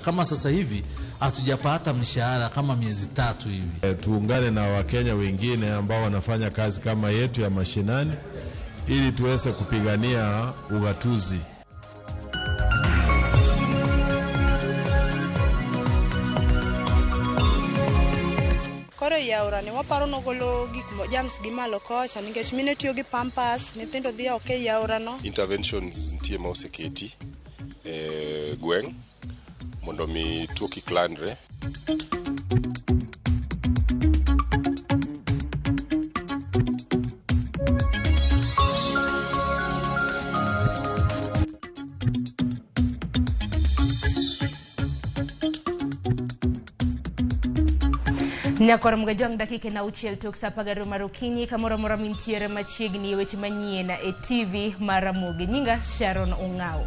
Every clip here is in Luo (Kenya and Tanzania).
Kama sasa hivi hatujapata mishahara kama miezi 3 hivi. Tuungane na Wakenya wengine ambao wanafanya kazi kama yetu ya mashinani ili tuweze kupigania ugatuzi. Koro yaura ni waparo nogolo gik jams gi malo kocha nikech mine tiyo gi pampas, nyithindo dhi oko e yaura no. Interventions nitie ma oseketi e gweng' mondo mi tuo kik landre. Nyakwar Mgajwang' dakika na auchiel tok saa apar gariyo mar okinyi kamoro amora mintiere machiegni e weche manyien e TV mar Ramogi. Nyinga Sharon Ong'awo.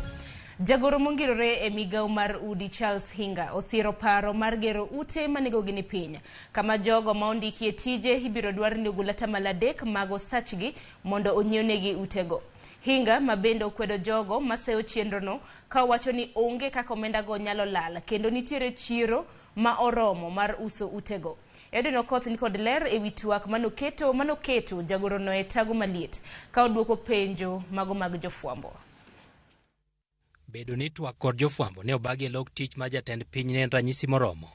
Jagoro mongirore e migawo mar udi Charles Hinga osiro paro mar gero ute ma nengogi ni piny, kama jogo ma ondiki e tije ibiro dwar ni ogol atamalo 3 mag osachgi mondo onyiewnegi utego. Hinga ma bende okwedo jogo maseyo chenrono ka owacho ni onge kaka omendago nyalo lal kendo nitiere chiro ma oromo mar uso utego. Edwin Okoth ni kod ler ewi twak manoketo jagorono e tago maliet ka oduoko penjo mago mag jofwambo. Bedo ni twak kod jofwambo ne obagi e lok tich mar jatend piny ne en ranyisi moromo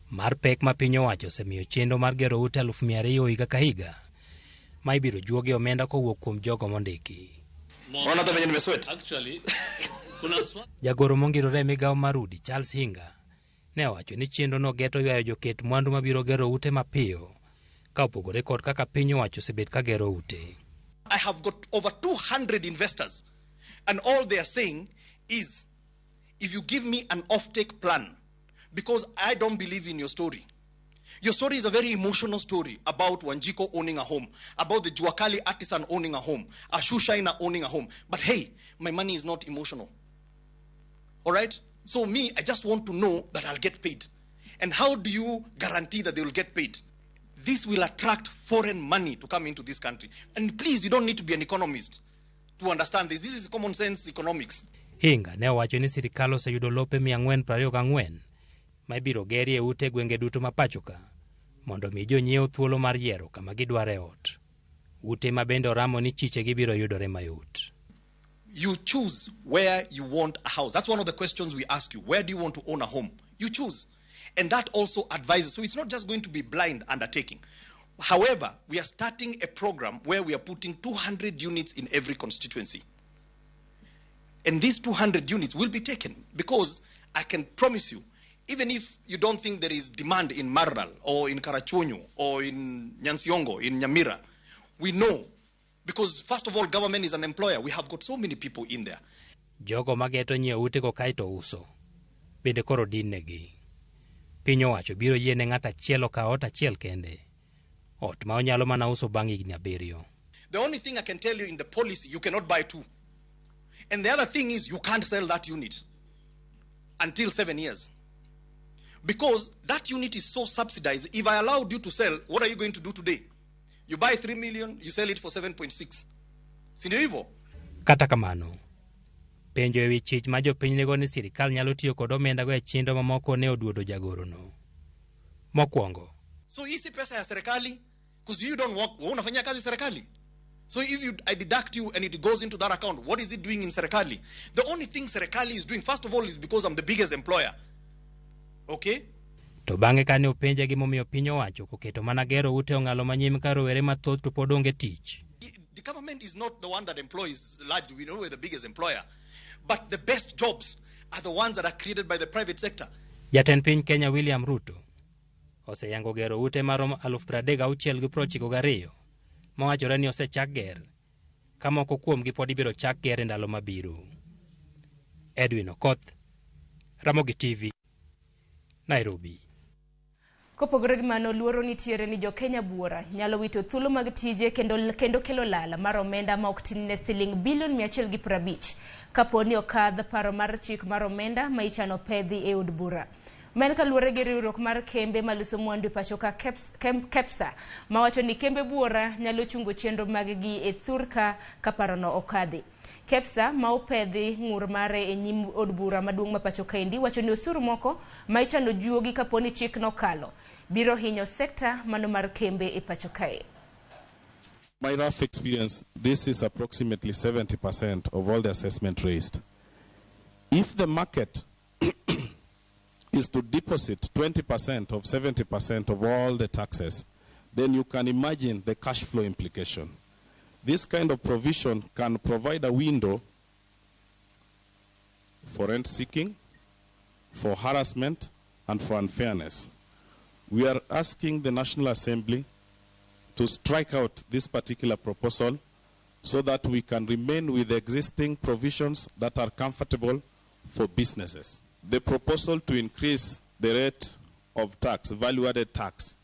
mar pek ma piny owacho osemiyo chenro mar gero ute 200,000 higa ka higa ma ibiro juogi omenda kowuok kuom jogo mondiki. Jagoro mongirore e migawo mar udi Charles Hinga ne owacho ni chenrono geto ywayo joket mwandu mabiro gero ute mapiyo ka opogore kod kaka piny owacho osebet ka gero ute. I have got over 200 investors and all they are saying is if you give me an offtake plan, because I don't believe in your story. Your story is a very emotional story about Wanjiko owning a home, about the Juakali artisan owning a home, a shoe shiner owning a home. But hey, my money is not emotional. All right? So me, I just want to know that I'll get paid. And how do you guarantee that they will get paid? This will attract foreign money to come into this country. And please, you don't need to be an economist to understand this. This is common sense economics. Hinga ne owacho ni sirikal oseyudo lope 424 ma ibiro gerie ute gwenge duto ma pacho ka mondo mi jonyiew thuolo mar yiero kama gidware ot. Ute ma bende oramo ni chichegi biro yudore mayot. You choose where you want a house. That's one of the questions we ask you. Where do you want to own a home? You choose. And that also advises. So it's not just going to be blind undertaking. However, we are starting a program where we are putting 200 units in every constituency. And these 200 units will be taken because I can promise you, even if you don't think there is demand in Maralal or in Karachuonyo or in Nyansiongo, in Nyamira, we know because first of all, government is an employer. We have got so many people in there. Jogo mageto nyiewo utego kaeto uso bende koro dinnegi. Piny owacho biro yiene ng'at achiel okaw ot achiel kende, ot ma onyalo mana uso bang' higni 7. The only thing I can tell you in the policy, you cannot buy two. And the other thing is you can't sell that unit until 7 years. Because that unit is so subsidized. If I allowed you to sell, what are you going to do today? You buy 3 million, you sell it for 7.6. Si ndio hivyo? Kata kamano, penjo ewi chich ma jopiny nigo ni sirikal nyalo tiyo kod omendago e chenro mamoko ne oduodo jagorono. Mokwongo. So hii si pesa ya serikali, because you don't work, wewe unafanyia kazi serikali. So if I deduct you and it goes into that account, what is it doing in serikali? The only thing serikali is doing, first of all, is because I'm the biggest employer. Okay? To bang'e kane openje gimomiyo piny owacho oketo mana gero ute ong'alo manyime ka rowere mathoth to pod onge tich. The government is not the one that employs largely. We know we're the biggest employer. But the best jobs are the ones that are created by the private sector. Jatend piny Kenya William Ruto oseyango gero ute maromo 36,092 mawachore ni osechak ger, ka moko kuomgi pod ibiro chak ger e ndalo mabiro. Edwin Okoth, Ramogi TV, Nairobi. Kopogore gi mano, luoro nitiere ni jo-Kenya buora nyalo wito thuolo mag tije kendo kelo lal mar omenda ma ok tin ne siling bilion 150 kapo ni okadh paro mar chik mar omenda ma ichano pedhi e od bura. Ma en kaluwore gi riwruok mar kembe maloso mwandu e pacho ka KEPSA mawacho ni kembe buora nyalo chungo chenro mag-gi e thurka ka parono okadhi. KEPSA ma opedhi ng'ur mare e nyim od bura maduong' ma pacho kaendi wacho ni osuru moko ma ichano juogi kapo ni chik nokalo biro hinyo sekta mano mar kembe e pacho kae. My rough experience, this is approximately 70% of all the assessment raised. If the market is to deposit 20% of 70% of all the taxes, then you can imagine the cash flow implication. This kind of provision can provide a window for rent seeking, for harassment, and for unfairness. We are asking the National Assembly to strike out this particular proposal so that we can remain with the existing provisions that are comfortable for businesses. The proposal to increase the rate of tax, value-added tax,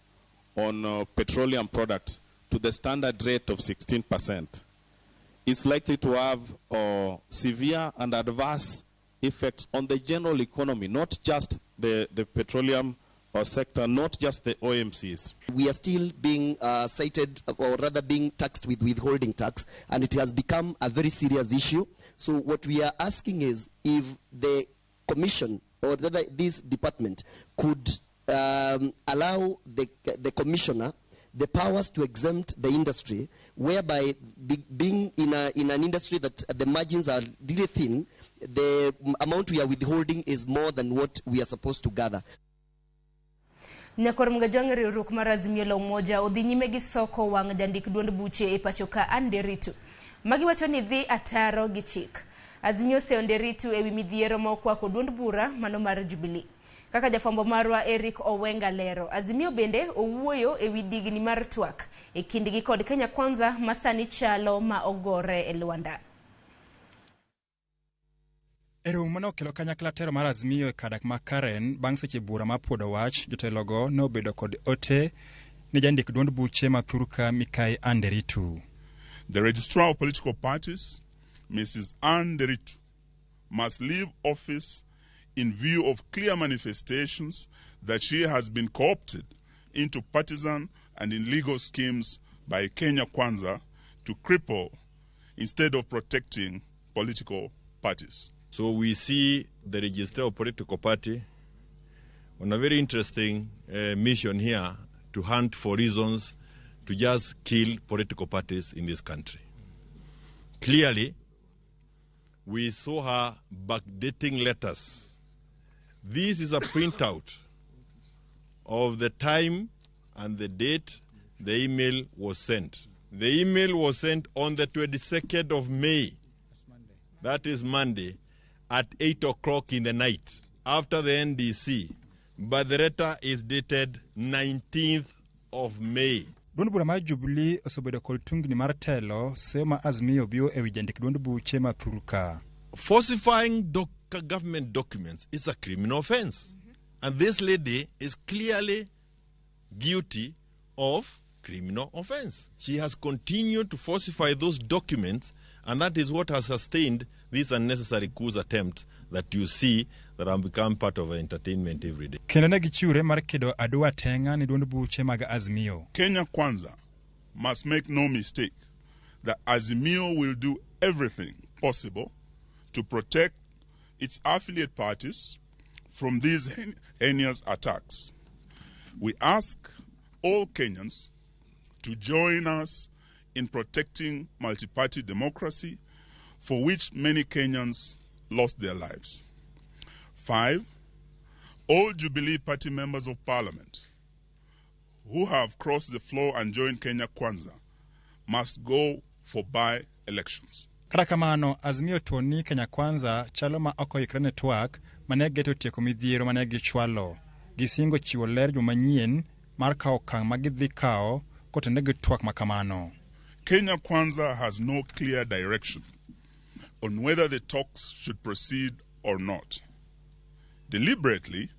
on petroleum products to the standard rate of 16% is likely to have severe and adverse effects on the general economy, not just the petroleum sector, not just the OMCs. We are still being cited, or rather being taxed with withholding tax, and it has become a very serious issue. So what we are asking is if the commission, or rather this department, could allow the commissioner the powers to exempt the industry, whereby being in an industry that the margins are really thin, the amount we are withholding is more than what we are supposed to gather. Nyakwar Mgajwang' riwruok mar Azimio la Umoja odhi nyime gi soko wang' jandik duond buche e pacho ka Anne Nderitu. Magi wacho ni dhi ataro gi chik. Azimio oseyo Nderitu ewi midhiero ma okwako duond bura mano mar Jubilee. Kaka jafwambo marwa Eric Owenga lero, Azimio bende owuoyo ewi digni mar twak e kindgi kod Kenya Kwanza ma sani chalo ma ogore e lwanda. E romo mane okelo kanyakla tero mar Azimio e kadak ma Karen bang' seche bura mar puodo wach, jotelogo ne obedo kod ote ne jandik duond buche ma thurka Mikai Anne Nderitu. The Registrar of Political Parties, Mrs. Anne Nderitu, must leave office in view of clear manifestations that she has been co-opted into partisan and illegal schemes by Kenya Kwanza to cripple instead of protecting political parties. So we see the Registrar of Political Party on a very interesting mission here to hunt for reasons to just kill political parties in this country. Clearly, we saw her backdating letters. This is a printout of the time and the date the email was sent. The email was sent on the 22nd of May. That is Monday, at 8 o'clock in the night, after the NDC. But the letter is dated 19th of May. Duond bura mar Jubilee osebedo kod tungni mar telo seyo ma Azimio obiro ewi jandik duond buche ma thurka. Falsifying government documents is a criminal offense. And this lady is clearly guilty of criminal offense. She has continued to falsify those documents, and that is what has sustained this unnecessary coup attempt that you see that have become part of our entertainment every day. Kendo ne gichiwre mar kedo adwa teng'a ne duond buche mag Azimio. Kenya Kwanza must make no mistake that Azimio will do everything possible to protect its affiliate parties from these heinous attacks. We ask all Kenyans to join us in protecting multi-party democracy, for which many Kenyans lost their lives. 5, all Jubilee Party members of parliament who have crossed the floor and joined Kenya Kwanza must go for by-elections. Kata kamano, Azimio tuo ni Kenya Kwanza chalo ma ok oikre ne twak mane geto tieko midhiero mane gichwalo. Gisingo chiwo ler juma manyien mar kawo okang' ma gidhi kawo kotenore gi twak ma kamano. Kenya Kwanza has no clear direction on whether the talks should proceed or not. Deliberately,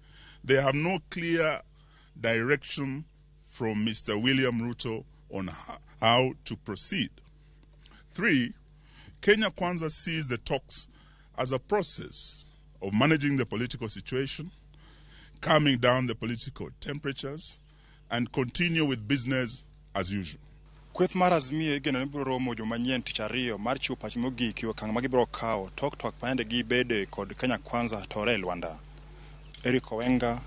they have no clear direction from Mr. William Ruto on how to proceed. 3, Kenya Kwanza sees the talks as a process of managing the political situation, calming down the political temperatures and continue with business as usual. Kweth mar Azimio igeno ni biro romo juma manyien tich ariyo mar chiwo pach mogik e okang' ma gibiro kawo tok twak mayande gibede kod Kenya Kwanza tore e lwanda. Eric Owenga,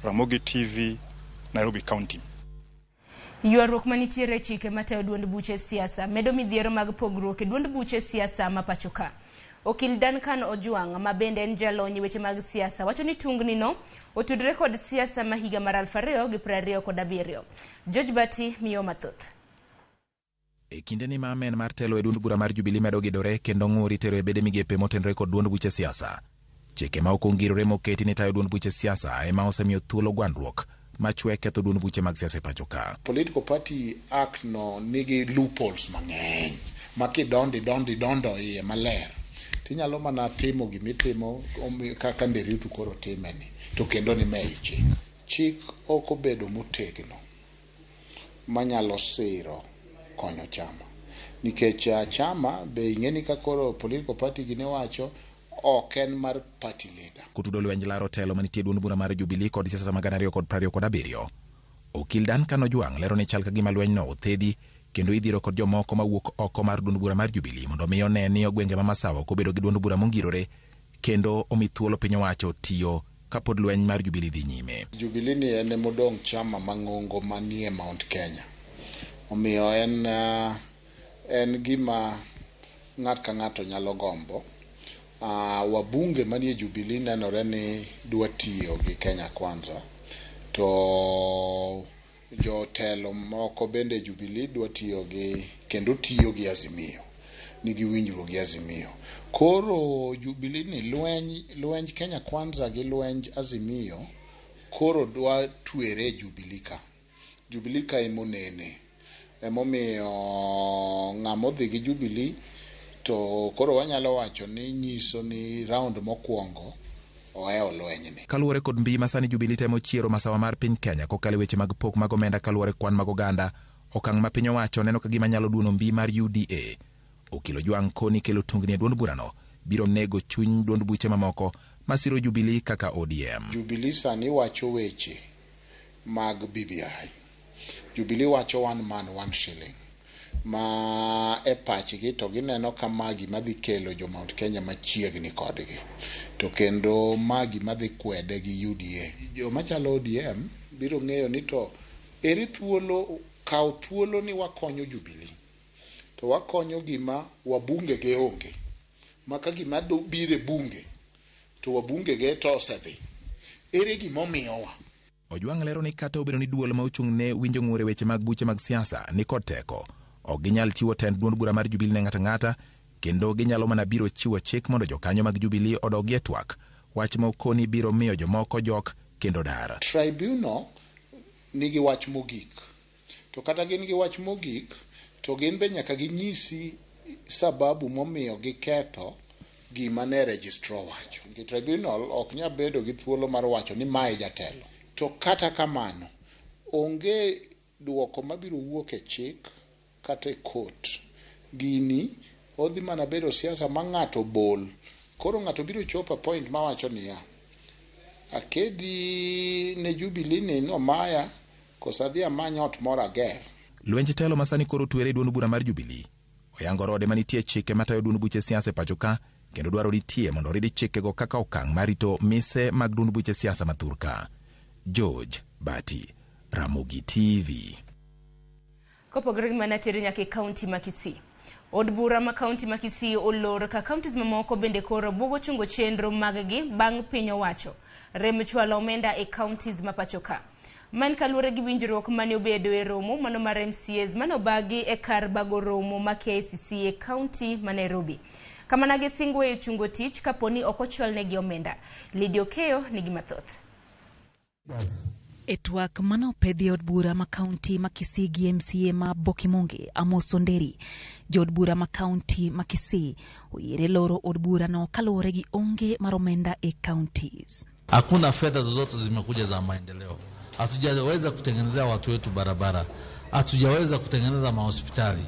Ramogi TV, Nairobi County. Ywaruok manitiere e chike matayo duond buche siasa medo midhiero mag pogruok e duond buche siasa ma pacho ka. Okil Duncan Ojwang' ma bende en jalony e weche mag siasa wacho ni tungni no otudore kod siasa ma higa mar 2027. George Bati miyo mathoth. E kindeni ma amen mar telo e duond bura mar Jubilee medo gidore kendo ng'ur itero e bede migepe motenore kod duond buche siasa. Chike ma ok ongirore moketi ni tayo duond buche siasa ema osemiyo thuolo gwandruok machwe ketho duond buche mag siasa e pacho ka. Political Party Act no nigi loopholes mang'eny ma kidondo idondo idondo iye maler tinyalo mana timo gimitimo kaka Nderitu koro timeni to kendo ni mei chik. Chik ok obedo motegno manyalo siro konyo chama nikech chama be ing'e ni ka koro political party gini wacho ok en mar party leader. Kotudo lwenj laro telo manitie duond bura mar Jubilee kod siasa mag 2027. Okil Duncan Ojwang' lero ni chal ka gima lwenyno othedhi kendo idhiro kod jomoko mawuok oko mar duond bura mar Jubilee mondo mi one ni gwenge ma Masawa ok obedo gi duond bura mongirore kendo omi thuolo piny owacho tiyo kapod lweny mar Jubilee dhi nyime. Jubilee ni en emodong' chama mang'ongo manie Mount Kenya. Omiyo en gima ng'at ka ng'ato nyalo gombo. Wabunge manie Jubilee nenore ni dwa tiyo gi Kenya Kwanza to jotelo moko bende Jubilee dwa tiyo gi kendo tiyo gi Azimio, nigi winjruok gi Azimio. Koro Jubilee ni lwenj Kenya Kwanza gi lwenj Azimio koro dwa twere Jubilee ka. Jubilee ka emonene. Emomiyo ng'ama odhi gi Jubilee to koro wanyalo wacho ni nyiso ni round mokwongo ohewo lwenyni. Kaluwore kod mbii ma sani Jubilee temo chiero masawa mar piny Kenya kokalo e weche mag pok mag omenda kaluwore kwan mag oganda, okang' ma piny owacho neno ka gima nyalo duono mbii mar UDA. Okil Ojwang' koni kelo tungni e duond burano biro nego chuny duond buche mamoko masiro Jubilee kaka ODM. Jubilee sani wacho weche mag BBI. Jubilee wacho one man one shilling. Ma e pachgi to gineno ka ma gima dhi kelo jo Mount Kenya machiegni kodgi to kendo ma gima dhi kwede gi UDA. Joma chalo ODM biro ng'eyo ni to ere thuolo kaw thuolo ni wakonyo Jubilee to wakonyo gima wabunge ge onge ma ka gima biro e bunge to wabunge ge to osedhi ere gima omiyowa. Ojwang' lero ni kata obedo ni duol ma ochung' ne winjo ng'ur e weche mag buche mag siasa ni kod teko, ok ginyal chiwo tend duond bura mar Jubilee ne ng'ato ang'ata kendo ginyalo mana biro chiwo chik mondo jokanyo mag Jubilee odogie twak, wach ma okoni biro miyo jomoko jok kendo dar. Tribunal nigi wach mogik to kata gin gi wach mogik to gin be nyaka ginyisi sababu momiyo giketho gima ne registrar wacho. Tribunal ok nyal bedo gi thuolo mar wacho ni mae jatelo. To kata kamano onge duoko mabiro wuok e chik kata e court. Gini odhi mana bedo siasa ma ng'ato bol. Koro ng'ato biro chopo a point mawacho niya, akedi ne Jubilee ni nomaya koso adhi amany ot moro ager. Lwenj telo ma sani koro twere e duond bura mar Jubilee oyango rode manitie chike matayo duond buche siasa e pacho ka kendo dwaro nitie mondo oridi chikego kaka okang' mar rito mise mag duond buche siasa ma thur ka. George Bati, Ramogi TV. Kopogore gi mano tere nyaka e kaunti ma Kisii. Od bura ma kaunti ma Kisii olor ka kauntis mamoko bende koro bugo chungo chenro mag-gi bang' piny owacho rem chwalo omenda e kauntis ma pacho ka. Man kaluwore gi winjruok mane obedo e romo mano mar MCAs mane obagi e kar bago romo ma KICC e kaunti ma Nairobi. Kamana gisingo e chungo tich kaponi ok ochwalnegi omenda. Lydia Okeyo nigi mathoth. E twak mane opedhi e od bura ma kaunti ma Kisii gi MCA ma Bokimunge Amos Onderi, jood bura ma kaunti ma Kisii oyiere loro od burano kaluwore gi onge mar omenda e counties. Hakuna fedha zozote zimekuja za maendeleo. Hatujaweza kutengenezea watu wetu barabara, hatujaweza kutengeneza mahospitali.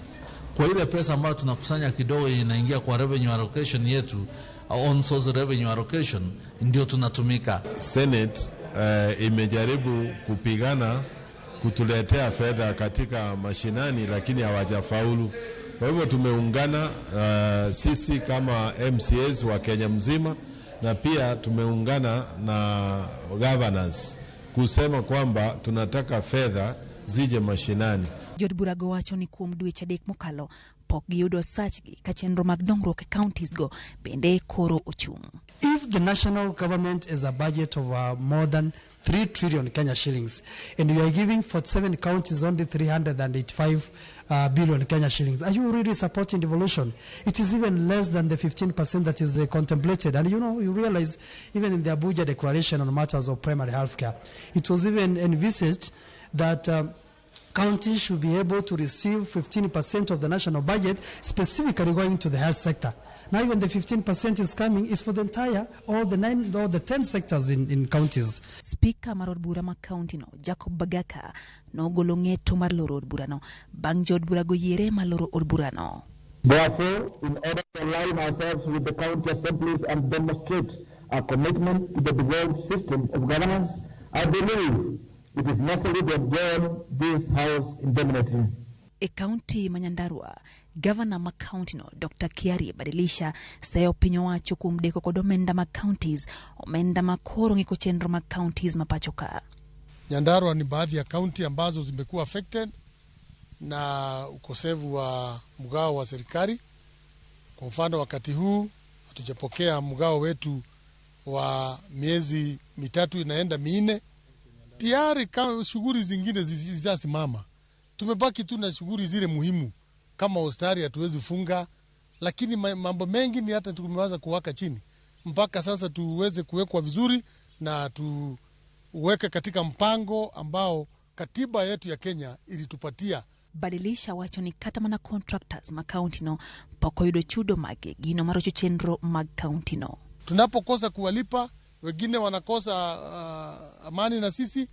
Kwa ile pesa ambayo tunakusanya kidogo inaingia kwa revenue allocation yetu, on source revenue allocation, ndio tunatumika. Senate imejaribu kupigana kutuletea fedha katika mashinani, lakini hawajafaulu. Kwa hivyo tumeungana sisi kama MCAs wa Kenya mzima, na pia tumeungana na governors kusema kwamba tunataka fedha zije mashinani. Jood burago wacho ni kuom dweche 3 mokalo pok giyudo osachgi ka chenro mag dongruok e counties go bende koro ochung'. If the national government is a budget of more than 3 trillion Kenya shillings, and we are giving 47 counties only 385 billion Kenya shillings, are you really supporting devolution? It is even less than the 15% that is contemplated. And you know, you realize even in the Abuja Declaration on matters of primary health care, it was even envisaged that counties should be able to receive 15% of the national budget specifically going to the health sector. Now even the 15% is coming is for the entire, all the 9 or the 10 sectors in counties. Spika mar od bura ma kaunti no Jacob Bagaka nogolo ng'eto mar loro od burano bang' jood burago yiere mar loro od burano. Therefore, in order to align ourselves with the county assemblies and demonstrate our commitment to the devolved system of governance, I believe it is necessary to adjourn this house indefinitely. E kaunti ma Nyandarua, gavana ma kaunti no Dr. Kiarie Badilisha seyo piny owacho kuom deko kod omenda mag counties, omenda ma koro ng'iko chenro mag counties ma pacho ka. Nyandarua ni baadhi ya kaunti ambazo zimekuwa affected na ukosefu wa mgao wa serikali. Kwa mfano, wakati huu hatujapokea mgao wetu wa miezi 3 inaenda 4. Tayari shughuli zingine zizasimama. Tumebaki tu na shughuli zile muhimu kama hospitali hatuwezi funga, lakini mambo mengi ni hata tumeanza kuwaka chini mpaka sasa tuweze kuwekwa vizuri na tuweke katika mpango ambao katiba yetu ya Kenya ilitupatia. Badilisha wacho ni kata mana contractors ma kaunti no pok oyudo chudo mage gino marocho chenro mag kaunti no. Tunapokosa kuwalipa wengine wanakosa amani na sisi.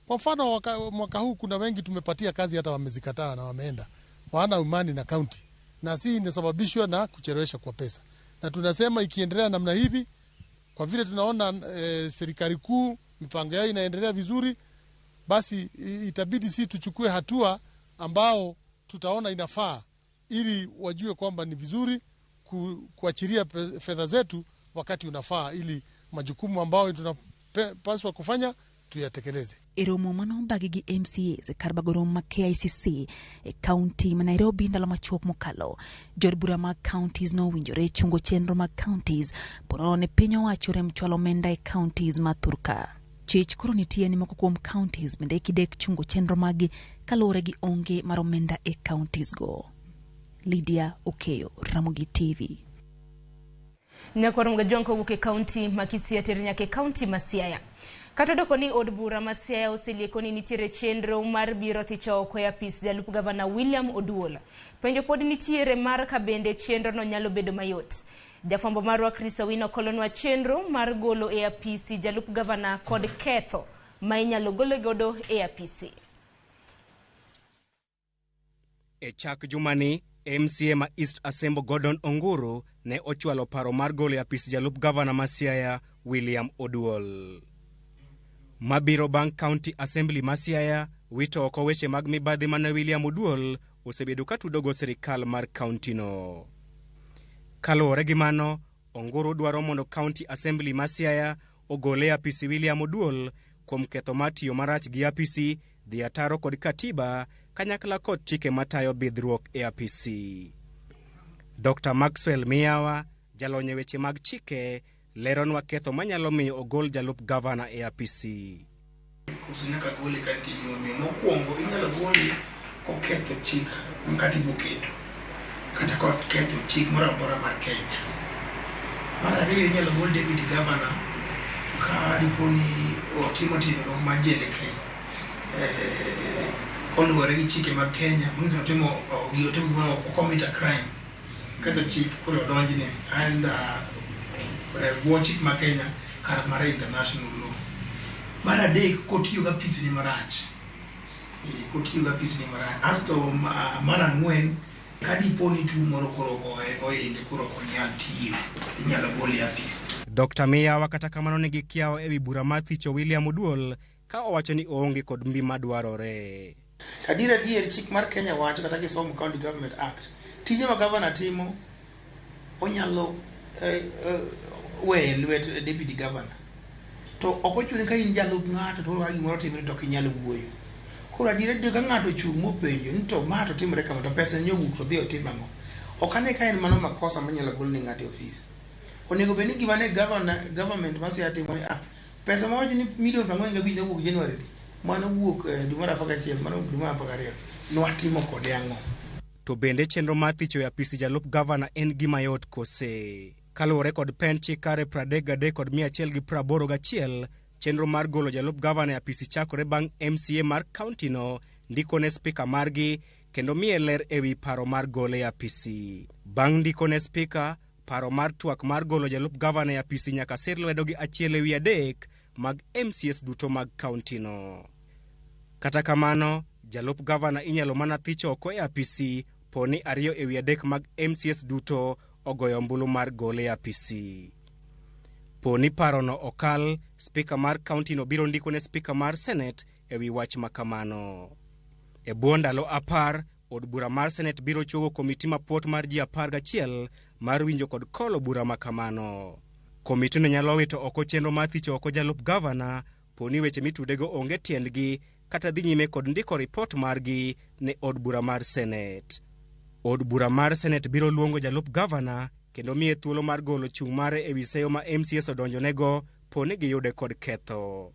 Kwa mfano mwaka huu kuna wengi tumepatia kazi hata wamezikataa na wameenda. Hawana imani na kaunti. Na si inasababishwa na kuchelewesha kwa pesa. Na tunasema ikiendelea namna hivi, kwa vile tunaona serikali kuu mipango yao inaendelea vizuri, basi itabidi si tuchukue hatua ambao tutaona inafaa ili wajue kwamba ni vizuri kuachilia fedha zetu wakati unafaa ili majukumu ambayo tunapaswa kufanya tuyatekeleze. E romo manobagi gi MCAs e kar bago romo ma KICC e kaunti ma Nairobi ndalo machuok mokalo, jood bura mag counties nowinjore chungo chenro mag counties ponono ne piny owacho rem chwalo omenda e counties ma thurka. Chich koro nitie ni moko kuom counties bende kidek chungo chenro maggi kaluwore gi onge mar omenda e counties go. Lydia Okeyo, Ramogi TV. Nyakwar Mgajwang' kowuok e kaunti ma Kisii ter nyaka e kaunti ma Siaya. Kata odoko ni od bura ma Siaya oselieko ni nitiere chenro mar biro thicho oko e apis jalup gavana William Oduol. Penjo pod nitiere mar ka bende chenro no nyalo bedo mayot. Jafwambo marwa Chris Owino kolonwa chenro mar golo e apisi jalup gavana kod ketho ma inyalo gole godo e apisi. E chak jumani, MCA ma East Asembo Gordon Onguru ne ochwalo paro mar golo e apis jalup gavana ma Siaya William Oduol. Mabiro bang' County Assembly ma Siaya wito oko weche mag mibadhi mane William Oduol osebedo ka tudogo sirikal mar kaunti no. Kaluwore gi mano, Onguru dwaro mondo County Assembly ma Siaya ogole e apisi William Oduol kuom ketho mar tiyo marach gi apisi, dhi ataro kod katiba kanyakla kod chike matayo bidhruok e apisi. Dr. Maxwell Miyawa, jalony e weche mag chike, leronwa ketho manyalo miyo ogol jalup gavana e apisi. Koso nyaka gole ka nitie gimomiyo. Mokwongo inyalo gole koketho chik ma katiba oketo kata koketho chik moro amora mar Kenya. Mar ariyo inyalo gol deputy governor ka dipo ni otimo timbe moko mag jendeke koluwore gi chike mag Kenya manyiso ni otimo gimoro o commit a crime, ketho chik koro odonjne and bwo chik ma Kenya kata mar international law. Mar adek kotiyo gi apisne marach, kotiyo gi apisne marach. Asto mar ang'wen Ka dipo ni tuo moro koro ogoye ohinge koro ok onyal tiyo, inyalo gole e apis. Dr. Miyawa kata kamano nigi kiawa ewi bura mar thicho William Oduol ka owacho ni oonge kod mbi madwarore. Adier adier chik mar Kenya wacho kata kisomo County Government Act, tije ma gavana timo onyalo weyo e lwet deputy governor. To ok ochuno ni ka in jalup ng'ato to ka gimoro timore to ok inyal wuoyo. Koro adier adier ka ng'ato ochung' mopenjo ni to ma to timore kama to pesa ni owuok to odhi otim ang'o? Ok ane ka en mano makosa manyalo gol ne ng'ato e ofis. Onego bed ni gima ne governor, government ma Siaya timo ni ah, pesa ma wacho ni milion 45 nowuok January ni, mano wuok dwe mar 11, mano wuok dwe mar 12, nwatimo kode ang'o? To bende chenro mar thicho e apisi jalup gavana en gima yot kose? Kaluwore kod pend chik kare 33 kod 181, chenro mar golo jalup gavana e apisi chakore bang' MCA mar kauntino ndiko ne spika margi kendo miye ler ewi paro mar gole e apisi. Bang' ndiko ne spika, paro mar twak mar golo jalup gavana e apisi nyaka sir lwedo gi 1/3 mag MCAs duto mag kauntino. Kata kamano, jalup gavana inyalo mana thich oko e apisi po ni 2/3 mag MCAs duto ogoyo ombulu mar gole e apisi. Po ni parono okal, spika mar kauntino biro ndiko ne spika mar senet ewi wach ma kamano. E bwo ndalo 10, od bura mar senet biro chuogo komiti mapuot mar ji 11 mar winjo kod kolo bura ma kamano. Komitino nyalo wito oko chenro mar thicho oko jalup gavana po ni weche mitudego onge tiendgi kata dhi nyime kod ndiko ripot margi ne od bura mar senet. Od bura mar senet biro luongo jalup gavana kendo miye thuolo mar golo chung' mare ewi seyo ma MCAs odonjonego po ni giyude kod ketho.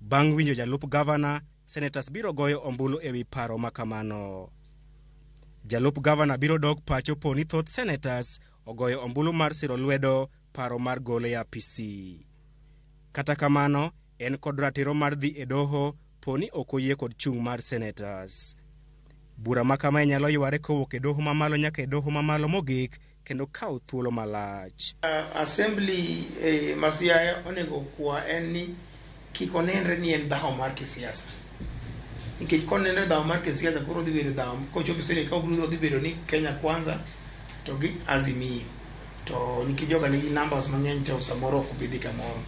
Bang' winjo jalup gavana, senators biro goyo ombulu ewi paro ma kamano. Jalup gavana biro dok pacho po ni thoth senators ogoyo ombulu mar siro lwedo paro mar gole e apisi. Kata kamano, en kod ratiro mar dhi e doho po ni ok oyie kod chung' mar senators. Bura ma kamae nyalo yware kowuok e doho mamalo nyaka e doho mamalo mogik kendo kawo thuolo malach. Assembly ma Siaya onego okwa en ni kik onenre ni en dhawo mar kisiasa. Nikech konenre dhawo mar kisiasa koro odhi bedo dhawo kochopo Senate ka obiro odhi bedo ni Kenya Kwanza to gi Azimio. To nikech joga nigi numbers mang'eny to samoro ok obi dhi kamoro.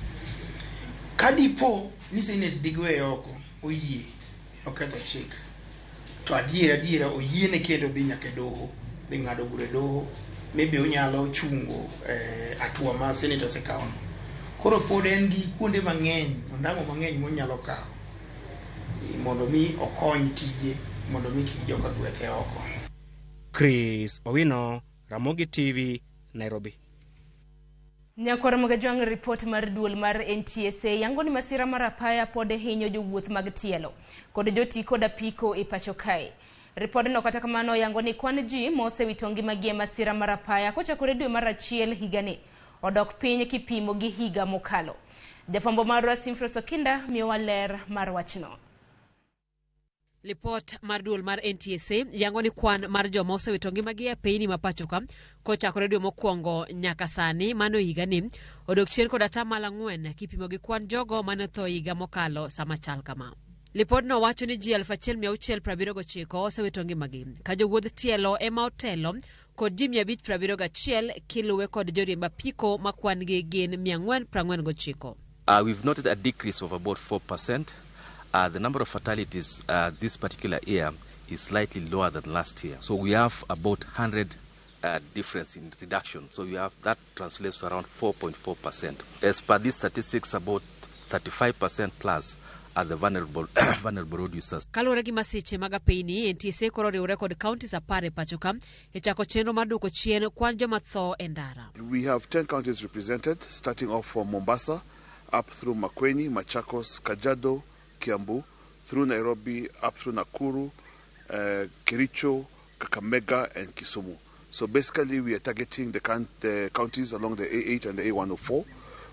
Ka dipo ni Senate digweye oko oyie oketho chik to adier adiera oyiene kendo dhi nyaka e doho dhi ng'ado bura e doho maybe onyalo chungo hatua ma Senate osekawono. Koro pod en gi kuonde mang'eny, ondamo mang'eny monyalo kawo mondo mi okony tije mondo mi kik joka gwethe oko. Chris Owino, Ramogi TV, Nairobi. Nyakwar Mogajwang' ripot mar duol mar NTSA yango ni masira mar apaya pod hinyo jowuoth mag tielo kod joti kod apiko e pacho kae. Ripodno kata kamano yango ni kwan ji mosewito ngimagi e masira mar apaya kochakore dwe mar 1 higani odok piny kipimo gi higa mokalo. Jafwambo marwa Simfros Okinda miyowa ler mar wachno. Lipot mar duol mar NTSA yango ni kwan mar joma osewito ngimagi e apeyni ma pacho ka kochakore dwe mokwongo nyaka sani mano higani odok chien kod 4% kipimo gi kwan jogo mane otho higa mokalo sama chal kama. Lipodno wacho ni ji 1679 osewito ngimagi ka jowuodh tielo ema otelo kod ji 571 kiluwe kod joriemb apiko ma kwan-gi gin 449. We've noted a decrease of about 4%. The number of fatalities this particular year is slightly lower than last year. So we have about 100 difference in reduction. So we have that translates to around 4.4%. As per these statistics, about 35% plus are the vulnerable road users. Kaluwore gi masiche mag apeyni, NTSA koro oriwore kod counties 10 e pacho ka e chako chenro mar duoko chien kwan joma tho e ndara. We have 10 counties represented, starting off from Mombasa, up through Makueni, Machakos, Kajiado, Kiambu, through Nairobi, up through Nakuru, Kericho, Kakamega, and Kisumu. So basically we are targeting the counties along the A8 and the A104,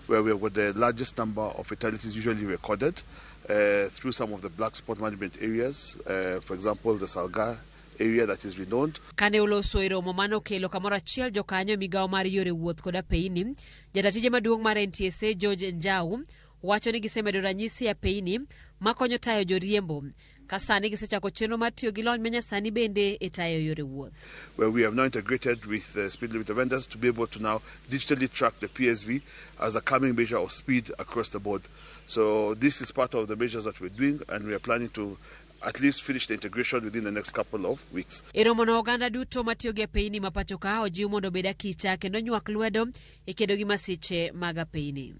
where we have got the largest number of fatalities usually recorded through some of the black spot management areas, for example, the Salga area that is renowned. Kane oloso e romo mane okelo kamoro achiel jokanyo e migawo mar yore wuoth kod apeyni, jatatije maduong' mar NTSA George Njau wacho ni gisemedo ranyisi e apeyni makonyo tayo joriembo ka sani gisechako chenro mar tiyo gi lony manyasani bende e tayo yore wuoth. Where we have now integrated with speed limit vendors to be able to now digitally track the PSV as a coming measure of speed across the board. So this is part of the measures that we're doing, and we are planning to at least finish the integration within the next couple of weeks. E romono oganda duto matiyo gi apeyni ma pacho ka ojiw mondo obed akicha kendo nywak lwedo e kedo gi masiche mag apeyni.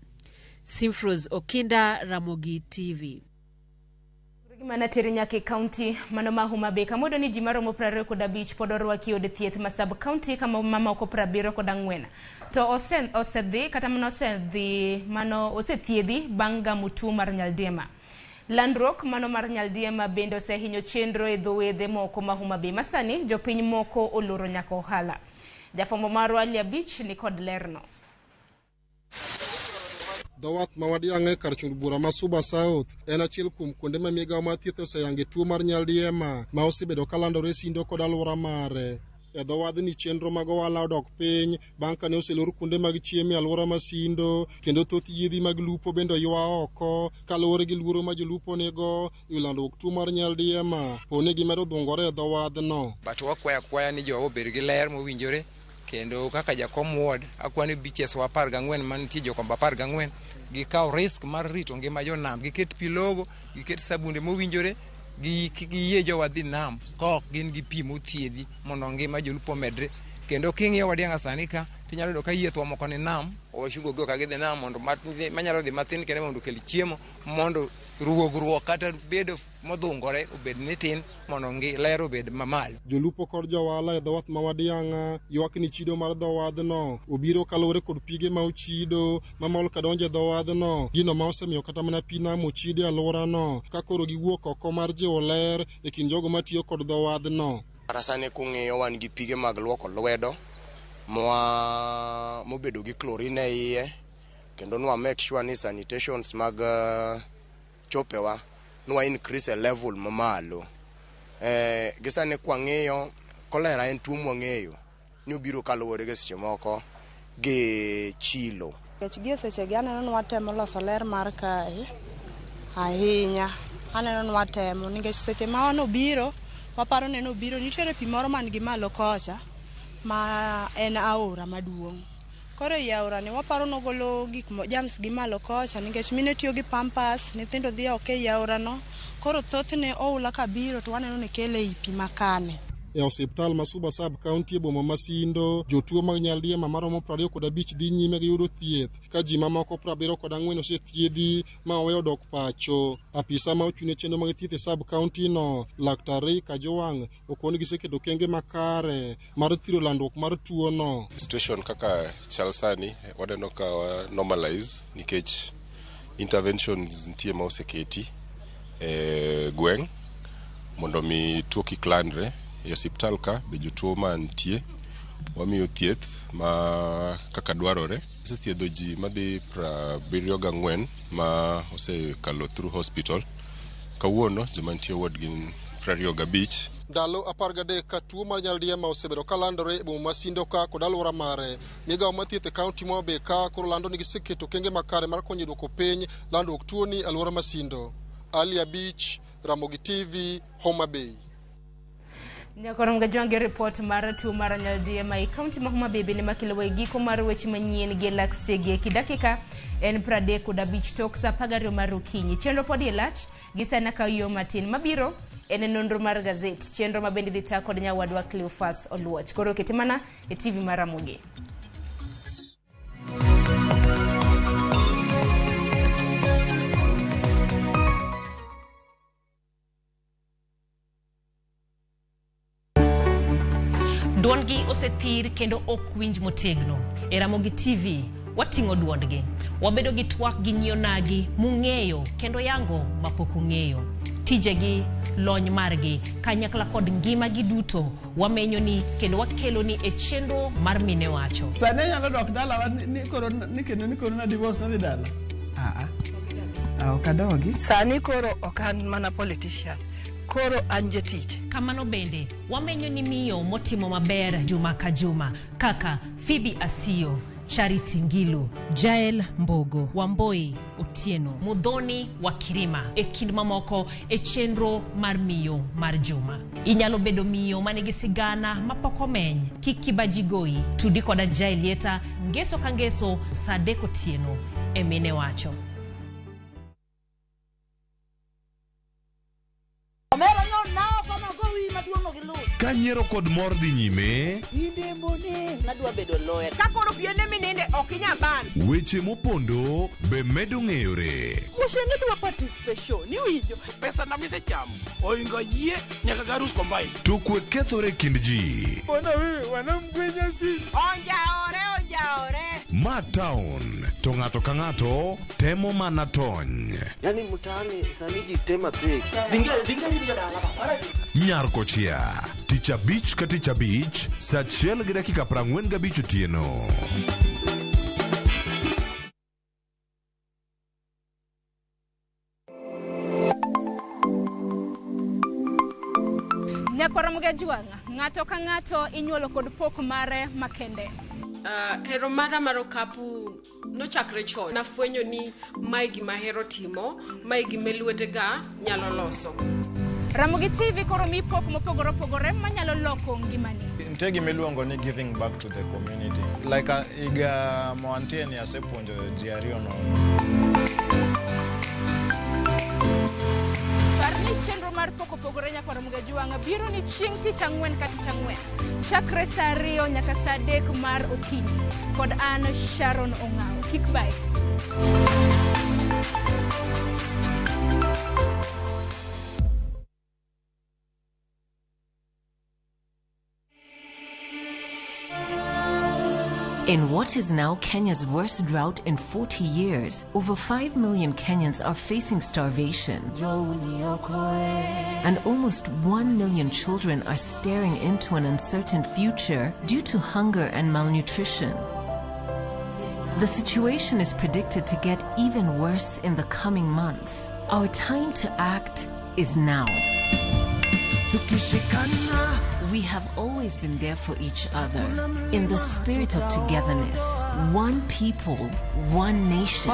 Simfrose Okinda, Ramogi TV. Gima tere nyaka e kaunti mano ma Homa Bay kama ni ji maromo 25 pod orwaki e od thieth ma sub county kama mamoko 74 to osedhi kata mana osedhi mano osethiedhi bang' gamo tuo mar nyaldiema. Landruok mano mar nyaldiema bende osehinyo chenro e dho wedhe moko ma Homa Bay masani jopiny moko oloro nyaka ohala. Jafwambo marwa Ali Abich ni kod lerno. Dho wath ma Wadiang'e kar chung' bura ma Suba South en achiel kuom kuonde ma migawo mar thieth oseyange tuo mar nyaldiema ma osebedo kalandore Sindo kod alwora mare. E dho wadhni chenro mag ohala odok piny bang' kane oselor kuonde mag chiemo e alwora ma Sindo kendo thoth yiedhi mag lupo bende oywa oko kaluwore gi luoro ma jolupo nigo e wi landruok tuo mar nyaldiema po ni gimedo dhungore e dho wadhno. But wakwaya akwaya ni jowa obed gi ler mowinjore kendo kaka jakom ward akwani beaches wa 14 mantie jokombe 14 gikaw risk mar rito ngima jonam, giket pi logo, giket sabunde mowinjore, giyie jowa dhi nam ka ok gin gi pi mothiedhi mondo ngima jolupo omedre. Kendo king'iyo Wadiang'a sani ka tinyalo yudo ka yiethwa moko ni nam, wachungo gi ok gidhi nam mondo manyalo dhi mathin kende mondo okel chiemo mondo ruogruok kata bedo modhungore obed ni tin mondo ler obed mamalo. Jolupo kod johala e dho wath ma Wadiang'a ywak ni chido mar dho wadhno obiro kaluwore kod pige ma ochido mamol kadonjo e dho wadhno, gino ma osemiyo kata mana pi nam ochido e alworano ka koro giwuok oko mar jiwo ler e kind jogo matiyo kod dho wadhno. Kata sani kung'iyo wan gi pige mag luoko lwedo mobedo gi chlorine e iye kendo nwa make sure ni sanitations mag chopewa nwa increase e level mamalo. Gi sani kwang'iyo cholera en tuo mwang'eyo ni obiro kaluwore gi seche moko gi chilo. Nikech gie sechegi aneno ni watemo loso ler mar kae ahinya. Aneno ni watemo nikech seche ma nobiro waparo ni nobiro nitiere pi moro man gi malo kocha ma en aora maduong'. Koro ei aora ni waparo nogolo gik germs gi malo kocha nikech mine tiyo gi pampers, nyithindo dhi oko ei aora no. Koro thothne oula kabiro to waneno ni kele ei pi makane. E osiptal ma Suba Sub County e boma ma Sindo, jotuo mag nyaldiema maromo 25 dhi nyime gi yudo thieth ka ji mamoko 74 osethiedhi ma oweyo dok pacho. Apisa ma ochung' ne chenro mag thieth e sub county no, Laktar Ray Kajwang' okoni giseketo okenge makare mar thiro landruok mar tuo no. Situation kaka chal sani waneno ka wa normalize nikech interventions nitie ma oseketi e gweng' mondo mi tuo kik landre. E osiptal ka be jotuo mantie wamiyo thieth ma kaka dwarore. Osethiedho ji madhi 74 ma osekalo through hospital. Kawuono joma nitie ward gin 25. Ndalo 13 ka tuo mar nyaldiema osebedo kalandore e boma ma Sindo ka kod alwora mare. Migawo mar thieth e kaunti ma Homa Bay ka koro lando ni giseketo okenge makare mar konyo duoko piny landruok tuo ni e alwora ma Sindo. Ali Abich, Ramogi TV, Homa Bay. Nyakoro Mgajwangi report mar tuo mar nyaldiema e kaunti ma Homa Bay bende makelo e giko mar weche manyien gi lak stegi e dakika en 35 tok saa 12 mar okinyi. Chenro pod e lach gi sana ka yo matin mabiro en nonro mar gazet. Chenro ma bende dhi ta kod nyawadwa Cleophas Oluoch. Koro kete mana e TV mar Ramogi. Duondgi osethir kendo ok winj motegno. E Ramogi TV, wating'o duondgi. Wabedo gi twak gi nyionagi mung'eyo kendo yango mapok ung'eyo. Tijegi, lony margi, kanyakla kod ngimagi duto wamenyoni kendo wakeloni e chenro mar Mine Wacho. Sani anyalo dok dalawa ni koro ni kendo ni koro na divorce nadhi dala. Ok adogi. Sani koro ok an mana politician. Koro an jatich. Kamano bende wamenyo ni miyo motimo maber juma ka juma kaka Phoebe Asiyo, Charity Ngilu, Jael Mbogo, Wamboi Otieno, Mudhoni wa Kirima e kind mamoko e chenro mar miyo mar juma. Inyalo bedo miyo manigi sigana mapok omeny. Kik kibaji goyi. Tudi koda Jael Lieta ngeso ka ngeso saa 3 otieno e Mine Wacho. Ka nyiero kod mor dhi nyime, Nadwa bedo lawyer. Ka koro piende mininde ok inyal ban. weche mopondo be medo ng'eyore. Mushene dwa participation, iwinjo. Pesa na misechamo oingo yie nyaka garus combine. To kwe kethore e kind ji. Mbona wewe wanamgwenya sisi? Onjaore, onjaore. Ma town to ng'ato ka ng'ato temo mana tony. Yaani mtaani sani ji tema pek. Nyar kochia tich abich ka tich abich saa 1:45 otieno. Nyakwara Mugajwang', ng'ato ka ng'ato inyuolo kod pok mare makende. Hero mara mar okapu nochakre chon. Nafwenyo ni mae gima ahero timo, mae gima lwetega nyalo loso. Ramogi TV koro mi pok mopogore opogore manyalo loko ngimani. Nitie gima iluongo ni giving back to the community. Like higa mawantie ni asepuonjo ji ariyo nono. Par ni chenro mar pok opogore nyakwara Mugajwang' biro ni chieng' tich ang'wen ka tich ang'wen. Chakre saa 2 nyaka saa 3 mar okinyi. Kod an Sharon Ong'awo. Kik bae. In what is now Kenya's worst drought in 40 years, over 5 million Kenyans are facing starvation. And almost 1 million children are staring into an uncertain future due to hunger and malnutrition. The situation is predicted to get even worse in the coming months. Our time to act is now. We have always been there for each other in the spirit of togetherness. One people, one nation.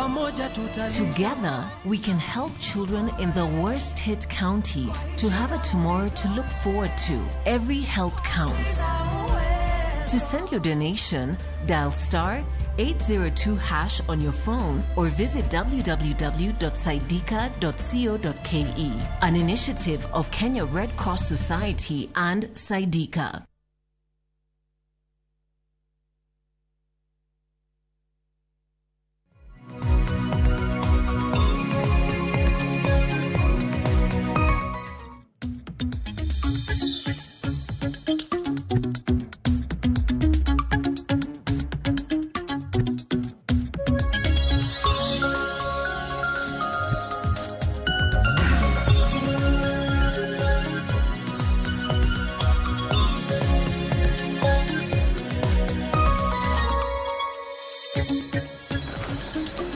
Together, we can help children in the worst hit counties to have a tomorrow to look forward to. Every help counts. To send your donation, dial star 802 hash on your phone or visit www.saidika.co.ke. An initiative of Kenya Red Cross Society and Saidika.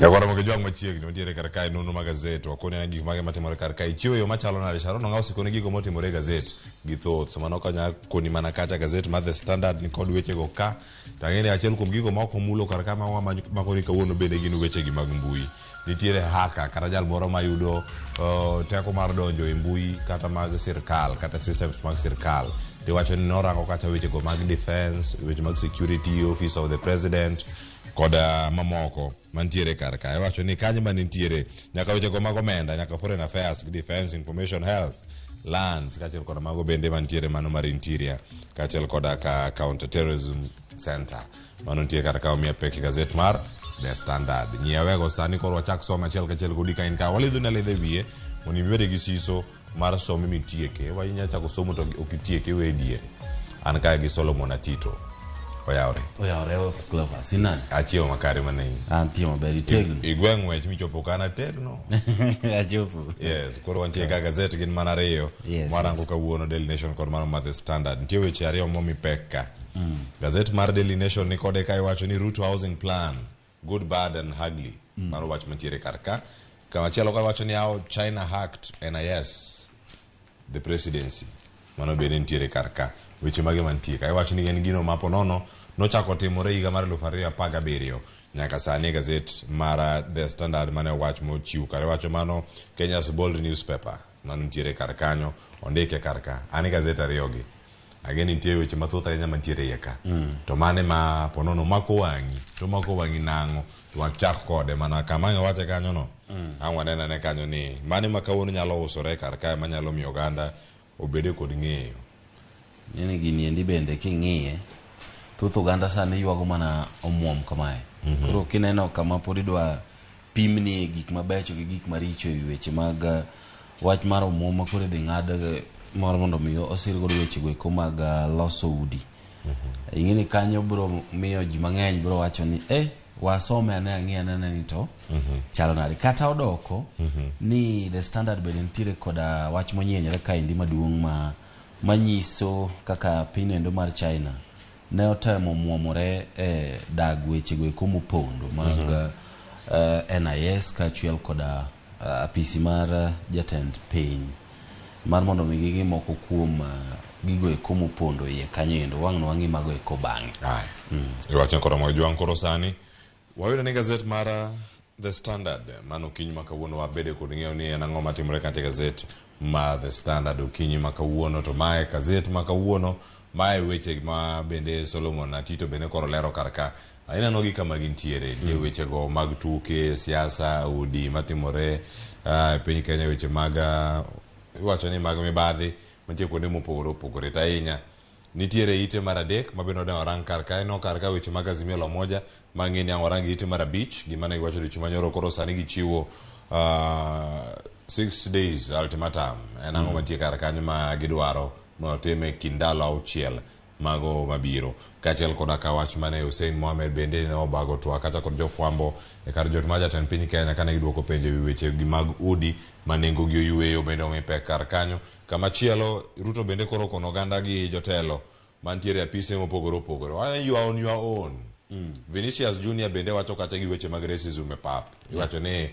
Nyakwara Mugajwang' machiegni wantiere kar kae nonro mag gazet wakoni ane gik mage matimore kar kae ichiwo yo machalo nade Sharon Ong'aw osekoni gigo motimore e gazet gi thoth mano ok anyal koni mana kacha gazet mar The Standard ni kod wechego ka to ang'e ni achiel kuom gigo ma ok omulo kar ka ma wamakoni kawuono bende gin wechegi mag mbui nitiere haka kata jal moro mayudo teko mar donjo e mbui kata mag sirkal kata systems mag sirkal tiwacho ni norango kacha wechego mag defense weche mag security office of the president koda mamoko mantiere kar ka iwacho ni kanyo manitiere nyaka wechego mag omenda nyaka foreign affairs defense information health lands kaachiel koda mago bende mantiere mano mar interior kaachiel koda ka counter terrorism center mano nitie kar ka omiya pek e gazet mar The Standard nyiewego sani koro wachak somo achiel kachiel kodi ka in ka walidho ne alidha e wiye mondo ibed gi siso mar some mitieke wainya chako somo to ok itieke iwe e diere an kae gi Solomon Atito oyawre Oyawre Clever sinani achiewo makare mana in antie maber itegno igwe ng'wech michopo kana tegno achopo yes koro wantie ka gazet gin mana ariyo mwarango kawuono Daily Nation kod mano mar The Standard nitie weche ariyo momi pek ka gazet mar Daily Nation ni kode ka iwacho ni Ruto housing plan good bad and ugly mano wach mantiere kar ka kamachielo ka iwacho ni how China hacked NIS the presidency mano bende nitiere kar ka weche mage mantie ka iwacho ni en gino ma ponono nochako timore higa mar 2017 nyaka sani. E gazet mar The Standard mane wach mochiw kare wacho mano Kenya's Bold newspaper mano nitiere kar kanyo, ondike kar ka. An e gazet ariyogi ageni nitie weche mathoth ahinya mantiere iye ka. To mane ma ponono mako wang'i to mako wang'i nang'o? To wachak kode mana kama ang' wache kanyo no. Ang' waneno ane kanyo ni mane ma kawuono nyalo usore kar kae manyalo miyo oganda obede kod ng'eyo. Nini gini endi bende king'iye, thoth oganda sani ywago mana omuom kamae. Koro kineno kama pod idwa pimnie gik mabecho gi gik maricho e weche mag wach mar omuom ma koro idhi ng'ad mar mondo mi osir godo weche go eko mag loso udi. Ing'e ni kanyo biro miyo ji mang'eny biro wacho ni wasome ane, ang'i anena ni to chalo nade kata odoko ni The Standard bende nitiere koda wach monyenyore kaendi maduong' ma manyiso kaka piny endo mar China ne otemo muomore e dag wechego eko mopondo mag NIS kaachiel koda apisi mar jatend piny mar mondo mi ging'i moko kuom gigo eko mopondo iye kanyo endo wang' no wang'i mago eko bang'e. Aya. Iwacho koro mondo jwang' koro sani wayudo ni gazet mar The Standard mano okinyi ma kawuono wabede kod ng'eyo ni en ang'o matimore kacha e gazet mar The Standard okinyi ma kawuono. To mae gazet ma kawuono, mae weche ma bende Solomon Atito bende koro lero kar ka. Ineno gi kama gintiere nitie wechego mag tuke, siasa, udi matimore e piny Kenya, weche mag iwacho ni mag mibadhi mantie kuonde mopogore opogore. To ahinya nitiere ite mar adek ma bende wadwa warang kar ka. Ineno kar ka weche mag Azimio la Umoja mang'e ni ang' warang ite mar abich gima ne giwacho odiochieng' manyoro. Koro sani gichiwo 6 days ultimatum. En ang'o mantie kar kanyo ma gidwaro mondo otim e kind ndalo 6 mago mabiro, kaachiel koda ka wach mane Hussein Mohamed bende ne obago twak kata kod jofwambo e kar jot mar jatend piny Kenya kane giduoko penjo ewi weche gi mag udi ma nengo gi oyweyo bende omi pek kar kanyo. Kamachielo Ruto bende koro okono oganda gi jotelo mantiere e apise mopogore opogore. Wacho you are on your own. Vinicius Junior bende wacho kacha gi weche mag racism e pap. Iwacho ni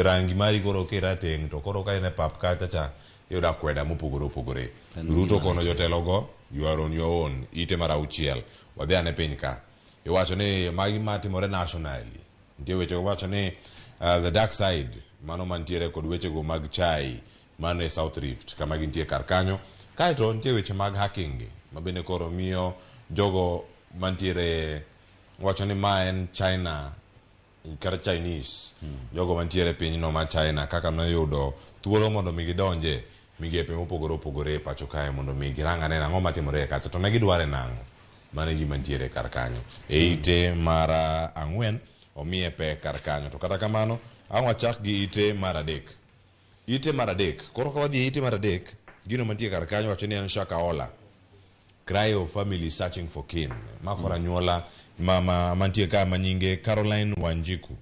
rangi mari koro kirateng' to koro ka in e pap kacha cha iyudo akweda mopogore opogore. En Ruto gima kono jotelo go you are on your own. Ite mar auchiel. Wadhi ane piny ka. Iwacho ni magi matimore nationally. Nitie weche wacho ni the dark side mano mantiere kod wechego mag chai mano e South Rift kama gintie kar kanyo. Kaeto nitie weche mag hacking gi ma bende koro miyo jogo mantiere wacho ni ma en China kata Chinese, jogo mantiere e pinyno ma China kaka noyudo thuolo mondo mi gidonje migepe mopogore opogore e pacho kae mondo mi girang ane ang'o matimore e kacha to ne gidware nang'o. Mano e gima nitiere kar kanyo e ite mar 4 omiye pek kar kanyo. To kata kamano ang' wachak gi ite mar adek. Ite mar adek koro ka wadhi e ite mar adek, gino mantie kar kanyo wacho ni en Shakahola cry of family searching for kin. Ma koro anyuola mama mantie ka manyinge Caroline Wanjiku.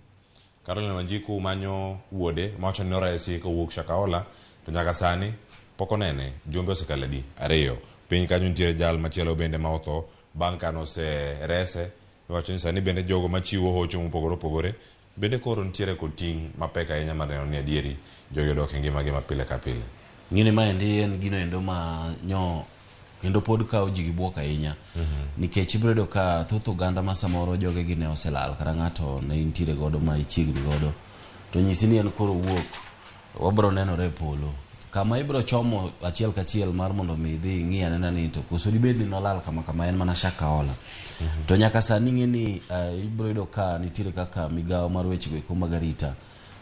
Caroline Wanjiku manyo wuode mawacho ni noresi kowuok Shakahola to nyaka sani pok onene. Jumbe osekalo adi? 2. Piny kanyo nitiere jal machielo bende ma otho bang' ka noserese. Iwacho ni sani bende jogo machiwo hocho mopogore opogore bende koro nitiere kod ting' mapek ahinya mar neno ni adieri jogi odok e ngimagi ma pile ka pile. Ng'ini maendi en gino endo ma nyo kendo pod kawo ji gi buok ahinya nikech ibiro yudo ka thoth oganda ma samoro jogegi ne oselal kata ng'ato ne intiere godo ma ichiegni godo to nyisi ni en koro wuok wabro nenore e polo kama ibro chomo achiel kachiel mar mondo mi idhi ing'i anena ni to koso dibed ni nolal kama kama en mana Shakahola. To nyaka sani ing'e ni ibro yudo ka nitiere kaka migawo mar weche go eko mag arita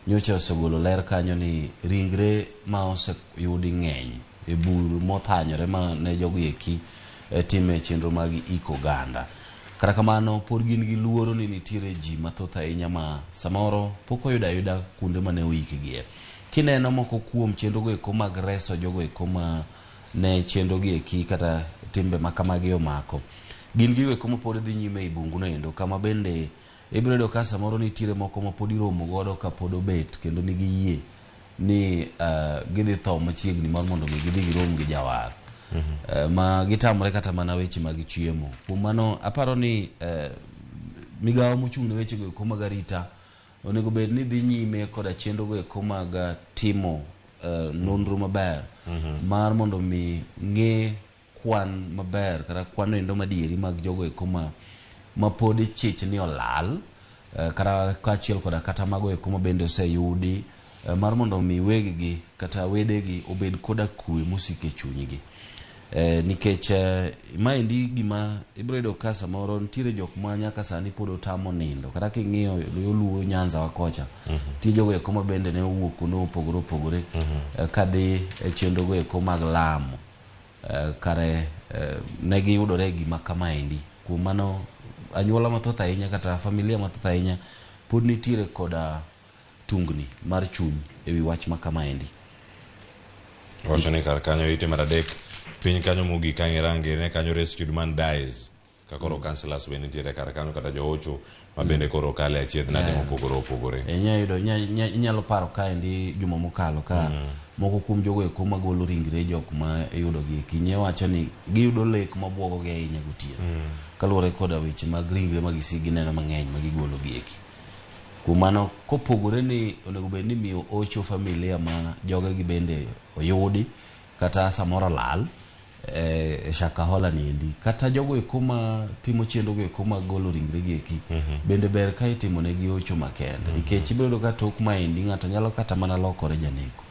nyocha osegolo ler kanyo ni ringre ma oseyudi ng'eny e bur mothanyore ma ne jogi eki time chenro mag iko oganda. Kata kamano pod gin gi luoro ni nitiere ji mathoth ahinya ma samoro pok oyudo ayuda kuonde mane oikgie. Kineno moko kuom chenro go eko mag reso jogo eko ma ne chenro gi eki kata timbe ma kamagi omako, gin gigo eko mapod dhi nyime ei bungu no endo kama bende ibiro yudo ka samoro nitiere moko ma pod iromo godo ka pod obet kendo nigi yie ni gidhi tho machiegni mar mondo mi gidhi girom gi jawar. Ma gitamore kata mana weche mag chiemo. Kuom mano aparo ni migawo mochung' ne weche go eko mag arita onego bed ni dhi nyime koda chenro go eko mag timo nonro maber mar mondo mi ng'e kwan maber kata kwan endo madieri mag jogo eko ma ma pod ichich ni olal kata kaachiel koda kata mago eko ma bende oseyudi mar mondo mi weggi kata wedegi obed koda kwe mosiko e chunygi. Nikech maendi gima ibiro yudo ka samoro nitiere jok ma nyaka sani pod otamo nindo kata king'iyo yo luo Nyanza wa kocha nitie jogo eko ma bende ne owuok kuonde mopogore opogore kadhi e chenro go eko mag lamo kare ne giyudore e gima kamaendi. Kuom mano anyuola mathoth ahinya kata familia mathoth ahinya pod nitiere koda tungni mar chuny ewi wach ma kamaendi. Wacho ni kar kanyo ite mar adek piny kanyo mogik ka irange ne kanyo rescued man dies ka koro councillors be nitiere kar kanyo kata joocho ma bende koro kale achiedh nade mopogore opogore. Inyalo yudo inyalo paro kaendi juma mokalo ka moko kuom jogo eko magolo ringre jok ma iyudo gi kinye wacho ni giyudo lek mabuogo gi ahinya gotieno kaluwore koda weche mag ringre ma gineno mang'eny ma gigolo gi eki. Kuom mano kopogore ni onego bed ni miyo ocho familia ma jogegi bende oyudi kata samoro lal e Shakahola niendi kata jogo eko ma timo chenro go eko mag golo ringre gi eki bende ber ka itimo negi ocho makende nikech ibiro yudo ka tok maendi ng'ato nyalo kata mana lokore janeko.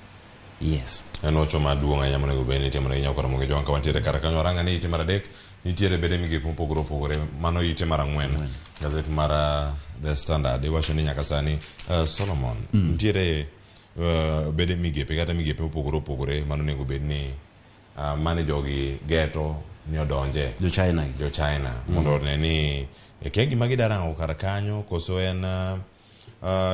Yes. En ocho maduong' ahinya monego bed ni itimo negi nyakora mogi jwang' ka wantiere kar kanyo waranga ni ite mar adek nitiere bede migepe mopogore opogore mano ite mar ang'wen gazet mar The Standard iwacho ni nyaka sani Solomon nitiere bede migepe kata migepe mopogore opogore mano onego bed ni mane jogi geto ni odonje jo China jo China mondo one ni kia gima gidarango kar kanyo koso en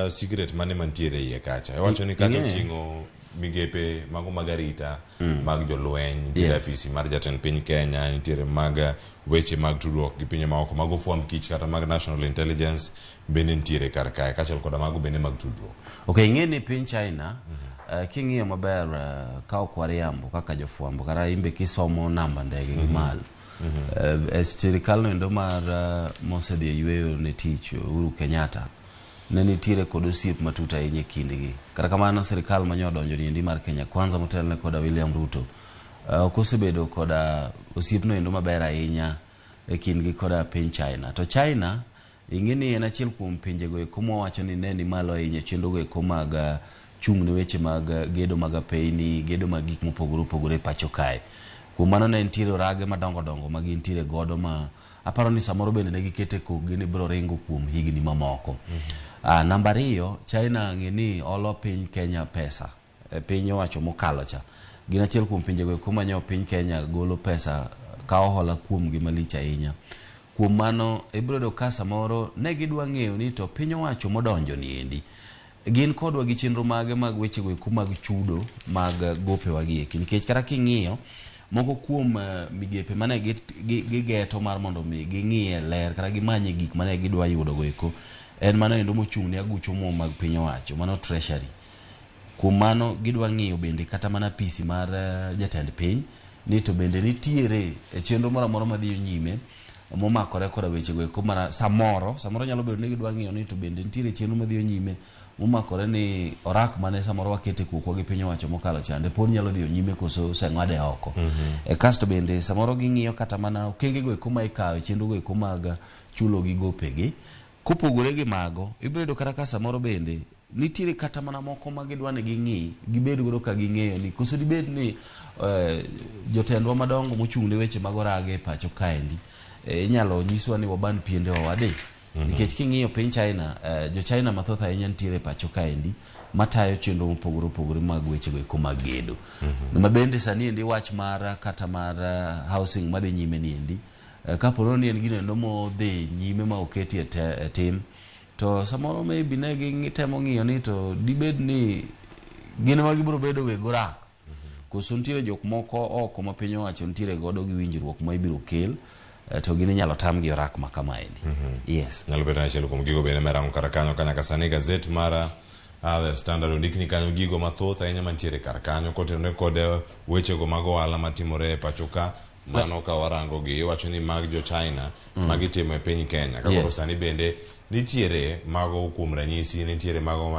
secret mane mantiere iye kacha iwacho ni kata oting'o migepe mago mag arita mag jolweny nitiere apisi mar jatend piny Kenya nitiere mag weche mag tudruok gi pinje maoko mago fwamb kich kata mag national intelligence bende nitiere kar kae kaachiel koda mago bende mag tudruok. Ok, ing'e ni piny China king'iyo maber ka ok wariambo kaka jofwambo kata imbe kisomo namba ndege gi malo e sirikal no endo mar mosedhi e yweyo ne tich Uhuru Kenyatta ne nitiere kod osiep matut ahinya e kindgi. Kata kamano sirikal manyo odonjo niendi mar Kenya Kwanza motelne koda William Ruto ok osebedo koda osiepno endo maber ahinya e kindgi koda piny China. To China ing'e ni en achiel kuom pinjego eko mwawacho ni ne ni malo ahinya e chenrogo eko mag chung' ne weche mag gedo mag apeyni, gedo mag gik mopogore opogore e pacho kae. Kuom mano ne nitiere orage madongo dongo ma gintiere godo ma aparo ni samoro bende ne gikete kokgi ni biro ringo kuom higni mamoko. Namba ariyo, China ng'e ni olo piny Kenya pesa. Piny owacho mokalo cha. Gin achiel kuom pinjego eko manyo piny Kenya golo pesa kawo hola kuomgi malich ahinya. Kuom mano ibiro yudo ka samoro ne gidwa ng'eyo ni to piny owacho modonjo niendi gin kodwa gi chenro mage mag wechego eko mag chudo mag gopewa gi eki nikech kata king'iyo moko kuom migepe mane gigeto mar mondo mi ging'iye ler kata gimanye gik mane gidwa yudo go eko en mano endo mochung' ne aguch omuom mag piny owacho mano treasury. Kuom mano gidwa ng'iyo bende kata mana apisi mar jatend piny ni to bende nitiere e chenro moro amora madhi nyime momakore koda wechego eko mana samoro nyalo bedo ni gidwa ng'iyo ni to bende nitiere chenro madhi nyime momakore ni orak mane samoro wakete kokwa gi piny owacho mokalo chande pod nyalo dhi nyime koso oseng'ade oko. Kasto bende samoro ging'iyo kata mana okengego eko ma ikawo e chenrogo eko mag chulo gi gopegi. Kopogore gi mago ibiro yudo kata ka samoro bende nitiere kata mana moko ma gidwa ni ging'i gibed godo ka ging'eyo ni koso dibed ni jotendwa madongo mochung' ne weche mag orage e pacho kaendi inyalo nyiswa ni waban piendewa wadhi. Nikech king'iyo piny China jo China mathoth ahinya nitiere e pacho kaendi matayo chenro mopogore opogore mag wechego eko mag gedo. Ma bende sani endi wach mar kata mar housing madhi nyime niendi kapo ni en gino endo modhi nyime ma oketi e tim to samoro maybe ne gitemo ng'iyo ni to dibed ni gin ema gibiro bedo weg orak koso nitiere jok moko oko ma piny owacho nitiere godo gi winjruok ma ibiro kel to gin inyalo tamgi orak ma kamaendi. Yes. Nyalo bedo achiel kuom gigo bende merango kar kanyo ka nyaka sani gazet mar The Standard ondikni kanyo gigo mathoth ahinya mantiere kar kanyo kotenore kod wechego mag ohala matimore e pacho ka mano ka warango gi iwacho ni mag jo China magitimo e piny Kenya ka koro sani bende nitiere mago kuom ranyisi nitiere mago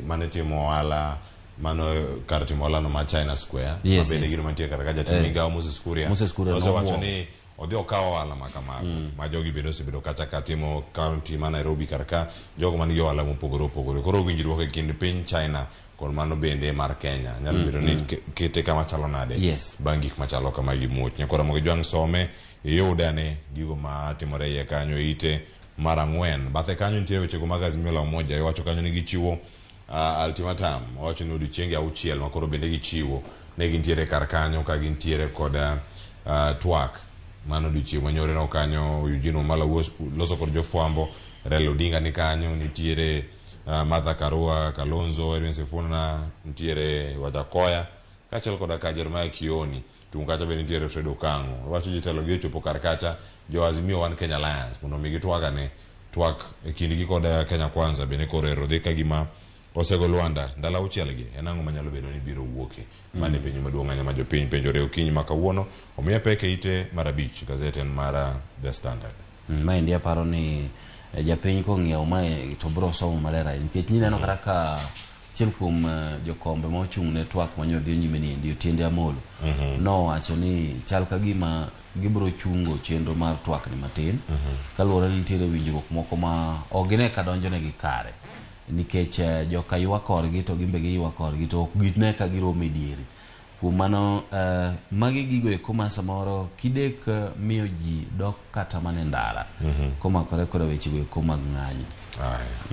mane timo ohala mano kar timo ohala no mar China Square ma bende gino mantiere kar ka jatend migawo Moses Kuria osewacho ni odhi okaw ohala ma kamago ma jogi bende osebedo kacha ka timo kaunti ma Nairobi kar ka jogo man gi ohala mopogore opogore. Koro winjruok e kind piny China kod mano bende mar Kenya nyalo bedo ni kete kama chalo nade bang' gik machalo kama gi muoch. Nyakora Ramogi Jwang' some iyude ane gigo matimore iye kanyo ite mar 4. Bathe kanyo nitie wechego mag Azimio la Umoja, iwacho kanyo ni gichiwo ultimatum, owacho ni odiochienge 6 ma koro bende gichiwo ne gintiere kar kanyo ka gintiere kod twak. Mano odiochieng' manyore no kanyo Eugene Wamalwa loso kod jofwambo, Raila Odinga ni kanyo, nitiere Martha Karua, Kalonzo, Edwin Sifuna, nitiere Wajackoyah kaachiel koda ka Jeremiah Kioni. Tung' kacha bende nitiere Fred Okang'o. Wacho jotelo gi ochopo kar kacha jo Azimio One Kenya Alliance mondo mi gitwagane twak e kindgi kod Kenya Kwanza bende koro ero dhi ka gima osego Lwanda ndalo 6 gi en ang'o manyalo bedo ni biro wuoke. Mano e penjo maduong' ahinya ma jopiny penjore okinyi ma kawuono. Omiye pek e ite mar 5 gazet en mar The Standard. Maendi aparo ni japiny kong'iewo mae to biro somo maler ahinya nikech nineno kata ka achiel kuom jokombe ma ochung' ne twak ma nyodhi nyime ni endi Otiende Amolo nowacho ni chal ka gima gibiro chungo chenro mar twak ni matin kaluwore ni nitiere winjruok moko ma ok gine ka donjonegi kare nikech joka ywak korgi to gin be giywak korgi to ok gine ka giromo e diere. Kuom mano magi gigo eko ma samoro kidek miyo ji dok kata mana e ndara komakore koda wechego eko mag ng'anyo.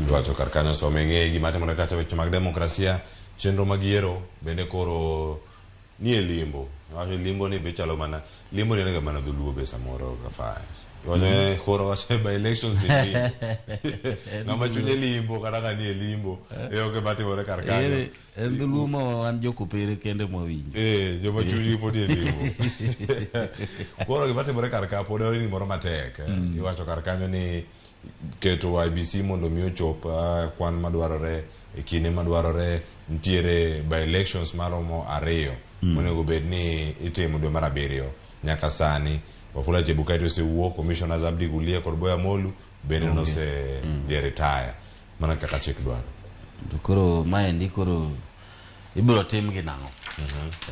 Iwacho kar kanyo some ng'e gima timore kacha weche mag demokrasia, chenro mag yiero bende koro nie limbo. Iwacho limbo ni be chalo mana limbo ni en ga mana dholuo be samoro gafaya. Iwacho koro wacho by elections in limbo. Ng'ama chunye limbo kata ka nie limbo e ok gima timore kar kanyo. En dholuo ma wan jokopere kende mwawinjo. Joma chunygi pod nie limbo. Koro gima timore kar ka pod en gimoro matek. Iwacho kar kanyo ni keto IEBC mondo mi ochop kwan madwarore e kinde madwarore nitiere by elections maromo 2 monego bed ni itimo dwe mar 7 nyaka sani. Wafula Chebukati osewuok, Commissioners Abdi Gulia kod Boya Molu bende nose dhi retire mana kaka chik dwaro. To koro maendi koro ibiro tim gi nang'o?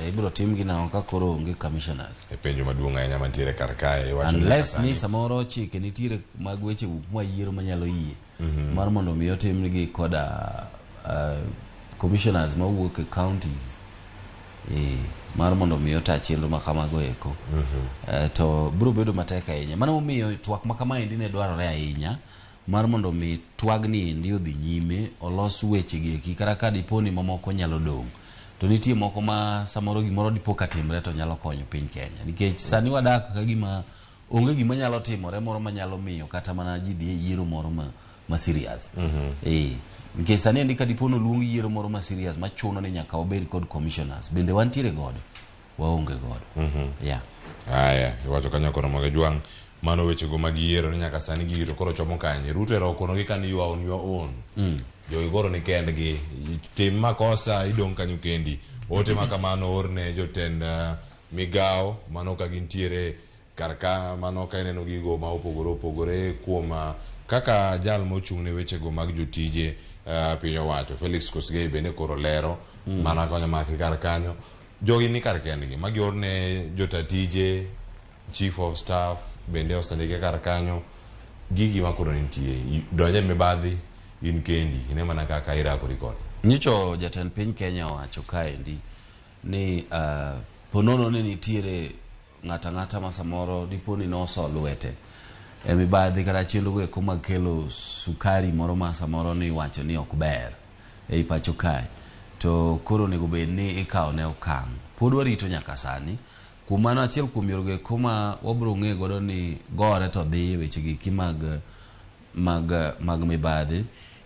Ibiro tim gi nang'o ka koro onge commissioners? E penjo maduong' ahinya mantiere kar kae. Unless ni samoro chike nitiere mag weche ma yiero manyalo yie mar mondo mi otimgi koda commissioners mawuok e counties mar mondo mi ota chenro ma kamago eko. To biro bedo matek ahinya. Mano momiyo twak ma kamaendi ne dwarore ahinya mar mondo mi twagni endi odhi nyime olos weche gi eki kata ka dipo ni mamoko nyalo dong'. To nitie moko ma samoro gimoro dipo ka timre to nyalo konyo piny Kenya. Nikech sani wadak ka gima onge gima nyalo timore moro manyalo miyo kata mana ji dhi e yiero moro ma serious. Nikech sani endi ka dipo ni oluong yiero moro ma serious machuno ni nyaka wabed kod commissioners, bende wantiere godo, waonge godo. Yeah. Aya, iwacho kanyo koro Ramogi Jwang' mano wechego mag yiero ni nyaka sani gigi to koro chomo kanye. Ruto ero okonogi ka ni you are on your own. Jogi koro ni kendgi. Tim makosa idong' kanyo kendi. Ote ma kamano orne jotend migao mano ka gintiere kar ka mano ka ineno gigo ma opogore opogore kuom kaka jal mochung' ne wechego mag jotije piny owacho Felix Kosgei bende koro lero mana konyo maki kar kanyo. Jogi ni kar kendgi magi orne jotatije, chief of staff bende osendike kar kanyo. Gigi ma koro nitie donje mibadhi in kendi ine mana kaka irakori kode. Nyicho jatend piny Kenya owacho kaendi ni ponono ni nitiere ng'ata ng'ata ma samoro dipo ni noso lwete e mibadhi kata chenro go eko mag kelo sukari moro ma samoro ni iwacho ni ok ber ei pacho kae to koro onego bed ni ikawo ne okang'. Pod warito nyaka sani. Kuom mano achiel kuom yorego eko ma wabiro ng'e godo ni gore to dhi e weche gi mag mibadhi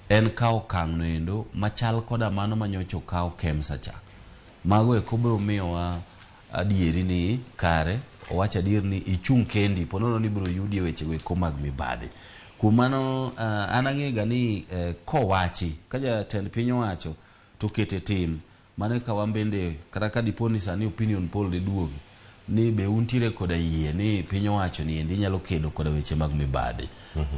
en kawo okang' no endo machal koda mano manyocha okaw KEMSA cha. Mago eko biro miyowa adieri ni kare owach adier ni ichung' kendi ponono ni ibiro yudi e wechego eko mag mibadhi. Kuom mano an ang'ega ni kowachi ka jatend piny owacho to kete tim mano ka wan bende kata ka dipo ni sani opinion poll de duogi ni be untiere koda yie ni piny owacho ni endi nyalo kedo koda weche mag mibadhi.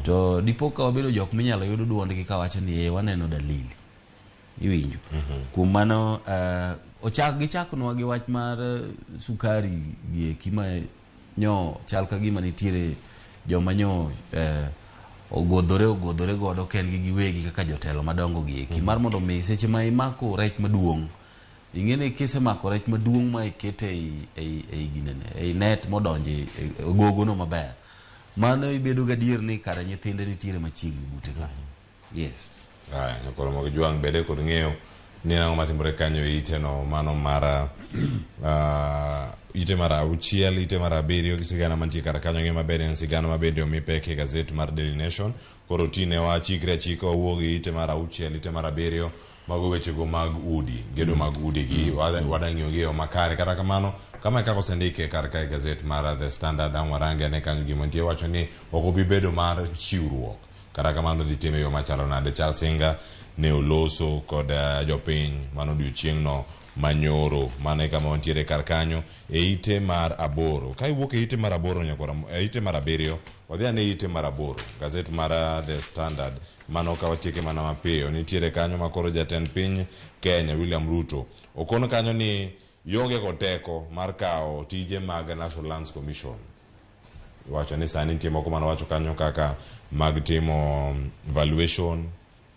To dipo ka wabedo jok minyalo yud duondgi kawacho ni waneno dalili. Iwinjo. Kuom mano ochak gichaknwa gi wach mar sukari gi eki ma nyo chal ka gima nitiere joma nyo ogodhore godo kendgi giwegi kaka jotelo madongo gi eki mar mondo mi seche ma imako rech maduong' ing'e ni kisemako rech maduong' ma ikete ei ginene ei net modonjo e gogono maber, mano ibedo gadier ni kara nyithinde nitiere machiegni bute kanyo. Yes. Aya, nyakoro mag Jwang' bede kod ng'eyo ni ang'o matimore kanyo e ite no mano mar ite mar 6, ite mar 7 gi sigana mantie kar kanyo. Ng'e maber en sigana ma bende omi pek e gazet mar Daily Nation. Koro tine wachikre achika wawuog e ite mar 6, ite mar 7 mago wechego mag udi, gedo mag udi gi wada ng'iyo gi e yo makare. Kata kamano, kama e kaka osendike kar kae gazet mar The Standard, ang' warange ane kanyo gima nitie wacho ni ok obi bedo mar chiwruok. Kata kamano dhi time e yo machalo nade? Charles Inga ne oloso kod jopiny mano odiochieng'no manyoro. Mano e kama wantiere kar kanyo e ite mar 8. Ka iwuok e ite mar 8 nyakora, e ite mar 7, wadhi ane ite mar 8. Gazet mar The Standard, mano ka watieke mana mapiyo. Nitiere kanyo ma koro jatend piny Kenya William Ruto okon kanyo ni ionge kod teko mar kawo tije mag National Lands Commission. Iwacho ni sani nitie moko manowacho kanyo kaka mag timo valuation,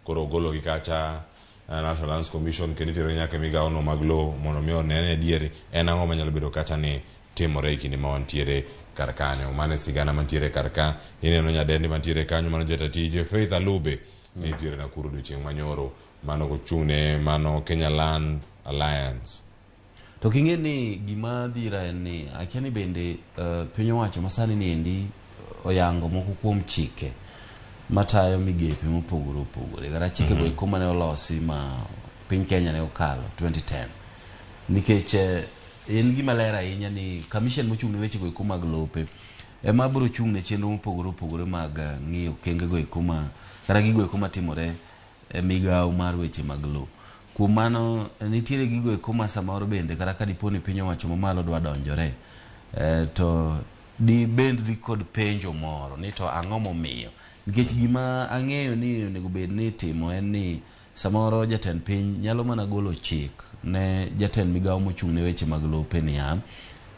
koro ogologi kacha National Lands Commission kendo itero nyaka e migawo no mag lowo mondo mi one ni adier en ang'o manyalo bedo kacha ni timore e kinde ma wantiere kar kanyo. Mano e sigana mantiere kar ka. Ineno nyadendi mantiere kanyo mano jata tije Faith Alube nitiere Nakuru odiochieng' manyoro, mano kochung'ne mano Kenya Land Alliance. To king'e ni gima dhira en ni akia ni bende piny owacho masani ni endi oyango moko kuom chike matayo migepe mopogore opogore kata chike go eko mane olosi ma piny Kenya ne okalo 2010 nikech en gima ler ahinya ni commission mochung' ne weche go eko mag lope ema biro chung' ne chenro mopogore opogore mag ng'iyo okenge go eko ma kata gigo eko matimore e migawo mar weche mag lowo. Kuom mano nitiere gigo eko ma samoro bende kata ka dipo ni piny owacho mamalo dwa donjore to dibed kod penjo moro ni to ang'o momiyo, nikech gima ang'eyo ni onego bed ni itimo en ni samoro jatend piny nyalo mana golo chik ne jatend migawo mochung' ne weche mag lope niya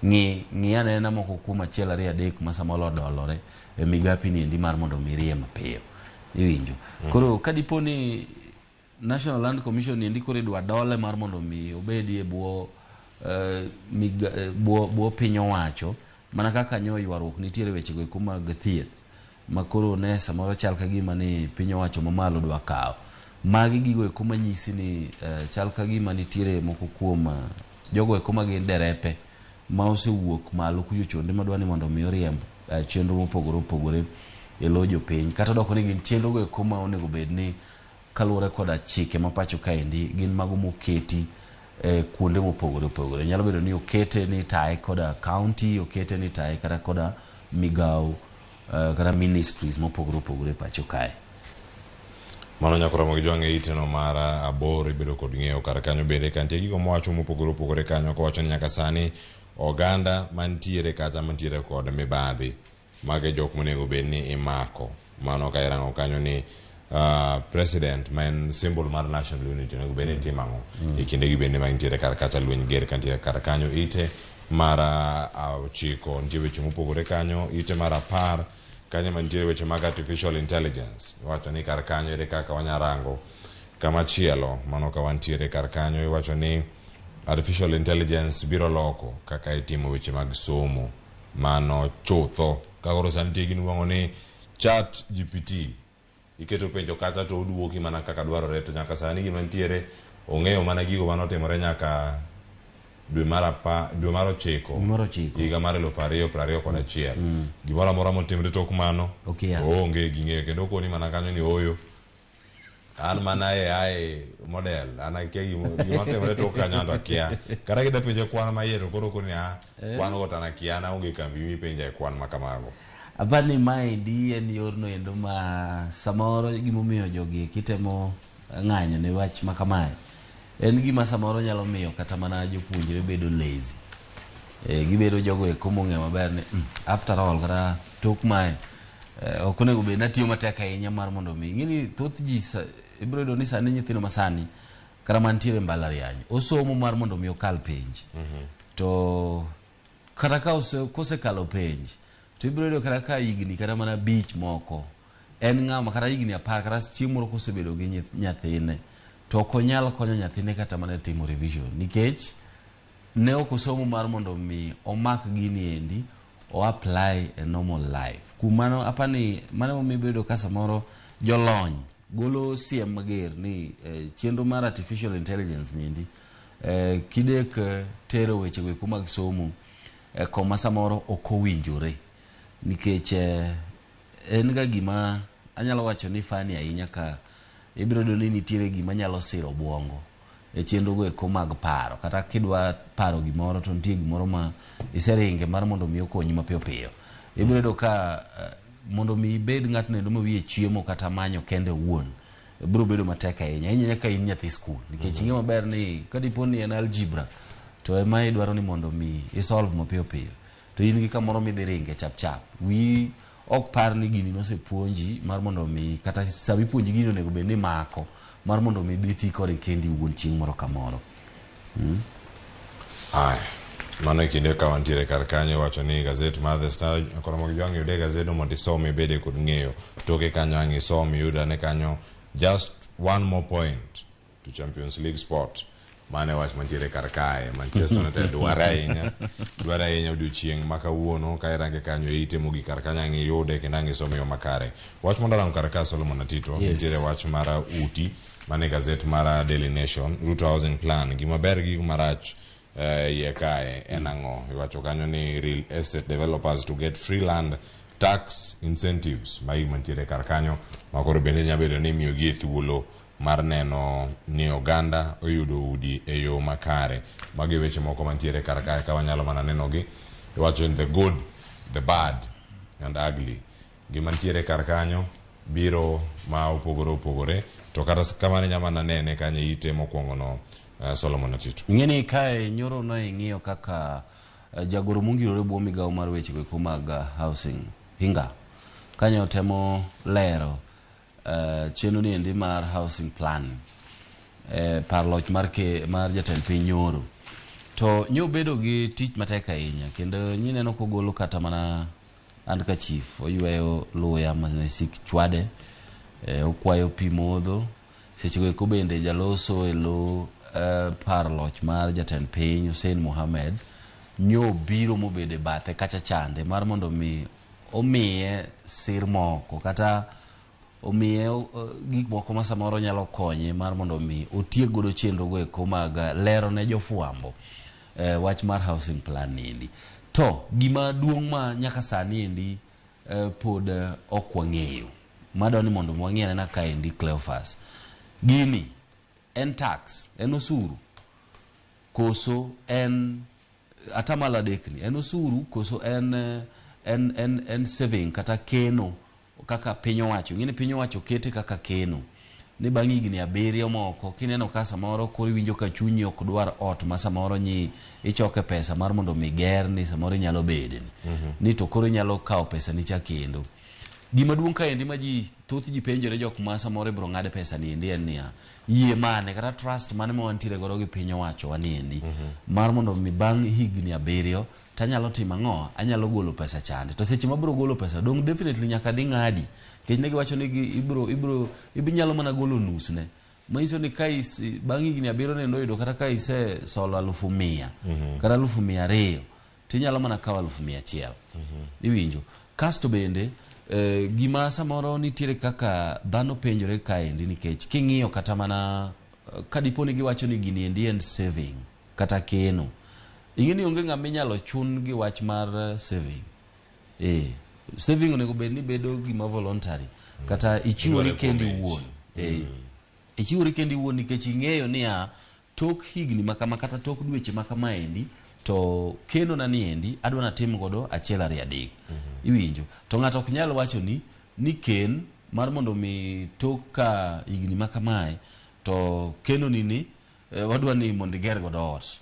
ng'i anena moko kuom 1 2 3 ma samoro odolore e migapi ni endi mar mondo mi rie mapiyo. Iwinjo. Koro ka dipo ni National Land Commission ni endi koro idwa dole mar mondo mi obedi e bwo bwo piny owacho mana kaka nyo ywaruok nitiere weche go eko mag thieth ma koro ne samoro chal ka gima ni piny owacho mamalo dwa kawo. Magi gigo eko manyisi ni chal ka gima nitiere moko kuom jogo eko ma gin derepe ma osewuok malo kucho chonde madwa ni mondo mi oriemb chenro mopogore opogore e lo jopiny, kata doko ni gin chenro go eko ma onego bed ni kaluwore koda chike ma pacho kaendi gin mago moketi kuonde mopogore opogore. Nyalo bedo ni okete ni itaye koda county, okete ni itaye kata koda migawo kata ministries mopogore opogore pacho kae. Mano nyakoro mag jwang' e iteno mar 8 ibedo kod ng'eyo kar kanyo bende ka nitie gigo mowacho mopogore opogore kanyo kowacho ni nyaka sani oganda mantiere kata mantiere kod mibadhi mage jok monego bed ni imako. Mano ka irango kanyo ni president ma en symbol mar national unity onego bed ni timo ang'o e kinde gi bende ma nitiere kar kacha lweny ger ka nitiere kar kanyo. Ite mar 9 nitie weche mopogore kanyo. Ite mar 10 kanyo mantiere weche mag artificial intelligence iwacho ni kar kanyo ere kaka wanyarango kama chielo. Mano ka wantiere kar kanyo iwacho ni artificial intelligence biro loko kaka itimo weche mag somo. Mano chutho ka koro sani nitie gima iluongo ni Chat GPT, iketo penjo kacha to oduoki mana kaka dwarore, to nyaka sani gima nitiere ong'eyo mana gigo manotimore nyaka dwe mar 9 higa mar 2021. Gimoro amora motimre tok mano oonge gi ng'eyo kendo okoni mana kanyo ni ooyo an mana AI model an akia gima timore tok kanyo to akia. Kata kida penje kwan ma iye to koro okoni a kwan go to an akia, an aonge kambi mipenja e kwan ma kamago. Apani maendi en yorno endo ma samoro gimomiyo jogi kitemo ng'anyo ne wach ma kamae en gima samoro nyalo miyo kata mana jopuonjre bedo lazy. Gibedo jogo eko mong'eyo maber ni after all kata tok mae ok onego bed natiyo matek ahinya mar mondo mi ing'e ni thoth ji ibiro yudo ni sani nyithindo masani kata mantiere e mbalariany osomo mar mondo mi okal penj. To Kata ka kosekalo penj to ibiro yudo kata ka higni kata mana 5 moko en ng'ama kata higni 10 kata chieng' moro kosebedo gi nyathine to ok onyal konyo nyathine kata mana timo revision nikech ne ok osomo mar mondo mi omak gini endi o apply e normal life. Kuom mano apani mano emomiyo ibedo ka samoro jolony golo siem mager ni chenro mar artificial intelligence ni endi kidek tero weche go eko mag somo koma samoro ok owinjore nikech en ga gima anyalo wacho ni fani ahinya ka ibiro yudo ni nitiere gima nyalo siro obwongo e chenro go eko mag paro kata kidwa paro gimoro to nitie gimoro ma iseringe mar mondo mi okonyi mapiyo piyo. Ibiro yudo ka mondo mi ibed ng'atno endo ma wiye chiemo kata manyo kende owuon biro bedo matek ahinya ahinya ka in nyathi skul nikech ing'e maber ni kadipo ni en algebra to ema idwaro ni mondo mi isolve mapiyo piyo to in gi kamoro midhi ringe chap chap wiyi ok par ni gini nosepuonji mar mondo mi kata sama ipuonji gini onego bed ni mako mar mondo mi idhi ti kode kendi iwuon chieng' moro kamoro. Aya, mano e kinde ka wantiere kar kanyo iwacho ni gazet mar The Standard koro mondo jwang' yude gazedno mondo isom ibede kod ng'eyo toke kanyo ang' isom iyud ane kanyo just one more point to Champions League spot. Mano e wach mantiere kar kae. Manchester United dware ahinya, dware ahinya odiochieng' ma kawuono ka irange kanyo e ite mogik kar kanyo ang' iyude kendo ang' isome e yo makare. Wach mondo arango kar ka Solomon Atito, nitiere wach mar uti mane gazet mar Daily Nation, Ruto Housing Plan, gima ber gi gima rach iye kae en ang'o? Iwacho kanyo ni real estate developers to get free land tax incentives, magi mantiere kar kanyo ma koro bende nyalo bedo ni imiyogi e thuolo mar neno ni oganda oyudo udi e yo makare. Magi weche moko mantiere kar kae ka wanyalo mana nenogi. Iwacho ni the good, the bad and ugly. Gima ntiere kar kanyo biro ma opogore opogore to kata kamano inyalo mana nene kanyo e ite mokwongo no Solomon Atito. Ing'eni kae nyoro ne ing'iyo kaka jagoro mongirore bwo migawo mar weche go eko mag housing Hinga kanyo temo lero chenro ni endi mar housing plan par loch mar ke, mar jatend piny nyoro to nyobedo gi tich matek ahinya kendo nyineno kogolo kata mana handkerchief oyweyo luya mane sik chwade okwayo pi modho seche go eko bende jaloso e lo par loch mar jatend piny Hussein Mohamed nyo biro mobedo e bathe kacha chande mar mondo mi omiye sir moko kata omiye gik moko ma samoro nyalo konye mar mondo mi otiek godo chenro go eko mag lero ne jofwambo wach mar housing plan ni endi. To gima duong' ma nyaka sani endi pod ok wang'eyo madwa ni mondo wang'i anena kaendi Cleophas, gini en tax, en osuru koso en atamalo adek ni en osuru koso en saving kata keno kaka piny owacho. Ing'e ni piny owacho kete kaka keno ni bang' higni 7 moko kineno ka samoro koro iwinjo ka chunyi ok dwar ot ma samoro nyi ichoke pesa mar mondo mi ger ni samoro inyalo bede ni. Ni to koro inyalo kawo pesa ni cha kendo. Gima duong' kaendi ma ji thoth ji penjore jok ma samoro ibiro ng'ad pesa ni endi en niya, yie mane kata trust mane ma wantiere godo gi piny owacho wa ni endi mar mondo mi bang' higni 7 tanyalo timo ang'o? Anyalo golo pesa chande. To seche mabiro golo pesa dong definitely nyaka dhi ng'adi. Nikech ne giwacho ni ibiro ibinyalo mana golo nus ne. Manyiso ni ka bang' higni 7 nendo oyudo kata ka ise solo 100,000 kata 200,000 tinyalo mana kawo 100,000. Iwinjo. Kasto bende gima samoro nitiere kaka dhano penjore kaendi nikech king'iyo kata mana kadipo ni giwacho ni gini endi en saving kata keno. Ing'e ni onge ng'ama inyalo chun gi wach mar saving. Saving onego bed ni bedo gima voluntary kata ichiwori kendi iwuon. Ichiwori kendi iwuon nikech ing'eyo niya tok higni makama kata tok dweche makama endi to keno na ni endi adwa natim godo 1 2 3. Iwinjo. To ng'ato ok nyal wacho ni ken mar mondo mi tok ka higni makamae to keno ni wadwa ni mondo iger godo ot.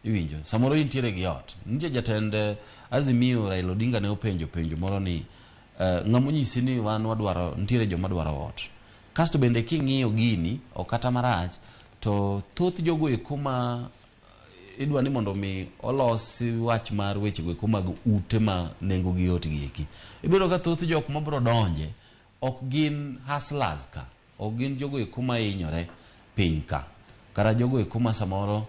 Iwinjo. Samoro intiere gi ot. Nitie jatend Azimio Raila Odinga ne openjo penjo moro ni ng'ama onyisi ni wan wadwaro nitiere joma dwaro ot. Kasto bende king'iyo gini ok kata marach to thoth jogo eko ma idwa ni mondo mi olos wach mar weche go eko mag ute ma nengo gi yot gi eki, ibiro ka thoth jok mabiro donje ok gin hustlers ka, ok gin jogo eko mahinyore piny ka, kata jogo eko ma samoro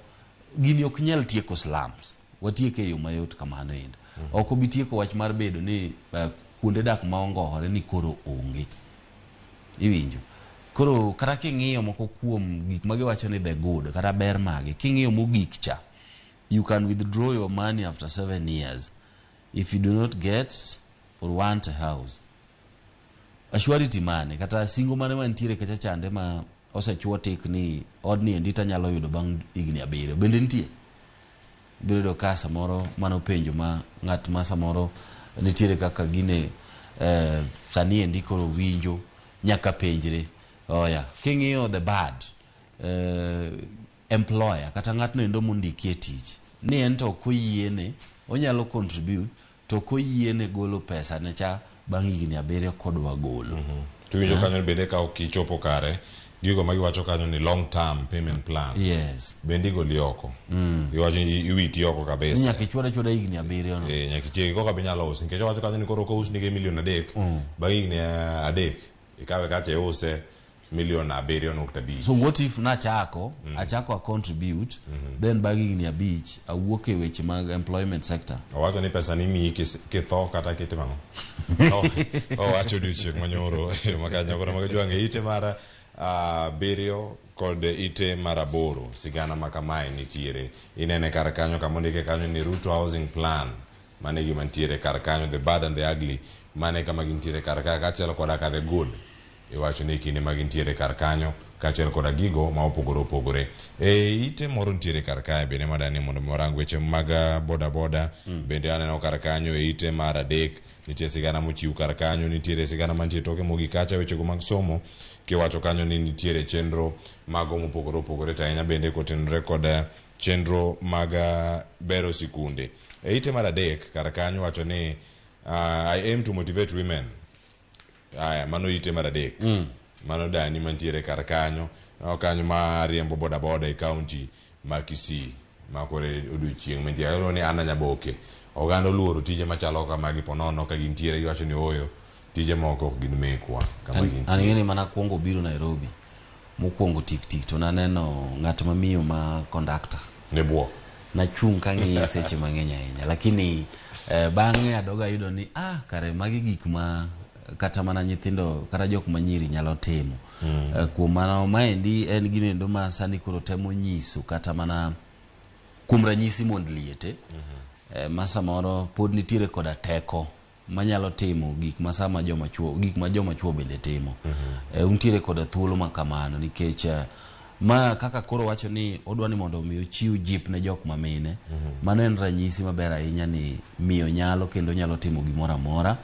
gini ok nyal tieko slums. Watieke e yo mayot kamano endo. Ok obi tieko wach mar bedo ni kuonde dak ma ongohore ni koro onge. Iwinjo? Koro kata king'iyo moko kuom gik ma giwacho ni the good kata ber mage, king'iyo mogik cha, you can withdraw your money after 7 years if you do not get or want a house. Assurity mane kata singo mane mantiere kacha chande ma osechuo tik ni odni endi tanyalo yudo bang' higni 7 bende nitie? Ibiro yudo ka samoro mano penjo ma ng'at ma samoro nitiere kaka gine sani endi koro winjo nyaka penjre. Oya, king'iyo the bad employer kata ng'atno endo mondiki e tich ni en to ok oyiene, onyalo contribute to ok oyiene golo pesa ne cha bang' higni 7 kodwa golo. To winjo kanyo bende ka ok ichopo kare, gigo ma giwacho kanyo ni long term payment plans. Bende igoli oko. Iwacho ni iwiti oko kabisa. Nyaka ichwad achwada higni 7 no. Nyaka itieki koka binyalo usi. Nikech owacho kanyo ni koro kousni gi milion 3, bang' higni 3 ikawe kacha iuse milion 7.5. So what if nachako, achako a contribute, then bang' higni 5 awuok e weche mag employment sector. Owacho ni pesa ni miyi kitho kata kitimo ang'o? Owacho odiochieng' manyoro makanyo koro mag jwang'e ite mar 7 kod ite mar 8 sigana ma kamae nitiere. Inene kar kanyo kama ondike kanyo ni Ruto Housing Plan. Mane gima nitiere kar kanyo, the bad and the ugly. Mane kama gintiere kar ka kaachiel koda ka the good. Iwacho ni kinde ma gintiere kar kanyo kaachiel koda gigo ma opogore opogore. E ite moro nitiere kar kae bende madani mondo mi warang weche mag boda boda. Bende aneno kar kanyo e ite mar 3 nitie sigana mochiw kar kanyo, nitiere sigana mantie toke mogik kacha wechego mag somo kiwacho kanyo ni nitiere chenro mago mopogore opogore to ahinya bende kotenore kod chenro mag bero sikunde. E ite mar 3 kar kanyo wacho ni I aim to motivate women. Aya, mano ite mar 3. Mano dani mantiere kar kanyo, kanyo ma riembo boda boda e county ma Kisii. Ma koro odiochieng' mantie koro ni Anna Nyaboke. Oganda oluoro tije machalo kamagi ponono ka gintiere giwacho ni ooyo tije moko ok gin mekwa kama gintie. An ing'e ni mana kuongo biro Nairobi mokwongo tik tik to naneno ng'at ma miyo ma conductor. Ne buok. Nachung' kang'iye seche mang'eny ahinya, lakini bang'e adogo ayudo ni kare magi gik ma kata mana nyithindo kata jok ma nyiri nyalo timo. Kuom mano maendi en gino endo ma sani koro temo nyiso kata mana kuom ranyisi mond liete ma samoro pod nitiere koda teko manyalo timo gik ma sama joma chuo, gik ma joma chuo bende timo. Untiere koda thuolo ma kamano nikech ma kaka koro wacho ni odwa ni mondo mi ochiw jip ne jok ma mine. Mano en ranyisi maber ahinya ni miyo nyalo kendo nyalo timo gimoro amora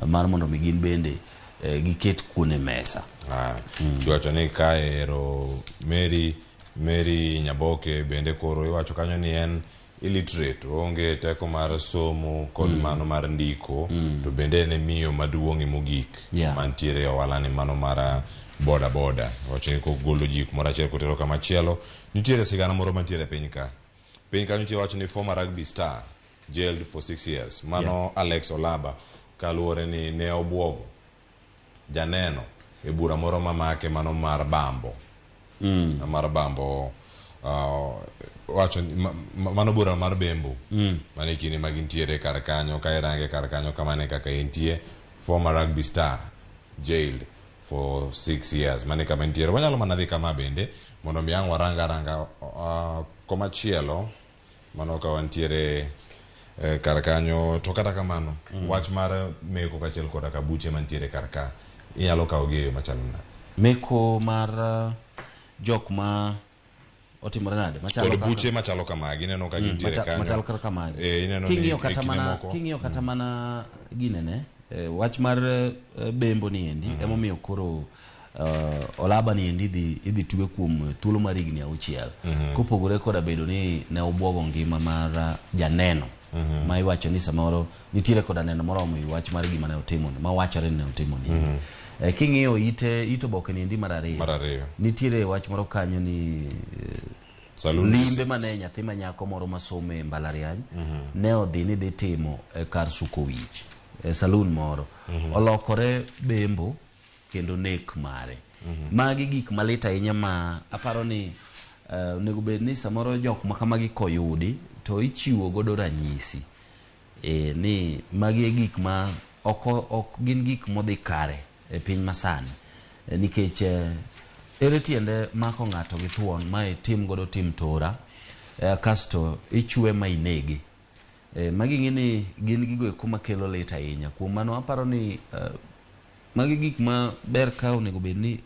mar mondo mi gin bende giket kuon e mesa. Iwacho ni kaero Mary Nyaboke bende koro iwacho kanyo ni en illiterate, oonge teko mar somo kod mano mar ndiko, to bende en e miyo maduong' mogik mantiere e ohala ni mano mar boda boda. Iwacho ni kogolo ji kumoro achiel kotero kama chielo. Nitiere sigana moro mantiere piny ka. Piny kanyo nitie wach ni former rugby star jailed for 6 years. Mano Alex Olaba kaluwore ni ne obuogo janeno e bura moro mamake mano mar Bambo. Mar Bambo wacho mano bura mar Bembo. Mano e kinde ma gintiere kar kanyo ka irange kar kanyo kamano kaka entie former rugby star jailed for 6 years. Mano e kama entiere. Wanyalo mana dhi kama bende mondo mi ang' warang aranga komachielo mano ka wantiere kar kanyo to kata kamano wach mar meko kaachiel koda ka buche mantiere kar ka inyalo kawo gi e yo machalo nade? Meko mar jok ma otimore nade? Machalo kod buche machalo kamagi ineno ka gintiere kanyo. Machalo kaka kamagi. Ineno ni king'iyo kata mana ginene wach mar Bembo ni endi emomiyo koro Olaba ni endi idhi tuwe kuom thuolo mar higni 6. Kopogore koda bedo ni ne obuogo ngima mar janeno ma iwacho ni samoro nitiere koda neno moromo e wach mar gima ne otimo ma wachore ni ne otimo ni. King'iyo ite oboke ni endi mar ariyo. Nitiere wach moro kanyo ni Saloon limbe receipts. mane nyathi ma nyako moro masomo e mbalariany ne odhi ni dhi timo e kar suko wich e saloon moro olokore bembo kendo nek mare. Magi gik malit ahinya ma aparo ni onego bed ni samoro jok ma kamagi koyudi to ichiwo godo ranyisi ni magi e gik ma ok gin gik modhi kare e piny masani. Nikech ere tiende mako ng'ato gi thuon ma itim godo tim tora, kasto ichwe ma inege. Magi ng'e ni gin gigo eko makelo lit ahinya. Kuom mano aparo ni magi gik ma ber ka onego bed ni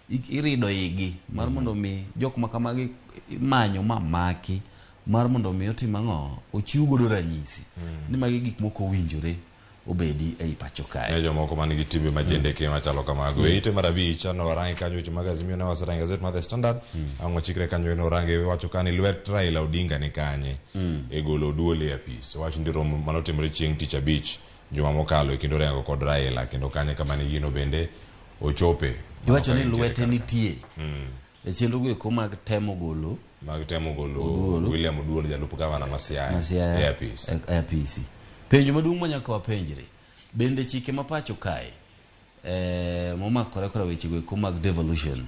irido igi mar mondo mi jok ma kamagi imanyo ma maki mar mondo mi otim ang'o, ochiw godo ranyisi ni magi gik moko owinjore obedi ei pacho kae. Ne jomoko man gi timbe majendeke machalo kamago. E ite mar 5 ano warange kanyo weche mag Azimio ne waserange gazet mar The Standard. Ang' wachikre kanyo ne orange wacho kani lwet Raila Odinga ni kanye e golo Oduol e apis. Wach ndi romo manotimore chieng' tich abich juma mokalo e kind Orengo kod Raila kendo kanye kama ne gino bende ochope. Iwacho ni lwete nitie e chenro go eko mag temo golo Oduol. William Oduol jalup gavana ma Siaya e apis. E apisi. Penjo maduong' ma nyaka wapenjre, bende chike ma pacho kae momakore koda weche go eko mag devolution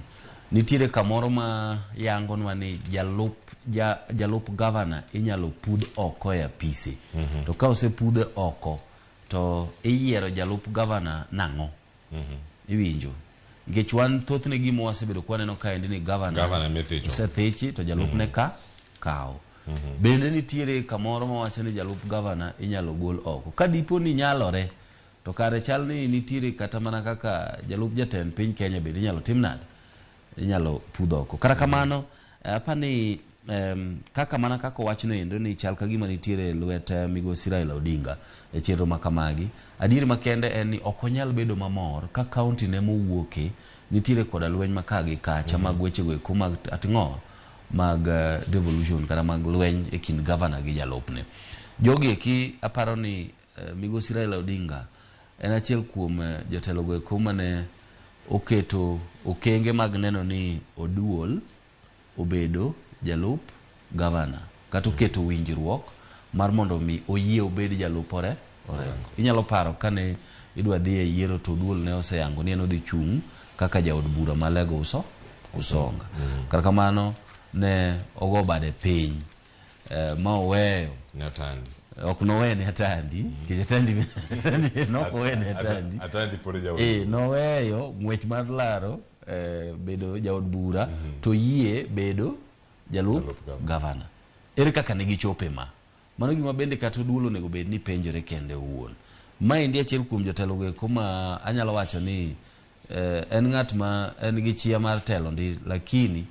nitiere kamoro ma yangonwa ni jalup gavana inyalo pudh oko e apise. To ka osepudhe oko to iyiero jalup gavana nang'o? Iwinjo? Nikech wan thothne gima wasebedo kwaneno kaendi ni gavana mithicho. Osethichi to jalupne ka kawo. Bende nitiere kamoro mawacho ni jalup gavana inyalo gol oko. Ka dipo ni nyalore to kare chal ni nitiere kata mana kaka jalup jatend piny Kenya bende inyalo tim nade? Inyalo pudh oko. Kata kamano apani kaka mana kaka wachno endo ni chal ka gima nitiere lwet migosi Raila Odinga e chenro ma kamagi. Adier makende en ni ok onyal bedo mamor ka kaunti ne mowuoke nitiere koda lweny ma ka gi kacha mag wechego eko mag ating'o mag devolution kata mag lweny e kind gavana gi jalupne. Jogi eki aparo ni migosi Raila Odinga en achiel kuom jotelo go eko mane oketo okenge mag neno ni Oduol obedo jalup gavana kata oketo winjruok mar mondo mi oyie obed jalup Orengo. Inyalo paro kane idwa dhi e yiero to Oduol ne oseyango ni en odhi chung' kaka jaod bura ma Lego Usonga. Kata kamano ne ogo bade piny ma oweyo Atandi. Ok nowe ne Atandi, nikech Atandi nok owe ne Atandi. Atandi pod jaod. Noweyo ng'wech mar laro bedo jaod bura to yie bedo jalup gavana. Ere kaka ne gichope ma? Mano gima bende kata Oduol onego bed ni penjore kende owuon. Maendi achiel kuom jotelo go eko ma anyalo wacho ni en ng'at ma en gi chia mar telo ndi, lakini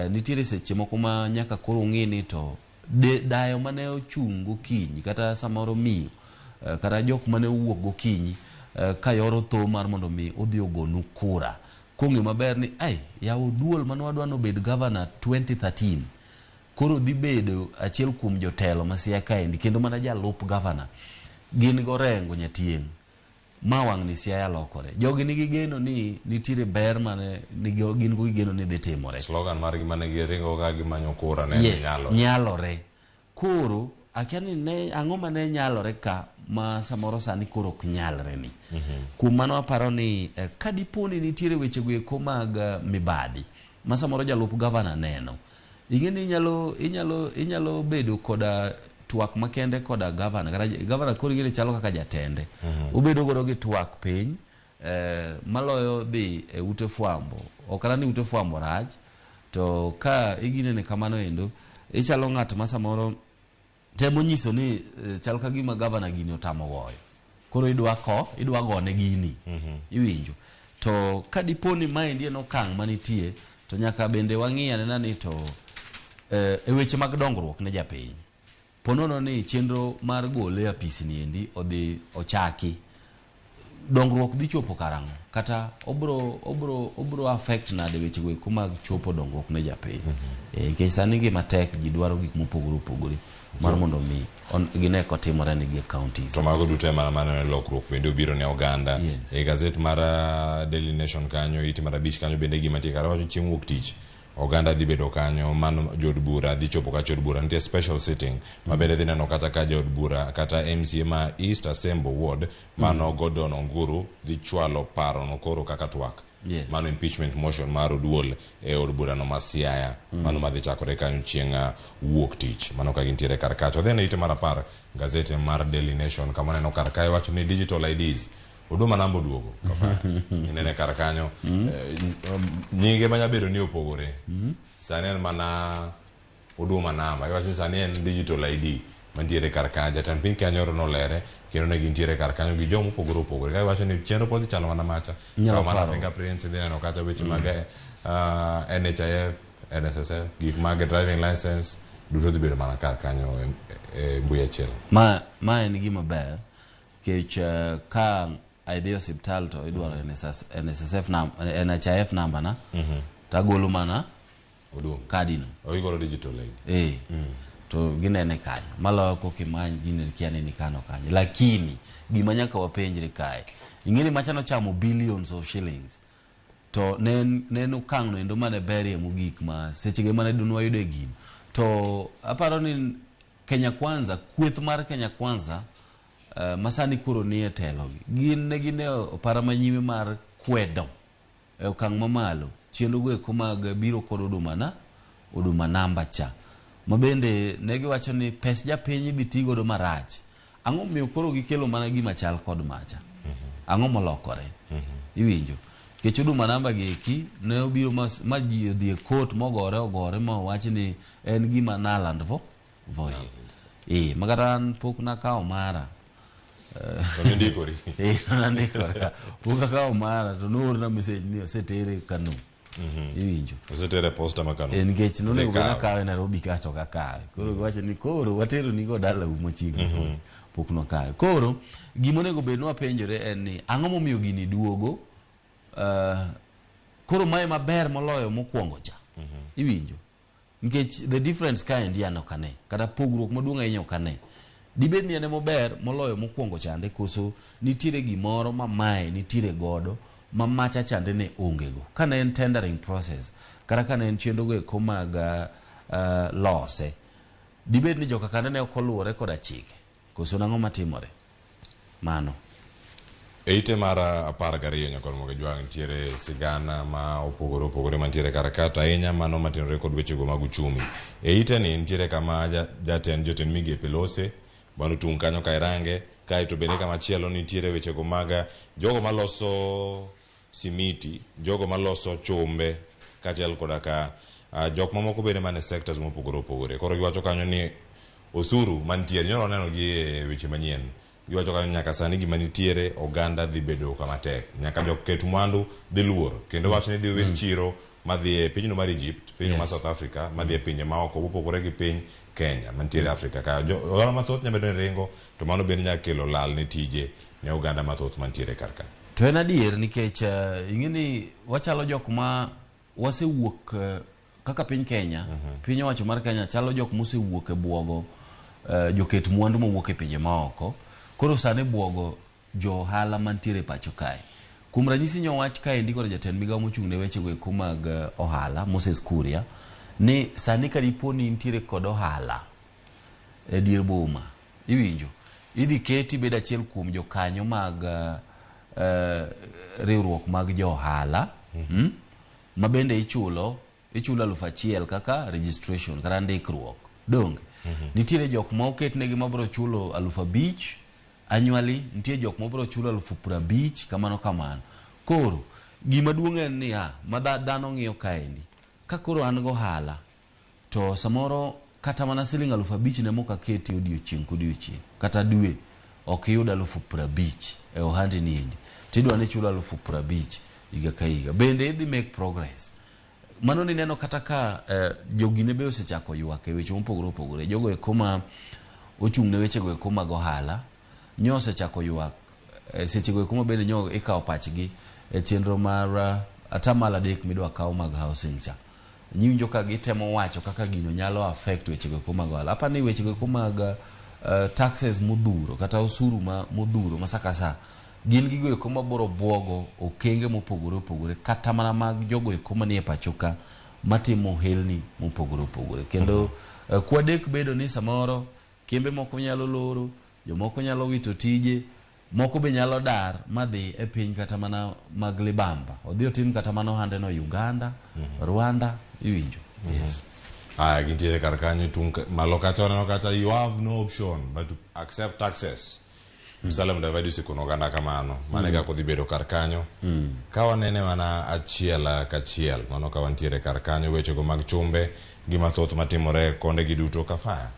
nitiere seche moko ma nyaka koro ung'i ni to dayo mane ochung' gokinyi kata samoro miyo kata jok mane owuok gokinyi kayoro tho mar mondo mi odhi ogonu kura kong'eyo maber ni ai yawo Oduol mane wadwa nobed gavana 2013 koro dhi bedo achiel kuom jotelo ma Siaya kaendi kendo mana jalup gavana gin go Orengo Nyatieng' ma wang' ni Siaya lokore. Jogi nigi geno ni nitiere ber mane gin go gigeno ni dhi timore. Slogan margi mane giringo ka gimanyo kura ne nyalore. Nyalore. Koro akia ni ne ang'o mane nyalore ka ma samoro sani koro ok nyalre ni. Kuom mano aparo ni ka dipo ni nitiere weche go eko mag mibadhi ma samoro jalup gavana neno, ing'e ni inyalo bedo koda twak makende koda gavana. Kata gavana koro ing'e ni chalo kaka jatende. Obedo godo gi twak piny maloyo dhi e ute fwambo. Ok kata ni ute fwambo rach, to ka iginene kamano endo ichalo ng'at ma samoro temo nyiso ni chal ka gima gavana gini otamo goyo. Koro idwa gone gini. Iwinjo. To ka dipo ni maendi en okang' manitie to nyaka bende wang'i anena ni to e weche mag dongruok ne japiny. Ponono ni chenro mar gole e apisi ni endi odhi ochaki, dongruok dhi chopo karang'o? Kata obro affect nade weche go eko mag chopo dongruok ne japiny? Nikech sani ngima tek, ji dwaro gik mopogore opogore mar mondo mi gine kotimore negi e counties. To mago duto ema mana lokruok bende obiro ne oganda. E gazet mar Daily Nation kanyo, ite mar 5 kanyo bende gima tie kar wacho chieng' wuok tich. Oganda dhi bedo kanyo, mano jood bura dhi chopo kacha od bura nitie special sitting ma bende dhi neno kata ka jood bura kata MCA ma East Asembo Ward mano Gordon Onguru dhi chwalo paro no koro kaka twak. Yes. Mano impeachment motion mar Oduol e od burano ma Siaya. Mano madhi chakore kanyo chieng' wuok tich. Mano ka gintiere kar kacha. Odhi e ite mar 10 gazete mar Daily Nation kama waneno kar kae wacho ni digital IDs Huduma namba oduogo inene kar kanyo. Nyinge manya bedo ni opogore. Sani en mana Huduma namba, iwacho ni sani en digital ID mantiere kar kanyo. Jatend piny Kenya nyoro nolere kendo ne gintiere kar kanyo gi joma opogore opogore ka giwacho ni chenro pod dhi chalo mana macha. Inyalo Kawo mana paro. fingerprints idhi neno kacha weche mag NHIF, NSSF, gik mag driving license duto dhi bedo mana kar kanyo e mbui achiel. Ma en gima ber nikech ka idhi e osiptal to idwaro NSS, NSSF nam, NHIF namba na tagolo mana kadi no. Oigolo digital ID. To ginene kanyo maloyo koka imany gini kia ni nikano kanyo. Lakini gima nyaka wapenjre kae, ing'eni macha nochamo billions of shillings to ne en okang' no endo mane berie mogik ma sechego mane wayude gino. To aparo ni Kenya Kwanza, kweth mar Kenya Kwanza masani koro nie telo gi, gin ne gin e opara manyime mar kwedo e okang' mamalo chenro go eko mag biro kod Huduma namba cha, ma bende ne giwacho ni pes japiny idhi ti godo marach. Ang'o momiyo koro gikelo mana gima chal kod macha? Ang'o molokore? Iwinjo? Nikech Huduma namba gi eki ne obiro ma ji odhi e court mogore ogore ma owach ni en gima null and void. Ma kata an pok nakawo mara. To nindikori. To nandikora. Pok akawo mara to noorna message ni osetere Kano. Iwinjo? Osetere posta ma Kano. Nikech nonego bed Dhi kawe. nakawe Nairobi ka to kakawe. Koro giwacho ni koro watero ni go dalau machiegni pok nwakawe. Koro gima onego bed ni wapenjore en ni ang'o momiyo gini duogo? Koro mae maber moloyo mokwongo cha. Iwinjo? Nikech the difference kaendi an ok ane, kata pogruok maduong' ahinya ok ane. Dibed ni en emober moloyo mokwongo chande, koso nitiere gimoro ma mae nitiere godo ma macha chande ne onge go. Kane en tendering process, kata kane en chenro go eko mag lose, dibed ni joka kande ne ok oluwore koda chike, koso nang'o matimore? Mano. E ite mar 12 nyakor Moge Jwang' nitiere sigana ma opogore opogore mantiere kar ka, to ahinya mano matenore kod wechego mag uchumi. E ite ni nitiere kama jatend jotend migepe lose, mano tung' kanyo ka irange, kaeto bende kama chielo nitiere wechego mag jogo maloso simiti, jogo maloso chumbe, kaachiel koda ka jok mamoko bende mane sectors mopogore opogore. Koro giwacho kanyo ni osuru mantiere, nyoro waneno gi e weche manyien, giwacho kanyo nyaka sani gima nitiere oganda dhi bedo kama tek, nyaka jok ket mwandu dhi luor, kendo wacho ni dhi wit chiro madhi e pinyno mar Egypt, pinyno mar South Africa, madhi e pinje maoko mopogore gi piny Kenya mantiere Afrika ka. Oganda mathoth nyalo bedo ni ringo, to mano bende nyalo kelo lal ne tije ne oganda mathoth mantiere kar ka. To en adier nikech ing'e ni wachalo jok ma wasewuok kaka piny Kenya, piny owacho mar Kenya chalo jok mosewuok e buogo joket mwandu mowuok e pinje maoko. Koro sani buogo jo ohala mantiere e pacho kae. Kuom ranyisi nyowach kaendi kod jatend migawo mochung' ne wechego eko mag ohala Moses Kuria ni sani ka dipo ni intiere kod ohala e dier boma, iwinjo, idhi keti bed achiel kuom jokanyo mag riwruok mag jo ohala, ma bende ichulo 1000 kaka registration kata ndikruok. Donge? Nitiere jok ma oketnegi mabiro chulo 5000 annually, nitie jok mabiro chulo 50,000 kamano kamano. Koro gima duong' en niya, ma dhano ng'iyo kaendi, ka koro an go ohala to samoro kata mana siling 5000 ne mok aketi odiochieng' kodiochieng' kata dwe ok iyud 50,000 e ohandi ni endi, tidwa ni ichul 50,000 higa ka higa, bende idhi make progress? Mano nineno kata ka jogine be osechako ywak e weche mopogore opogore. Jogo eko ma ochung' ne wechego eko mag ohala nyo osechako ywak sechego eko ma bende nyo ikawo pachgi e chenro mar 3% midwa kaw mag housing cha. Niwinjo ka gitemo wacho kaka gino nyalo affect wechego eko mag ohala. Apa ni wechego eko mag taxes modhuro kata osuru ma modhuro ma sa ka sa gin gigo eko mabiro buogo okenge mopogore opogore kata mana mag jogo eko manie pacho ka matimo ohelni mopogore opogore. Kendo kwadek bedo ni samoro kembe moko nyalo loro, jomoko nyalo wito tije, moko be nyalo dar madhi e piny kata mana mag libamba, odhi otim kata mana ohande no Uganda, Rwanda, iwinjo. Yes. Aya, gintiere kar kanyo tung' malo kacha waneno kacha you have no option but to accept taxes. Musalia Mudavadi osekono oganda kamano. Mano e kaka odhi bedo kar kanyo. Ka wanene mana achiel kachiel, mano ka wantiere kar kanyo wechego mag chumbe gi mathoth matimore konde gi duto kafaya.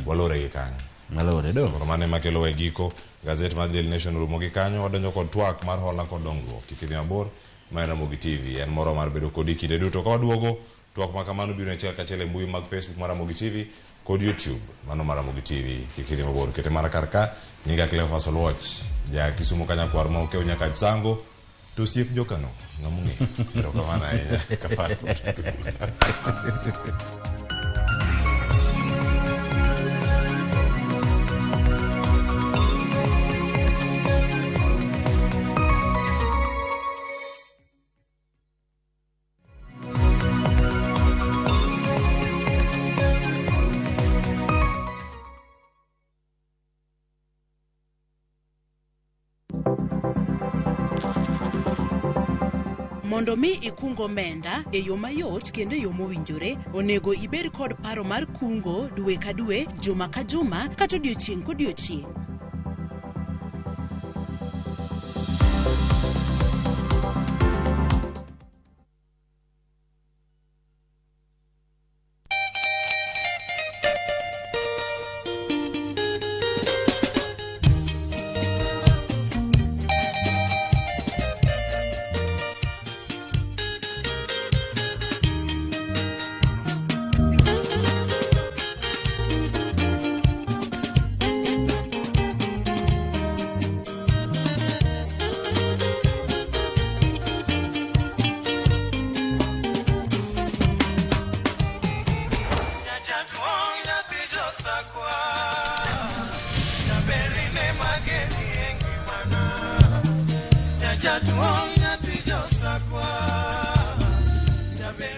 Walore gi kanyo. Malore do. Koro mano ema kelowa e giko. Gazet mar Daily Nation orumo gi kanyo. Wadonjo kod twak mar hola kod dongruok. Kik idhi mabor. Ma en Ramogi TV. En moro mar bedo kodi kinde duto. Ka waduogo, twak ma kamano biro achiel kachiel e mbui mag Facebook mar Ramogi TV kod YouTube mano mar Ramogi TV. Kik idhi mabor. Kete mana kar ka. Nyinga Cleophas Oluoch. Ja Kisumo Kanyakwar ma okew nyaka Sango. To osiep jokano. Ng'ama ong'eyo. Erokamano ahinya. Kapar Mondo mi ikung omenda e yo mayot kendo e yo mowinjore, onego ibed kod paro mar kungo dwe ka dwe, juma ka juma, kata odiochieng' kodiochieng'.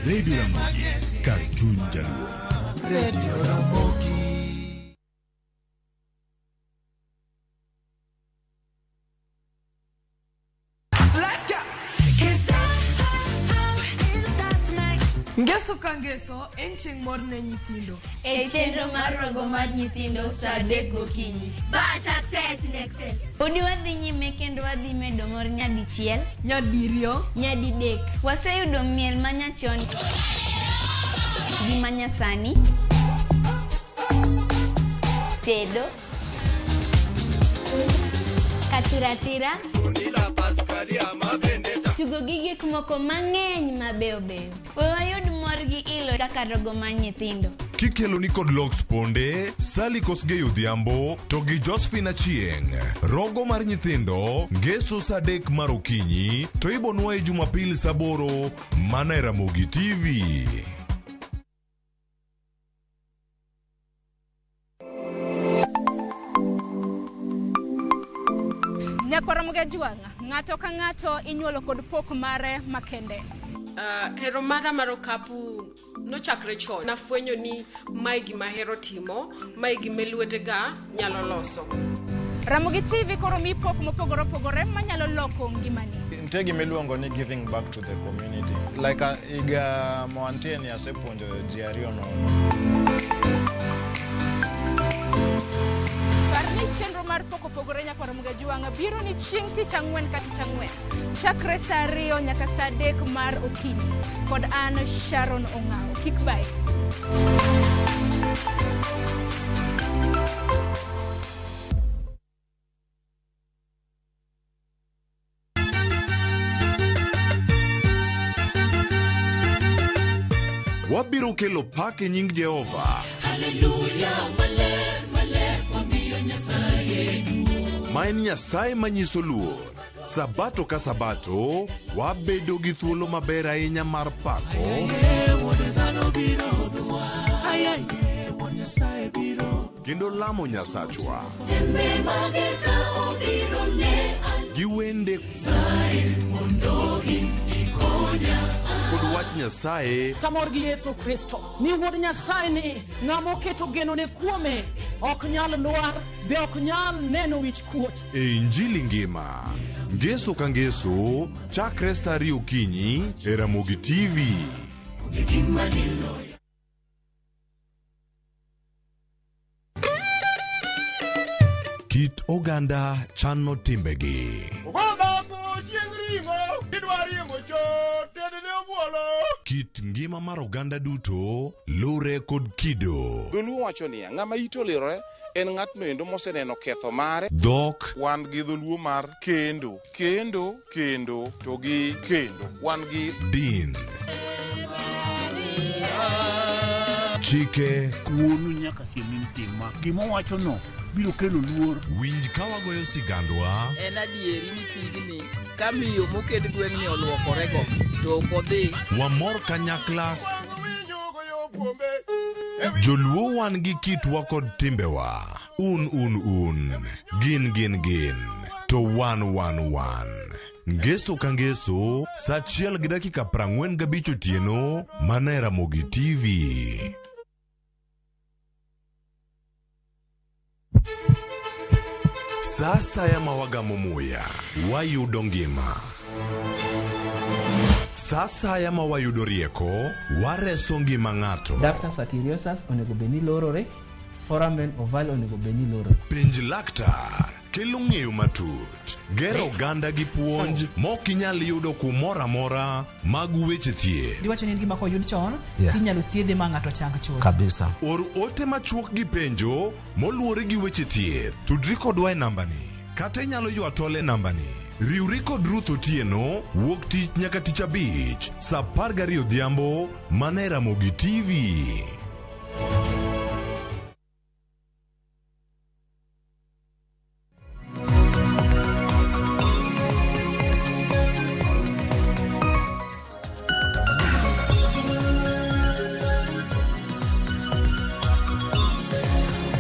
Radio Ramogi, kar chuny jaluo. Radio Ramogi. Let's go. Ngeso ka ngeso en chieng' mor ne nyithindo. E chenro mar rogo mar nyithindo saa 3 gokinyi. But success in excess. Podi wadhi nyime kendo wadhi medo mor nyadichiel, nyadiriyo, nyadidek. Waseyudo miel manyachon gi manyasani, tedo, katiratira, tugo gi gik moko mang'eny mabeyo beyo. We wayud mor gi ilo kaka rogo mar nyithindo. Kikelo ni kod Lox Ponde, Sally Kosgei Odhiambo to gi Josephine Achieng'. Rogo mar nyithindo, ngeso saa 3 mar okinyi to ibonwaye Jumapil saa 8 mana e Ramogi TV. Nyakwar Ramogi Ajwang', ng'ato ka ng'ato inyuolo kod pok mare makende. Hero mara mar okapu nochakre chon. Nafwenyo ni mae gima ahero timo, mae gima lwetega nyalo loso. Ramogi TV koro mi pok mopogore opogore manyalo loko ngimani. Nitie gima iluongo ni giving back to the community. Like higa moantie ni asepuonjo ji ariyo nono. Par ni chenro mar pok opogore Nyakwar Ramogi Ajwang' biro ni chieng' tich ang'wen ka tich ang'wen. Chakre saa 2 nyaka saa 3 mar okinyi. Kod an Sharon Ong'awo. Kik bae. Wabiro kelo pak e nying Jehova. Haleluya, maler, maler, wamiyo Nyasaye duong'. Ma en Nyasaye manyiso luor. Sabato ka sabato, wabedo gi thuolo maber ahinya mar pako. Kendo lamo Nyasachwa. Gi wende. kod wach Nyasaye Tamor gi Yesu Kristo ni wuod Nyasaye ni ng'ama oketo genone kuome ok nyal lwar be ok nyal neno wich kuot. e Injili ngima. Ngeso ka ngeso chakre sa ariyo okinyi e Ramogi TV. Kit oganda chano timbegi. Kit ngima mar oganda duto lure kod kido. Dholuo wacho niya, ng'ama ite olirore en ng'atno endo moseneno ketho mare. Dhok Wan gi dholuo mar kendo, kendo, kendo to gi kendo. Wan gi din. Chike Wuonu nyaka siem ni tim ma. Gima owachono biro kelo luor. Winj ka wagoyo sigandwa En adieri ni pigni ka miyo moket gweng'ni olwokorego to ok odhi Wamor kanyakla Joluo wan gi kitwa kod timbewa. Un un un, gin gin gin, to wan wan wan. Ngeso ka ngeso, sa achiel gi dakika 45 otieno, mana e Ramogi TV. Sa asaya ma wagamo muya, wayudo ngima. Sa asaya ma wayudo rieko, wareso ngima ng'ato. Ductus arteriosus onego bed ni lorore, foramen ovale onego bed ni lorore. Penj laktar kelo ng'eyo matut, gero oganda gi puonj mok inyal yudo kumoro amora mag weche thieth. Giwacho ni en gima koyud chon Yeah. tinyalo thiedhe ma ng'ato chang chuth. Kabisa. Or ote machuok gi penjo moluwore gi weche thieth. Tudri kodwa e nambani kata inyalo ywa tol e nambani. Riwri kod Ruth Otieno wuok tich nyaka tich abich sa 12 odhiambo mana e Ramogi TV.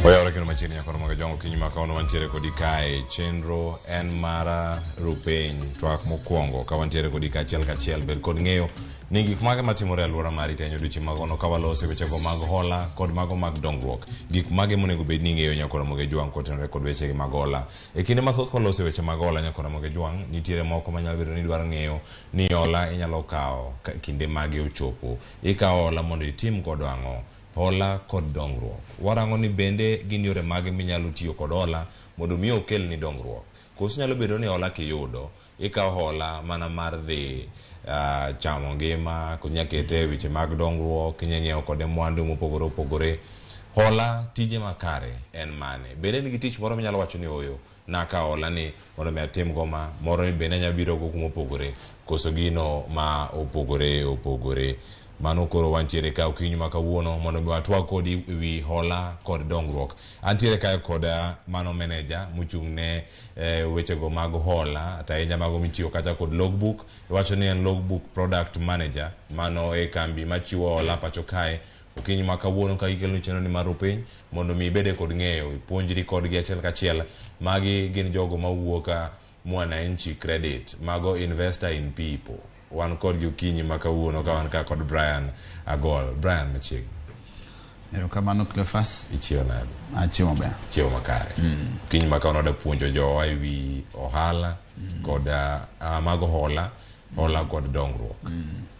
Oyawore kendo machiegni nyakoro mag jwango kinyi ma kawuono wantiere kodi kae chenro en mara rupeny twak mokwongo ka wantiere kodi kaachiel kachiel bed kod ng'eyo ni gik mage matimore e alwora mari tenyo odiochieng' magono ka walose wechego mag hola kod mago mag dongruok gik mage monego bed ni ing'eyo nyakoro moge jwang' kotenore kod wechegi mag hola e kinde mathoth kwalose weche mag hola nyakoro moge jwang' nitiere moko manyalo bedo ni dwaro ng'eyo ni hola inyalo kawo kinde mage ochopo ikawo hola mondo itim godo ang'o hola kod dongruok. Warango ni bende gin yore mage minyalo tiyo kod hola mondo mi okelni dongruok. Koso nyalo bedo ni hola kiyudo, ikawo hola mana mar dhi chamo ngima, koso inya kete e weche mag dongruok, inya nyiewo kode mwandu mopogore opogore. Hola tije makare en mane? Bende en gi tich moro minyalo wacho ni oyo, nakawo hola ni mondo mi atim go ma, moro ni bende anyalo biro go kuma opogore, koso gino ma opogore opogore. Mano koro wantiere ka okinyi ma kawuono mondo mi watwag kodi ewi hola kod dongruok. Antiere kae kod mano meneja mochung' ne wechego mag hola to ahinya mago mitiyo kacha kod logbook. Iwacho ni en logbook product manager mano e kambi machiwo hola pacho kae. Okinyi ma kawuono ka gikeloni chenro ni mar rupiny mondo mi ibede kod ng'eyo ipuonjri kodgi achiel kachiel. Magi gin jogo mawuok Mwananchi Credit, mago investor in people. Wan kodgi okinyi ma kawuono ka wan ka kod Brian Agol. Brian machiegni. Erokamano Cleophas. Ichiewo nade? Achiewo maber. Chiewo makare. Okinyi ma kawuono wada puonjo jowa ewi ohala kod mago hola, hola kod dongruok.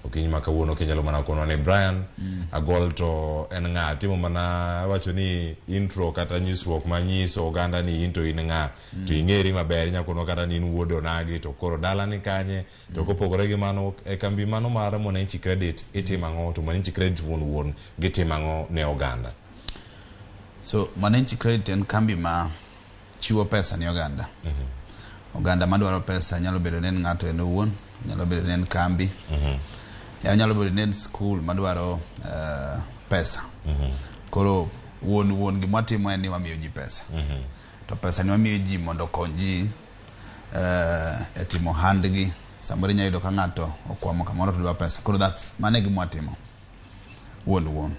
Okinyi ma kawuono kinyalo mana konwa ni Brian Agol to en ng'a? Timo mana wacho ni intro kata nyisruok manyiso oganda ni in to in ng'a. To ing'eri maber inya konwa kata ni in wuod onagi to koro dala ni kanye to kopogore gi mano e kambi mano mar Mwananchi Credit itimo ang'o to Mwananchi Credit wuon wuon gitimo ang'o ne oganda? So Mwananchi Credit en kambi ma chiwo pesa ne oganda. Oganda madwaro pesa nyalo bedo ni en ng'ato en owuon, nyalo bedo ni en kambi, nyalo bedo ni en skul madwaro pesa. Koro wuon wuon gima watimo en ni wamiyo ji pesa. To pesa ni wamiyo ji mondo okony ji e timo handgi. Samoro inyalo yudo ka ng'ato okwamo kamoro to dwa pesa. Koro that's mano e gima watimo. Wuon wuon.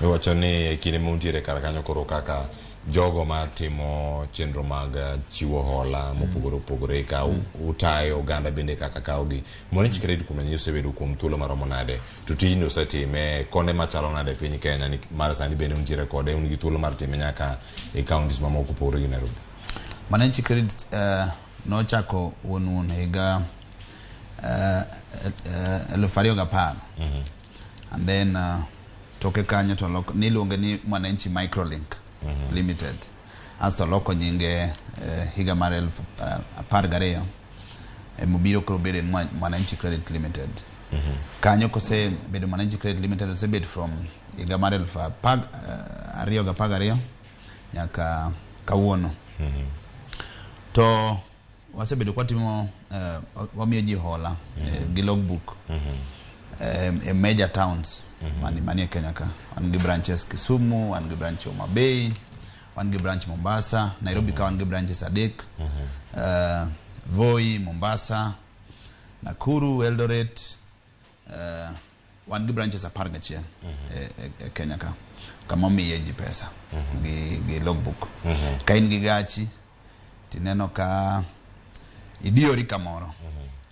Iwacho ni e kinde ma untiere kar kanyo koro kaka Jogo matimo chenro mag chiwo hola mopogore opogore ka utayo oganda bende kaka kawogi. Mwananchi Credit kuom ranyisi osebedo kuom thuolo maromo nade to tijni osetime konde machalo nade e piny Kenya ni mar sani bende untiere kode un gi thuolo mar time nyaka e counties mamoko opogore gi Nairobi. Mwananchi Credit nochako wuon wuon higa 2010. And then toke kanyo to lok, niluonge ni Mwananchi Microlink Limited. Asto loko nyinge higa mar 2012 emobiro koro bedo en Mwananchi Credit Limited. Kanyo kosebedo Mwananchi Credit Limited osebet from higa mar 2012 nyaka kawuono. To wasebedo kwatimo wamiyo ji hola gi logbook e major towns manie Kenya ka. Wan gi branches Kisumu, wan gi branch Homa Bay, wan gi branch Mombasa, Nairobi ka wan gi branches adek. Voi, Mombasa, Nakuru, Eldoret, wan gi branches 11 e Kenya ka kama omiye ji pesa gi logbook. Ka in gi gachi tineno ka idiyori kamoro,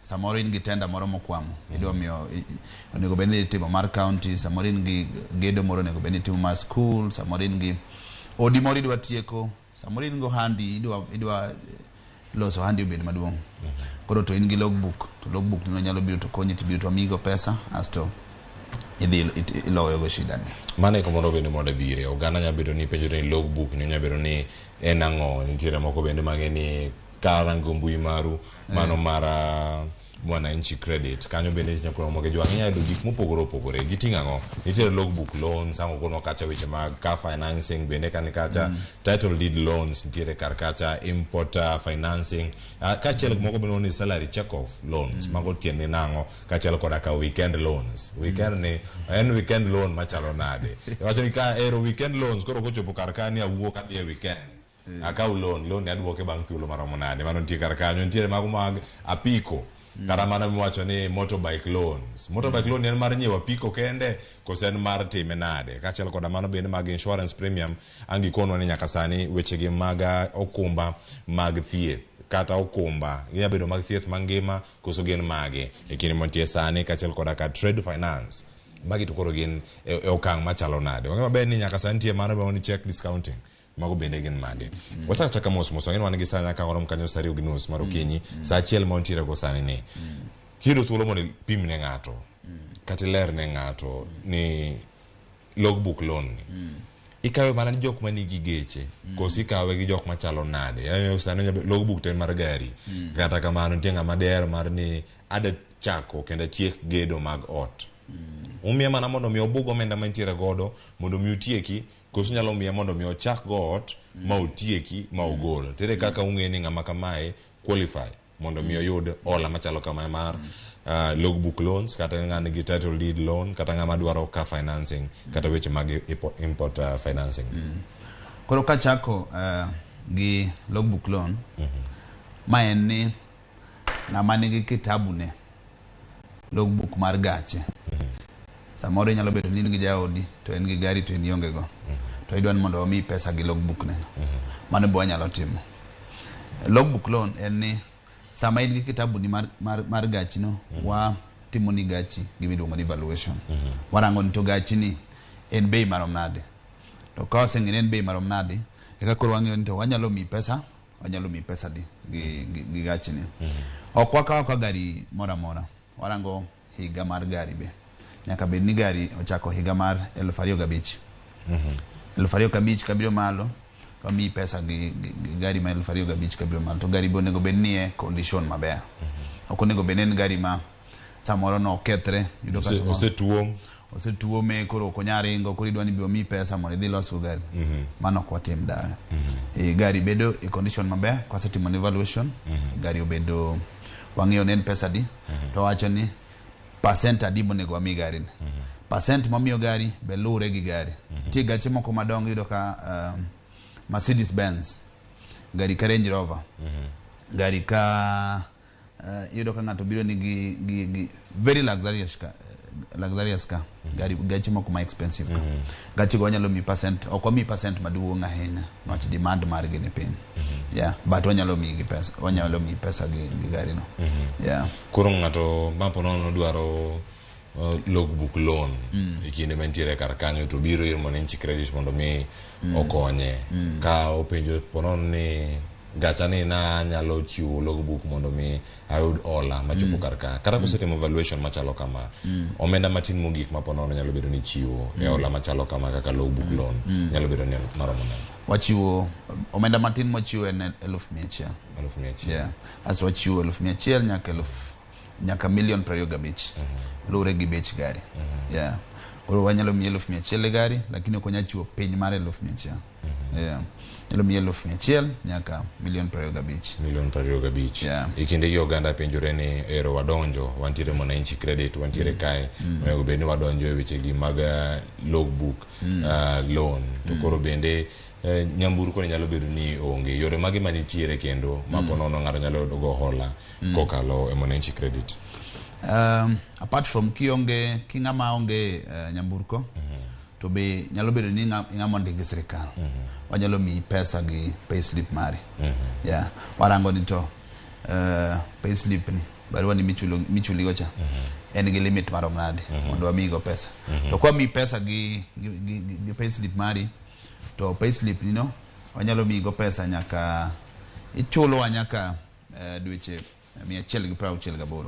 samoro in gi tenda moro mokwamo idwa miyo onego bed ni itimo mar county, samoro in gi gedo moro onego bed ni itimo mar school, samoro in gi odi moro idwa tieko, samoro in go handi idwa loso handi obed maduong'. Koro to in gi logbook to logbook nino nyalo biro to konyi tibiro to wamiyigo pesa asto idhi iloyogo shida ni. Mano eko moro bende mondo bire oganda nyalo bedo ni penjore ni logbook ni nyalo bedo ni en ang'o. Nitiere moko bende mang'e ni karango mbui maru mano mar Mwananchi Credit kanyo bende nyakoro moge jwang' inyalo yudo gik mopogore opogore giting'o ang'o. Nitiere logbook loans ang'o kono kacha weche mag car financing bende kani kacha title deed loans nitiere kar kacha import financing kaachiel gi moko bende ni salary check off loans mago tiende nang'o kaachiel koda ka weekend loans. Weekend ni en weekend loan machalo nade? Iwacho ni ka ero weekend loans koro kochopo kar ka ni awuok adhi e weekend akaw loan ni aduoke bang' thuolo maromo nade? Mano nitie kar kanyo. Nitiere mago mag apiko kata mana miwacho ni motorbike loans. Motorbike loan en mar nyiewo apiko kende kose en mar time nade? Kaachiel koda mano bende mag insurance premium ang' gikonwa ni nyaka sani wechegi mag okumba mag thieth kata okumba ginya bedo mag thieth mangima koso gin mage e kinde mantie sani kaachiel koda ka trade finance magi to koro gin e okang' machalo nade? Wang'e maber ni nyaka sani nitie mano miluongo ni check discounting mago bende gin mage? Wachak achaka mos mos wang'e ni wan gi sa nyaka warom kanyo sa 2:30 mar okinyi sa 1 ma wantiere go sani ni kiyudo thuolo mondo ipim ne ng'ato kata iler ne ng'ato ni logbook loan ni ikawe mana ni jok manigi geche koso ikawe gi jok machalo nade? Yaani sani logbook to en mar gari kata kamano nitie ng'ama dehero mar ni ada chako kendo atiek gedo mag ot umiye mana mondo mi obug omenda mantiere godo mondo mi otieki koso nyalo miye mondo mi ochak go ot ma otieki ma ogol tere kaka ung'e ni ng'ama kamae qualify mondo mi oyud hola machalo kamae mar logbook loans kata ng'ama nigi title deed loan kata ng'ama dwaro car financing kata weche mag import financing. Koro kachako gi logbook loan ma en ni ng'ama nigi kitabune logbook mar gache. Samoro inyalo bedo ni in gi jaodi to en gi gari to in ionge go to idwa ni mondo omiyi pesa gi logbook neno. Mano be wanyalo timo. Logbook loan en ni sama in gi kitabuni mar gachi no watimo ni gachi gima iluongo ni valuation. Warango ni to gachi ni en bei marom nade. To ka waseng'eyo ni en bei marom nade eka koro wang'eyo ni to wanyalo miyi pesa wanyalo miyi pesa di gi gachi ni. Ok wakaw ka gari moro amora. Warango higa mar gari be. Nyaka bed ni gari ochako higa mar 2005. 2005 kabiro malo wamiyi pesa gi gari ma 2005 kabiro malo to gari be onego bed ni e condition maber. Ok onego bed ni en gari ma samoro nokethre yudo ka Osetuom. Osetuome koro ok onyal ringo koro idwa ni bi omiyi pesa mondo idhi ilos go gari. Mano ok watim dawe. Gari bedo e condition maber kwasetimo ne valuation gari obedo wang'eyo ni en pesa di to wacho ni percent adi monego wami gari ni. Percent mamiyo gari be luwre gi gari. Nitie gache moko madongo iyudo ka Mercedes Benz, gari ka Range Rover, gari ka iyudo ka ng'ato biro ni gi very luxurious luxurious car, gari gache moko ma expensive ka, gache go wanyalo mi percent, ok wami percent maduong' ahinya niwach demand margi ni piny. Yeah, but wanyalo miyi gi pesa, wanyalo miyi pesa gi gari no. Yeah. Koro ng'ato mapo nono dwaro logbook loan e kinde mantiere kar kanyo to biro ir Mwananchi Credit mondo mi okonye. Ka openjo ponono ni gacha ni na anyalo chiwo logbook mondo mi ayud hola machopo kar ka, kata kosetimo valuation machalo kama, omenda matin mogik ma ponono nyalo bedo ni chiwo e hola machalo kama kaka logbook loan nyalo bedo ni maromo nade? Wachiwo omenda matin mwachiwo en 100,000. 100,000. Yeah, asto wachiwo 100,000 nyaka eluf nyaka milion 25, luwre gi bech gari. Yeah, koro wanyalo miyi 100,000 e gari, lakini ok wanyal chiwo piny mar 100,000. Yeah, nyalo miyi 100,000 nyaka milion 25. Milion 25. Yeah. E kinde gi oganda penjore ni ero wadonjo, wantiere Mwananchi Credit, wantiere kae, onego bed ni wadonjo e weche gi mag logbook loan to koro bende nyamburko ni nyalo bedo ni onge yore mage manitiere kendo ma po nono ng'ato nyalo yudo go hola kokalo e Mwananchi Credit? Apart from kionge ki ng'ama onge nyamburko, to be nyalo bedo ni ng'ama ondik gi sirikal, wanyalo miyi pesa gi payslip mari. Yeah, warango ni to payslip ni, barua ni michuligo cha, en gi limit marom nade mondo wamiyigo pesa. To kwamiyi pesa gi payslip mari, to payslip ni no wanyalo miyigo pesa nyaka ichulowa nyaka dweche 168.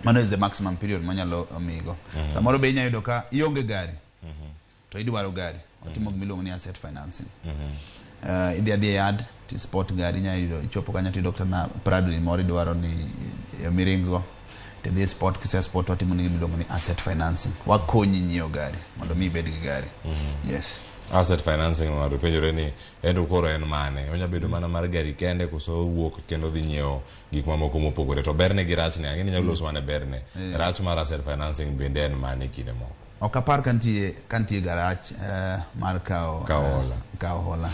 Mano is the maximum period manyalo miyigo. Samoro be inyalo yudo ka ionge gari to idwaro gari, watimo gima iluongo ni asset financing. Idhi adhi e yard to spot gari, inyalo yudo ichopo kanyo tiyudo kata na Prado ni moro idwaro ni miringgo, tidhi spot, kise spot watimo ni gima iluongo ni asset financing, wakonyi nyiewo gari mondo mi ibed gi gari. Yes. Asset financing, ng'ato penjore ni ento koro en mane? Onya bedo mana mar gari kende koso owuok kendo dhi nyiewo gik mamoko mopogore? To berne gi rachne, ang'e ni inyalo loso mana berne, rach mar asset financing bende en mane e kinde moko? Ok apar ka nitie garach mar kawo Kawo hola. Kawo hola.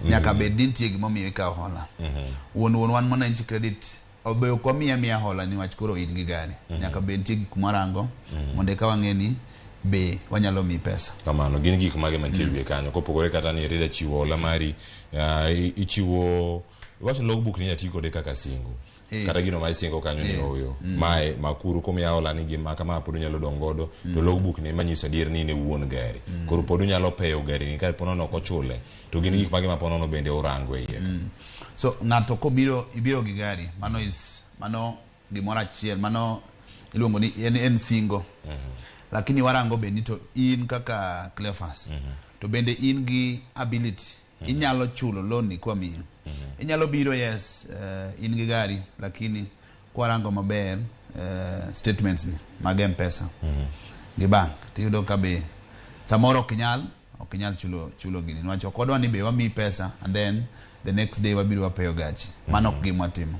Nyaka bed ni nitie gimomiyo ikawo hola. Wuon wan Mwananchi Credit obe ok wamiya miya hola niwach koro in gi gari. Nyaka bed nitie gik mwarango mondo eka wang'e ni be wanyalo miyi pesa. Kamano, gin gik mage mantie wiye kanyo kopogore kata ni rida chiwo hola mari, ichiwo iwacho logbook ni inya ti kode kaka singo kata gino ma isingo kanyo ni oyo mae makuru kumiya hola ni gima kama pod unyalo dong' godo, to logbook ni ema nyiso adier ni in e wuon gari, koro pod unyalo peyo gari ni ka po nono ok ochule. To gin gik mage ma po nono bende urango e iye ka? So ng'ato kobiro, ibiro gi gari, mano is mano gimoro achiel, mano iluongo ni en singo, lakini warango be ni to in kaka Cleophas to bende in gi ability, inyalo chulo loan ni kwamiyo. Inyalo biro, yes, in gi gari, lakini kwarango maber statements ni mag M-Pesa gi bank, tiyudo ka be samoro ok inyal chulo gini, niwach ok wadwa ni be wamiyi pesa and then the next day wabiro wapeyo gachi. Mano ok gima watimo.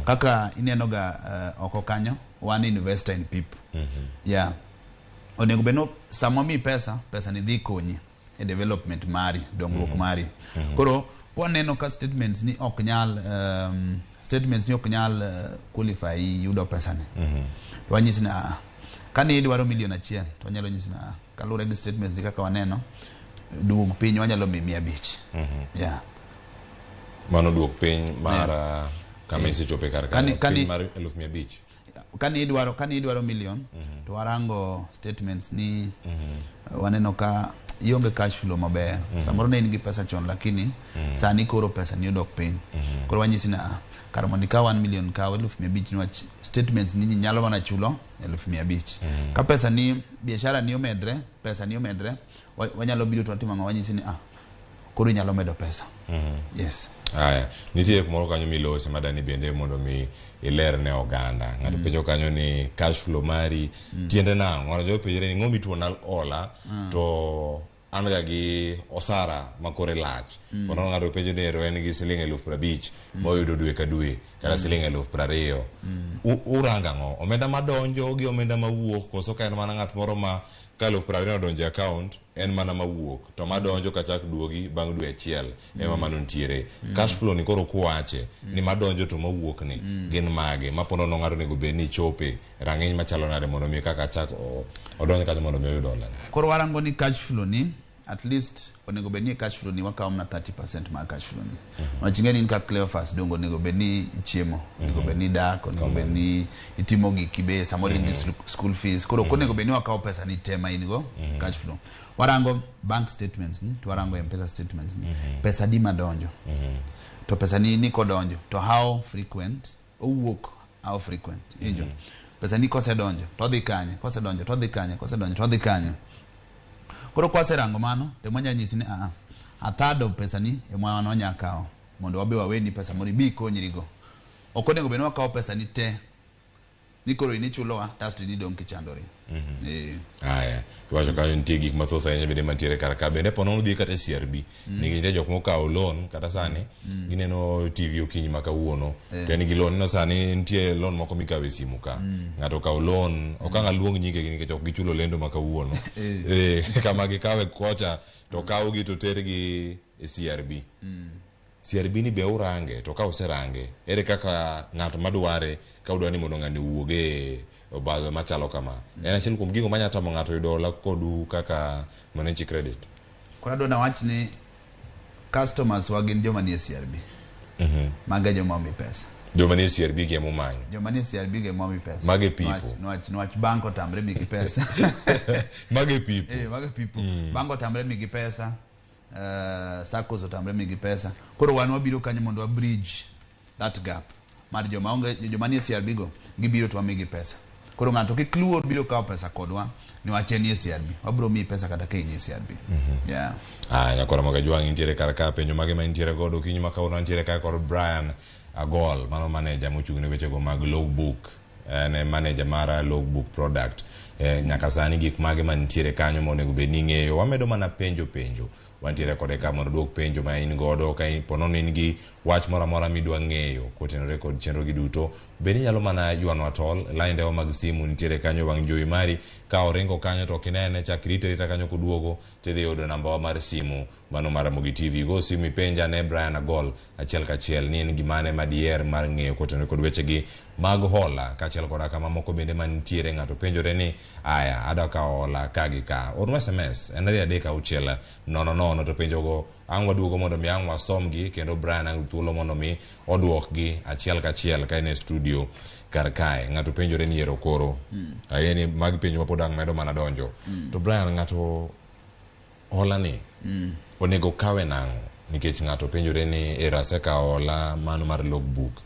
Kaka ineno ga oko kanyo, wan investor in people. Yeah, onego bed no sama wamiyi pesa, pesa ni dhi konyi e development mari, dongruok mari. Koro kwaneno ka statements ni ok nyal qualify yudo pesa ni, to wanyisi ni kani idwaro milion 1 to wanyalo nyisi ni kaluwore gi statements ni kaka waneno, duog piny, wanyalo miyi 500. Yeah. Mano duok piny mar kama isechope kar kanyo, piny mar 500,000. Kani idwaro milion to warango statements ni, waneno ka ionge cash flow maber. Samoro ne in gi pesa chon, lakini sani koro pesa ni odok piny. Koro wanyisi ni kar mondo ikaw 1 million, kaw 500,000, niwach statements ni nyalo mana chulo 500,000. Ka pesa ni biashara ni omedre, pesa ni omedre, wanyalo biro to watimo ang'o? Wanyisi ni koro inyalo medo pesa. Yes. Aya, nitie kumoro kanyo milose madani bende mondo mi iler ne oganda. Ng'ato penjo kanyo ni cash flow mari tiende nang'o? Ng'ato jo penjore ni ng'o mituona hola to an ga gi osara ma kore lach. To nono ng'ato penjo ni ero en gi siling 50,000 moyudo dwe ka dwe kata siling 20,000. Urango ang'o? Omenda madonjo gi omenda mawuok, koso ka en mana ng'at moro ma Ka 20,000 odonjo e account, en mana mawuok to madonjo kachak duogi bang' dwe achiel ema mano nitiere. Cash flow ni koro kuwache ni madonjo to mawuok ni gin mage ma ponono ng'ato onego bed ni chope rang'iny machalo nade mondo mi kaka chak odonj kanyo mondo mi oyud hola ni. Koro warango ni cash flow ni at least onego bed ni e cash flow ni wakawo mana 30% mar cash flow ni. Niwach ing'e ni in ka Cleophas dongo onego bed ni ichiemo, onego bed ni idak, onego bed ni itimo giki be, samoro in gi school fees. Koro ok onego bed ni wakawo pesa ni te ma in go cash flow. Warango bank statements ni, to warango M-Pesa statements ni. Pesa di madonjo. To pesa ni kodonjo, to how frequent owuok, how frequent. Iwinjo? Pesa ni kosedonjo, to odhi kanye, kosedonjo, to odhi kanye, kosedonjo, to odhi kanye. Koro kwaserango mano, to ema nyalo nyisi ni a third of pesa ni ema wan wanya kawo mondo wabe waweni pesa moro ibi ikonyrigo. Ok onego bed ni wakawo pesa ni te ni koro in ichulowa kasto in idong' kichandori. Aya, iwacho kanyo nitie gik mathoth ahinya bende mantiere kar ka. Bende po nono dhi kata e CRB. Nikech nitie jok mokawo loan kata sani gineno TV okinyi ma kawuono. To en gi loan. Ineno sani nitie loan moko mikawo e simu ka. Ng'ato okawo loan, ok ang' aluong nyingegi nikech ok gichulo lendo ma kawuono. Kama gikawe kocha to okawgi to tergi e CRB. CRB ni be urange to ka userange ere kaka ng'at madware ka udwa ni mondo ng'ani owuog e obadho machalo kama. En achiel kuom gigo manya tamo ng'ato yudo hola kodu kaka Mwananchi Credit. Koro adwa nawach ni customers wa gin joma nie CRB. Mago e joma omi pesa. Joma nie CRB gi ema umanyo. Joma nie CRB gi ema omi pesa. Mago e people. Niwach bank otamre migi pesa. Mago e people. Mago e people. Bank otamre migi pesa. SACCOs otamre migi pesa. Koro wan wabiro kanyo mondo wa bridge that gap mar joma onge, joma nie CRB go gibiro to wamigi pesa. Koro ng'ato kik luor biro kawo pesa kodwa niwach en e CRB. Wabiro miyi pesa kata ka in e CRB. Yeah. Ah, nyakora moga jwang' intiere kar ka penjo mage ma intiere godo okinyi ma kawuono antiere ka kod Brian Agol mano manager mochung' ne wechego mag logbook en e manager mar logbook product nyaka sani gik mage mantiere kanyo monego bed ni ing'eyo wamedo mana penjo penjo wantiere kode ka mondo duok penjo ma in godo ka ponono in gi wach moro amora midwa ng'eyo kotenore kod chenro gi duto bende inyalo mana ywanwa tol laindewa mag simu nitiere kanyo wang' jowi mari ka oringo kanyo to ok inene chak irite arita kanyo koduogo tidhi yudo nambawa mar simu mano mar Ramogi TV go simu ipenja ne Brian Agol achiel kachiel ni en gimane madier mar ng'eyo kotenore kod wechegi mag hola kaachiel koda kama moko bende mantiere ng'ato penjore ni aya adwa kawo hola ka gi ka ornwa SMS en 236 00 to penjogo ang' waduogo mondo mi ang' wasomgi kendo Brian ang' thuolo mondo mi oduokgi achiel kachiel ka en e studio kar kae ng'ato penjore ni ero koro ayie ni magi penjo ma pod ang' medo mana donjo to Brian ng'ato hola ni onego kawe nang'o nikech ng'ato penjore ni ero asekawo hola mano mar logbook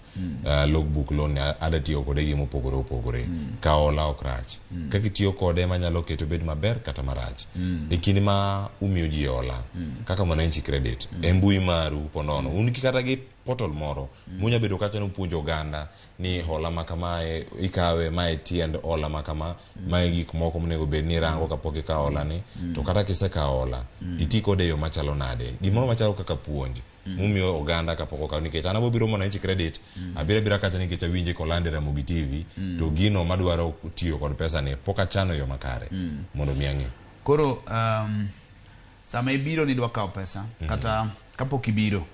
logbook loan ni adwa tiyo kode gi mopogore opogore kawo hola ok rach kaka itiyo kode manyalo keto obed maber kata marach e kinde ma umiyo ji hola kaka Mwananchi Credit e mbui maru ponono un gi kata gi portal moro munya bedo kacha nupuonjo oganda ni hola ma kamae ikawe mae tiend hola ma kama mae gik moko monego bed ni irango kapok ikawo hola ni to kata kisekawo hola iti kode e yo machalo nade gimoro machalo kaka puonj mumiyo oganda kapok okawo nikech an abobiro Mwananchi Credit abiro abira kacha nikech awinje kolande Ramogi TV to gino madwaro tiyo kod pesa ni pok achano e yo makare mondo mi ang'e Koro sama ibiro ni idwa kawo pesa kata kapok ibiro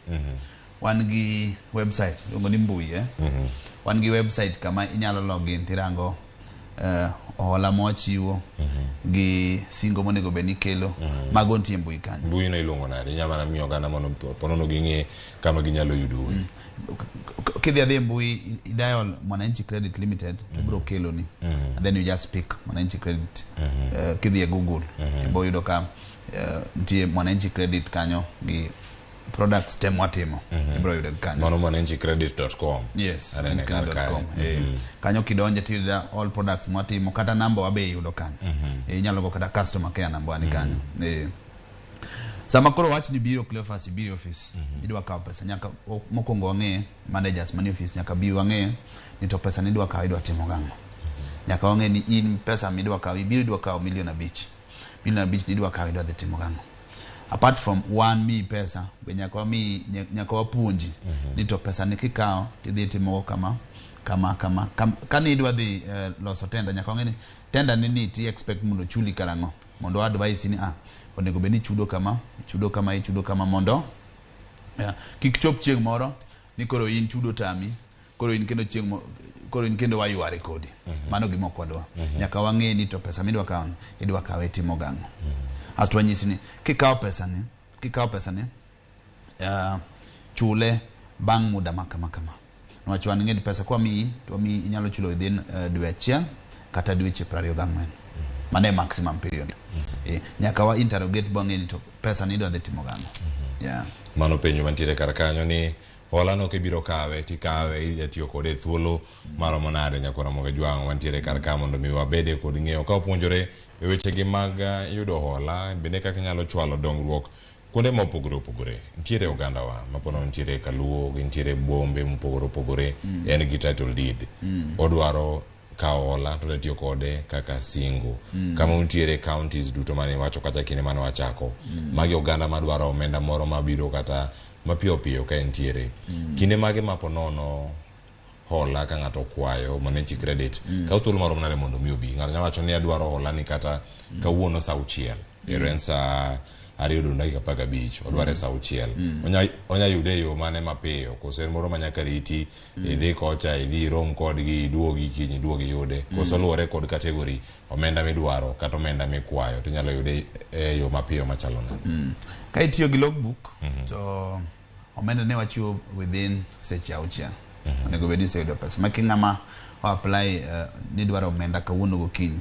wan gi website iluongo ni mbui Wan gi website kama inyalo login tirango hola mwachiwo gi singo monego bed ni ikelo mago nitie e mbui kanyo. Mbui no iluongo nade inyalo mana miyo oganda mondo ponono ging'e kama ginyalo yudo Kidhi adhi e mbui i dial Mwananchi Credit Limited to biro keloni and then you just pick Mwananchi Credit kidhi e Google ibo yudo ka nitie Mwananchi Credit kanyo gi products te mwatimo ibiro yudo kanyo. Mano mwananchicredit.com. Yes, Anene kar kae. mwananchicredit.com. Kanyo kidonje tiyudo all products mwatimo kata namba wa be iyudo kanyo. Inyalo go kata customer care namba wa ni kanyo. Sama koro wach ni biro Cleophas ibiro e office idwa kawo pesa nyaka mokwongo wang'e managers manie office nyaka bi wang'e ni to pesa ni idwa kawo idwa timo gang'o. Nyaka wang'e ni in pesa midwa kawo ibiro idwa kawo milion 5 milion 5 ni idwa kawo idwa dhi timo gang'o. Apart from wan miyi pesa be nyaka wamiyi nyaka wapuonji ni to pesa ni kikawo tidhi timogo kama kama kama kani idwa dhi loso tender nyaka wang'e ni tender ni ti expect mondo ochuli karang'o. Mondo advice ni onego bed ni chudo kama, ichudo kama, ichudo kama mondo kik chop chieng' moro ni koro in chudo tami, koro in kendo chieng' koro in kendo wayware kodi. Mano gima ok wadwa. Nyaka wang'e ni to pesa midwa kawo ni idwa kawe timo gang'o. Asto wanyisi ni kikawo pesa ni chule bang' muda ma kama kama. Niwach wan ng'e ni pesa kwa miyi to wamiyi inyalo chulo within dwe achiel kata dweche 24. Mano e maximum period. Nyaka wa interrogate bang'e ni to pesa ni idwa dhi timo gang'o. Yeah. Mano penjo mantiere kar kanyo ni hola no kibiro kawe tikawe idhi tiyo kode e thuolo maromo nade. Nyakwar Ramogi Jwang' wantiere kar ka mondo mi wabede kod ng'eyo ka wapuonjore e wechegi mag yudo hola bende kaka inyalo chwalo dongruok kuonde mopogore opogore. Nitiere ogandawa mapono nitiere Kaluo, gintiere bombe mopogore opogore, en gi title deed. Odwaro kawo hola to tiyo kode kaka singo. Kama untiere counties duto mane iwacho kacha kinde mane wachako. Magi oganda madwaro omenda moro mabiro kata mapiyo piyo ka entiere. Kinde mage ma ponono hola ka ng'ato okwayo Mwananchi Credit, kawo thuolo maromo nade mondo mi obi? Ng'ato nyalo wacho ni adwaro hola ni kata kawuono sa 6, ero en sa 2:15, odware sa 6. Onya yude e yo mane mapiyo, koso en moro ma nyaka riti, idhi kocha, idhi irom kodgi, iduogi kiny, iduogi iyude. Koso luwore kod category omenda midwaro kata omenda mikwayo, tinyalo yude e yo mapiyo machalo nade? Ka itiyo gi logbook, to omenda ne wachiwo within seche 6. Onego bed ni iseyudo pesa. Ma king'ama o apply ni dwaro omenda kawuono gokinyi,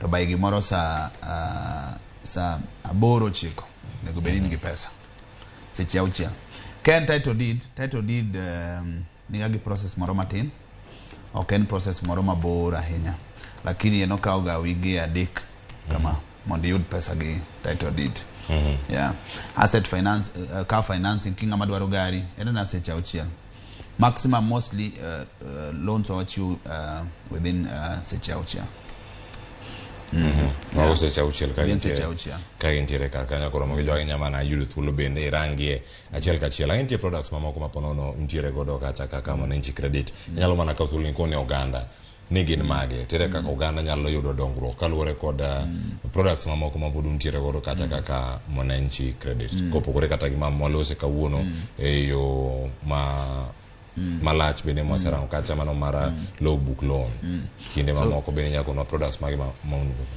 to by gimoro sa 8:09 onego bed ni in gi pesa seche 6. Ka en title deed niga gi process moro matin, ok en process moro mabor ahinya, lakini en okawo ga wige 3 kama mondo iyud pesa gi title deed. Yeah. Asset finance, car financing, king'ama dwaro gari en na seche 6. Maximum mostly loans wachiwo within seche 6. Mago seche 6 ka Within seche 6. Ka gintiere kar kanyo koro mogi jogi nyamana yudo thuolo bende irangie achiel kachiel. Ang'e nitie products mamoko ma ponono nitiere godo kacha kaka Mwananchi Credit. Inyalo mana kawo thuolo ni kone oganda ni gin mage. Tere kaka oganda nyalo yudo dongruok kaluwore kod products mamoko ma pod untiere godo kacha kaka Mwananchi Credit. Kopogore kata gi ma mwalose kawuono e yo ma malach bende mwaserango kacha mano mar logbook loan. Kinde mamoko bende nyalo konwa products mage ma un godo.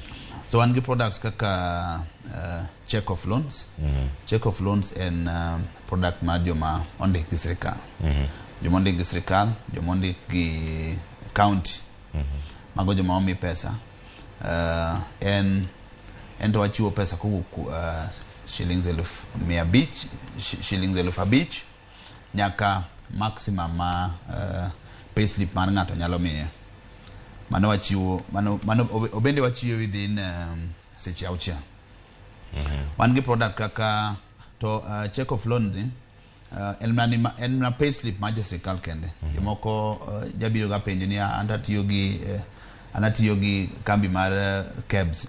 So wan gi products kaka check of loans. Check of loans en product mar joma ondik gi sirikal. Joma ondik gi sirikal, joma ondik gi county. Mago joma omi pesa. En to wachiwo pesa kowuok shillings 500,000, shillings 5,000 nyaka maximum ma payslip mar ng'ato nyalo miye. Mano wachiwo, mano obende wachiwo within seche 6. Wan gi product kaka to check of loan ni en mana payslip mar jo sirikal kende. Jomoko jabiro ga penjo ni an atiyo gi kambi mar KEBS,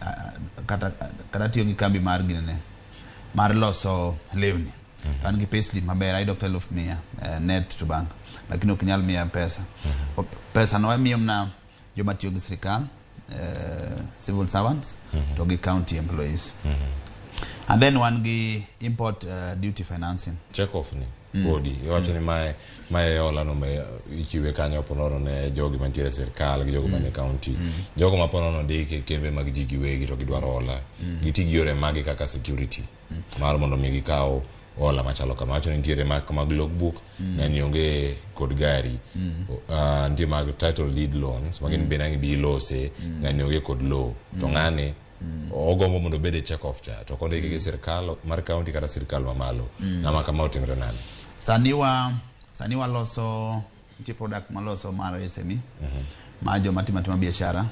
kata atiyo gi kambi mar ginene mar loso lewni. An gi payslip maber, ayudo kata 100,000 net to bank, lakini ok nyal miya pesa. Pesa no emiyo mana joma tiyo gi sirikal, civil servants, to gi county employees. And then wan gi import duty financing. Check off ni podi iwacho ni mae hola no ma ichiwe kanyo ponono ne jogi mantiere e sirikal gi jogo manie county. Jogo ma ponono ndike kembe mag ji giwegi to gidwaro hola. Giti gi yore magi kaka security mar mondo mi gikaw hola machalo kama. Wacho ni nitiere mag logbook, ng'ani onge kod gari. Nitie mag title deed loans, magin bende ang' ibi ilose, ng'ani onge kod lowo. To ng'ani ogombo mondo obed e check off cha, to ok ondike gi sirikal mar county kata sirikal mamalo. Ng'ama kama otimre nade? Sani waloso nitie product maloso mar SME, ma joma timo atima biashara.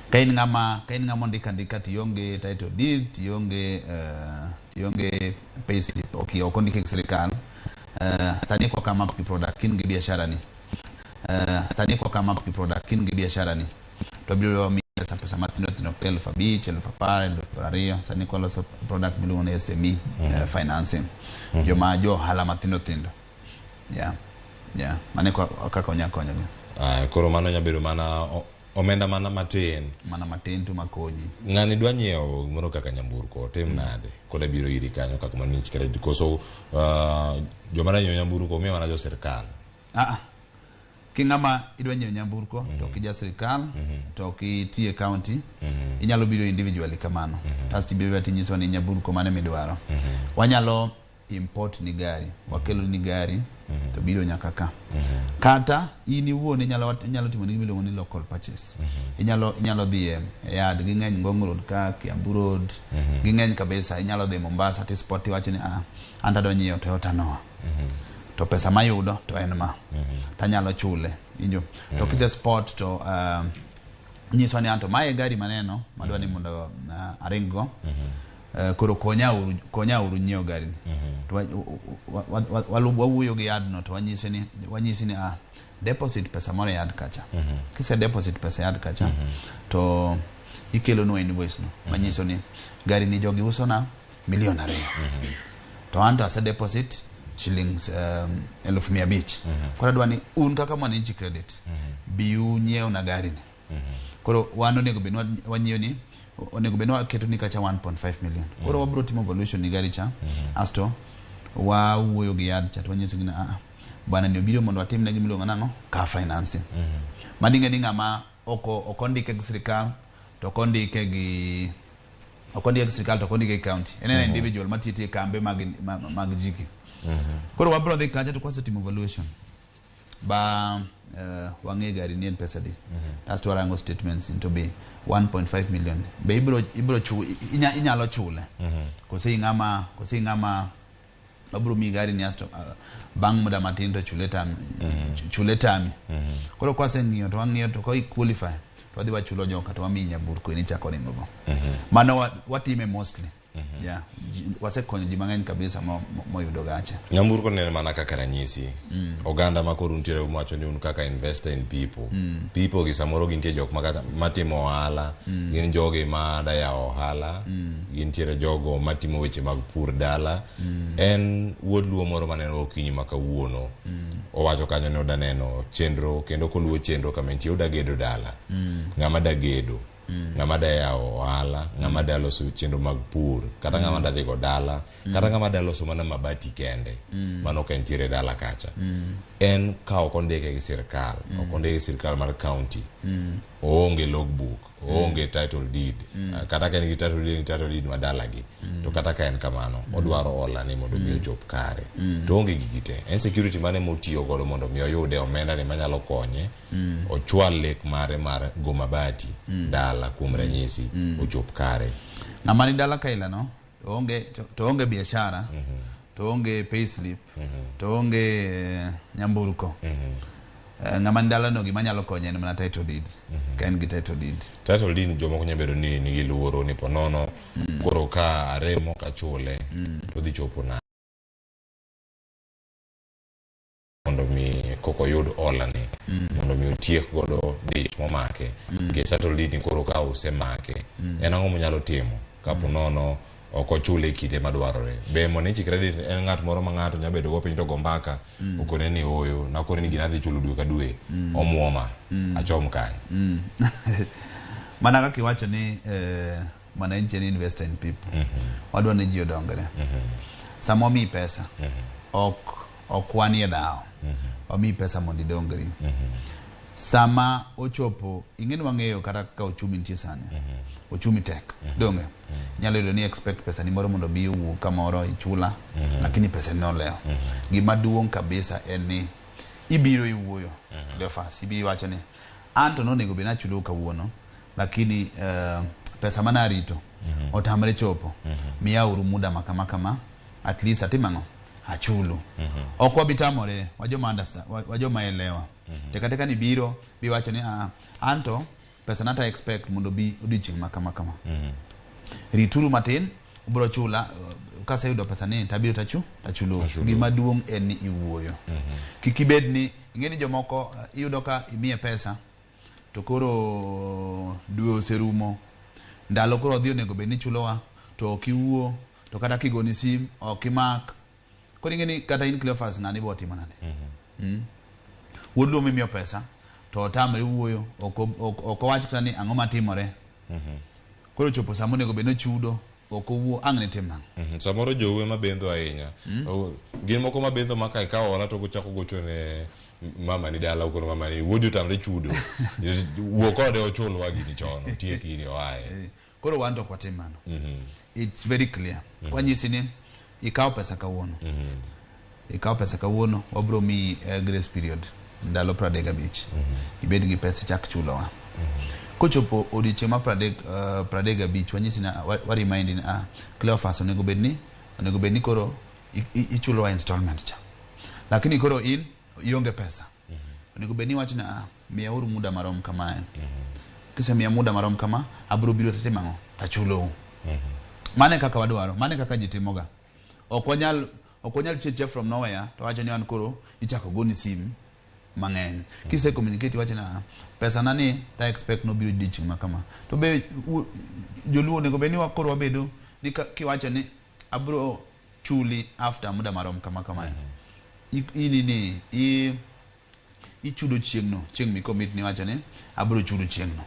Ka in ng'ama ondika andika tionge title deed, tionge payslip, ok ondike gi sirikal. Sani kwa kama gi product kin gi biashara ni. Sani kwa kama gi product kin gi biashara ni. To biro miyi pesa matindo tindo 5,000, 10,000, 20,000. Sani kwa loso product miluongo ni SME financing. Joma jo ohala matindo tindo. Yeah. Yeah. Mane kaka onya konyogi. Koro mano nya bedo mana Omenda mana matin. Mana matin to makonyi. Ng'ani dwa nyiewo gimoro kaka nyamburko, otim nade? Koda biro iri kanyo kaka Mwananchi Credit. Koso joma dwa nyiewo nyamburko miyo mana jo sirkal. Ah, king'ama idwa nyiewo nyamburko to ok ija sirikal to ok iti e county, inyalo biro individually kamano. Kasto ibiro tinyiso ni nyamburko mane midwaro. Wanyalo import ni gari, wakelo ni gari to biro nyaka ka. Kata in iwuon inyalo timo ni gimiluongo ni local purchase. Inyalo dhi e yard, ging'eny Ngong Road ka, Kiambu Road, ging'eny kabisa. Inyalo dhi Mombasa ti spot iwacho ni ah, an tadwa nyiewo Toyota Noah. To pesa mayudo to en ma. Tanyalo chule. Injo. To kise spot to nyiso ni anto mae e gari maneno madwa ni mondo aring go. Koro konya uru nyiewo gari ni. To wawuoyo gi yard no to wanyise ni ah, deposit pesa moro e yard kacha. Kise deposit pesa e yard kacha to ikelonwa invoice no manyiso ni gari ni jogi uso na 2 million. To an to ase deposit shillings 500,000. Koro adwa ni un kaka Mwananchi Credit bi unyiew na gari ni. Koro wan onego bed ni wanyiewo ni onego bed ni waketo ni kacha 1.5 million. Koro wabro timo valuation ni gari cha. Asto wawuoyo gi yard cha to wanyiso gi ni ah, bwana ni obiro mondo watim ne gimiluongo nang'o car financing. Mano ing'e ni ng'ama ok ondike gi sirikal to ok ondike gi sirikal to ok ondike gi county. En en individual matiyo tiyo e kambe mag jiki. Koro wabro dhi kacha to kwasetimo valuation ba wang'e gari ni en pesa di. Asto warango statements to be 1.5 million. Be ibro inyalo chule. Kose ing'ama wabro miyi gari ni asto bang' muda matin to chule tami. Chule tami. Koro kwaseng'iyo to wang'iyo to ka i qualify to wadhi wachulo joka to wamiyi nyamburko in ichako ringo go. Mano watime mostly. Yeah, wasekonyo ji mang'eny kabisa moyudo gache. Nyamburko ne en mana kaka ranyisi. Oganda ma koro untiere mwacho ni un kaka investor in people. People gi samoro gintie jok matimo ohala, gin jogi ma da yawo ohala, gintiere jogo matimo weche mag pur dala. En wuod luo moro maneno okinyi ma kawuono. Owacho kanyo ni oda neno chenro kendo koluwo chenro kama entie oda gedo dala. Ng'ama da gedo. Ng'ama da yawo ohala, ng'ama da loso chenro mag pur, kata ng'ama da dhi go dala, kata ng'ama da loso mana mabati kende. Mano ka entiere dala kacha. En ka ok ondike gi sirkal, ok ondike gi sirkal mar county, oonge logbook, oonge title deed. Kata ka en gi title deed, en title deed ma dalagi. To kata ka en kamano, odwaro hola ni mondo mi ochop kare. To oonge gigi te. En security mane motiyo godo mondo mi oyude omenda ni manyalo konye ochwal lek mare mar go mabati dala kuom ranyisi ochop kare. Ng'ama ni dala kaila no to onge biashara to onge payslip to onge nyamburko. Ng'ama ni dala no gima nyalo konye en mana title deed. Ka en gi title deed. Title deed jomoko nyalo bedo ni nigi luoro ni ponono koro ka aremo kachule to dhi chopo na mondo mi koko oyud hola ni mondo mi otiek godo dich momake nikech title deed ni koro ka osemake en ang'o monyalo timo kapo nono ok ochule e kinde madwarore. Be Mwananchi Credit en ng'at moro ma ng'ato nyalo bedo go piny to go mbaka okone ni ooyo nakone ni gina adhi chulo dwe ka dwe omuoma achom kanye. Mana kaka iwacho ni Mwananchi en investor in people. Wadwa ni ji odongre. Sama omiyi pesa, ok wanie dhawo. Omiyi pesa mondo idongri. Sama ochopo, ing'e ni wang'eyo kata ka ochumi nitie sani. Ochumi tek. Donge? Inyalo yudo ni expect pesa ni moro mondo obi owuog kamoro ichula, lakini pesa ni olewo. Gima duong' kabisa en ni ibiro iwuoyo. Cleophas, ibiro iwacho ni an to nonego bed ni achulo kawuono, lakini pesa mane arito otamre chopo. Miya uru muda ma kama kama, at least atim ang'o? Achulu. Ok wabi tamore, wajoma understand, wajoma elewa. Teka teka ni biro biwacho ni ah, anto pesa nata expect mondo bi odiochieng' ma kama kama. Rituru matin, ubiro chula kaseyudo pesa ni tabiro tachulo. Gima duong' en ni iwuoyo. Kik ibed ni ing'e ni jomoko iyudo ka imiye pesa to koro dwe oserumo ndalo koro odhi onego bed ni ichulowa to ok iwuo to kata kigoni sim ok imak koro ing'e ni kata in Cleophas ng'ani bo timo nade. Wuod luo mimiyo pesa To otamre wuoyo, ok owach kata ni ang'o matimore. Koro chopo sama onego bed ni ochudo, ok owuo, ang' ne tim nang'o? Samoro jouwe mabendho ahinya. Gin moko mabendho ma ka ikawo hola to gochako gocho ne mama ni dala koro mama ni wuodi otamre chudo. Wuo kode ochulwa gini chon, otiek gini oaye. Koro wan to ok watim mano. It's very clear. Kwanyisi ni ikawo pesa kawuono. Ikawo pesa kawuono, wabro miyi grace period ndalo 35. Ibed gi pesa ichak chulowa. Kochopo odiochieng' mar 35 wanyisi ni wa remind ni Cleophas onego bed ni koro ichulowa installment cha. Lakini koro in ionge pesa. Onego bed ni iwacho ni miyauru muda marom kamae. Kisemiya muda marom kama, abro biro tatimo ang'o? Tachulou. Mano e kaka wadwaro, mano e kaka ji timoga. Ok wanyal chiche from nowhere to wacho ni an koro ichako goni sim mang'eny. Kise communicate iwacho ni pesa na ni ta expect nobiro odiochieng' ma kama. To be joluo onego bed ni koro wabedo ni kiwacho ni abro chuli after muda marom kama kamae. Ini ni ichudo chieng'no, chieng' mi commit ni iwacho ni abro chudo chieng'no.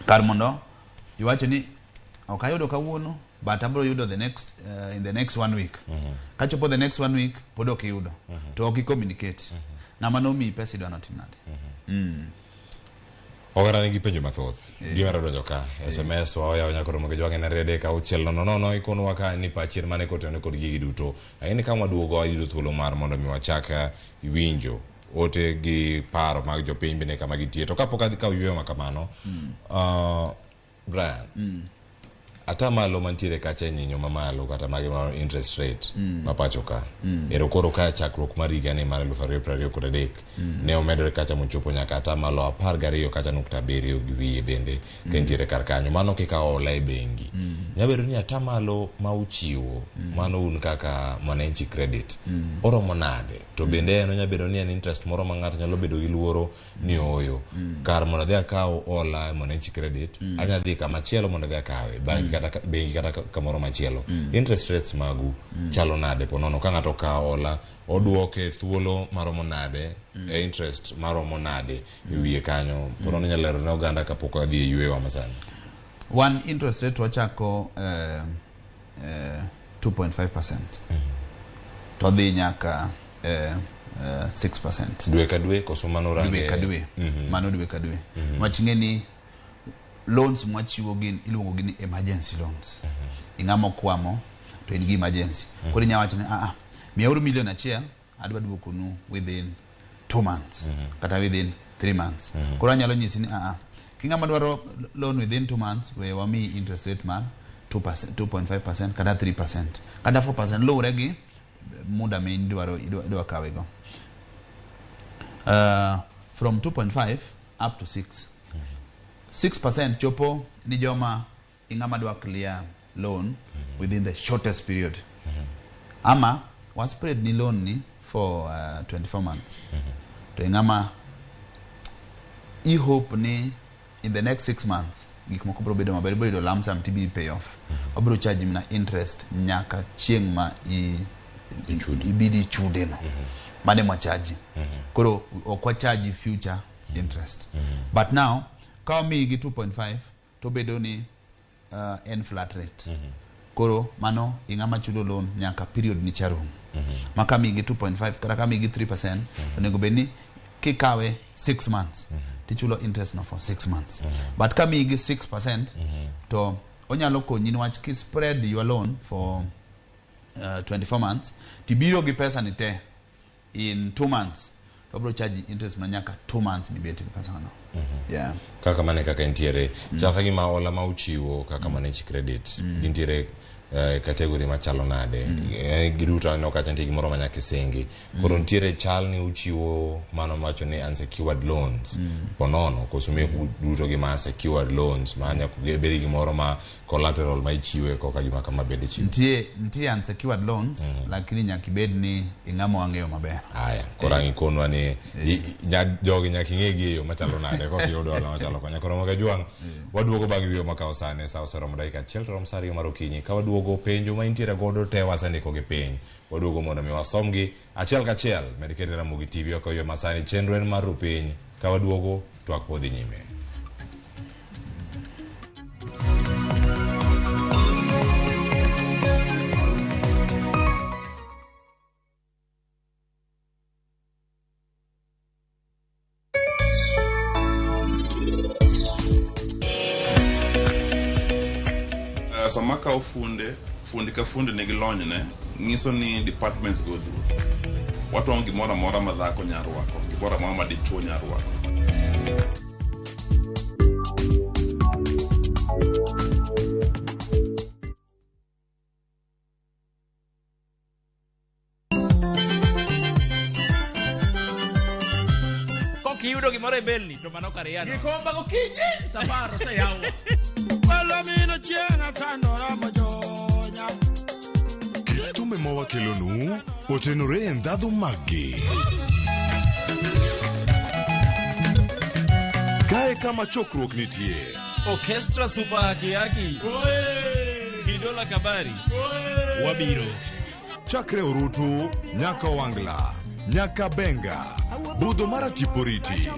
Kar mondo iwacho ni ok ayudo kawuono but abro yudo the next in the next one week. Kachopo the next one week pod ok iyudo. To ok i communicate. Ng'ama nomiyi pesa idwa notim nade? Oganda nigi penjo mathoth. Gimero donjo ka. SMS waoyawo nyaka romo gi jwang'e 23600 ikonwa ka ni pachien mane kotenore kod gigi duto. Lakini ka waduogo wayudo thuolo mar mondo mi wachak winjo ote gi paro mag jopiny bende kama gintie. To kapok adhi kawo yueyo ma kamano, Brian, atamalo mantiere kacha e nyinyo mamalo kata mage ma interest rate ma pacho ka. Ero koro ka chakruok mar higa ni mar 2023 ne omedore kacha mochopo nyaka atamalo 12 kacha nukta abiriyo gi wiye bende ka entiere kar kanyo. Mano kikawo hola e bengi. Nyalo bedo ni atamalo ma uchiwo mano un kaka Mwananchi Credit oromo nade? To bende en onyalo bedo ni en interest moro ma ng'ato nyalo bedo gi luoro ni ooyo. Kar mondo adhi akaw hola e Mwananchi Credit, anya dhi kama chielo mondo adhi akawe, bangi kata bengi kata kamoro machielo. Interest rates magu chalo nade ponono ka ng'ato okawo hola oduoke thuolo maromo nade e interest maromo nade e wiye kanyo ponono inyalo lero ne oganda kapok wadhi e yueyo masani. One interest rate wachako 2.5% to dhi nyaka 6%. Dwe ka dwe koso mano range? Dwe ka dwe. Mano dwe ka dwe. Wach ng'e ni loans mwachiwo gin iluongo gi ni emergency loans. Ing'ama okwamo to in gi emergency. Koro inya wacho ni miyauru milion 1 adwa duokonu within 2 months kata within 3 months. Koro anyalo nyisi ni king'ama dwaro loan within 2 months, we wamiyi interest rate mar 2%, 2.5% kata 3% kata 4% luwore gi muda ma idwaro idwa kawe go. From 2.5 up to 6. 6% chopo ni joma ing'ama dwa clear loan within the shortest period. Ama wa spread ni loan ni for 24 months. To ing'ama i hope ni in the next 6 months gik moko biro bedo maber, ibiro yudo lump sum tibiro pay off. Wabiro charge mana interest nyaka chieng' ma ibiro ichude no. Mano ema charge. Koro ok wa charge future interest. But now ka wamiyi gi 2.5 to bedo ni en flat rate. Koro mano ing'ama chulo loan nyaka period ni cha rum. Ma ka miyi gi 2.5 kata ka miyi gi 3% onego bed ni kikawe 6 months tichulo interest no for 6 months. But ka miyi gi 6% to onyalo konyi niwach ki spread your loan for 24 months tibiro gi pesa ni te in 2 months to obiro charge interest ma nyaka 2 months mibet gi pesa no. Yeah. Kaka mane kaka entiere chal ka gima hola ma uchiwo kaka Mwananchi Credit gintiere category machalo nade? Giduto aneno kacha nitie gimoro ma nyaka isingi koro nitiere chal ni uchiwo mano mawacho ni unsecured loans ponono koso meku duto gi ma secured loans ma nyaka bed gi gimoro ma collateral ma ichiwe koka gima kama bende ichiwo? Nitie unsecured loans, lakini nyaka ibed ni ing'ama wang'eyo maber. Aya, koro ang' ikonwa ni jogi nyaka ing'egi e yo machalo nade? bende kok iyudo hola machalo konya. Koro Ramogi Ajwang', waduogo bang' yueyo makawo sani sa oseromo dakika achiel to rom sa ariyo mar okinyi. Ka waduogo penjo ma intiere godo te wasendiko gi piny. Waduogo mondo mi wasomgi achiel kachiel. Med kete Ramogi TV ok oywe masani chenro en mar ru piny. Ka waduogo twak pod dhi nyime. Sama akawo funde, fundi ka fundi nigi lonyne, nyiso ni departments go dhuro. Watwang'o gimoro amora ma dhako nyalo rwako, gimoro amora ma dichuo nyalo rwako. Kok iyudo gimoro e belni to mano kar yano. Gikomba gokinyi safar oseyawo. Palomino chieng' atandora mojonya. Kit thumbe ma wakelonu otenore e ndhadhu maggi. Kae kama chokruok nitie. Orchestra Super Haki Haki. Kidola Kabari. Wabiro. Chakre Orutu, nyaka Wangla, nyaka Benga, budho mar Atiporiti.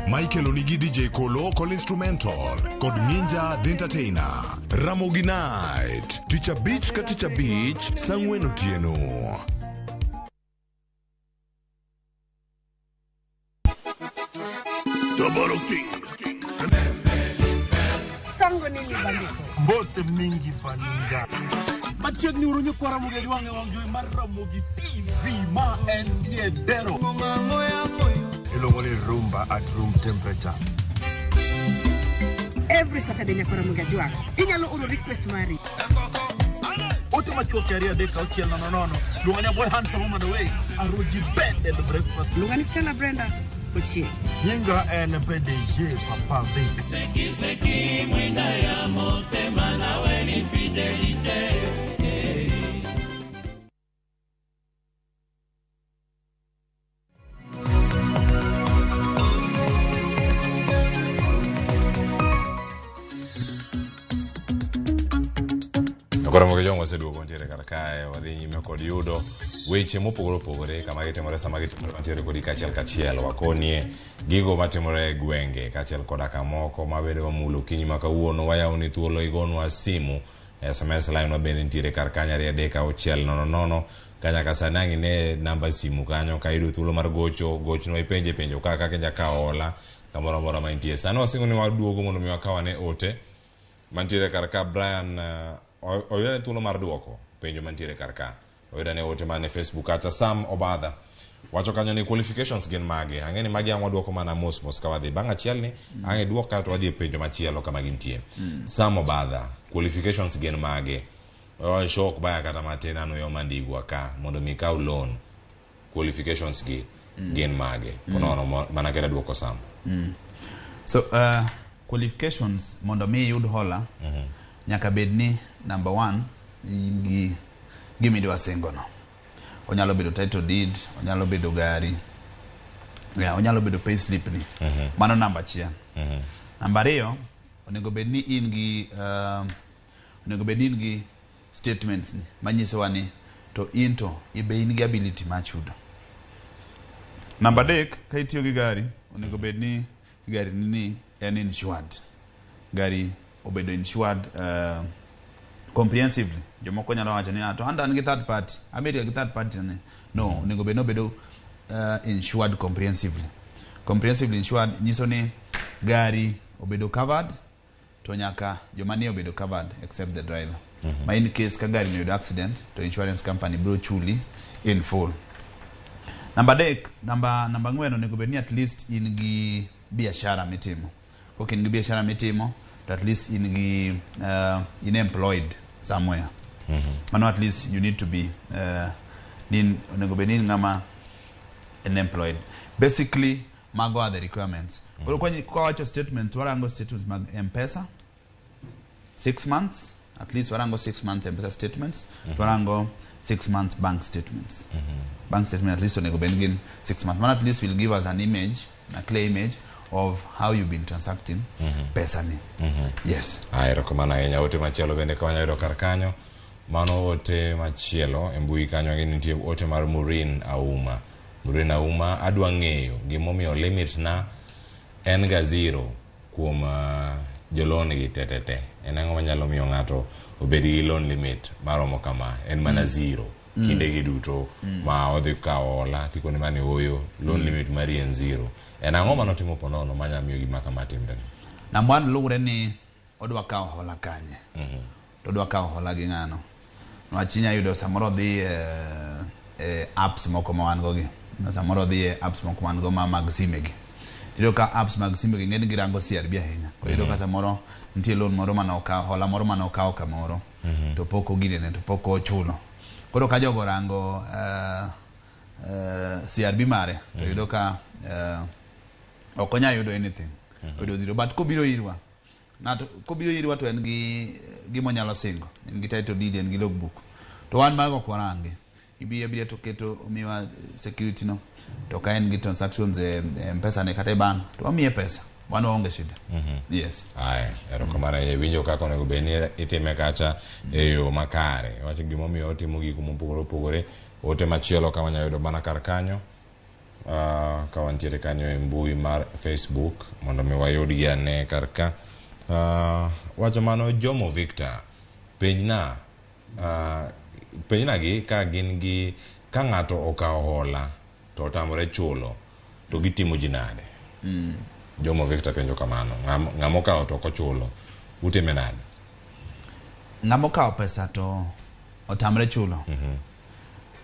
Ma ikeloni gi DJ Kolo kod Instrumental kod Ninja The Entertainer. Ramogi Night, tich abich ka tich abich, saa ang'wen otieno. Doboro King. Sango nini bandiko? Mbote mingi baninga. Machiegni uru nyikwa Ramogi Ajwang' e wang' jowi mar Ramogi TV ma entie Dero. Iluongo ni rumba at room temperature. Every Saturday nyakwa Ramogi Ajwang'. Inyalo oro request mari. Ote machuok 2 3 6 0 0. Luonga ni boy handsome woman away. Aruji bed and breakfast. Luonga ni Stella Brenda Ochieng. Nyinga en PDG Papa Vic. Seki seki mwinda ya motema nawe ni fidelite. Koro Ramogi Ajwang' waseduogo ntiere kar kae wadhi nyime kod yudo weche mopogore opogore kama gitimore sama gitimore wantiere kodi kachiel kachiel wakonie gigo matimore e gwenge kaachiel koda kamoko mabedo wamulo okinyi ma kawuono wayawoni thuolo igonwa simu SMS line wa bende nitiere kar kanyo 2 3 6 0 0 kanyaka sani ang' ine namba simu kanyo ka iyudo thuolo mar gocho gochnwa ipenje penjo kaka kaka kawo hola kamoro amora ma intie sani wasingo ni waduogo mondo mi wakaw ane ote mantiere kar ka Brian oyudane thuolo mar duoko penjo mantiere kar ka oyudane ote man e Facebook kata Sam Obadha wacho kanyo ni qualifications gin mage ang'e ni magi ang' waduoko mana mos mos ka wadhi bang' achiel ni ang' iduok kaeto wadhi e penjo machielo kama gintie Sam Obadha qualifications gin mage shock baya kata matin an oyo mandigwa ka mondo mi ikaw loan qualifications gi gin mage konono mana keda duoko Sam. So qualifications mondo mi iyud hola nyaka bed ni number 1 in gi gimidwa singono. Onyalo bedo title deed, onyalo bedo gari, yeah, onyalo bedo pay slip ni. Mano namba achiel. Namba ariyo, onego bed ni in gi onego bed ni in gi statements ni manyisowa ni to in to ibe in gi ability mar chudo. Namba adek, ka itiyo gi gari, onego bed ni gari ni en insured. Gari obedo insured comprehensively. Jomoko nyalo wacho ni to an gi third party, abedo gi third party ne. No, onego bed ni obedo insured comprehensively. Comprehensively insured nyiso ni gari obedo covered to nyaka joma nie obedo covered except the driver. Ma in case ka gari oyudo accident to insurance company biro chuli in full. Namba adek, namba ang'wen onego bed ni at least in gi biashara mitimo. Kok in gi biashara mitimo to at least in gi in employed somewhere. Mano at least you need to be onego bed ni in ng'ama en employed. Basically mago are the requirements. Koro kwa wacho statement, warango statements mag M-Pesa 6 months, at least warango 6 months M-Pesa statements, warango 6 months bank statements. Bank statement at least onego bed gin 6 months. Mano at least will give us an image, a clear image of how you've been transacting pesa ni. Yes. Ah, erokamano ahinya. Ote machielo bende ka wanyalo yudo kar kanyo. Mano ote machielo e mbui kanyo gi nitie ote mar Maureen Auma. Maureen Auma adwa ng'eyo gimomiyo limit na en ga zero kuom joloan gi tetete. En ang'o manyalo miyo ng'ato obed gi loan limit maromo kama? En mana zero. Kinde gi duto ma odhi kawo hola tikone mane oyo loan limit mari en zero. En ang'o manotimo ponono manyalo miyo gima kama timre? Namba one luwre ni odwa kawo hola kanye. To odwa kawo hola gi ng'ano. Niwach inya yudo samoro odhi e apps moko ma wan go gi. Samoro odhi e apps moko ma wan go ma mag sime gi. Iyudo ka apps mag sime gi ng'eny girango CRB ahinya. Koro iyudo ka samoro nitie loan moro mane okawo, hola moro mane okawo kamoro. To pok oginene, to pok ochulo. Koro ka jogo orango CRB mare, to yudo ka ok onyal yudo anything. Oyudo zero. But kobiro irwa, ng'ato kobiro irwa to en gi gima onyalo singo. En gi title deed, en gi logbook. To wan mago ok warangi. Ibiro abira to keto omiwa security no. To ka en gi transactions e M-Pesa ne kata e bank, to wamiye pesa. Wan waonge shida. Yes. Aya, erokamano ahinya. Iwinjo kaka onego bed ni itime kacha e yo makare. Wacho gimomiyo otimo gik mopogore opogore. Ote machielo ka wanyalo yudo mana kar kanyo. Ka wantiere kanyo e mbui mar Facebook mondo mi wayudgi ane kar ka. Wacho mano Jomo Victor, penjna penjna gi ka gin gi ka ng'ato okawo hola to otamore chulo to gitimo ji nade? Jomo Victor penjo kamano. Ng'ama okawo to ok ochulo, utime nade? Ng'ama okawo pesa to otamre chulo.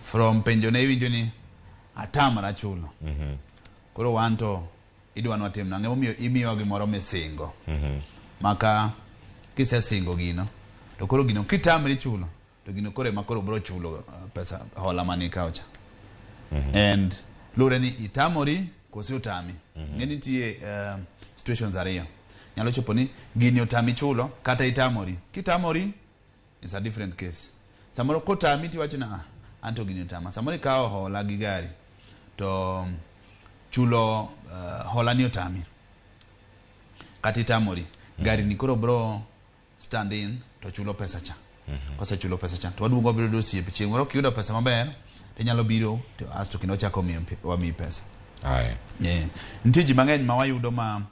From penjo ne iwinjo ni atamra chulo. Koro wan to idwa ni watim nang'o? Emomiyo imiyowa gimoro misingo. Maka kisesingo gino, to koro gino kitamri chulo, to gino koro ema koro biro chulo pesa hola mane ikawo cha. And luwre ni itamori kose otami. Ng'e nitie situations ariyo. Nyalo chopo ni gini otami chulo kata itamori. Kitamori it's a different case. Samoro kotami tiwacho ni ah, anto gini otama. Samoro ikawo hola gi gari to chulo hola ni otami. Kata itamori. Gari ni koro bro stand in to chulo pesa cha. Kosechulo pesa cha to waduogo wabiro bedo osiepe. Chieng' moro kiyudo pesa maber tinyalo biro to asto kendo wachako wamiyi pesa. Aya. Yeah. Nitie ji mang'eny ma wayudo ma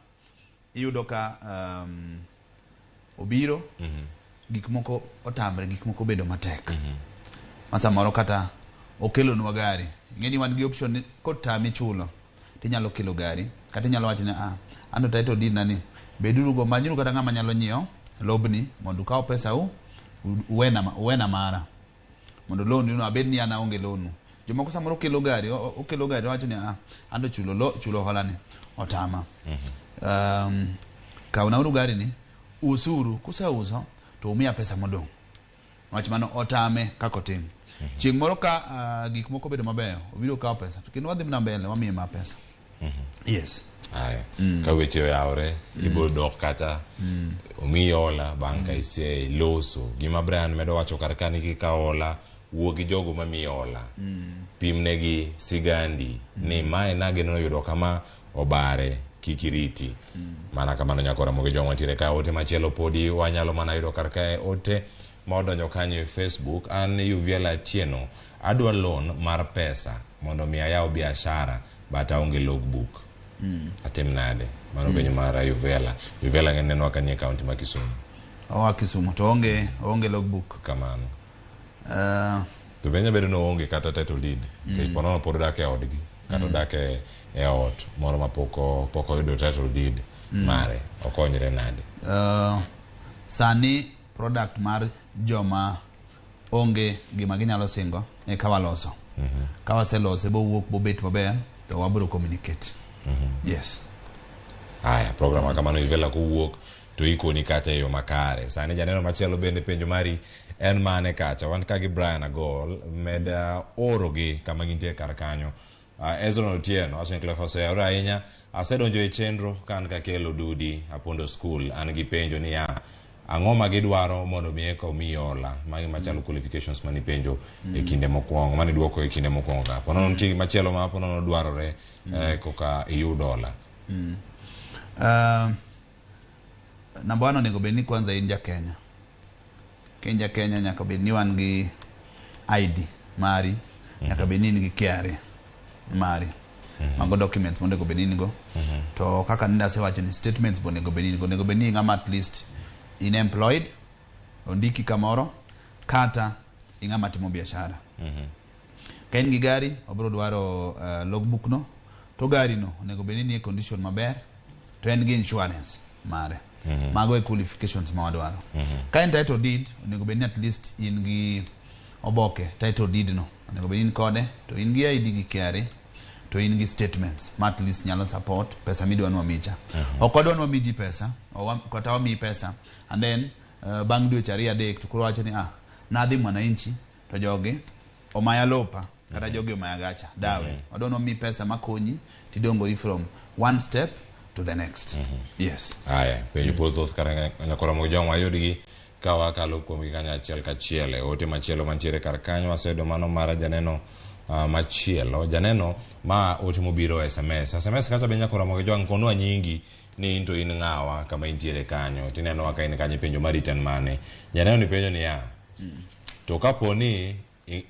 iyudo ka obiro gik moko otamre, gik moko obedo matek. Ma samoro kata okelonwa gari. Ing'e ni wan gi option ni kotami chulo tinyalo kelo gari kata inyalo wacho ni ah, an to title deed na ni beduru go manyuru kata ng'ama nyalo nyiewo lobni mondo ukaw pesa u uwena mara mondo loan no abed ni an aonge loan. Jomoko samoro kelo gari okelo gari owacho ni ah, an to chulo hola ni otama. Kawnauru gari ni usuru kuseuso to umiya pesa modong'. Wach mano otame kaka otim. Chieng' moro ka gik moko obedo mabeyo, obiro kawo pesa to kendo wadhi mana mbele wamiye ma pesa. Yes. Aya. Ka weche oyawre, ibiro dok kata omiyi hola bang' ka iseloso. Gima Brian medo wacho kar ka ni kikawo hola, wuo gi jogo mamiyi hola. Pimnegi sigandi ni mae nageno yudo kama obare kik iriti. Mana kamano nyakora Ramogi Jwang' wantiere ka ote machielo podi wanyalo mana yudo kar kae ote ma odonjo kanyo e Facebook. An Yuviela Atieno adwa loan mar pesa mondo mi ayaw biashara but aonge logbook. Atim nade? Mano penjo mar Yuviela. Yuviela nenwa kanie kaunti ma Kisumu. Oa Kisumu to oonge logbook. Kamano. To be nyalo bedo ni oonge kata title deed. Nikech ponono pod odak e odgi kata odak e ot moro ma pok oyudo title deed mare. Okonyre nade? Sani product mar joma onge gima ginyalo singo eka waloso. Ka waselose bowuok bobet maber to wabiro communicate. Yes. Aya, program ma kamano Ivela kowuok to ikoni kacha e yo makare. Sani janeno machielo bende penjo mari en mane kacha? Wan ka gi Brian Agol med oro gi kama gintie kar kanyo. Ezra Otieno wacho ni Cleophas oyawore ahinya. Asedonjo e chenro ka an kakelo dudi Apondo School. An gi penjo niya, ang'o ma gidwaro mondo mi eka omiyi hola? Magi machalo qualifications manipenjo e kinde mokwongo, maniduoko e kinde mokwongo ka. Ponono nitie machielo ma ponono dwarore koka iyud hola. Namba one onego bed ni kwanza in ja Kenya. Ka in ja Kenya nyaka bed ni wan gi ID mari, nyaka bed ni in gi KRA mari. Mago documents monego bed ni in go. To kaka nende asewacho ni statements be onego bed ni in go. Onego bed ni ng'ama at least in employed, ondiki kamoro, kata ing'ama timo biashara. Ka in gi gari, obiro dwaro logbook no, to gari no onego bed ni nie condition maber, to en gi insurance mare. Mago e qualifications ma wadwaro. Ka en title deed, onego bed ni at least in gi oboke title deed no, onego bed ni in kode, to in gi ID gi KRA, to in gi statements ma at least nyalo support pesa midwa ni wamicha. Ok wadwa ni wami ji pesa, kata wamiyi pesa, and then bang' dweche ariyo adek to koro wacho ni ah, nadhi Mwananchi to jogi omaya lopa kata jogi omaya gacha dawe. Wadwa ni wamiyi pesa makonyi tidongori from one step to the next. Yes. Aya, penjo pod thoth kar nyakoromo gi jong wayudgi ka wakalo kuomgi kanyo achiel kachiel e ote machielo mantiere kar kanyo waseyudo mano mar janeno machielo janeno ma ote mobiro SMS SMS kacha be nyakoromo gi jong konwa nyingi ni in to in ng'awa kama intiere kanyo tinenowa ka in kanyo penjo mari to en mane janeno ni penjo niya to kapo ni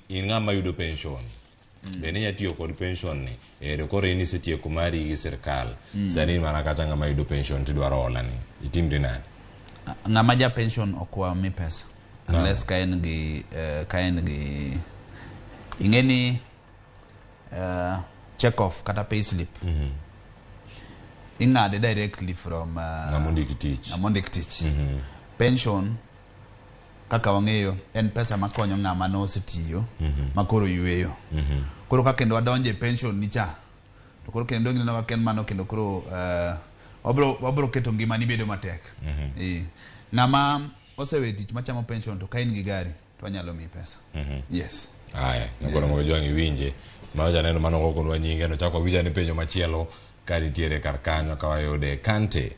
in ng'ama yudo pension bende inya tiyo kod pension ni ero koro in isetieko mari gi sirkal sani in mana kacha ng'ama yudo pension tidwaro hola ni itimri nade Ng'ama ja pension ok wami pesa unless ka en gi ka en gi ing'e ni check off kata pay slip ing'ade directly from ng'ama ondiki tich ng'ama ondik tich. Pension kaka wang'eyo en pesa makonyo ng'ama nosetiyo makoro yweyo. Koro ka kendo wadonjo e pension ni cha to koro kendo ineno ka en mano kendo koro wabro keto ngimani bedo matek. Ng'ama osewe tich machamo pension to ka in gi gari to wanyalo miyi pesa. Yes. Aya, nyakoromo gi jwang' iwinje mano janeno mano ok okonwa nyinge no chako wawinj ane penjo machielo ka nitiere kar kanyo ka wayude Kante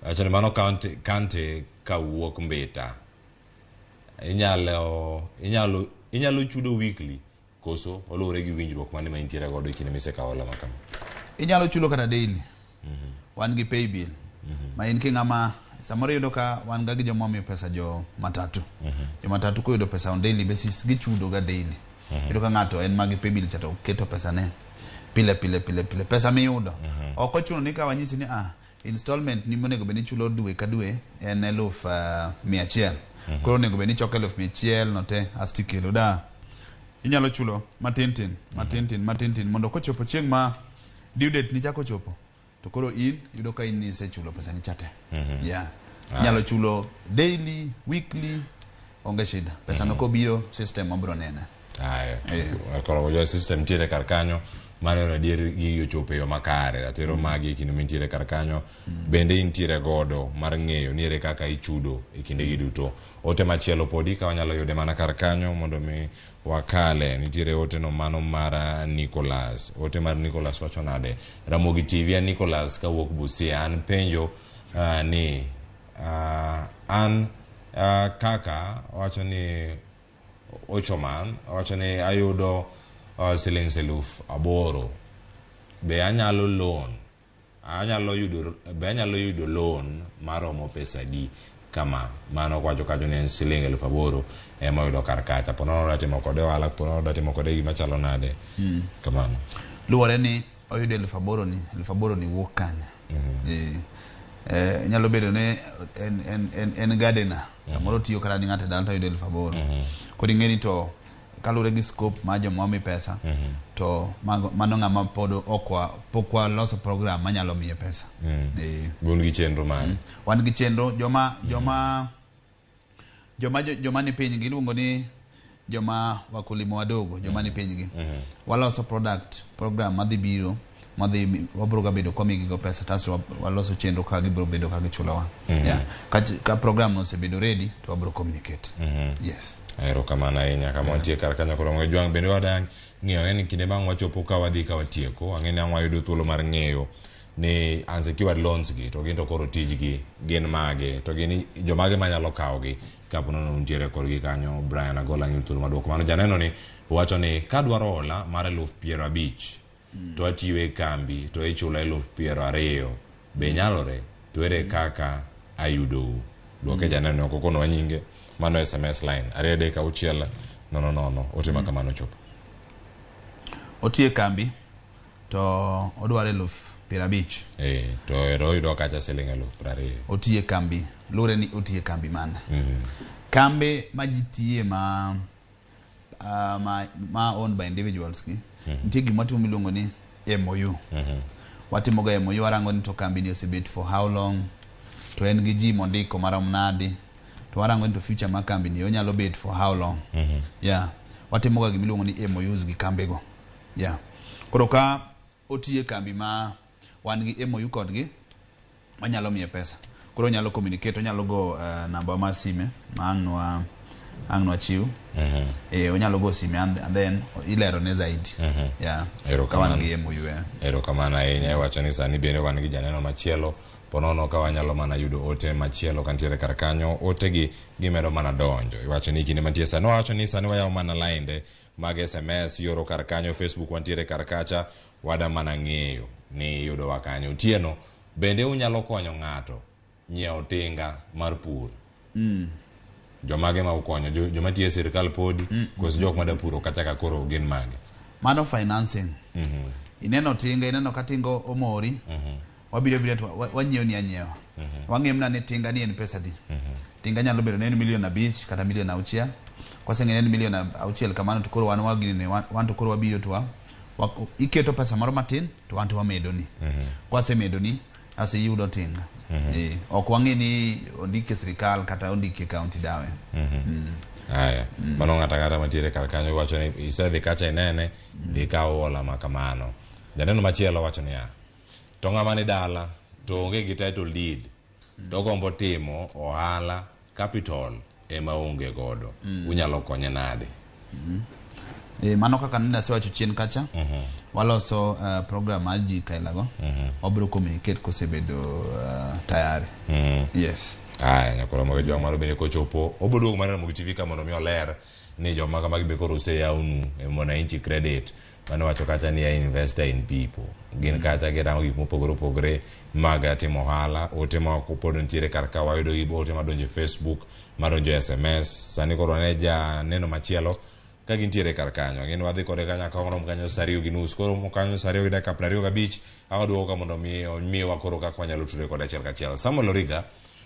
wacho ni mano Kante, Kante kawuok Mbita inyalo chudo weekly koso oluwore gi winjruok mane ma intiere godo e kinde misekawo hola ma kama Inyalo chulo kata daily. Wan gi pay bill. Ma in king'ama samoro iyudo ka wan ga gi joma omiyo pesa jo matatu. Jo matatu koyudo pesa on daily basis gichudo ga daily. Iyudo ka ng'ato en ma gi pay bill cha to keto pesa ne pile pile pile pile pesa miyudo. Ok ochuno ni ka wanyisi ni ah installment ni monego bed ni ichulo dwe ka dwe en 100,000. Koro onego bed ni ichoko 100,000 no te asto ikelo da. Inyalo chulo matin tin matin tin matin tin mondo kochopo chieng' ma due date ni chako chopo to koro in yudo ka in ni isechulo pesa ni cha te. Yeah. Inyalo chulo daily, weekly, onge shida. Pesa no kobiro system wabro nene. Aya, koro jo system nitiere kar kanyo mano en adier gigi ochopo e yo makare ratiro magi e kinde mintiere kar kanyo bende intiere godo mar ng'eyo ni ere kaka ichudo e kindegi duto ote machielo podi ka wanyalo yude mana kar kanyo mondo mi wakale nitiere ote no mano mar Nicholas ote mar Nicholas wacho nade Ramogi TV an Nicholas kawuok Busia an penjo ni an kaka wacho ni Ochoman wacho ni ayudo siling 8,000 be anyalo loan anyalo yudo loan maromo pesa adi kama mano kwacho kacho ni en siling 8,000 ema oyudo kar kacha po nono odwa timo kode ohala po nono odwa timo kode gima chalo nade kamano Luwore ni oyudo 8,000 ni 8,000 ni wuok kanye. Nyalo bedo ni en gardener samoro otiyo kata ni ng'ato e dala to oyudo 8,000. Koro ing'e ni to kaluwore gi scope mar joma omi pesa to mano ng'ama pod ok pok waloso program manyalo miye pesa. Un gi chenro mane? Wan gi chenro joma ni piny gi iluongo ni joma wakulima wadogo joma ni piny gi. Waloso product program madhi biro madhi wabro ga bedo kwamiyogi go pesa kasto waloso chenro kaka gibro bedo ka gichulowa. Yeah. Ka program no osebedo ready to wabro communicate. Yes. Erokamano ahinya kama wantie kar kanyo koro jwang' bende wada ng'eyo ni kinde bang' wachopo ka wadhi ka watieko ang'e ni ang' wayudo thuolo mar ng'eyo ni unsecured loans gi to gin to koro tijgi gin mage to gin jomage manyalo kawogi kapo nono untiere kodgi kanyo Brian Agola ng'iyo thuolo maduoko mano janeno ni wacho ni kadwaro hola mar 50,000 to atiyo e kambi to ichula 20,000 Be nyalore? To ere kaka ayudou? Duoke janeno ok okonowa nyinge. Mano SMS line 2 3 6 0 0 ote ma kamano chopo. Otiye kambi to odwaro 50,000. To ero oyudo kacha siling 20,000. Otiye kambi luwre ni otiye kambi mane. Kambe ma ji tiye ma owned by individuals gi, nitie gima watimo miluongo ni MOU. Watimo ga MOU, warango ni to kambi ni osebet for how long, to en gi ji mondiko marom nadi, to warango ni to future mar kambi ni onyalo bet for how long. Yeah, watimo ga gimiluongo ni MOUs gi kambe go. Yeah, koro ka otiye kambi ma wan gi MOU kodgi, wanyalo miye pesa. Koro onyalo communicate, onyalo go namba mar sime ma ang' nwa chiw. Onyalo go sime and then ilero ne zaidi. Yeah, ka wan gi MOU. Erokamano ahinya. Iwacho ni sani bende wan gi janeno machielo ponono ka wanyalo mana yudo ote machielo kantiere kar kanyo. Ote gi gimedo mana donjo. Iwacho ni kinde mantie sani, wawacho ni sani wayawo mana lainde mag SMS yoro kar kanyo, Facebook wantiere kar kacha, wada mana ng'eyo ni iyudowa kanyo. Otieno, bende unyalo konyo ng'ato nyiewo tinga mar pur? Jomage ma ukonyo? Joma tiyo e sirikal podi koso jok mada puro kacha ka koro gin mage? Mano financing. Ineno tinga, ineno ka tinga omori, wabiro biro to wanyiewo ni anyiewa. Wang'eyo mana ni tinga ni en pesa di. Tinga nyalo bedo ni en milion 5 kata milion 6. Koseng'e ni en milion 6 kamano, to koro wan waginene wan to koro wabiro to iketo pesa moro matin to wan to wamedoni. Kwasemedoni aso iyudo tinga. Ok wang'e ni ondiki e sirikal kata ondiki e county dawe. Aya, mano ng'ato ang'ata mantiere kar kanyo iwacho ni isedhi kacha inene, dhi kaw hola ma kamano. Janeno machielo wacho niya, to ng'ama ni dala to onge gi title deed to gombo timo ohala, capital ema onge godo. Unyalo konye nade? Mano kaka nende asewacho chien kacha, waloso program mar ji kailago. Wabiro communicate kosebedo tayari. Yes. Aya, nyakoro mag jwang' mano bende kochopo oboduogo mar Ramogi TV ka mondo mi oler ni joma kamagi be koro oseyawnu e Mwananchi Credit mane wacho kacha ni a investor in people gin kacha girango gik mopogore opogore mag timo ohala. Ote moko pod nitiere kar ka, wayudo gi ote madonjo e Facebook, madonjo e SMS. Sani koro wane janeno machielo ka gintiere kar kanyo, gin wadhi kode kanyo ka rom kanyo saa 2:30, koro romo kanyo saa 2:25. Awaduogo ka mondo mi omiwa koro kaka wanyalo tudore kode achiel kachiel. Samuel Origa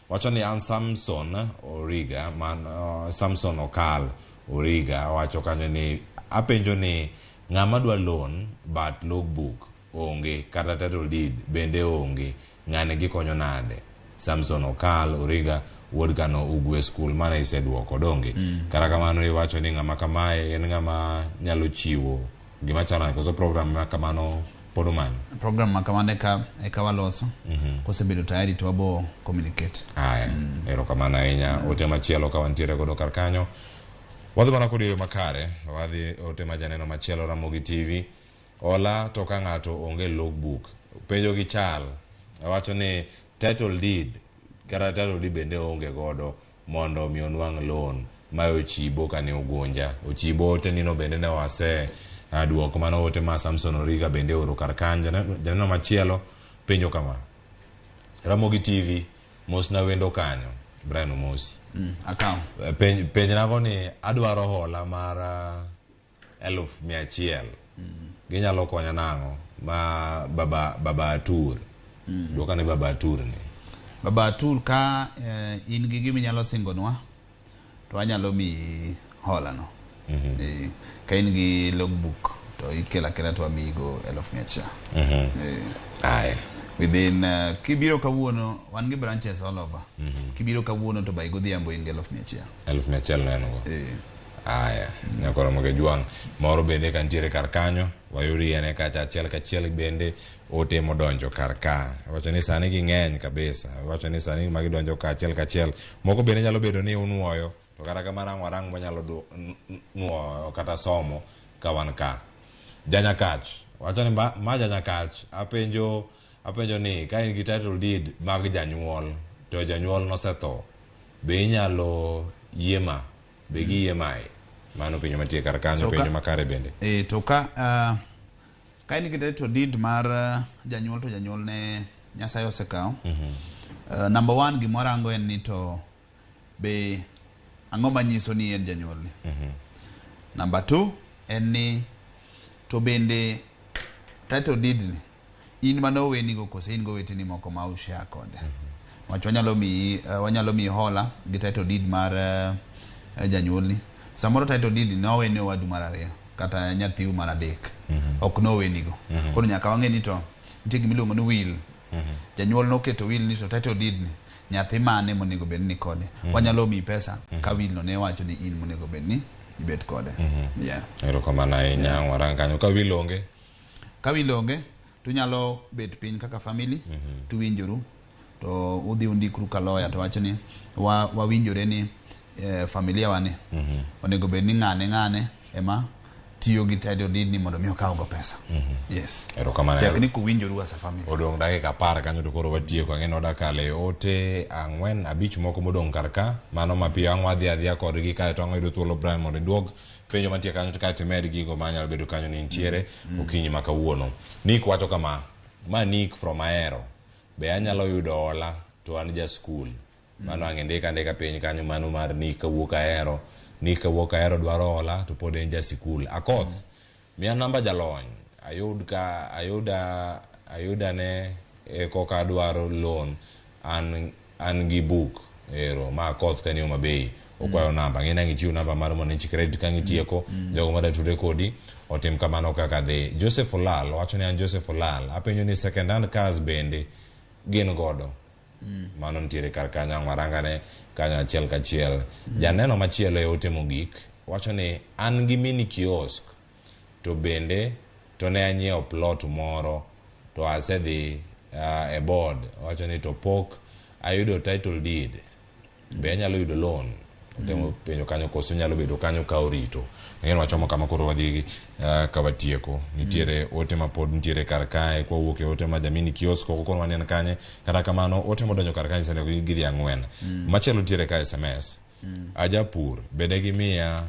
wacho ni an Samson Origa man, Samson Okal Origa wacho kanyo ni apenjo ni ng'ama dwa loan but logbook onge kata title deed bende onge, ng'ani gikonyo nade? Samson Okal Origa, wuod Kano Ugwe School. Mana iseduoko donge? Kata kamano iwacho ni ng'ama kamae en ng'ama nyalo chiwo gima chalo nade? Koso program ma kamano pod omanyo? Program ma kamano eka waloso. Kosebedo tayari to wabo communicate. Aya, erokamano ahinya. Ote machielo ka wantiere godo kar kanyo, wadhi mana kod yo makare. Wadhi ote ma janeno machielo, Ramogi TV ola to ka ng'ato onge logbook, penjo gi chal wacho ni title deed kata title deed bende onge godo mondo mi onwang' loan. Mae Ochibo kane Ugunja Ochibo. Ote nino bende ne wase duoko mano ote ma Samson Origa bende oro kar kanyo. Janeno machielo penjo kama: Ramogi TV, mosna wendo kanyo. Brian Omosi. Akaw. Penjnago ni adwaro hola mar 100,000, ginyalo konya nang'o? Ma baba Atur. Duoka ni baba Atur ni. Baba Atur, ka in gi gima inyalo singonwa to anyalo miyi hola no. Ka in gi logbook to ikelo akela to wamiyigo 100,000. Aya. Within kibiro kawuono, wan gi branches all over. Kibiro kawuono to by godhiambo in gi 100,000. 100,000 no en go. Aya, nyakoro Jwang' moro bende ka nitiere kar kanyo, wayud yene kacha achiel kachiel. Bende ote modonjo kar ka wacho ni sani ging'eny kabisa. Wacho ni sani magidonjo ka achiel kachiel, moko bende nyalo bedo ni unuoyo, to kata kamano ang' warang wanyalo nuoyo kata somo ka wan ka. Janyakach wacho ni ma Janyakach apenjo ni ka in gi title deed mag janyuol to janyuol nosetho, be inyalo yie ma be giyie mae? Mano penjo mantie kar kanyo. So penjo makare bende. To ka in gi title deed mar janyuol to janyuol ne Nyasaye osekawo. Number one gima warango en ni to be ang'o manyiso ni en janyuolni. Number two en ni to bende title deed ni in mane owenigo kose in goweteni moko ma ushare kode. Wach wanyalo miyi hola gi title deed mar janyuolni. Samoro title deed ne oweni owadu mar ariyo kata nyathiu mar adek. Ok nowenigo. Koro nyaka wang'e ni to nitie gima iluongo ni will. Janyuol noketo will ni to title deed ni nyathi mane monego bed ni kode. Wanyalo miyi pesa ka will no ne wacho ni in monego bed ni ibet kode. Yeah. Erokamano ahinya. Warang kanyo ka will onge. Ka will onge to unyalo bet piny kaka family tuwinjoru to udhi undikru ka lawyer to wacho ni wawinjore ni familia wa ni onego bed ni ng'ane ng'ane ema tiyo gi title deed ni mondo mi okaw go pesa. Yes. Erokamano. Tek ni kuwinjoru as a family. Odong' dakika 10 kanyo to koro watieko. Ang'e ni wadakale ote 4 5 moko modong' kar ka. Mano mapiyo ang' wadhi adhiya kodgi kaeto ang' wayudo thuolo Brian mondo iduog penjo mantie kanyo to kaeto imed gigo manyalo bedo kanyo ni nitiere okinyi ma kawuono. Nick wacho kama, ma Nick from Ahero. Be anyalo yudo hola to an ja skul. Mano ang' indika andika piny kanyo mano mar Nick kawuok Ahero. Nick kawuok Ahero dwaro hola to pod en ja sikul. Akoth, miya namba jalony. Ayuda ne koka adwaro loan an gi book ero ma Akoth kani Homa Bay okwayo namba. Ng'e ni ang' ichiw namba mar Mwananchi Credit ka ng'itieko jogo madwa tudre kodi otim kamano kaka dhi. Joseph Olal wacho ni an Joseph Olal apenjo ni second hand cars bende gin godo. Mano nitiere kar kanyo ang' warangane kanyo achiel kachiel. Janeno machielo e ote mogik wacho ni an gi mini kiosk to bende to ne anyiewo plot moro to asedhi e board wacho ni to pok ayudo title deed be anyalo yudo loan. Otemo penjo kanyo koso nyalo bedo kanyo ka orito. Ang'e wachomo kama koro wadhi ka watieko. Nitiere ote ma pod nitiere kar kae kwawuok e ote ma jamini kiosk ok okonwa ni en kanye. Kata kamano ote modonjo kar kae nyiso ni gidhi 4. Machielo nitiere ka SMS. Ajapur bende gimiya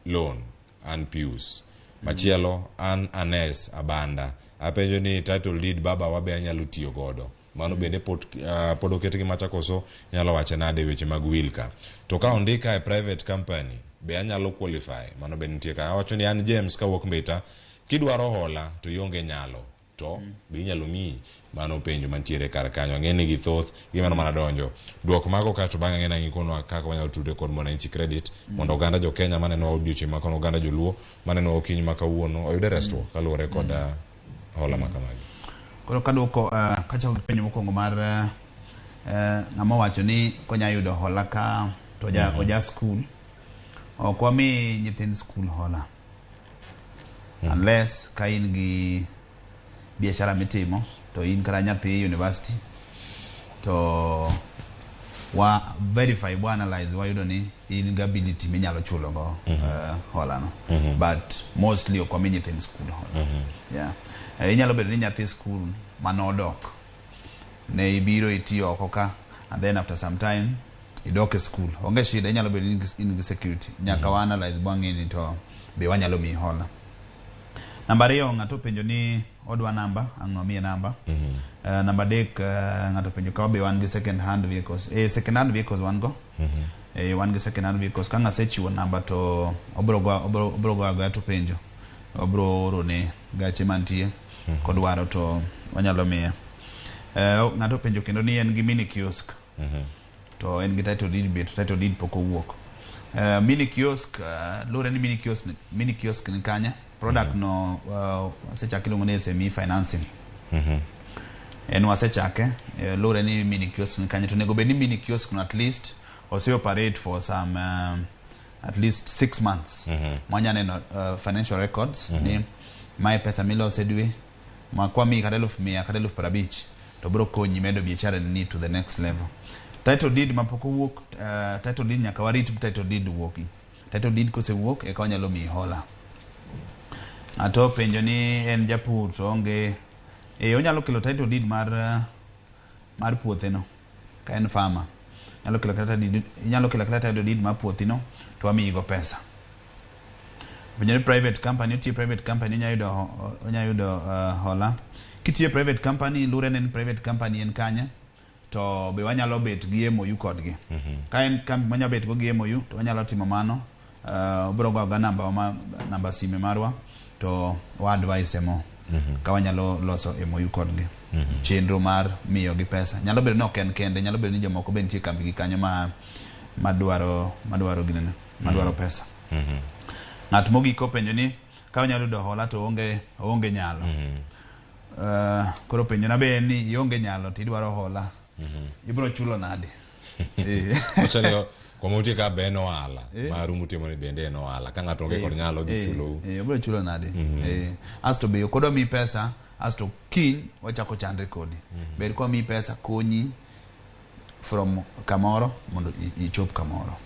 loan an Pius. Machielo an Anes Abanda. Apenjo ni title deed baba wa be anyalo tiyo godo. Mano bende pod oket gi macha koso nyalo wache nade weche mag will ka. To ka ondika e private company be anyalo qualify. Mano be nitie ka. Awacho ni an James kawuok Mbita kidwaro hola to ionge nyalo to be inyalo miyi. Mano penjo mantiere kar kanyo. Ang'e ni githoth gimano mana donjo. Duok mago kato bang'e ang'e ni ikonwa kaka wanyalo tudre kod Mwananchi Credit mondo oganda jo Kenya maneno odiochieng' ma kono oganda joluo maneno okinyi ma kawuono oyude resruok kaluwore kod hola ma kamagi. Koro kaduoko kachako gi penjo mokwongo mar ng'ama owacho ni konya yudo hola ka to oja skul. Ok wami nyithind skul hola. Unless ka in gi biashara mitimo to in kata nyathi university to wa verify wa analyze wayudo ni in gi ability minyalo chulo go hola no. But mostly ok wami nyithind skul hola. Yeah. Inyalo bedo ni nyathi skul manodok ne ibiro itiyo oko ka and then after some time idok e skul. Onge shida, inyalo bedo ni in gi security. Nyaka wa analyze bang'e ni to be wanyalo miyi hola. Namba 2 ng'ato penjo ni odwa namba, ang' wamiye namba. Namba 3 ng'ato penjo ka be wan gi second hand vehicles. Second hand vehicles wan go. Wan gi second hand vehicles. Ka ng'asechiwo namba to obro go agoya to penjo. Obro oro ne gache mantie kodwaro to wanyalo miye. Ng'ato penjo kendo ni en gi mini kiosk. To en gi title deed be to title deed pok owuok. Mini kiosk luwore ni mini kiosk ni kanye. Product no wasechake iluongo ni SME financing. En wasechake luwore ni mini kiosk ni kanye to onego bed ni mini kiosk no at least ose operate for some at least 6 months. Mwanya neno financial records ni mae pesa milose dwe ma kwamiyi kata 100,000 kata 50,000 to bro konyi medo biashara ni to the next level. Title deed mapok owuok, title deed nyaka warit title deed wuoki. Title deed kosewuok eka wanyalo miyi hola. Ato penjo ni en japur to onge onyalo kelo title deed mar puothe no ka en farmer. Nyalo kelo kata deed, inyalo kelo kata title deed mar puothi no to wamiyi go pesa. Penjo ni private company, otiyo private company onyalo yudo hola. Kitiyo e private company, lure ne en private company en kanye, to be wanyalo bet gi MOU kodgi. Ka en kambi manyalo bet go gi MOU, to wanyalo timo mano. Obiro goyo ga namba ma, namba sime marwa to wa advise mo ka wanyalo loso MOU kodgi. Chenro mar miyo gi pesa. Nyalo bedo ni ok en kende, nyalo bedo ni jomoko be nitie e kambi gi kanyo ma madwaro madwaro ginene, madwaro pesa. Ng'at mogik openjo ni ka onyalo yudo hola to oonge oonge nyalo. Koro penjo na be en ni ionge nyalo to idwaro hola. Ibiro chulo nade? Wacho ni kuma utie ka be en ohala maru mutimo ni bende en ohala ka ng'ato onge kod nyalo dhi chulou. Obiro chulo nade? Asto be ok odwa miyi pesa, asto kiny wachako chandre kodi. Ber kwa miyi pesa konyi from kamoro mondo ichop kamoro.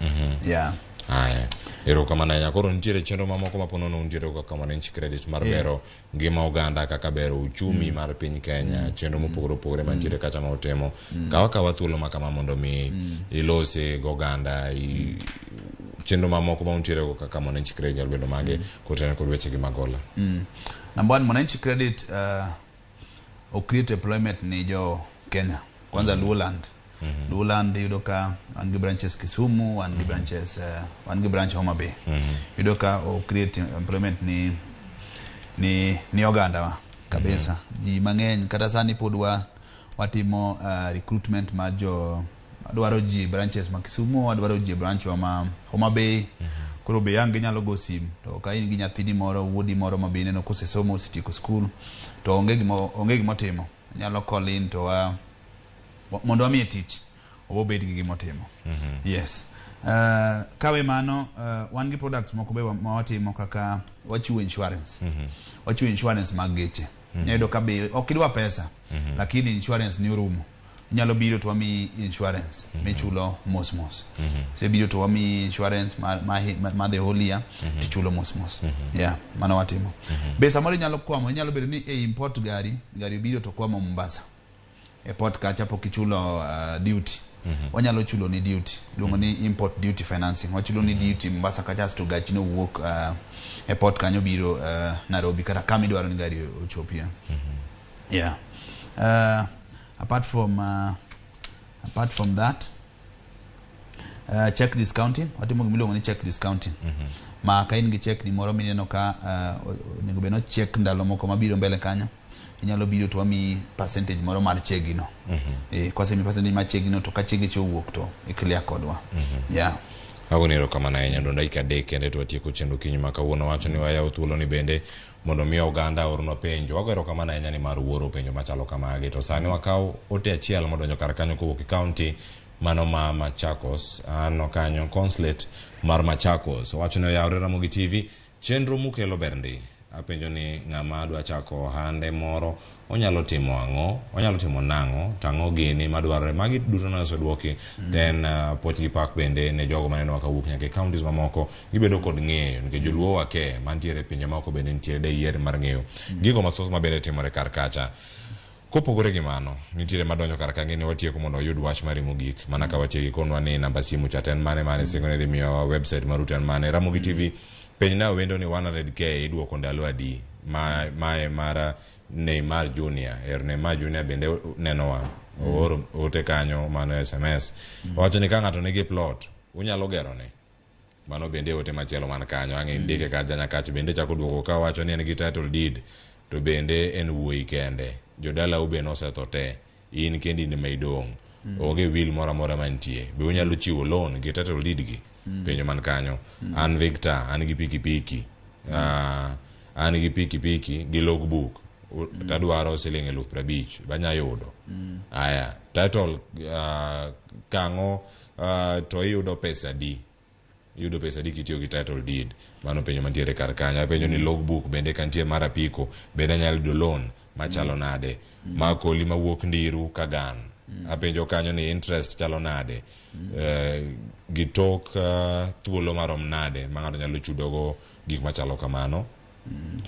Yeah. Aya, erokamano ahinya. Koro nitiere chenro mamoko ma ponono untiere kaka Mwananchi Credit mar bero ngima oganda kaka bero uchumi mar piny Kenya, chenro mopogore opogore mantiere kacha ma utimo. Kaw akawa thuolo ma kama mondo mi ilose gi oganda chenro mamoko ma untiere go kaka Mwananchi Credit nyalo bedo mage kotenore kod weche gi mag hola. Number one, Mwananchi Credit o create employment ni jo Kenya. Kwanza Luoland. Luoland iyudo ka wan gi branches Kisumu, wan gi branches wan gi branch Homa Bay. Iyudo ka o create employment ni oganda wa kabisa. Ji mang'eny kata sani pod wa watimo recruitment mar jo dwaro ji branches ma Kisumu, wadwaro ji e branch wa ma Homa Bay. Koro be ang' ginyalo go sim to ka in gi nyathini moro, wuodi moro ma be ineno kosesomo osetieko skul to onge gimo onge gimotimo, nyalo call in to wa mondo wamiye tich obobed gi gimotimo. Yes. Kawe mano wan gi products moko be ma watimo kaka wachiwo insurance. Wachiwo insurance mag geche. Inyalo yudo ka be ok idwa pesa lakini insurance ni orumo. Inyalo biro to wamiyi insurance michulo mos mos. Isebiro to wamiyi insurance ma the whole year tichulo mos mos. Yeah, mano watimo. Be samoro inyalo kwamo, inyalo bedo ni e import gari, gari obiro to kwamo Mombasa. E port kacha pok ichulo duty. Wanyalo chulo ni duty. Iluongo ni import duty financing. Wachulo ni duty Mombasa kacha asto gachi no wuok e port kanyo biro Nairobi kata kama idwaro ni gari ochopie. Yeah. Apart from that, check discounting, watimo gima iluongo ni check discounting. Ma ka in gi check ni moro mineno ka onego bed ni check ndalo moko mabiro mbele kanyo, inyalo biro to wamiyi percentage moro mar chegi no. Kwasemiyi percentage mar chegi no to ka chegi cha owuok to i clear kodwa. Yeah. Agoni erokamano ahinya don dakika 3 kende to watieko chenro kinyi ma kawuono wacho ni wayawo thuolo ni bende mondo mi oganda ornwa penjo. Wago erokamano ahinya ni mar wuoro penjo machalo kamagi. To sani wakaw ote achiel modonjo kar kanyo kowuok e county mano ma Machakos. Aneno kanyo consulate mar Machakos. Owacho ni oyawre Ramogi TV. Chenro mukelo ber ndi. Apenjo ni ng'ama dwa chako ohande moro onyalo timo ang'o, onyalo timo nang'o, to ang'o gini madwarore. Magi duto ne oseduoki. Then puoch gi pak bende ne jogo manenowa kawuok nyaka e counties mamoko gibedo kod ng'eyo nikech joluo wake mantiere e pinje maoko bende nitiere de yier mar ng'eyo gigo mathoth mabende timore kar kacha. Kopogore gi mano, nitiere madonjo kar ka ng'eni watieko mondo wayud wach mari mogik. Mana ka watieko ikonwa ni namba simu cha to en mane mane singo ni dhi miyowa website maru to en mane. Ramogi TV penj na wendo ni 100k iduoko ndalo adi ma mae mar Neymar Junior. Er Neymar Junior bende nenowa. Ooro ote kanyo mano SMS. Owacho ni ka ng'ato nigi plot unyalo gerone. Mano bende ote machielo man kanyo. Ang' indike kacha Nyakach bende chako duoko ka wacho ni en gi title deed to bende en wuoyi kende. Jodalau be nosetho te. In kendi ema idong'. Onge will moro amora mantie. Be unyalo chiwo loan gi title deed gi? Penjo man kanyo. An Victor, an gi pikipiki. An gi pikipiki gi logbook. Tadwaro siling 50,000. Banya yudo. Aya, title kang'o to iyudo pesa di? Iyudo pesa di kitiyo gi title deed? Mano penjo mantiere kar kanyo. Apenjo ni logbook bende ka nitie mar apiko bende anyalo yudo loan machalo nade? Ma koli mawuok Ndiru Kagan. Apenjo kanyo ni interest chalo nade? Gi tok thuolo marom nade ma ng'ato nyalo chudogo gik machalo kamano?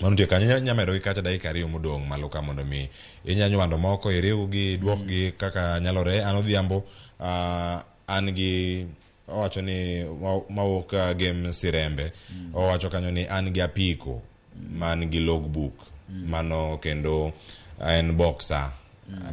Mano nitie kanyo inya medo gi kacha dakika 2 modong' malo ka mondo mi inya nywando moko iriw gi iduok gi kaka nyalore. An Odhiambo an gi owacho ni mawuok Gem Sirembe owacho kanyo ni an gi apiko man gi logbook mano kendo En boxer.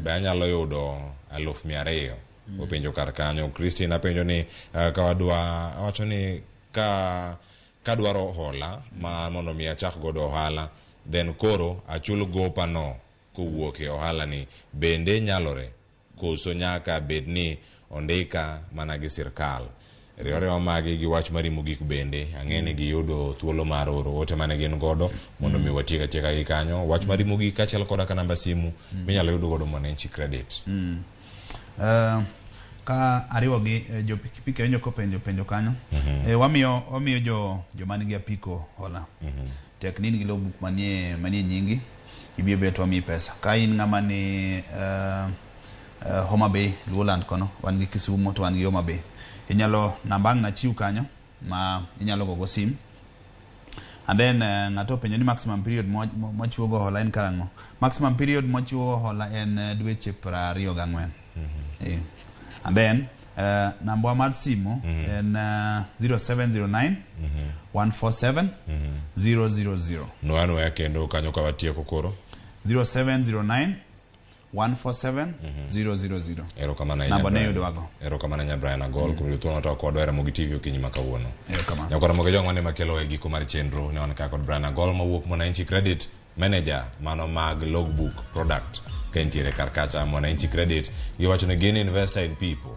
Be anyalo yudo 200,000? Openjo kar kanyo. Christine apenjo ni ka wadwa awacho ni ka kadwaro hola ma mondo mi achak godo ohala, then koro achul gopa no kowuok e ohala ni, bende nyalore koso nyaka bed ni ondika mana gi sirkal? Riwore magi gi wach mari mogik bende ang'e ni giyudo thuolo mar oro ote mane gin godo mondo mi watiek atieka gi kanyo. Wach mari mogik kaachiel koda ka namba simu minyalo yudo godo Mwananchi Credit. Ka ariwo gi jo pikipiki awinjo kopenjo penjo kanyo. Wamiyo joma nigi apiko hola. Tek ni in gi logbook manie nyingi, ibiro bet wamiyi pesa. Ka in ng'ama ni Homa Bay, Luoland kono, wan gi Kisumu to wan gi Homa Bay. Inyalo namba ang' nachiw kanyo ma inyalo gogo sim. And then ng'ato openjo ni maximum period mwachiwo go hola en karang'o? Maximum period mwachiwo go hola en dweche 24. And then namba mar simu en 0709 147 000. Nwa kendo kanyo ka watieko koro. 0709 147 000. Erokamano ahinya Namba ne Brian. yudwago. Erokamano ahinya Brian Agol kuom yudo thuolo mar kodwa e Ramogi TV okinyi ma kawuono. Erokamano. Nyakwa Ramogi Ojwang' mane makelo e giko mar chenro ne wan ka kod Brian Agol mawuok Mwananchi Credit Manager mano mag logbook product ka entiere kar kacha Mwananchi Credit giwacho ni gin investor in people.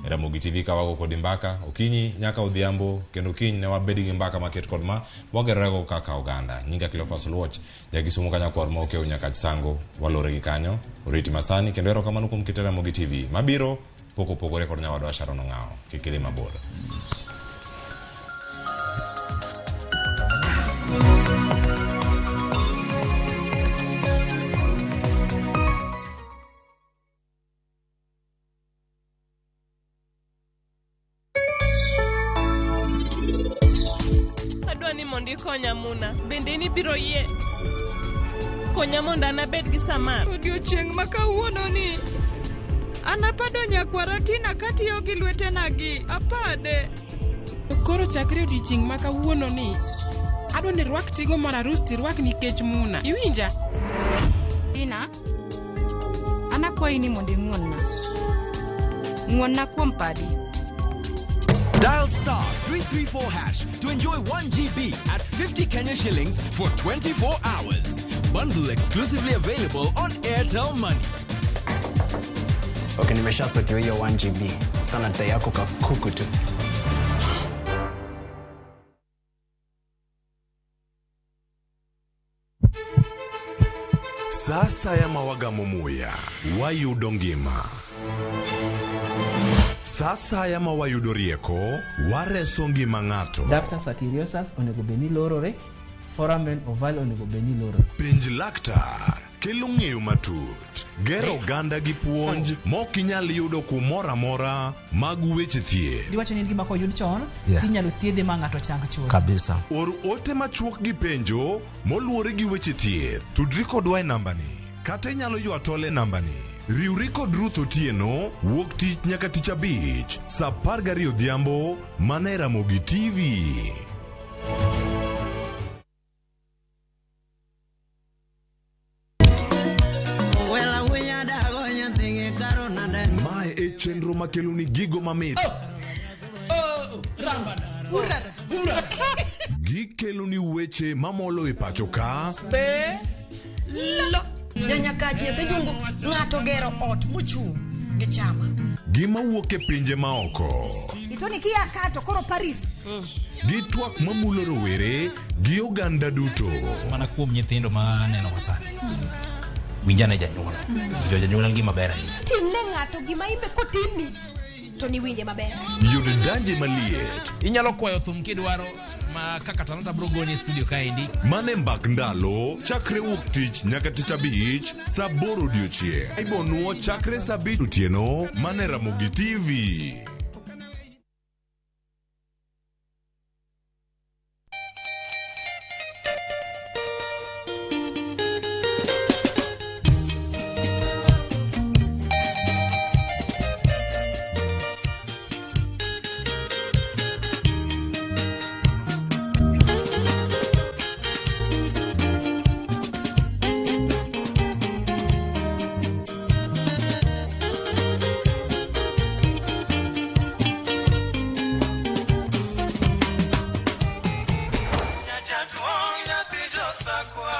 Ramogi TV ka wago kodi mbaka okinyi nyaka odhiambo kendo kiny ne wabed gi mbaka maket kod ma wagerorego kaka oganda. Nyinga Cleophas Oluoch, jakisumu kanyakwar ma okew nyaka Sango walore gi kanyo oriti masani kendo erokamano kuom keto Ramogi TV mabiro pok opogore kod nyawadwa Sharon Ong'awo. Kik idhi mabor. Adwa ni mondo ikonya Muna. Bende nibiro yie konya mondo an abed gi Samar? Odiochieng' ma kawuono ni anapado nyakwara Tina katiyo gi lwetena gi apade. Koro chakre odiochieng' ma kawuono ni adwa ni rwak tigo mar arus tirwak nikech Muna. Iwinja? Tina, an akwayi ni mondo ing'won-na. Ng'won-na kuom padi. Dial star 334 hash to enjoy 1 GB at 50 Kenya shillings for 24 hours. Bundle exclusively available on Airtel Money. Okay, nimeshasotiwa hiyo 1 GB. Sana dai yako kakuku tu. Sa asaya ma wagamo muya, wayudo ngima. Sa asaya ma wayudo rieko, wareso ngima ng'ato. Ductus arteriosus onego bed ni lorore, foramen ovale onego bed ni lorore. Penj laktar kelo ng'eyo matut, gero oganda gi puonj mok inyal yudo kumoro amora mag weche thieth. Diwacho ni en gima koyud chon Yeah. tinyalo thiedhe ma ng'ato chang chuth. Kabisa. Or ote machuok gi penjo moluwore gi weche thieth. Tudri kodwa e nambani kata inyalo ywa tol e nambani. Riwri kod Ruth Otieno wuok tich nyaka tich abich saa 12 odhiambo mana e Ramogi TV. Mae e chenro makeloni gigo mamit. Gikeloni weche mamolo e pacho ka Be lo nyanyakach nyathi jungu ng'ato gero ot mochung' gi chama. gi mawuok e pinje maoko. Itoni kia ka to koro Paris. Gi twak mamulo rowere gi oganda duto. Mana kuom nyithindo ma aneno wa sani. Winjane janyuol. Winjo janyuol en gima ber ahinya. Timne ng'ato gima imbe kotimni to niwinje maber. Yud danje maliet. Inyalo kwayo thum kidwaro ma kaka Talanta bro goni e studio kaendi. Mane mbak ndalo chakre wuok tich nyaka tich abich saa 8 odiochieng'. Ibonuo chakre saa 5 otieno mane Ramogi TV. josakwa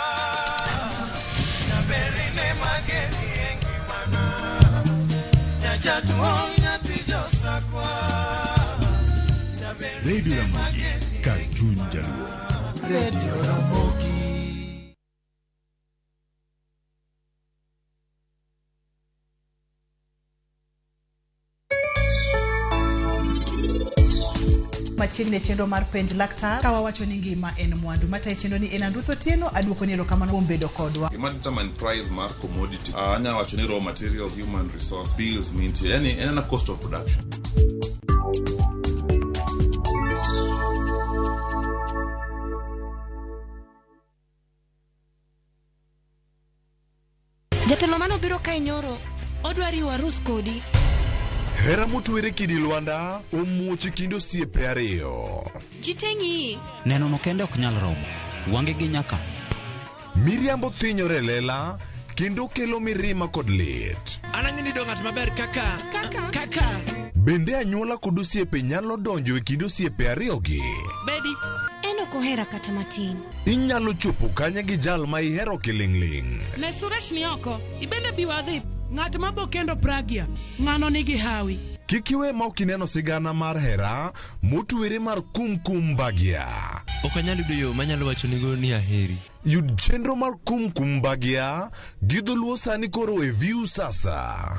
Nyaberine mageni engimana Nyajatuong nyathi josakwa Radio Ramogi, kar chuny Jaluo. Radio Ramogi. Machiegni e chenro mar penj laktar ka wawacho ni ngima en mwandu matayo chenro ni en Andruth Otieno aduoko ni erokamano kuom bedo kodwa. Gima determine price mar commodity, anya wacho ni raw materials, human resource, bills mintie, yani en ana cost of production. Jatelo manobiro kae nyoro, odwa riwo arus kodi. Hera motwere kidi Lwanda omuoch e kind osiepe ariyo. Ji te ng'iyi. Neno no kende ok nyal romo. Wange gi nyaka. Miriambo thinyore e lela kendo kelo mirima kod lit. An ang'e ni do ng'at maber kaka kaka. Bende anyuola kod osiepe nyalo donjo e kind osiepe ariyogi. Bedi. En ok ohera kata matin. Inyalo chopo kanye gi jal ma ihero kiling'ling'. Ne Suresh ni oko, ibende bi wadhi. Ng'at ma bo kendo Pragya, ng'ano nigi hawi. Kik iwe ma ok ineno sigana mar hera motwere mar Kumkum Bhagya. Ok anyal yudo yo manyalo wachonigo ni aheri. Yud chenro mar Kumkum Bhagya gi dholuo sani koro e View Sasa.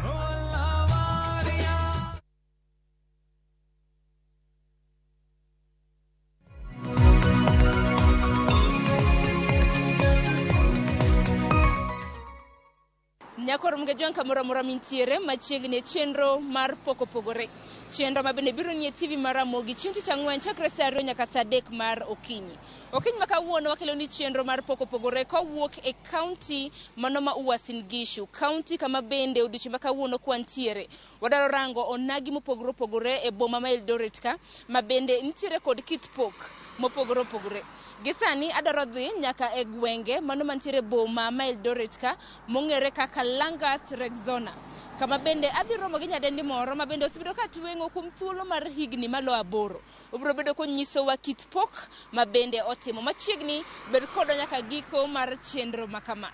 Nyakor mgejwang' kamoro amora mintiere machiegni e chenro mar pok opogore. Chenro ma bende biro nie TV mar Ramogi chieng' tich ang'wen chakre saa 2 nyaka saa 3 mar okinyi. Okinyi ma kawuono wakelo ni chenro mar pok opogore kowuok e kaunti mano ma Uasin Gishu, kaunti kama bende odiochieng' ma kawuono kwantiere. Wadwaro rango onagi mopogore opogore e boma ma Eldoret ka, ma bende nitiere kod kit pok mopogore opogore. Gi sani adwaro dhi nyaka e gwenge mano mantiere boma ma Eldoret ka mong'ere kaka Langas Rexona, kama bende adhi romo gi nyadendi moro ma bende osebedo ka tweng'o kuom thuolo mar higni malo 8. Obiro bedo konyisowa kit pok ma bende otimo. Machiegni bed kodwa nyaka giko mar chenro ma kama.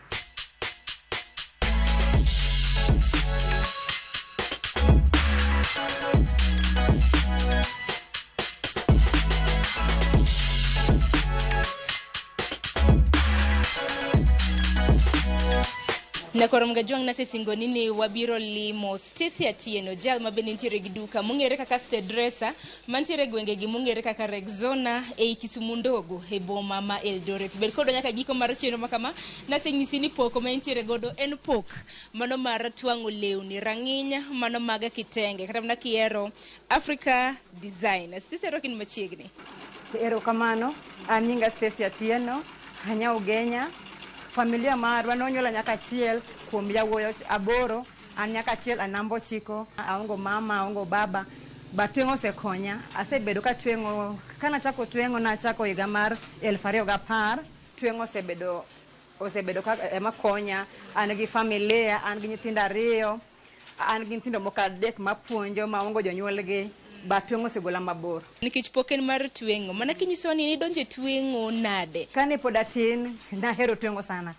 Nyakoro Mgajwang' nasesingoni ni wabiro limo Stacy Atieno, jal ma bende nitiere gi duka mong'ere kaka Stedresa, mantiere e gwenge gi mong'ere kaka Rexona ei Kisumu Ndogo e boma ma Eldoret. Bed kodwa nyaka giko mar chenro ma kama. Nasenyisi ni pok ma entiere godo en pok mano mar twang'o lewni, rang'iny mano mag kitenge, kata mana kihero Africa Design. Stacy, arwaki ni machiegni. Erokamano, an nyinga Stacy Atieno, anya Ugenya. Familia marwa nonyuola nyaka achiel kuom yawuoyi 8, an nyaka achiel, an namba 9, aongo mama, aongo baba, but tweng'o osekonya. Asebedo ka tweng'o, kanachako tweng'o nachako higa mar 2010, tweng'o osebedo ka ema konya. An gi familia, an gi nyithindo 2, an gi nyithindo moko 3 mapuonjo maongo jonyuolgi, but tweng'o osegola mabor. Nikech pok en mar tweng'o, mana kinyiso ni nidonjo e tweng'o nade? Kane pod atin, nahero tweng'o sana.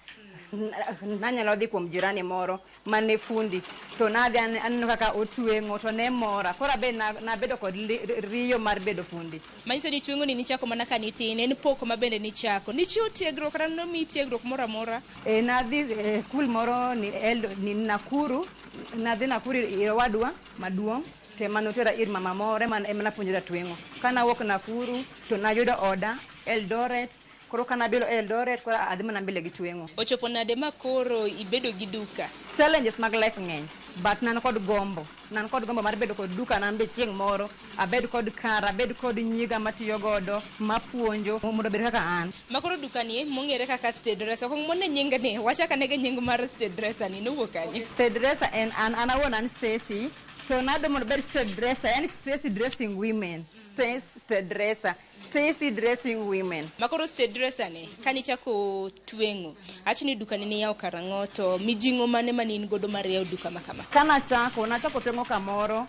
Nanyalo dhi kuom jirani moro mane fundi, to nadhi aneno kaka otweng'o to ne mora. Koro abe nabedo kod riyo mar bedo fundi. Manyiso ni tweng'o ni nichako mana ka nitin, en pok ma bende nichako. Nichiwo tiegruok kata nomiyi tiegruok moro amora? Nadhi e skul moro ni Nakuru, nadhi Nakuru ir owadwa maduong'. Te manotera ir mama moro ema napuonjora tweng'o. Kanawuok Nakuru to nayudo oda Eldoret. Koro kanabiro Eldoret koro adhi mana mbele gi tweng'o. Ochopo nade ma koro ibedo gi duka? Challenges mag life ng'eny, but nan kod gombo. Nan kod gombo mar bedo kod duka nan be chieng' moro, abed kod kara, abed kod nyiga matiyo godo, mapuonjo mondo obed kaka an. Ma koro duka ni mong'ere kaka Stedresa, ok mone nying ni, wachak ane gi nying mar Stedresa ni nowuok kanye? Stedresa en an awuon an Stacy. To nado mondo obed Stedresa, yani Stacy dressing women. Stacy Stedresa, Stacy dressing women. Ma koro Stedresa ni, kanichako tweng'o, achni duka ni niyawo karang'o to mijing'o mane mane in godo mar yawo duka ma kama? Kanachako, nachako tweng'o kamoro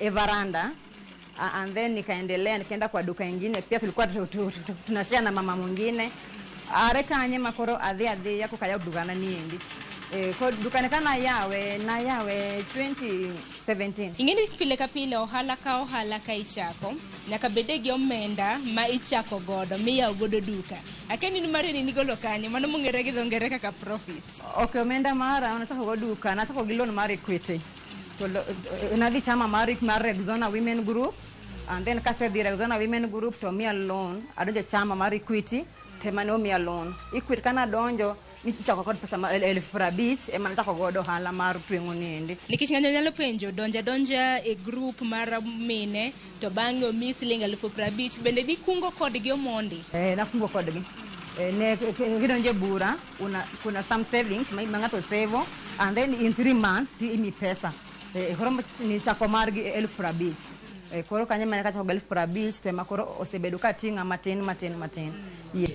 e varanda, and then nikaendelea nikaenda kwa duka ingine, pia tulikuwa tunashare na mama mwingine. Are kanye ma koro adhi adhiya koka ayawo dukana ni endi. Kod dukane ka nayawe 2017. Ing'eni pile ka pile ohala ka ohala ka ichako nyaka bede gi omenda ma ichako godo miyawo godo duka. Akia ni mari ni nigolo kanye mano mong'ere gi dho ngere kaka profit. Ok, omenda mara nachako go duka, nachako gi loan mar Equity. To nadhi chama mar Rexona Women Group, and then kasedhi Rexona Women Group to miya loan, adonjo e chama mar Equity, tema ne omiya loan. Equity kana donjo nichako kod pesa ma 50,000 ema nachako godo ohala mar tweng'o ni endi. Nikech ng'ato nyalo penjo donja donja e group mar mine to bang'e omi siling 50,000 bende nikungo kodgi omondi. Nakungo kodgi. Ne kidonjo e bura kuna some savings ma ng'ato sevo, and then in 3 months ti imi pesa. Koro nichako margi 50,000. Koro kanyo mana kachako 50,000 to ema koro osebedo ka ting'a matin matin matin.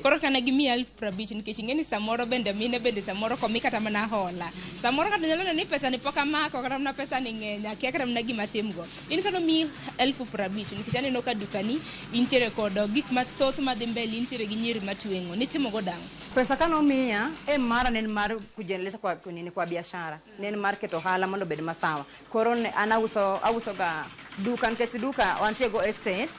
Koro kana gimiyi 50,000 nikech ing'e ni samoro bende mine bende samoro komi kata mana hola. Samoro kata nyalo neno ni pesa ni pok amako kata mana pesa ni ng'eny akia kata mana gima timgo. In kano miyi 50,000 nikech aneno ka dukani intiere kod gik mathoth madhi mbele, intiere gi nyiri matweng'o. Nitimo go dang'o? Pesa kanomiya e mara ne en mar kujiendeleza kwa nini kwa biashara. Ne en mar keto ohala mondo obed masawa. Koro ne an auso ga duka nikech duka wantie go estate.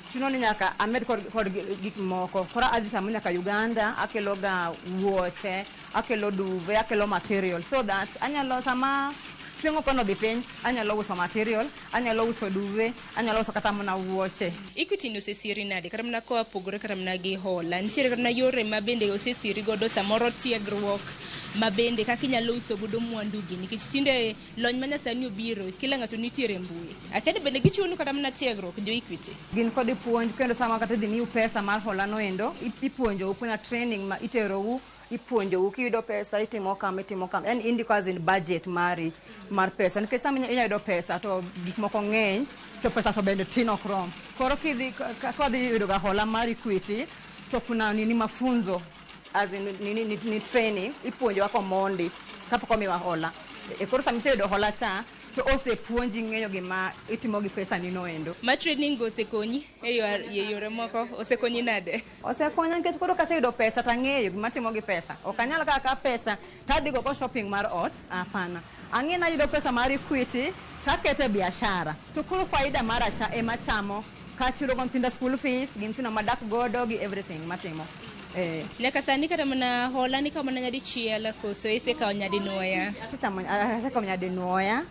Chuno ni nyaka amed kod gik moko. Koro adhi samo nyaka Uganda, akelo ga wuoche, akelo duve, akelo material so that anyalo sama tweng'o kono dhi piny, anyalo uso material, anyalo uso duve, anyalo uso kata mana wuoche. Equity ni osesiri nade? Kata mana koa pogore kata mana gi hola. Nitiere kata mana yore ma bende osesiri godo samoro tiegruok ma bende kaka inyalo uso godo mwandugi nikech tinde lony ma nyasani obiro kila ng'ato nitiere e mbui. Akia ni bende gichiwonu kata mana tiegruok jo Equity. Gin kod puonj kendo sama kata idhi miu pesa mar hola no endo, ipuonjou, kuna training ma iterou, ipuonjou kiyudo pesa itimo kama itimo kama. Yani indiko as in budget mari mar pesa nikech sama inya yudo pesa to gik moko ng'eny to pesa to bende tin ok rom. Koro kidhi kodhi yudo ga hola mar Equity to kuna nini mafunzo as in nini ni training ipuonjowa komondi kapok omiwa hola. Koro sama iseyudo hola cha to osepuonji ng'eyo gima itimo gi pesa ni no endo. Ma training go osekonyi e yore moko, osekonyi nade? Osekonya nikech koro kaseyudo pesa tang'eyo gima atimo gi pesa. Ok anyal kawo pesa tadhi go shopping mar ot, hapana. Ang'e nayudo pesa mar Equity takete e biashara. To koro faida mara cha ema chamo kachulo go nyithinda school fees, gi nyithindo madak godo gi everything matimo. Nyaka sani kata mana hola nikawo mana nyadichiel koso isekawo nyadinwoya? Asekawo nyadinwoya.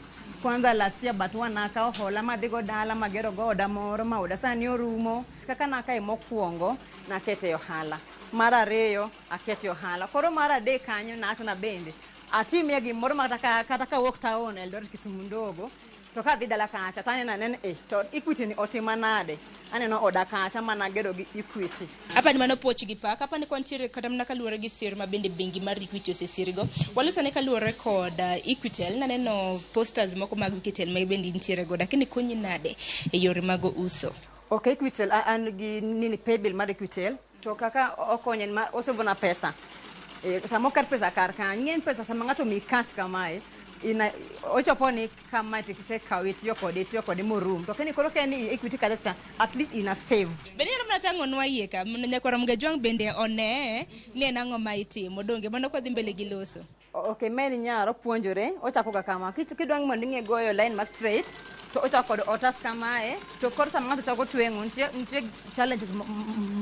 Kwanza last year but one nakawo hola madhi go dala magero go oda moro ma oda sani orumo. Kaka nakae mokwongo nakete ohala. Mar ariyo akete ohala. Koro mar adek kanyo nawacho na bende atimie gimoro ma kata kawuok town Eldoret Kisumu ndogo to kadhi dala kacha taneno anena to Equity ni otima nade. Aneno oda kacha managero gi Equity. Apa ni mano puoch gi pak, apa ni kwantiere kata mana kaluwore gi sir ma bende bengi mar Equity osesirgo. Waloso ne kaluwore kod Equitel, naneno posters moko mag Equitel ma bende intiere godo. Lakini konyi nade e yore mag uso? Ok, Equitel an gi nini paybill mar Equitel to kaka okonyo en ma osevona pesa. Sama oket pesa kar kanyo, ing'e ni pesa sama ng'ato omiyi cash kamae ina ochopo ni kama tisekawe itiyo kode morum. To keni koro ka ni Equity kacha cha at least ina save. Bende inyalo mana tang'onwa iye ka mondo nyakwar Mgajwang' bende one ni en ang'o ma itimo donge mano kwadhi mbele gi loso. Ok, Mary nyaro puonjore, ochako ga kama. Kidwa mondo ing'e goyo line ma straight to ochako kod otas kamae to koro sama ng'ato chako tweng'o nitie challenges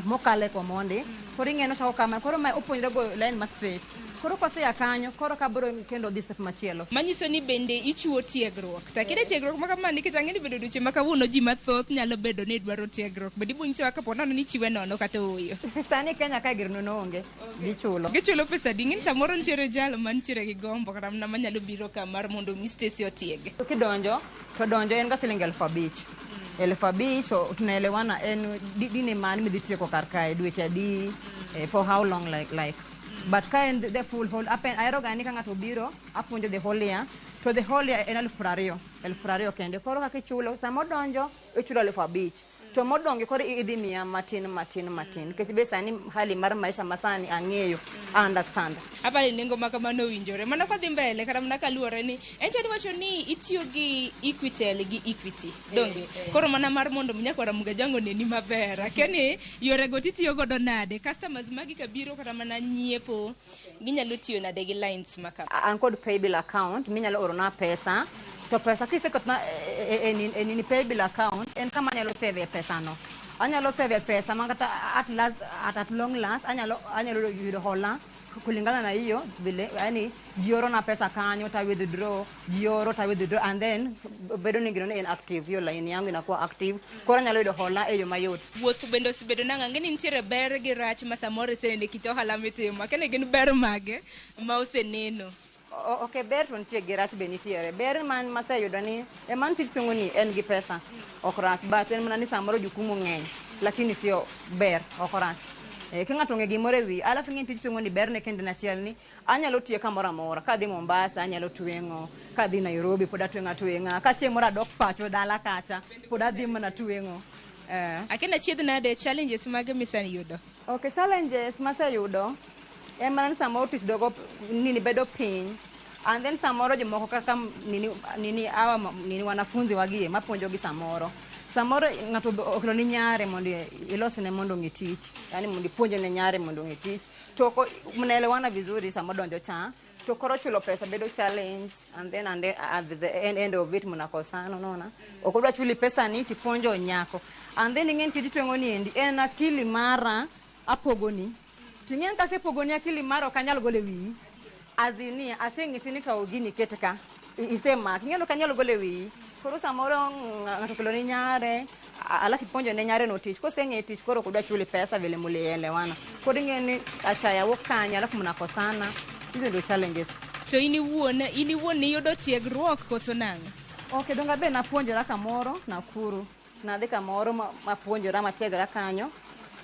mokale komondi. Koro ing'e ni ochako kama, koro mae opuonjore goyo line ma straight. Koro kosea kanyo, koro kabiro kendo dhi step machielo. Manyiso ni bende ichiwo tiegruok. To akine tiegruok ma kama nikech ang'e ni bedo odiochieng' ma kawuono ji mathoth nyalo bedo ni dwaro tiegruok. Bende ibo nyisowa kapo nono ni ichiwe nono kata ooyo. Sani Kenya kae gir nono onge, gichulo. Gichulo pesa adi? Ing'e ni samoro nitiere jal mantiere gi gombo kata mana manyalo biro ka mar mondo mi Stacy otiege. To kidonjo, to donjo en ga siling 5,000. 5,000 tunaelewana en dine mane midhi tieko kar kae dweche adi, for how long like. But ka en the full whole ahero ga ni ka ng'ato obiro apuonjo the whole year to the whole year en 20,000 20,000 kende. Koro kaka ichulo sama odonjo ichulo 5,000. To modong' koro idhi miya matin matin matin. Nikech be sani hali mar maisha masani ang'eyo, I understand. Aparo ni nengo ma kamano owinjore. Mana kwadhi mbele kata mana kaluwore ni en chal iwacho ni itiyo gi Equitel gi Equity. Donge? Koro mana mar mondo mi nyakwara Mugajwango oneni maber. Akia ni yore go titiyo godo nade? Customers magi kabiro kata mana nyiepo ginyalo tiyo nade gi lines ma kama? An kod paybill account minyalo orona pesa to pesa kiseketona e nini paybill account en kama anyalo save e pesano. Anyalo save e pesa ma kata at last at long last anyalo yudo hola kulingana na hiyo vile, yani ji orona pesa kanyo ta withdraw, ji oro ta withdraw, and then bedo ni gino ni en active, hiyo line yangu inakuwa active, koro anyalo yudo hola e yo mayot. Wuoth bende osebedo nang'o? Ang'e ni nitiere ber gi rach ma samoro iseneno e kit ohala mitimo. Akia ni gin ber mage ma oseneno? Ok, ber to nitie gi rach be nitiere. Ber man maseyudo ni e man tij tweng'o ni en gi pesa, ok rach, but en mana ni samoro jukumu ng'eny, lakini sio ber, ok rach. Ka ng'ato ong'e gimoro e wiye, alafu ing'e tij tweng'o ni berne kende en achiel ni anyalo tiye kamoro amora. Kadhi Mombasa anyalo tweng'o, kadhi Nairobi pod atweng'o atweng'a, ka chieng' moro adok pacho dala kacha pod adhi mana tweng'o. Akia ni achiedh nade, challenges mage miseyudo? Ok, challenges maseyudo en mana ni samoro tich dogo nini bedo piny, and then samoro jomoko kaka nini nini hawa nini wanafunzi wagie mapuonjogi samoro ng'ato okelo ni nyare mondo ilosne mondo ong'e tich, yani mondo ipuonje ne nyare mondo ong'e tich, to ok mnaelewana vizuri sama odonjo cha, to koro chulo pesa bedo challenge, and then at the end of it mnakosana, unaona, ok odwa chuli pesa ni tipuonjo nyako, and then ing'e ni tij tweng'o ni endi en akili mara apogoni, ting'e ni kasepogoni akili mara ok anyal golo e wiyi, azini aseng'isi ni kaw gini ket ka, isemaki, ing'e ni ok anyal golo e wiyi. Koro samoro ng'ato okelo ni nyare, alafu ipuonjo ne nyare no tich, koseng'e tich koro ok odwa chuli pesa vile mulielewana, koro ing'e ni achaya wuok kanyo, alafu mnakosana. Hizo ndio challenges. To in iwuon niyudo tiegruok koso nang'o? Ok, donga be napuonjora kamoro Nakuru, nadhi kamoro mapuonjora matiegra kanyo,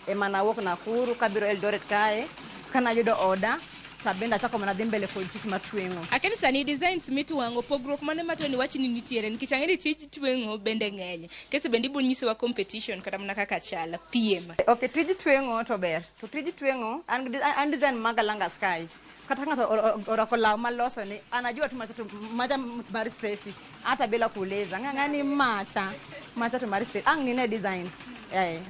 ema nawuok Nakuru kabiro Eldoret kae, kanayudo oda to bende achako mana dhi mbele kod tich mar tweng'o. Akia ni sani designs mitwang'o, pogruok mane ma to ni wach ni nitiere? Nikech ang'e ni tij tweng'o bende ng'eny. Kese bende ibo nyisowa competition kata mana kaka chal, piem. Ok, tij tweng'o to ber, to tij tweng'o an design maga Langas kae, kata ng'ato orwako law maloso ni anajua tu macha to macha mar Stacy, hata bila kuuliza ng'ang'a ni macha macha to mar Stacy ang' nine designs.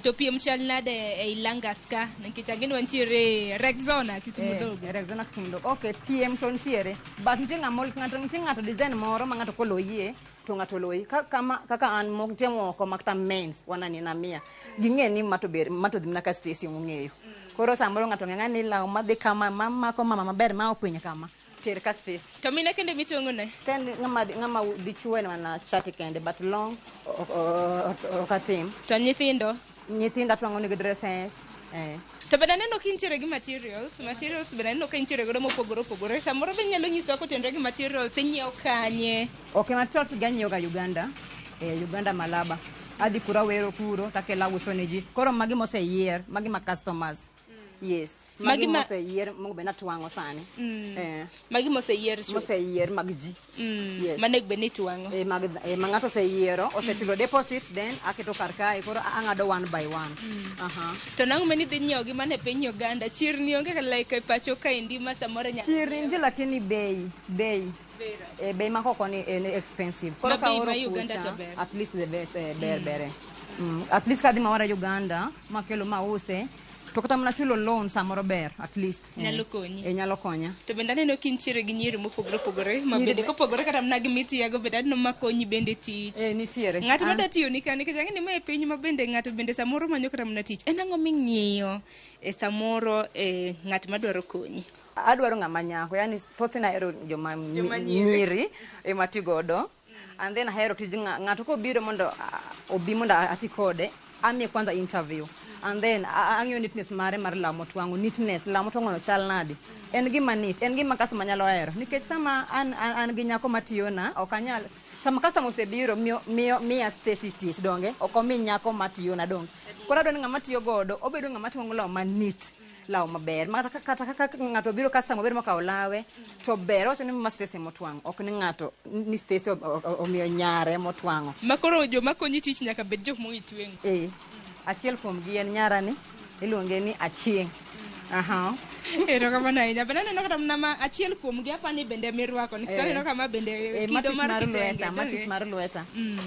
To piem chal nade ei Langas ka? Nikech ang'e ni wantiere Rexona Kisumu Dogo. Rexona Kisumu Dogo. Ok, piem to nitiere, but nitie ng'ama ng'ato, nitie ng'ato design moro ma ng'ato koloyie to ng'ato oloyi. Kama kaka an moko nitie moko ma kata mens wananena mia ging'e ni ma to ber, ma to dhi mana ka Stacy ong'eyo. Koro samoro ng'ato ng'eng'a ni law madhi kama mamako mama maber ma okwiny kama ter ka Stacy. To mine kende mitweng'o ne? Kende ng'ama dichuo en mana shati kende, but long ok atim. To nyithindo? Nyithindo atwang'o negi dresses. To bende aneno ka intiere gi materials, materials bende aneno ka intiere godo mopogore opogore. Samoro be inyalo nyisowa kotenore gi materials, inyiewo kanye? Ok, materials gi anyiewo ga Uganda, Uganda Malaba. Adhi kuro awero kuro takelo auso ne ji. Koro magi moseyier, magi ma customers. Yes. Magi moseyier mogo bende atwang'o sani. Magi moseyier chuth. Moseyier mag ji. Yes. Manego bed ni itwang'o. Mag, ma ng'ato oseyiero, osechulo deposit, then aketo kar kae, koro ang'ado one by one. Aha. To nang'o mane idhi nyiewo gi mana e piny Uganda? Chirni onge ka like e pacho kaendi ma samoro nya. Chirni nitie, lakini bei bei ma koko ni en expensive. Koro Ma bei kaoro ma Uganda kucha, to ber. At least the best, ber bere. At least kadhi mawara Uganda makelo mause to kata mana chulo loan samoro ber at least. Nyalo konyi. Nyalo konya. To bende aneno ka intiere gi nyiri mopogore opogore ma Nyiri bende kopogore kata mana gi mitiyago bende aneno makonyi bende tich. Nitiere. Ng'at ma dwa tiyo ni ka, nikech ang'e ni ma e piny ma bende ng'ato bende samoro manyo kata mana tich. En ang'o ming'iyo e samoro e ng'at madwaro konyi? Adwaro ng'ama nyako, yani thothne ahero joma Joma nyiri. Nyiri ema ti godo. And then ahero tij ng'ato kobiro mondo obi mondo ati kode, amiye kwanza interview. And then ang'iyo neatness mare mar law motwang'o, neatness, law motwang'o no chal nade. En gima neat, en gima customer nyalo hero. Nikech sama an gi nyako matiyona, ok anyal sama customer osebiro miyo miya Stacy tich donge, ok omi nyako matiyona donge. Koro adwaro ni ng'ama tiyo godo, obedo ng'ama twang'o law ma neat. law maber. Ma kata kaka ng'ato obiro customer obiro mokawo lawe to ber owacho ni ma Stacy motwang'o ok ni ng'ato ni Stacy omiyo nyare motwang'o. Ma koro joma konyi tich nyaka bed jok mong'e tweng'o. Eh, achiel kuom gi en nyarani iluonge ni Achieng'. Aha. Erokamano ahinya. Bende aneno kata mana ma achiel kuom gi apani bende mirwako nikech aneno ka ma bende Ma kido tich mar mar kitenge. lweta, ma donge? tich mar lweta.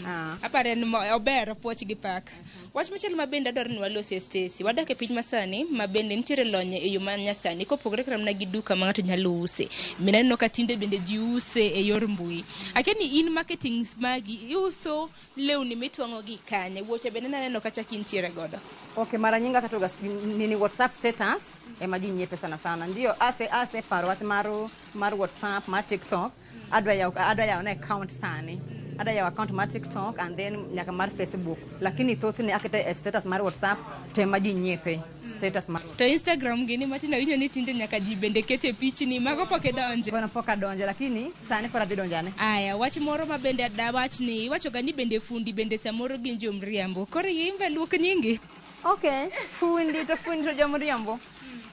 Ah. Aparo en ober opuoch gi pak. Wach machielo ma bende adwaro ni walosie Stacy. Wadak e piny masani ma bende nitiere lony e yo ma nyasani kopogore kata mana gi duka ma ng'ato nyalo use. Bende aneno ka tinde bende ji use e yor mbui. Akia ni in marketing magi iuso lewni mitwang'o gi kanye? Wuoche bende naneno kacha kintiere godo. Okay, mara nyingi akatoga nini WhatsApp status ema ji nyiepe sana sana. Ndio ase paro wach mar WhatsApp, mar TikTok. Adwa yawo ne account sani. Adwa yawo account mar TikTok and then nyaka mar Facebook. Lakini thothne akete e status mar WhatsApp to ema ji nyiepe. Status mar To Instagram gini matin awinjo ni tinde nyaka ji bende kete pichni mago pok idonje. Bwana pok adonje lakini sani koro adhi donjane. Aya, wach moro ma bende dawach ni iwacho ga ni bende fundi bende samoro gin jomriambo. Koro imbe luok nyingi. Okay, fundi to jomriambo.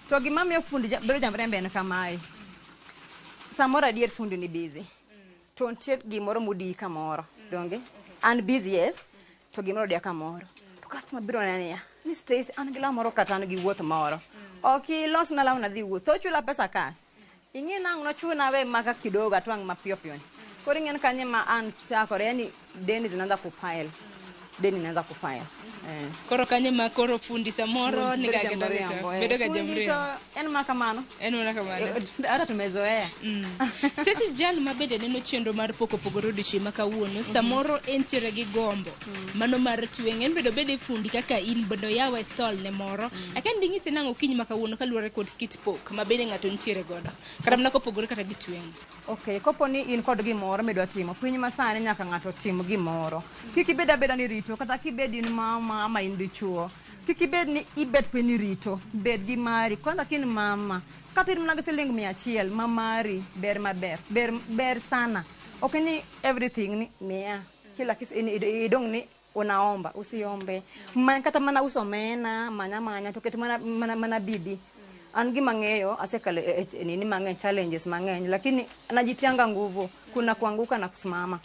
To gima miyo fundi bedo jamriambo en kamae. Samoro adier fundi ni busy. To nitie gimoro modiyi kamoro, donge? An busy yes, to gimoro odiya kamoro. To customer biro nena niya, ni Stacy an gi law moro kata an gi wuoth moro. Ok ilosna law nadhi wuoth, to ochula pesa cash. Ing'e nang'o nochuna we maka kidogo atwang' mapiyo piyo ni. Koro ing'e ni kanye ma an chakore, yani deni zinaanza kupile. Deni inaanza kupile. Koro kanye ma koro fundi samoro Fundi ni bedo ga jamriambo, bedo ga Fundi jamriambo. to en mana kamano. En mana kamano. Hata tumezoea. Stacy jal ma bende neno chenro mar pok opogore odiochieng' ma kawuono samoro entiere gi gombo mano mar tweng' en bende obed e fundi kaka in bende oyawe stall ne moro akia ni ding'ise nang'o okinyi ma kawuono kaluwore kod kit pok ma bende ng'ato nitiere godo kata mana kopogore kata gi tweng'o. Okay, kopo ni in kod gimoro midwa timo, piny masani nyaka ng'ato tim gimoro. Kik ibed abeda ni rito, kata kibed in mama ama in dichuo. Kik ibed ni ibet piny ni rito, bed gi mari. Kwanza kin mama, kata in mana gi siling 100 ma mari, ber maber, ber sana. Ok ni everything ni miya. Kila kitu idong ni unaomba, usiombe. Kata mana uso omena, manya manya, to ket mana bidii. An gima ng'eyo asekalo e nini mang'eny, challenges mang'eny, lakini najitianga nguvu. Kuna kuanguka na kusimama.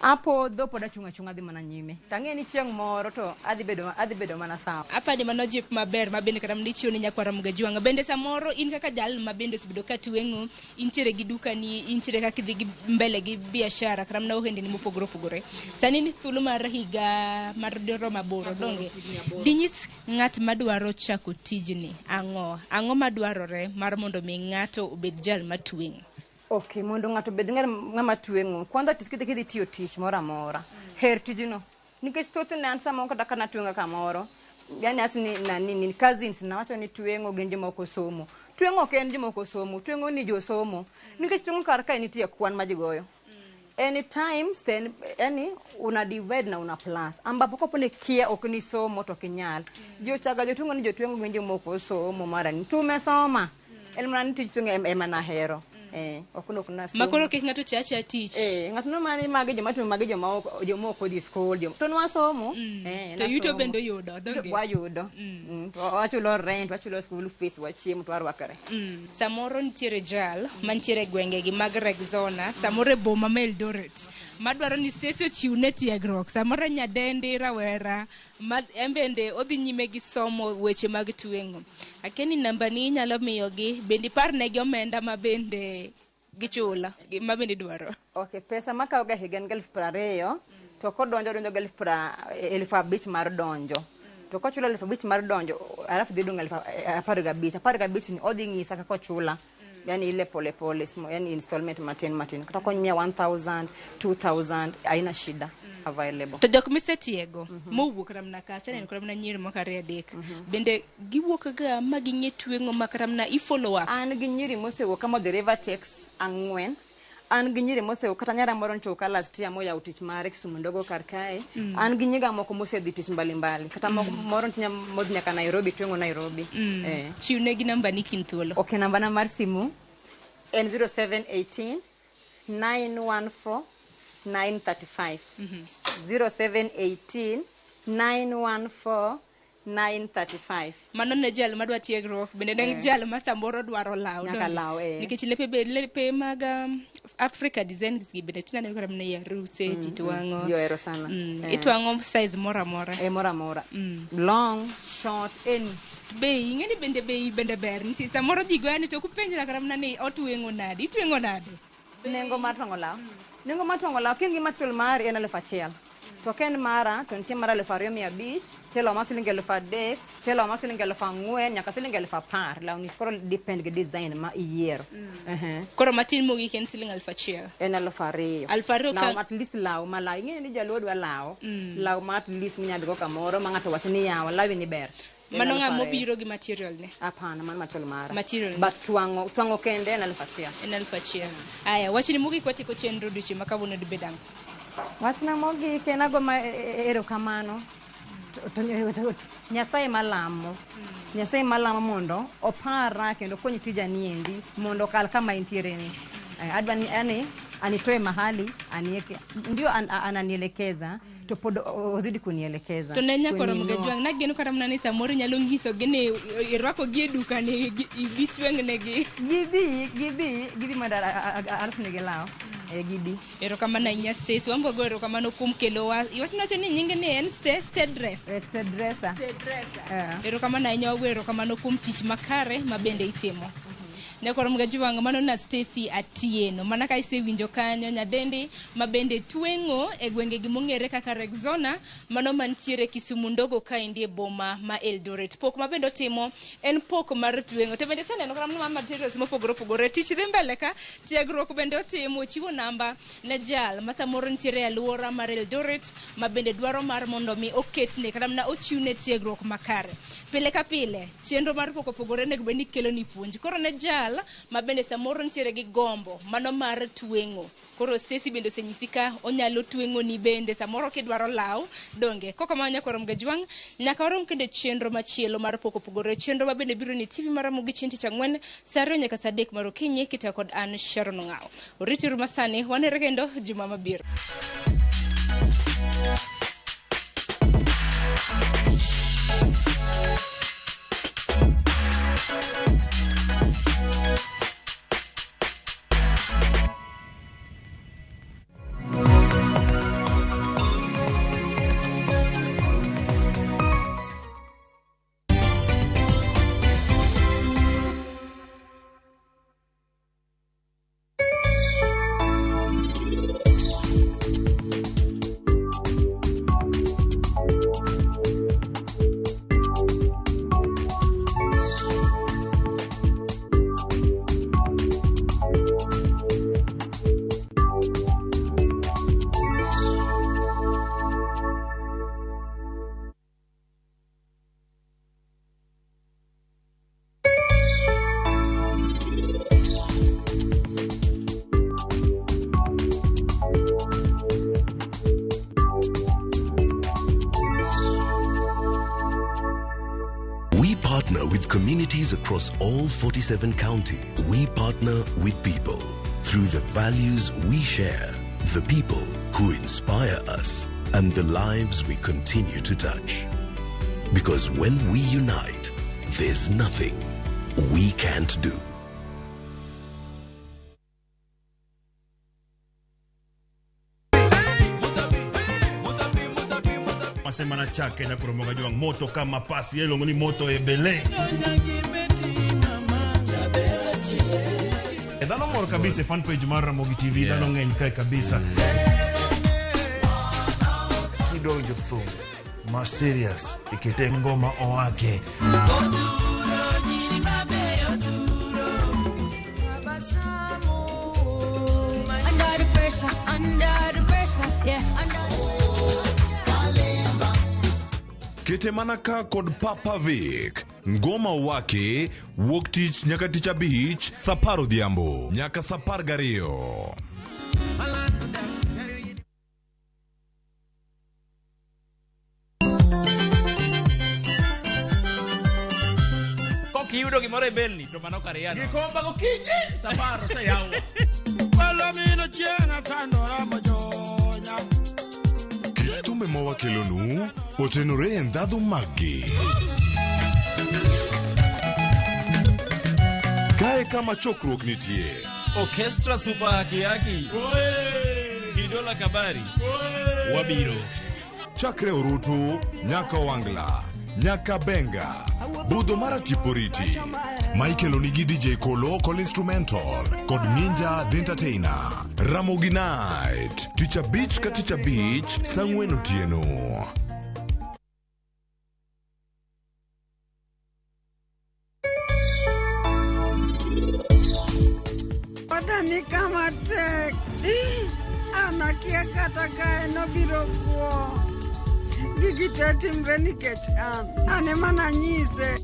Apodho pod achung' achung'a dhi mana nyime. Tang'e ni chieng' moro to adhi bedo mana sawa. Apani mano jip maber ma bende kata mana ichiwo ne nyakwar Ramogi Ajwang'. Bende samoro in kaka jal ma bende osebedo ka tweng'o, intiere gi dukani, intiere kaka idhi gi mbele gi biashara kata mana ohendni mopogore opogore. Sani ni thuolo mar higa mar romo 8, donge? Dinyis ng'at madwaro chako tijni ang'o? Ang'o madwarore mar mondo mi ng'ato obed jal matweng'o? Okay, mondo ng'ato obed ng'ama tweng'o, kwanza tich kidhi tiyo tich moro amora, her tijno. Nikech thothne an samoro kata ka natweng'o kamoro, yani as ni nani ni cousins na wacho ni tweng'o gin joma ok osomo. Tweng'o ok en joma ok osomo, tweng'o ni josomo. Nikech tweng'o kar kae nitie kwan ma ji goyo. Any times then yani una divide na una plus, ambapo kopo ni kia ok ni somo to ok inyal. Jochaga jotweng'o ni jotweng'o gin joma ok osomo mara ni tumesoma. En mana ni tij tweng'o ema nahero. Ok no kuna somo. Makoro kik ng'ato chacha tich. Ng'ato no mani magi joma timo magi joma ok odhi skul, to nwasomo. To yuto Nasomo. bende oyudo, donge? Wayudo. To wachulo rent, wachulo school fees, wachiemo to warwakore. Samoro nitiere jal mantiere e gwengegi mag Rexona, samoro e boma ma Eldoret, madwaro ni Stacy ochiwne tiegruok, samoro nyadendi rawera ma en bende odhi nyime gi somo weche mag tweng'o. Akia ni namba ni inyalo miyogi, bende iparnegi omenda ma bende gichula, ma bende idwaro. Okay, pesa makawo ga higa en gi 20,000, to kodonjo donjo gi 5,000 mar donjo. To kochulo 5,000 mar donjo, alafu dhi dong' 15,000. 15 ni odhi ng'isa kaka ochula. Yani ile pole pole, yani installment matin matin. Kata konymiya 1,000, 2,000, haina shida. Available. To jok misetiego, mowuok kata mana ka, aseneno kata mana nyiri moko 2 3, bende giwuok ga ma ging'e tweng'o ma kata mana i follow up? An gi nyiri mosewuok kama odhi River Tex 4. An gi nyiri mosewuok kata nyara moro nchopo ka last year moyawo tich mare Kisumu ndogo kar kae. An gi nyiga moko mosedhi tich mbalimbali. Kata moro nitie modhi nyaka Nairobi, tweng'o Nairobi. Chiwnegi namba ni kin thuolo. Okay, namba na mar simu en 0718 914 935. 0718 914 935. Mano ne jal madwa tiegruok bende ne jal ma samoro dwaro law. Nyaka donge? law, eh. Nikech lepe be lepe mag Africa designs gi bende tinaneno kata mana e aruse ji twang'o. Ji ohero sana. Itwang'o size moro amora. Eh, moro amora. Long, short, any. Bei, ing'e ni bende bei bende ber nitie samoro ji goya ni to kupenjra kata mana ni otweng'o nade, itweng'o nade? Nengo mar twang'o law. Nengo mar twang'o law ka in gi material mari en 1000. To ka en mara to nitie mar 2500, nitie law mar siling 3000, nitie law mar siling 4000 nyaka siling 10000. Lawni koro depend gi design ma iyiero. Koro matin mogik en siling 1000. En 2000. 2000 Law at least law ma law. Ing'eyo ni jaluo dwa law. Law ma at least minyalo dhigo kamoro ma ng'ato wacho ni yawa lawi ni ber. En Mano ng'ama 2000. obiro gi material ne? Hapana, mano material mara. Material ne. But twang'o kende en 1000. En 1000. Aya, wachni mogik watieko chenro odiochieng' ma kawuono dibed ang'o? Wachna mogik en ago ma erokamano to Nyasaye malamo. Nyasaye malamo mondo opara kendo kony tija niendi mondo okal kama entiere ni. Adwa ni yani anitoe mahali anieke, ndio ananielekeza to pod ozidi kunielekeza. To ne nyakoro Kuniinua. Mgajwang' nageno kata mana ni samoro inyalo nyisogi ni irwako gi e duka ni gitweng'negi. Gibi mondo alosnegi law. Gibi. Erokamano ahinya Stacy, wan be wago erokamano kuom kelowa. Iwacho ni nyinge ni en Stay Dress. Stay Dresser. Stay Dresser. Erokamano ahinya, wago erokamano kuom tich makare ma bende itimo. Nyakoro Mgajwang', mano na Stacy Atieno. Mana ka isewinjo kanyo nyadendi ma bende tweng'o e gwenge gi mong'ere kaka Rexona, mano mantiere Kisumu ndogo kaendi e boma ma Eldoret. Pok ma bende otimo en pok mar tweng'o. To bende iseneno kata mana materials mopogore opogore. Tich dhi mbele ka, tiegruok bende otimo, ochiwo namba ne jal ma samoro nitiere e alwora mar Eldoret ma bende dwaro mar mondo mi oketne kata mana ochiwne tiegruok makare. Pile ka pile, chenro mar pok opogore onego bed ni kelo ni puonj. Koro ne jal ma bende samoro nitiere gi gombo mano mar tweng'o. Koro Stacy bende osenyisi ka onyalo tweng'o ni bende samoro kidwaro law donge. Kok kamano nyakoro Mgajwang', nyaka warom kendo e chenro machielo mar pok opogore. Chenro ma bende biro ni TV mar Ramogi chieng' tich ang'wen saa 2 nyaka saa 3 mar okinyi kitayo kod an Sharon Ong'awo. Oritiuru masani, wanere kendo juma mabiro. We partner with communities across all 47 counties. We partner with people through the values we share, the people who inspire us, and the lives we continue to touch. Because when we unite, there's nothing we can't do. Masema chake na kuromoga juang moto kama pasi yelo ni moto ebele. Dhano mor kabisa fan page mar Ramogi TV, dhano ng'eny kae kabisa. Kidonjo thum ma serious ikete ngoma owake. Under the pressure, under the pressure, yeah, under. Kete mana ka kod Papa Vic. Ngoma wake wuok tich nyaka tich abich saa 10 odhiambo nyaka saa 12. Kokiyudo gimoro e belni to mano kar yano. Gikomba gokinyi saparo oseyawo. Palomino chieng' atandora mojonya. Kit thumbe thumbe ma wakelonu otenore e ndhadhu maggi. Kae kama chokruok nitie. Orchestra Super Haki Haki. Kidola Kabari. Wabiro. Chakre Orutu, nyaka Wangla, nyaka Benga, budho mar Tiporiti. Michael onigi DJ Kolo Kol Instrumental kod Minja The Entertainer. Ramogi Night, tich abich ka tich abich, saa ang'wen otieno. Oda ni kama tek. An akia kata ka en obiro kwo. Gigi te timre nikech an. An ema nanyise.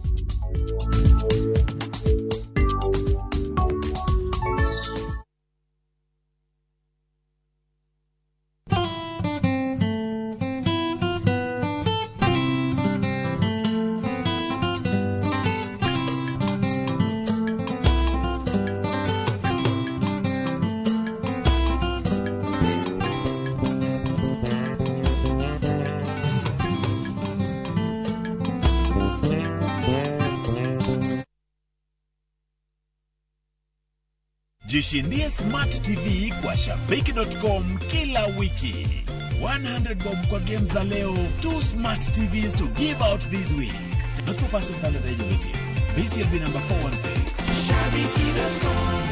Jishindie Smart TV kwa Shabiki.com kila wiki. 100 bob kwa game za leo, 2 Smart TVs to give out this week. Not for persons under the age of 18. BCLB number 416. Shabiki.com.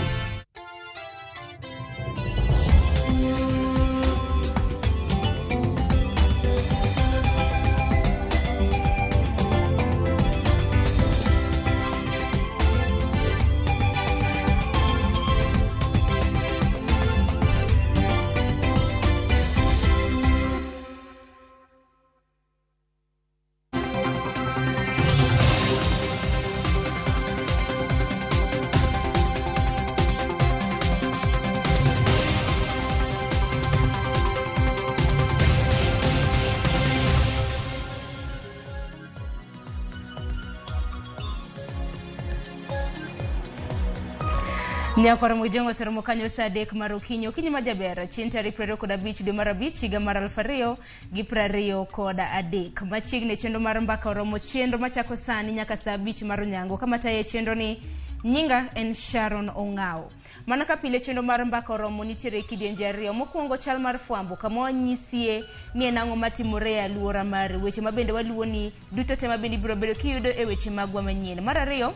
Nyakwar Mujongo oseromo kanyo saa 3 mar okinyi. Okinyi majaber chieng' tarik 25 dwe mar 5 higa mar 2023. Machiegni chenro mar mbaka oromo, chenro machako sani nyaka saa 5 mar onyango. Kama taye chenro ni nyinga en Sharon Ong'ao. Mana ka pile chenro mar mbaka oromo nitiere kidienje ariyo. Mokwongo chal mar fwambo kama wanyisie ni en ang'o matimore e aluora mari, weche mabende waluwo ni duto te mabende ibiro bedo kiyudo e weche magwa manyien. Mar ariyo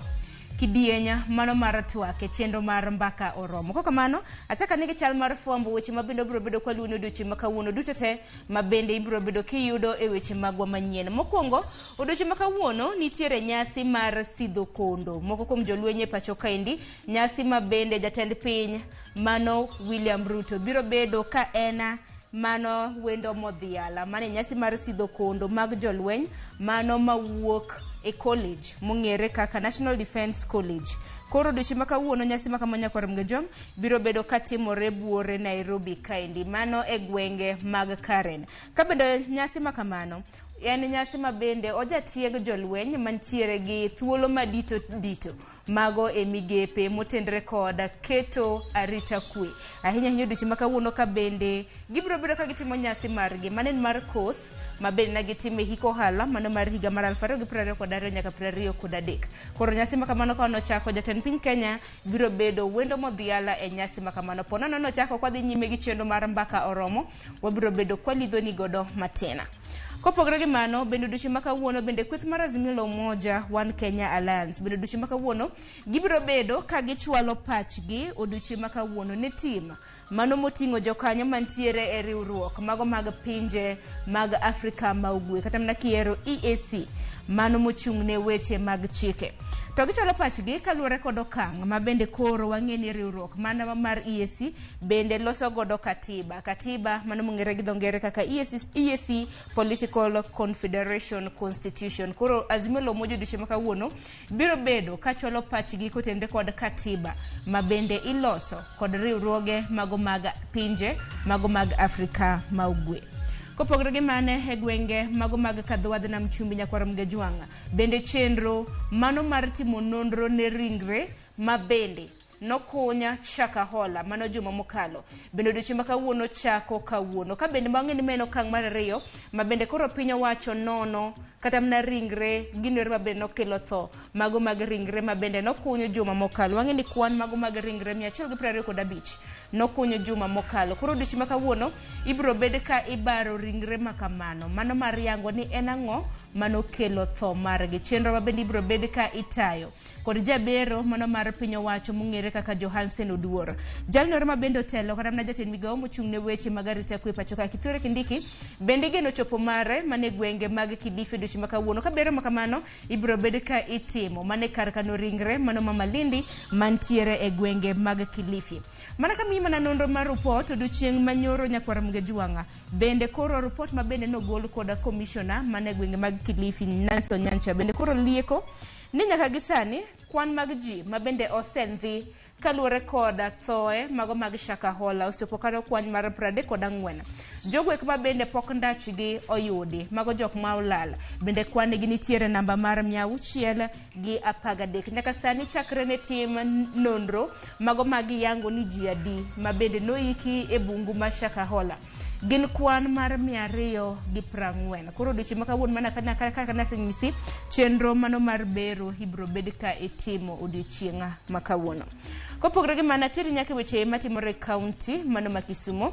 kidienya mano mar twak e chenro mar mbaka oromo. Kok kamano achaka nigi chal mar fwambo, weche mabende obiro bedo kwa luwo ni odiochieng' ma kawuono duto te mabende ibiro bedo kiyudo e weche magwa manyien. Mokwongo odiochieng' ma kawuono nitiere nyasi mar sidho kondo moko kuom jolweny e pacho kaendi, nyasi mabende jatend piny mano William Ruto biro bedo ka en mano wendo modhiala. Mano nyasi mar sidho kondo mag jolweny mano mawuok e college mong'ere kaka National Defence College. Koro odiochieng' ma kawuono nyasi ma kama nyakwar Mgejwang' biro bedo katimore buore Nairobi kaendi, mano e gwenge mag Karen. Ka bende nyasi ma kamano en nyasi ma bende ojatieg jolweny mantiere gi thuolo madito dito mago e migepe motenre kod keto arita kwe. Ahinya ahinya odiochieng' ma kawuono ka bende gibiro bedo ka gitimo nyasi margi mano en mar course ma bende ne gitimo e hik ohala mano mar higa mar 2022 nyaka 2023. Koro nyasi ma kamano ka nochako, jatend piny Kenya biro bedo wendo modhiala e nyasi ma kamano. Po nono nochako kwa dhi nyime gi chenro mar mbaka oromo, wabiro bedo kwalidhoni godo matina. Kopogore gi mano bende odiochieng' ma kawuono bende kweth mar Azimio la Umoja One Kenya Alliance bende odiochieng' ma kawuono gibiro bedo ka gichwalo pachgi odiochieng' ma kawuono ne tim mano moting'o jokanyo mantiere e riwruok mago mag pinje mag Afrika ma Ugwe kata mana kiero EAC mano mochung' ne weche mag chike. To gichwalo pachgi kaluwore kod okang' ma bende koro wang'e ni riwruok mana mar EAC bende loso godo katiba. Katiba mano mong'ere gi dho ngere kaka EAC Political Confederation Constitution. Koro Azimio la Umoja odiochieng' ma kawuono biro bedo kachwalo pachgi kotenore kod katiba ma bende iloso kod riwruoge mago mag pinje mago mag Afrika ma Ugwe. Kopogore gi mane e gwenge mago mag Kadhowadh Nam Chumbi nyakwar Mgejwang' bende chenro mano mar timo nonro ne ringre ma bende nokunya Shakahola mano juma mokalo. Bende odiochieng' ma kawuono chako kawuono. Ka bende wang'e ni ma en okang' mar ariyo ma bende koro piny owacho nono kata mana ringre ginore ma bende nokelo tho mago mag ringre ma bende nokunyo juma mokalo. Wang'e ni kwan mago mag ringre 125 nokunyo juma mokalo. Koro odiochieng' ma kawuono ibiro bed ka ibaro ringre ma kamano. Mano mar yango ni en ang'o manokelo tho margi. Chenro ma bende ibiro bed ka itayo kod jabero mano mar piny owacho mong'ere kaka Johansen Oduor. Jalno ma bende otelo kata mana jatend migawo mochung' ne weche mag arita kwe pacho ka Kithure Kindiki bende igeno chopo mare mane gwenge mag Kilifi odiochieng' ma kawuono. Ka bero ma kamano ibiro bed ka itimo mane kar kano ringre mano ma Malindi mantiere e gwenge mag Kilifi. Mana kamiyi mana nonro mar rupot odiochieng' manyoro nyakwar Mgejwang'a bende koro rupot ma bende nogol koda komishona mane gwenge mag Kilifi Nancy Onyancha bende koro lieko ni nyaka gi sani kwan mag ji ma bende osendhi kaluwore kod thoe mago mag Shakahola osechopo kar kwan mar 34. Jogo eko ma bende pok ndachgi oyudi mago jok ma olal bende kwan gi nitiere namba mar 613. Nyaka sani chakre ne tim nonro mago mag yango ni ji adi ma bende noiki e bungu ma Shakahola gin kwan mar 240. Koro odiochieng' ma kawuono mana kaka nasenyisi chenro mano mar bero ibiro bed ka itimo odiochieng' ma kawuono. Kopogore gi mano, ateri nyaka weche matimore e kaunti mano ma Kisumo.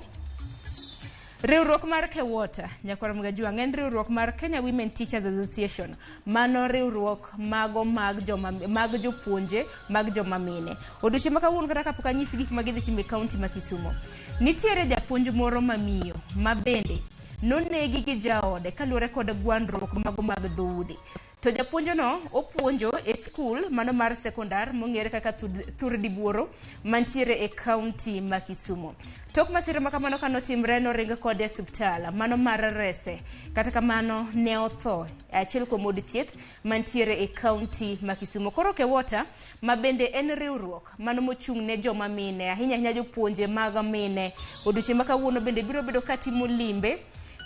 Riwruok mar KEWOTA, nyakwar Mgajwang', en riwruok mar Kenya Women Teachers Association. Mano riwruok mago mag joma mag jopuonje mag joma mine. Odiochieng' ma kawuono kata kapok anyisi gik ma gidhi timo e kaunti ma Kisumo. Nitiere japuonj moro mamiyo ma bende nonegi gi jaode kaluwore kod gwandruok mago mag dhoudi. To japuonjono opuonjo e skul mano mar sekondar mong'ere kaka Thurdibuoro mantiere e kaunti ma Kisumo. Tok masira ma kamano kanotimre noring kode e osiptal mano mar rese. Kata kamano ne otho e achiel kuom od thieth mantiere e kaunti ma Kisumo. Koro KEWOTA ma bende en riwruok mano mochung' ne joma mine ahinya ahinya jopuonje mag mine odiochieng' ma kawuono bende biro bedo katimo limbe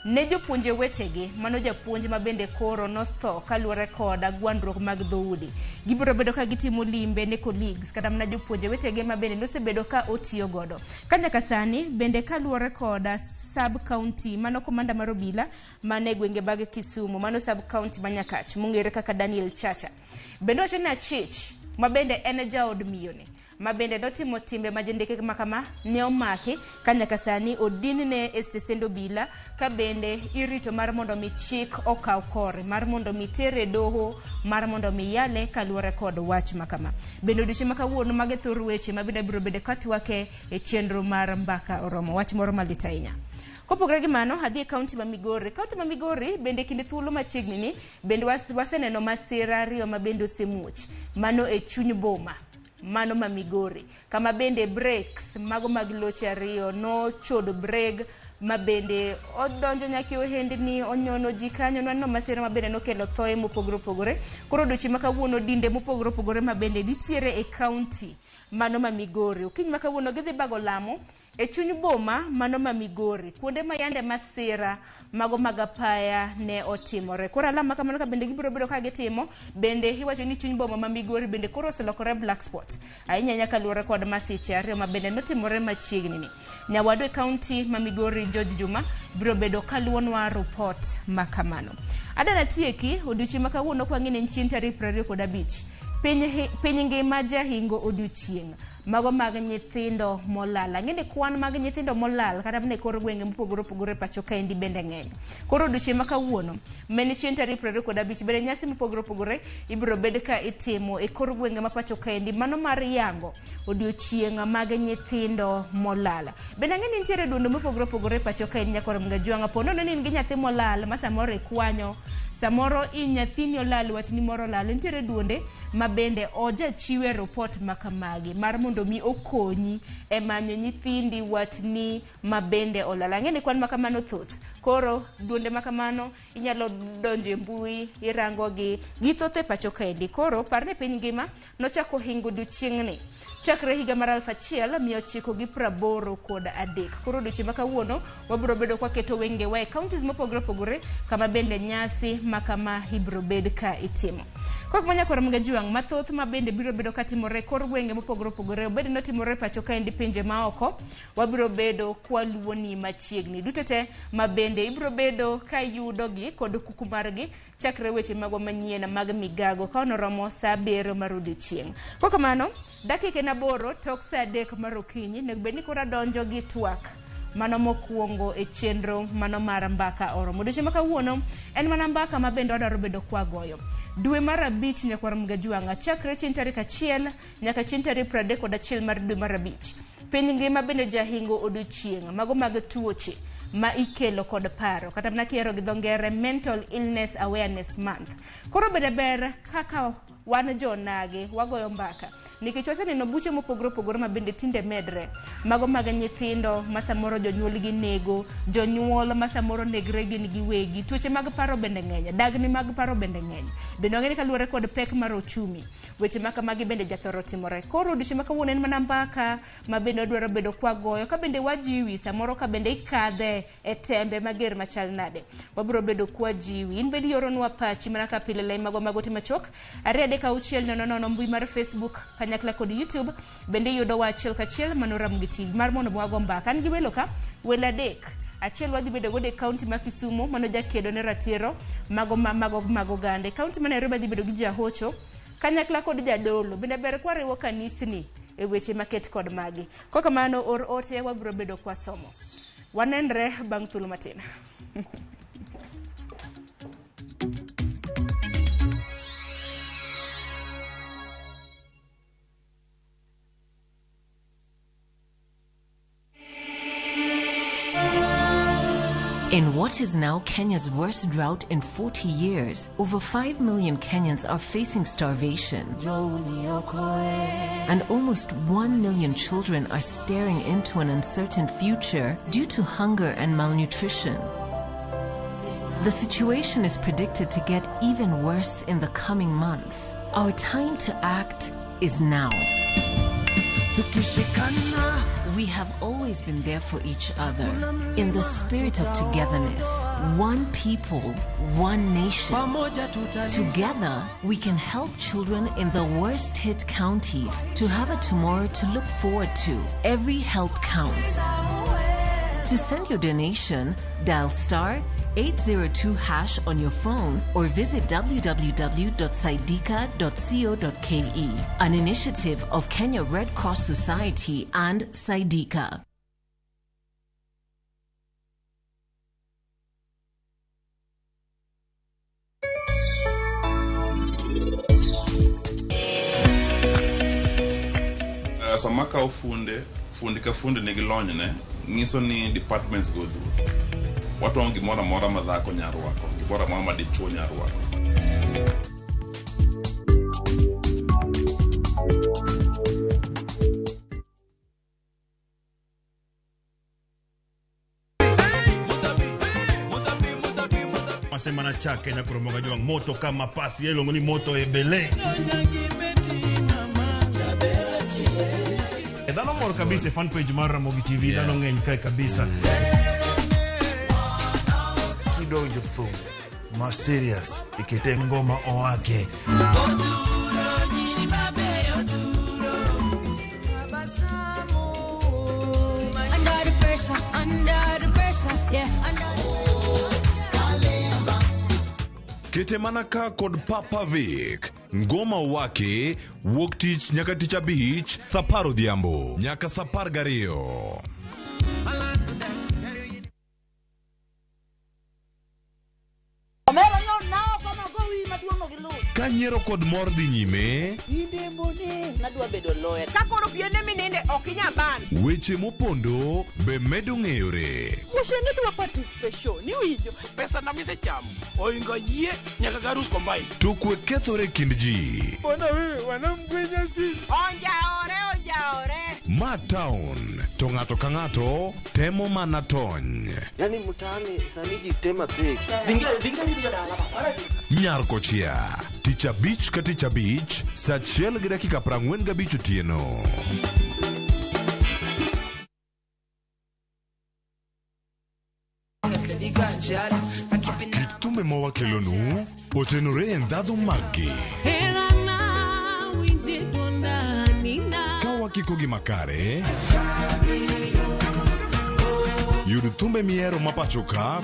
ne jopuonje wetegi mano japuonj ma bende koro notho kaluwore kod gwandruok mag dhoudi. Gibiro bedo ka gitimo limbe ne colleagues kata mana jopuonje wetegi ma bende nosebedo ka otiyo godo. Ka nyaka sani bende kaluwore kod sub county mano komanda mar obila mane gwenge mag Kisumu mano sub county ma Nyakach mong'ere kaka Daniel Chacha. Bende wacho ni achich ma bende en jaod miyoni ma bende notimo timbe ma jendeke ma kama ne omaki ka nyaka sani odinne e stesend obila ka bende irito mar mondo mi chik okaw kore mar mondo mi tere doho mar mondo mi yale kaluwore kod wach ma kama. Bende odiochieng' ma kawuono mage thor weche ma bende biro bedo katwake e chenro mar mbaka oromo wach moro malit ahinya. Kopogore gi mano, adhi e kaunti ma Migori. Kaunti ma Migori bende kinde thuolo machiegni ni bende waseneno masira ariyo ma bende osemuoch. Mano e chuny boma mano ma Migori kama bende brakes mago mag loche ariyo nochodo breg ma bende odonjo nyaka e ohendni onyono ji kanyo. Nwaneno masira ma bende nokelo thoe mopogore opogore. Koro odiochieng' ma kawuono dinde mopogore opogore ma bende nitiere e kaunti mano ma Migori okinyi ma kawuono gidhi bago lamo e chuny boma mano ma Migori kuonde ma yande masira mago mag apaya ne otimore. Koro alam ma kamano ka bende gibiro bedo ka gitimo bende iwacho ni chuny boma ma Migori bende koro oselokore black spot ahinya ahinya kaluwore kod masiche ariyo ma bende notimore machiegni ni. Nyawadu e kaunti ma Migori George Juma biro bedo kaluwonwa rupot ma kamano. Adana tieki odiochieng' ma kawuono kwang'e ni en chieng' tarik 25 piny ngima jahingo odiochieng' mago mag nyithindo molal. Ang'e ni kwan mag nyithindo molal kata mana e kor gwenge mopogore opogore pacho kaendi bende ng'eny. Koro odiochieng' ma kawuono mane chieng' tarik 25 bende nyasi mopogore opogore ibiro bed ka itimo e kor gwenge ma pacho kaendi mano mar yango odiochieng' mag nyithindo molal. Bende ang'e ni nitiere duonde mopogore opogore pacho kaendi nyakwar Mgajwang'a po nono ni in gi nyathi molal ma samoro ikwanyo samoro in nyathini olal watni moro olal nitiere duonde ma bende ojachiwe report ma kamagi mar mondo mi okonyi e manyo nyithindi watni ma bende olal. Ang'e ni kwan ma kamano thoth. Koro duonde ma kamano inyalo donjo e mbui irango gi githoth e pacho kaendi. Koro par ni piny ngima nochako hingo odiochieng'ni chakre higa mar 1983. Koro odiochieng' ma kawuono wabiro bedo kwaketo wengewa e counties mopogore opogore kama bende nyasi ma kama ibiro bed ka itimo. Kok manya koro mga juang mathoth ma bende biro bedo katimore kor gwenge mopogore opogore, obed ni otimore pacho kaendi pinje maoko, wabiro bedo kwaluwoni machiegni. Duto te ma bende ibiro bedo ka yudogi kod kuku margi chakre weche magwa manyien mag migago ka onoromo saa 7 mar odiochieng'. Kokamano, dakika en 8 tok saa 3 mar okinyi, onego bed ni koro adonjo gi twak mano mokwongo e chenro mano mar mbaka oromo. Odiochieng' ma kawuono en mana mbaka ma bende wadwaro bedo kwagoyo. Dwe mar 5 nyakwar Mgajuang'a chakre chieng' tarik 1 nyaka chieng' tarik 31 mar dwe mar 5. Piny ngima bende jahingo odiochieng' mago mag tuoche ma ikelo kod paro kata mana kihero gi dho ngere Mental Illness Awareness Month. Koro bende ber kaka wan jonage wagoyo mbaka nikech waseneno buche mopogore opogore ma bende tinde medre, mago mag nyithindo ma samoro jonyuolgi nego, jonyuol ma samoro negre gin giwegi, tuoche mag paro bende ng'eny, dagni mag paro bende ng'eny. Bende wang'e ni kaluwore kod pek mar ochumi, weche ma kamagi bende jathoro timore. Koro odiochieng' ma kawuono en mana mbaka ma bende wadwaro bedo kwagoyo, ka bende wajiwi samoro ka bende ikadhe e tembe mager machal nade, wabiro bedo kwajiwi. In bende ioronwa pachi mana ka pile lai magwa mag ote machuok 2 3 6 0 0 mbui mar Facebook kanyakla kod YouTube bende iyudo wa achiel kachiel mano Ramogi TV mar mondo wago mbaka. An gi welo ka welo 3, achiel wadhi bedo godo e kaunti ma Kisumu mano jakedo ne ratiro mago mag oganda. E kaunti ma Nairobi adhi bedo gi jahocho kanyakla kod jadolo. Bende ber kwariwo kanisni e weche maket kod magi. Kokamano or ote wabiro bedo kwasomo. Wanenre bang' thuolo matin. In what is now Kenya's worst drought in 40 years, over 5 million Kenyans are facing starvation. And almost 1 million children are staring into an uncertain future due to hunger and malnutrition. The situation is predicted to get even worse in the coming months. Our time to act is now. We have always been there for each other in the spirit of togetherness. One people, one nation. Together, we can help children in the worst hit counties to have a tomorrow to look forward to. Every help counts. To send your donation, dial star 802# on your phone or visit www.saidika.co.ke. An initiative of Kenya Red Cross Society and Saidika. Sama kawo funde, fundi ka fundi nigi lonyne, nyiso ni departments go dhuro. Watwang'o gimoro amora ma dhako nyalo rwako, gimoro amora ma dichuo nyalo rwako. Masema na chake na kuromoga juang moto kama pasi yelongo ni moto ebele. Dhano mor kabisa fan page mar Ramogi TV, dhano ng'eny kae kabisa. Kidonjo thum ma serious ikete ngoma owake. Under the pressure, under the pressure, yeah, under. Kete mana ka kod Papa Vic. Ngoma wake wuok tich nyaka tich abich saa 10 odhiambo nyaka saa 12. Ka nyiero kod mor dhi nyime, weche mopondo be medo ng'eyore. To kwe kethore kind ji. Ma town to ng'ato ka ng'ato temo mana tony. Yani mtaani sani ji tema pek. Nyar kochia tich abich ka tich abich saa 1:45 otieno. Thoth thumbe ma wakelonu otenore e ndhadhu maggi. Herana winje dwonda nina. Ka wakikogi makare, yud thumbe mihero ma pacho ka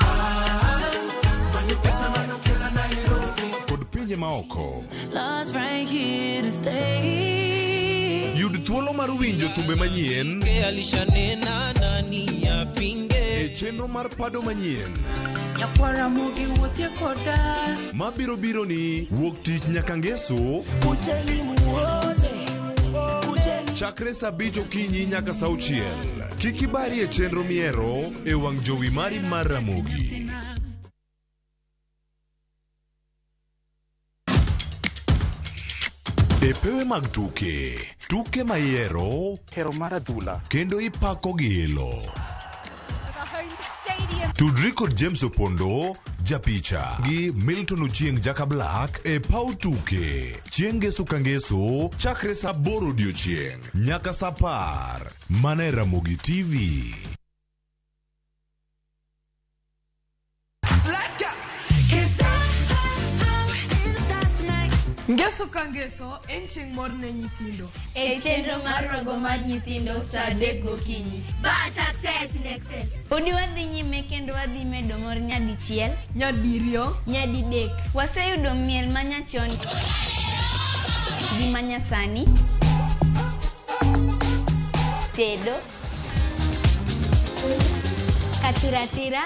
kod pinje maoko. Love's right here to stay. Yud thuolo mar winjo thumbe manyien Alishanena nani yapinge. e chenro mar pado manyien Nyakwara mogi wuothie koda mabiro biro ni wuok tich nyaka ngeso Kujeni muone Kujeni chakre saa abich okinyi nyaka saa auchiel. Kik ibari e chenro mihero e wang' jowi mari mar Ramogi. E pewe mag tuke, tuke ma ihero hero mar adhula kendo ipako gi ilo. Tudri kod James Opondo, japicha gi Milton Ochieng Jaka Black e paw tuke chieng' ngeso ka ngeso chakre saa aboro odiochieng' nyaka saa apar mana e Ramogi TV. Let's go Cause I'm in the stars tonight Ngeso ka ngeso en chieng' mor ne nyithindo. E chenro mar rogo mar nyithindo saa adek gokinyi. Bad success in excess. Podi wadhi nyime kendo wadhi medo mor nyadichiel, Nyadiriyo, nyadidek. Waseyudo miel manyachon gi manyasani, tedo, katiratira,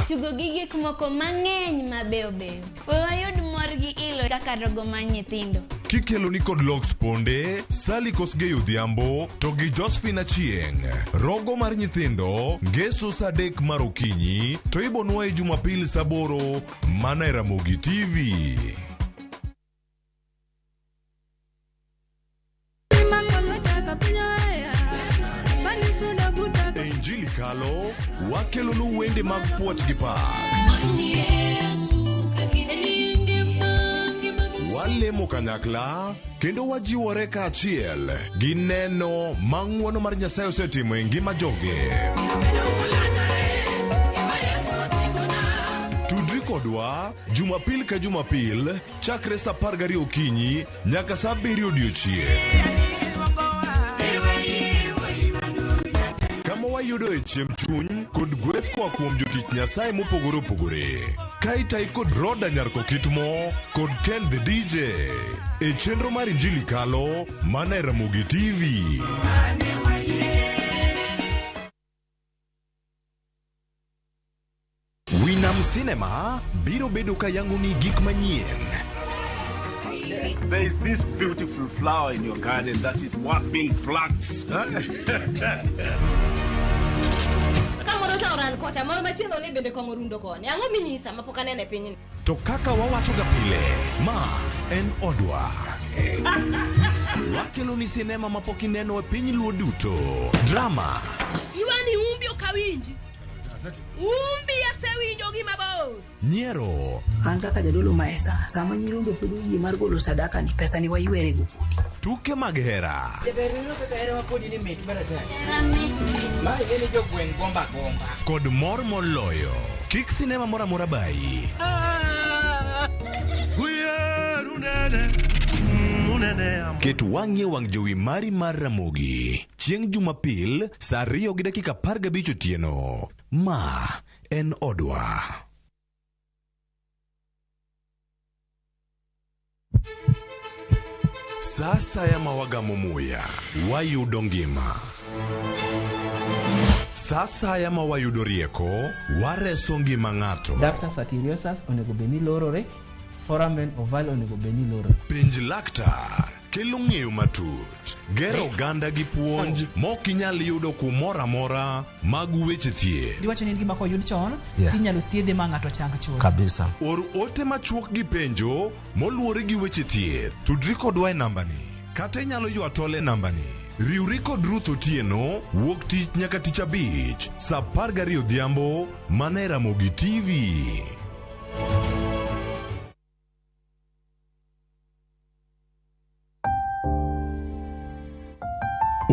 tugo gi gik moko mang'eny mabeyo beyo. We wayud mor gi ilo kaka rogo mar nyithindo. Kikelo ni kod Lox Ponde, Sally Kosgei Odhiambo to gi Josephine Achieng'. Rogo mar nyithindo ngeso saa adek mar okinyi to ibonwa e Jumapil saa aboro mana e Ramogi TV. E Injili Kalo wakelonu wende mag puoch gi pak. Walemo kanyakla kendo wajiwore kaachiel gi neno ma ng'wono mar Nyasaye osetimo e ngima joge. Tudri kodwa Jumapil ka Jumapil chakre saa apar gariyo okinyi nyaka saa abiriyo odiochieng'. Kama wayudoe chiemb chuny kod gweth koa kuom jotich Nyasaye mopogore opogore. Ka itai kod Roda Nyar Kokitmo kod Ken the DJ e chenro mar Injili Kalo mana e Ramogi TV. Winam Cinema biro bedo ka yangoni gik manyien. There is this beautiful flower in your garden that is worth being plucked. Kamoro cha oran kocha, moro machielo ni bende kong'o rundo koni. Ang'o minyisa mapok aneno e pinyni? To kaka wawachoga pile, ma en odwa. Wakelo ni sinema mapok ineno e piny luo duto. Drama, Iwani umbi ok awinji. Umbi asewinjo gi mabor. nyiero, An kaka jadolo maesa, sama nyirombe pod oyie mar golo sadaka ni pesa ni waywerego. tuke mag hera, Jaber ineno kaka herawa kodi ni mit maratari. Hera mit mit. Ma ing'e ni jogweng' gomba gomba. kod mor moloyo. Kik sinema moro amora bayi. Ket wang'i e wang' jowi mari mar Ramogi chieng' Jumapil saa 2:15 otieno. Ma en odwa. Sa asaya ma wagamo muya, wayudo ngima. Sa asaya ma wayudo rieko, wareso ngima ng'ato. Ductus arteriosus onego bed ni lorore, foramen ovale onego bed ni lorore. Penj laktar kelo ng'eyo matut, gero oganda gi puonj mok inyal yudo kumoro amora mag weche thieth. Diwacho ni en gima koyud chon Yeah. tinyalo thiedhe ma ng'ato chang chuth. Kabisa. Or ote machuok gi penjo moluwore gi weche thieth. Tudri kodwa e nambani kata inyalo ywa tol e nambani. Riwri kod Ruth Otieno wuok tich nyaka tich abich saa 12 odhiambo mana e Ramogi TV.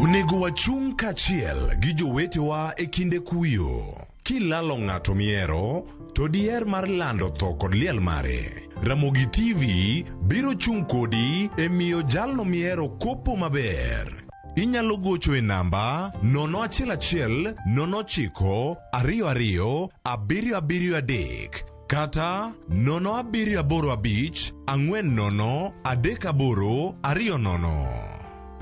Onego wachung' kaachiel gi jowetewa e kinde kuyo. Kilalo ng'ato mihero, to diher mar lando tho kod liel mare. Ramogi TV biro chung' kodi e miyo jalno mihero kopo maber. Inyalo gocho e namba 011 09 22 773 kata 0785 40 38 20.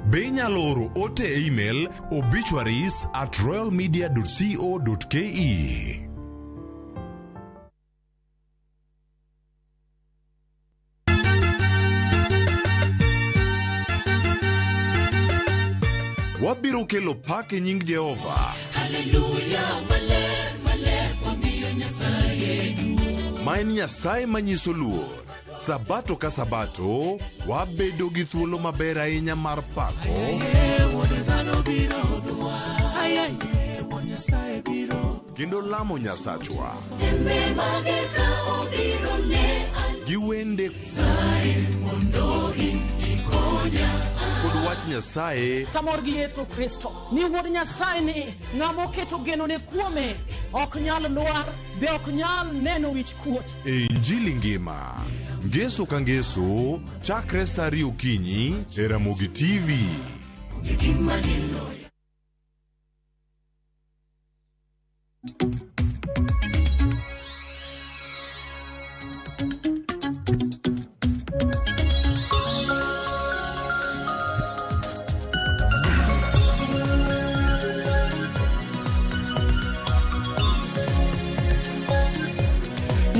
Be inyalo oro ote e email obituaries@royalmedia.co.ke. Wabiro kelo pak e nying Jehova. Haleluya, maler, maler, wamiyo Nyasaye duong'. Ma en Nyasaye manyiso luor. Sabato ka sabato, wabedo gi thuolo maber ahinya mar pako Aye, Wuod dhano biro dwa. Aye, aye, Wuod Nyasaye biro. kendo lamo Nyasachwa Tembe mager ka obiro ne an. gi wende Nyasaye mondo in ikonya. kod wach Nyasaye Tamor gi Yesu Kristo ni wuod Nyasaye ni ng'ama oketo genone kuome ok nyal lwar be ok nyal neno wich kuot. e Injili ngima. Ngeso ka ngeso, chakre sa ariyo okinyi e Ramogi TV. Onge gima diloya.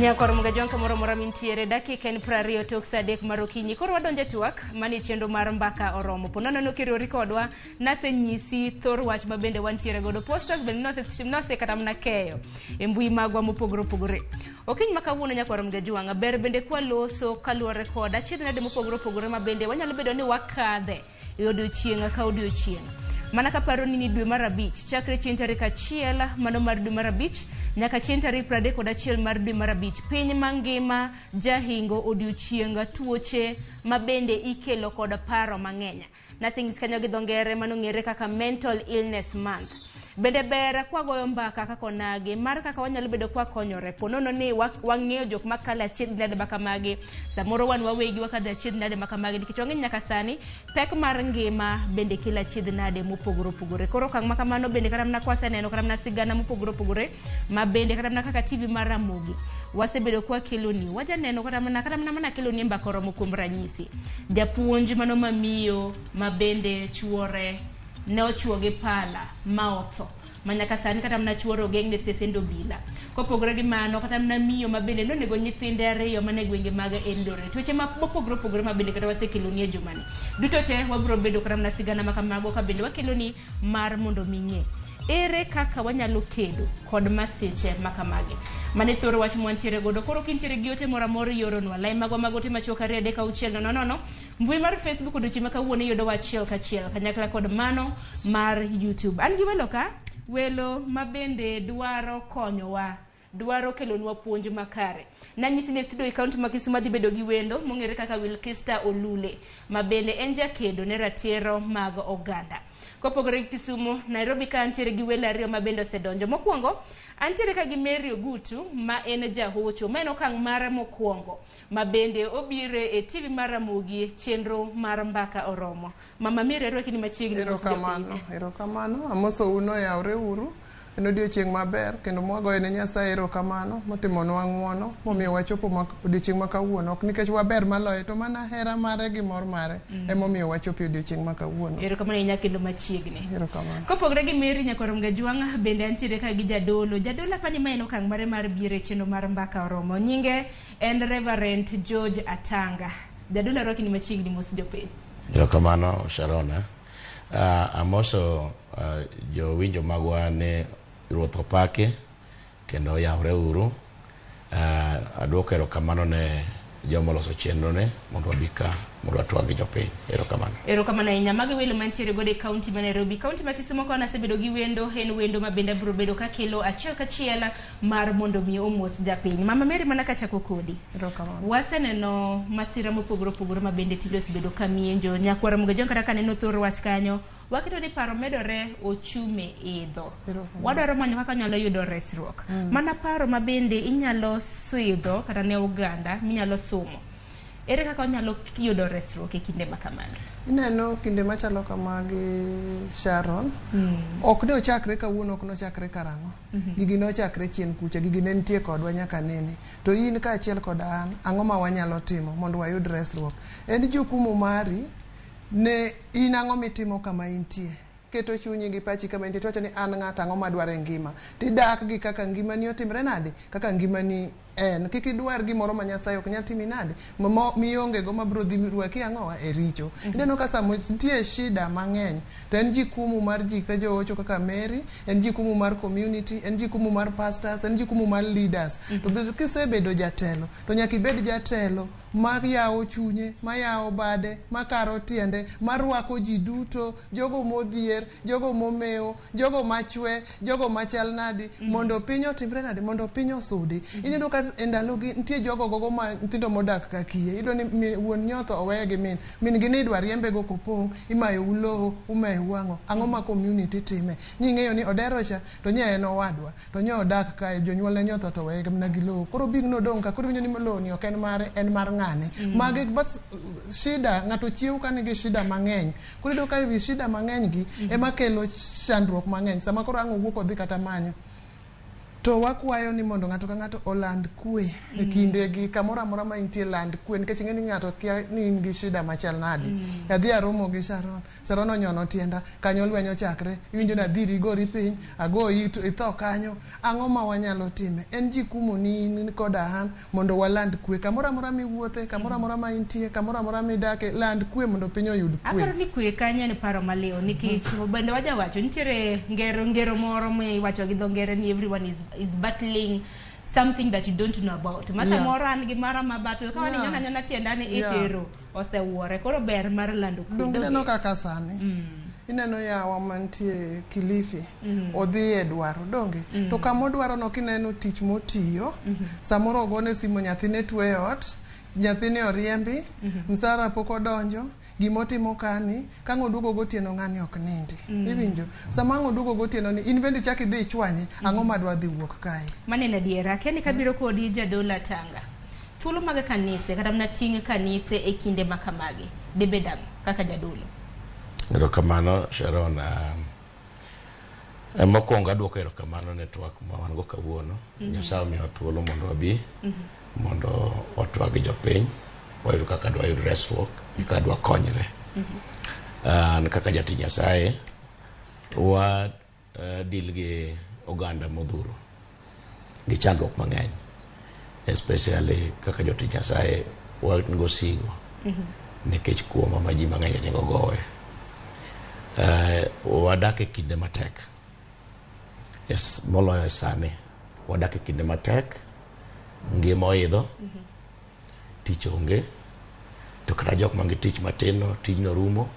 Nyakwar Mugajwang' kamoro amora mintiere dakika en 20 tok sa 3 mar okinyi. Koro wadonjo e twak manie chenro mar mbaka oromo. Po nono nokiriwori kodwa, nasenyisi thor wach ma bende wantiere godo. Posters bende nose kata mana keyo e mbui magwa mopogore opogore. Okinyi ma kawuono nyakwar Mugajwang' ber bende kwaloso kaluwore kod achiedh nade mopogore opogore ma bende wanyalo bedo ni wakadhe e odiochieng' ka odiochieng'. Mana kaparo ni dwe mar 5 chakre chieng' tarik 1 mano mar dwe mar 5 nyaka chieng' tarik 31 mar dwe mar 5 piny mangima jahingo odiochieng' tuoche ma bende ikelo kod paro mang'eny. Naseng'is kanyo gi dho ngere mano ng'ere kaka Mental Illness Month. Bende ber kwagoyo mbaka kaka onagi mar kaka wanyalo bedo kwakonyore po nono ni wang'eyo jok makalo achiedh nade makamagi, samoro wan wawegi wakadho achiedh nade makamagi, nikech wang'eyo nyaka sani pek mar ngima bende kelo achiedh nade mopogore opogore. Koro okang' makamano bende kata mana kwaseneno kata mana sigana mopogore opogore ma bende kata mana kaka TV mar Ramogi wasebedo kwakeloni, wajaneno kata mana keloni e mbaka oromo. Kuom ranyisi, japuonj mano mamiyo ma bende chuore ne ochuo gi pala ma otho ma nyaka sani kata mana chuoro ogeng' ne stesend obila. Kopogore gi mano, kata mana miyo ma bende nonego nyithinde 2 mane gwenge mag Eldoret. Weche ma mopogore opogore ma bende kata wasekeloni e jumani duto te wabiro bedo kata mana sigana ma kamago ka bende wakeloni mar mondo mi ng'e ere kaka wanyalo kedo kod masiche makamagi. Mane thoro wach mwantiere godo. Koro kintiere gi ote moro amora ioronwa lai magwa mag ote machuok 2 3 6 0 0. Mbui mar Facebook odiochieng' ma kawuono iyudowa achiel kachiel kanyakla kod mano mar YouTube. An gi welo ka, welo ma bende dwaro konyowa, dwaro kelonwa puonj makare. Nanyisi ni e studio e kaunti ma Kisumu adhi bedo gi wendo mong'ere kaka Wilkista Olule, ma bende en jakedo ne ratiro mag oganda. Kopogore gi Kisumu, Nairobi ka antiere gi welo 2 ma bende osedonjo. Mokwongo, antiere ka gi Mary Ogutu ma en jahocho, ma en okang' mare mokwongo ma bende obire e TV mar Ramogi chenro mar mbaka oromo. Mama Mary, arwaki ni machiegni. Erokamano, erokamano. Amosou noyawre uru. En odiochieng' maber kendo mwagoyo ne Nyasaye erokamano motimonwa ng'uono momiyo wachopo odiochieng' ma kawuono, ok nikech waber maloye to mana hera mare gi mor mare emomiyo wachopo e odiochieng' ma kawuono. Erokamano ahinya kendo machiegni. Erokamano. Kopogore gi Mary nyakwar Mgajwang', bende antiere ka gi jadolo. Jadolo apani ma en okang' mare mar biro e chenro mar mbaka oromo. Nyinge en Reverend George Atanga. Jadolo arwaki ni machiegni, mos jopiny. Erokamano Sharona. Amoso jowinjo magwa ne Ruoth opaki kendo oyawre uru. Aduoko erokamano ne joma oloso chenro ne mondo wabi ka mondo watwag gi jopiny. Erokamano. Erokamano ahinya. Mago e welo mantiere godo e kaunti ma Nairobi. Kaunti ma Kisumo kono asebedo gi wendo, en wendo ma bende abiro bedo kakelo achiel kachiel mar mondo mi omos japiny. Mama Mary mana kachako kodi. Erokamano. Waseneno masira mopogore opogore ma bende tinde osebedo ka mienjo. Nyakwar Mugajwang' kata kaneno thor wach kanyo, waketo ni paro medore ochumi idho. Erokamano. Wadwaro manyo kaka wanyalo yudo resruok. Mana paro ma bende inyalo sidho kata ne oganda minyalo sumo. Ere kaka wanyalo yudo resruok e kinde ma kamagi? Ineno kinde machalo kamagi Sharon, ok ne ochakre kawuono, ok nochakre karang'o. Gigi nochakre chien kucha, gigi ne nitie kodwa nyaka nene. To in kaachiel koda an, ang'o ma wanyalo timo mondo wayud resruok? En jukumu mari ne in ang'o mitimo kama intie. Keto chunyi gi pachi kama intie tiwacho ni an ng'ato ang'o madwaro e ngima. Tidak gi kaka ngimani otimre nade, kaka ngimani en. Kik idwar gimoro ma Nyasaye ok nyal timi nade, mionge go mabiro dhi rwaki ang'owa e richo. Ineno ka sama nitie shida mang'eny, to en jikumu mar ji ka joocho kaka Mary, en jikumu mar community, en jikumu mar pastors, en jikumu mar leaders. To be kisebedo jatelo, to nyaka ibed jatelo mar yawo chunye, mayawo bade, makaro tiende, marwako ji duto, jogo modhier, jogo momewo, jogo machwe, jogo machal nadi, mondo piny otimre nade, mondo piny osudi. Ineno ka e ndalogi nitie jogo gogo ma nyithindo modak ka kiye. Iyudo ni wuon nyotho oweye gi min, min gi ni idwa riembe go kopong', imayou lowo, umayou ang'o. Ang'o ma community time? Ning'eyo ni odero cha, to nye en owadwa, to nye odak kae, jonyuolne nyotho to oweye mana gi lowo. Koro bing nodong' ka, koro iwinjo ni lowo ni ok en mare, en mar ng'ane. Magi bas shida, ng'ato chiew ka nigi shida mang'eny. Koro iyudo ka ewi shida mang'eny gi, ema kelo chandruok mang'eny. Sama koro ang' owuok odhi kata manyo. To wakwayo ni mondo ng'ato ka ng'ato oland kwe e kindegi kamoro amora ma intie land kwe nikech ing'e ni ng'ato kia ni in gi shida machal nadi. Adhi aromo gi Sharon, Sharon onyono tienda, kanyo lweny ochakre, iwinjo ni adhiri igori piny, agoyi itho kanyo. Ang'o ma wanyalo time? En jikumu ni in koda an mondo waland kwe kamoro amora miwuothe, kamoro amora ma intie, kamoro amora midake, land kwe mondo piny oyud kwe. Aparo ni kwe kanyo en paro maliw nikech bende wajawacho nitiere ngero ngero moro miwacho gi dho ngere ni everyone is battling something that you don't know about. Ma samoro an gi mara ma battle ka wani nyona nyona tienda ni itero osewuore koro ber mar lando kwe. Donge ineno kaka sani ineno yawa mantie Kilifi odhi e dwaro donge to kama odwaro no kineno tich motiyo samoro ogone simu nyathine tuo e ot nyathine oriembi msara pok odonjo gimotimo kani ka ang' oduogo gotieno ng'ani ok nindi iwinjo sama ang' oduogo gotieno ni in bende ichak idhi ichwanye ang'o madwa dhi wuok kae. Mano en adiera. Akia ni kabiro kodi Jadolo Tanga. Thuolo mag kanise kata mana ting' kanise e kinde ma kamagi dibed ang'o kaka jadolo? Erokamano Sharon. Mokwongo aduoko erokamano ne twak ma wan go kawuono. Nyasaye omiyowa thuolo mondo wabi mondo watwag gi jopiny, wayud kaka dwayud resruok, gi kaka dwakonyre. An kaka jatich Nyasaye, wa deal gi oganda modhuro gi chandruok mang'eny, especially kaka jotich Nyasaye wan go sigo nikech kuoma ma ji mang'eny onego gowe. Wadak e kinde matek. Yes, moloyo sani wadak e kinde matek, ngima oidho, tich onge, to kata jok man gi tich matin no, tijno rumo.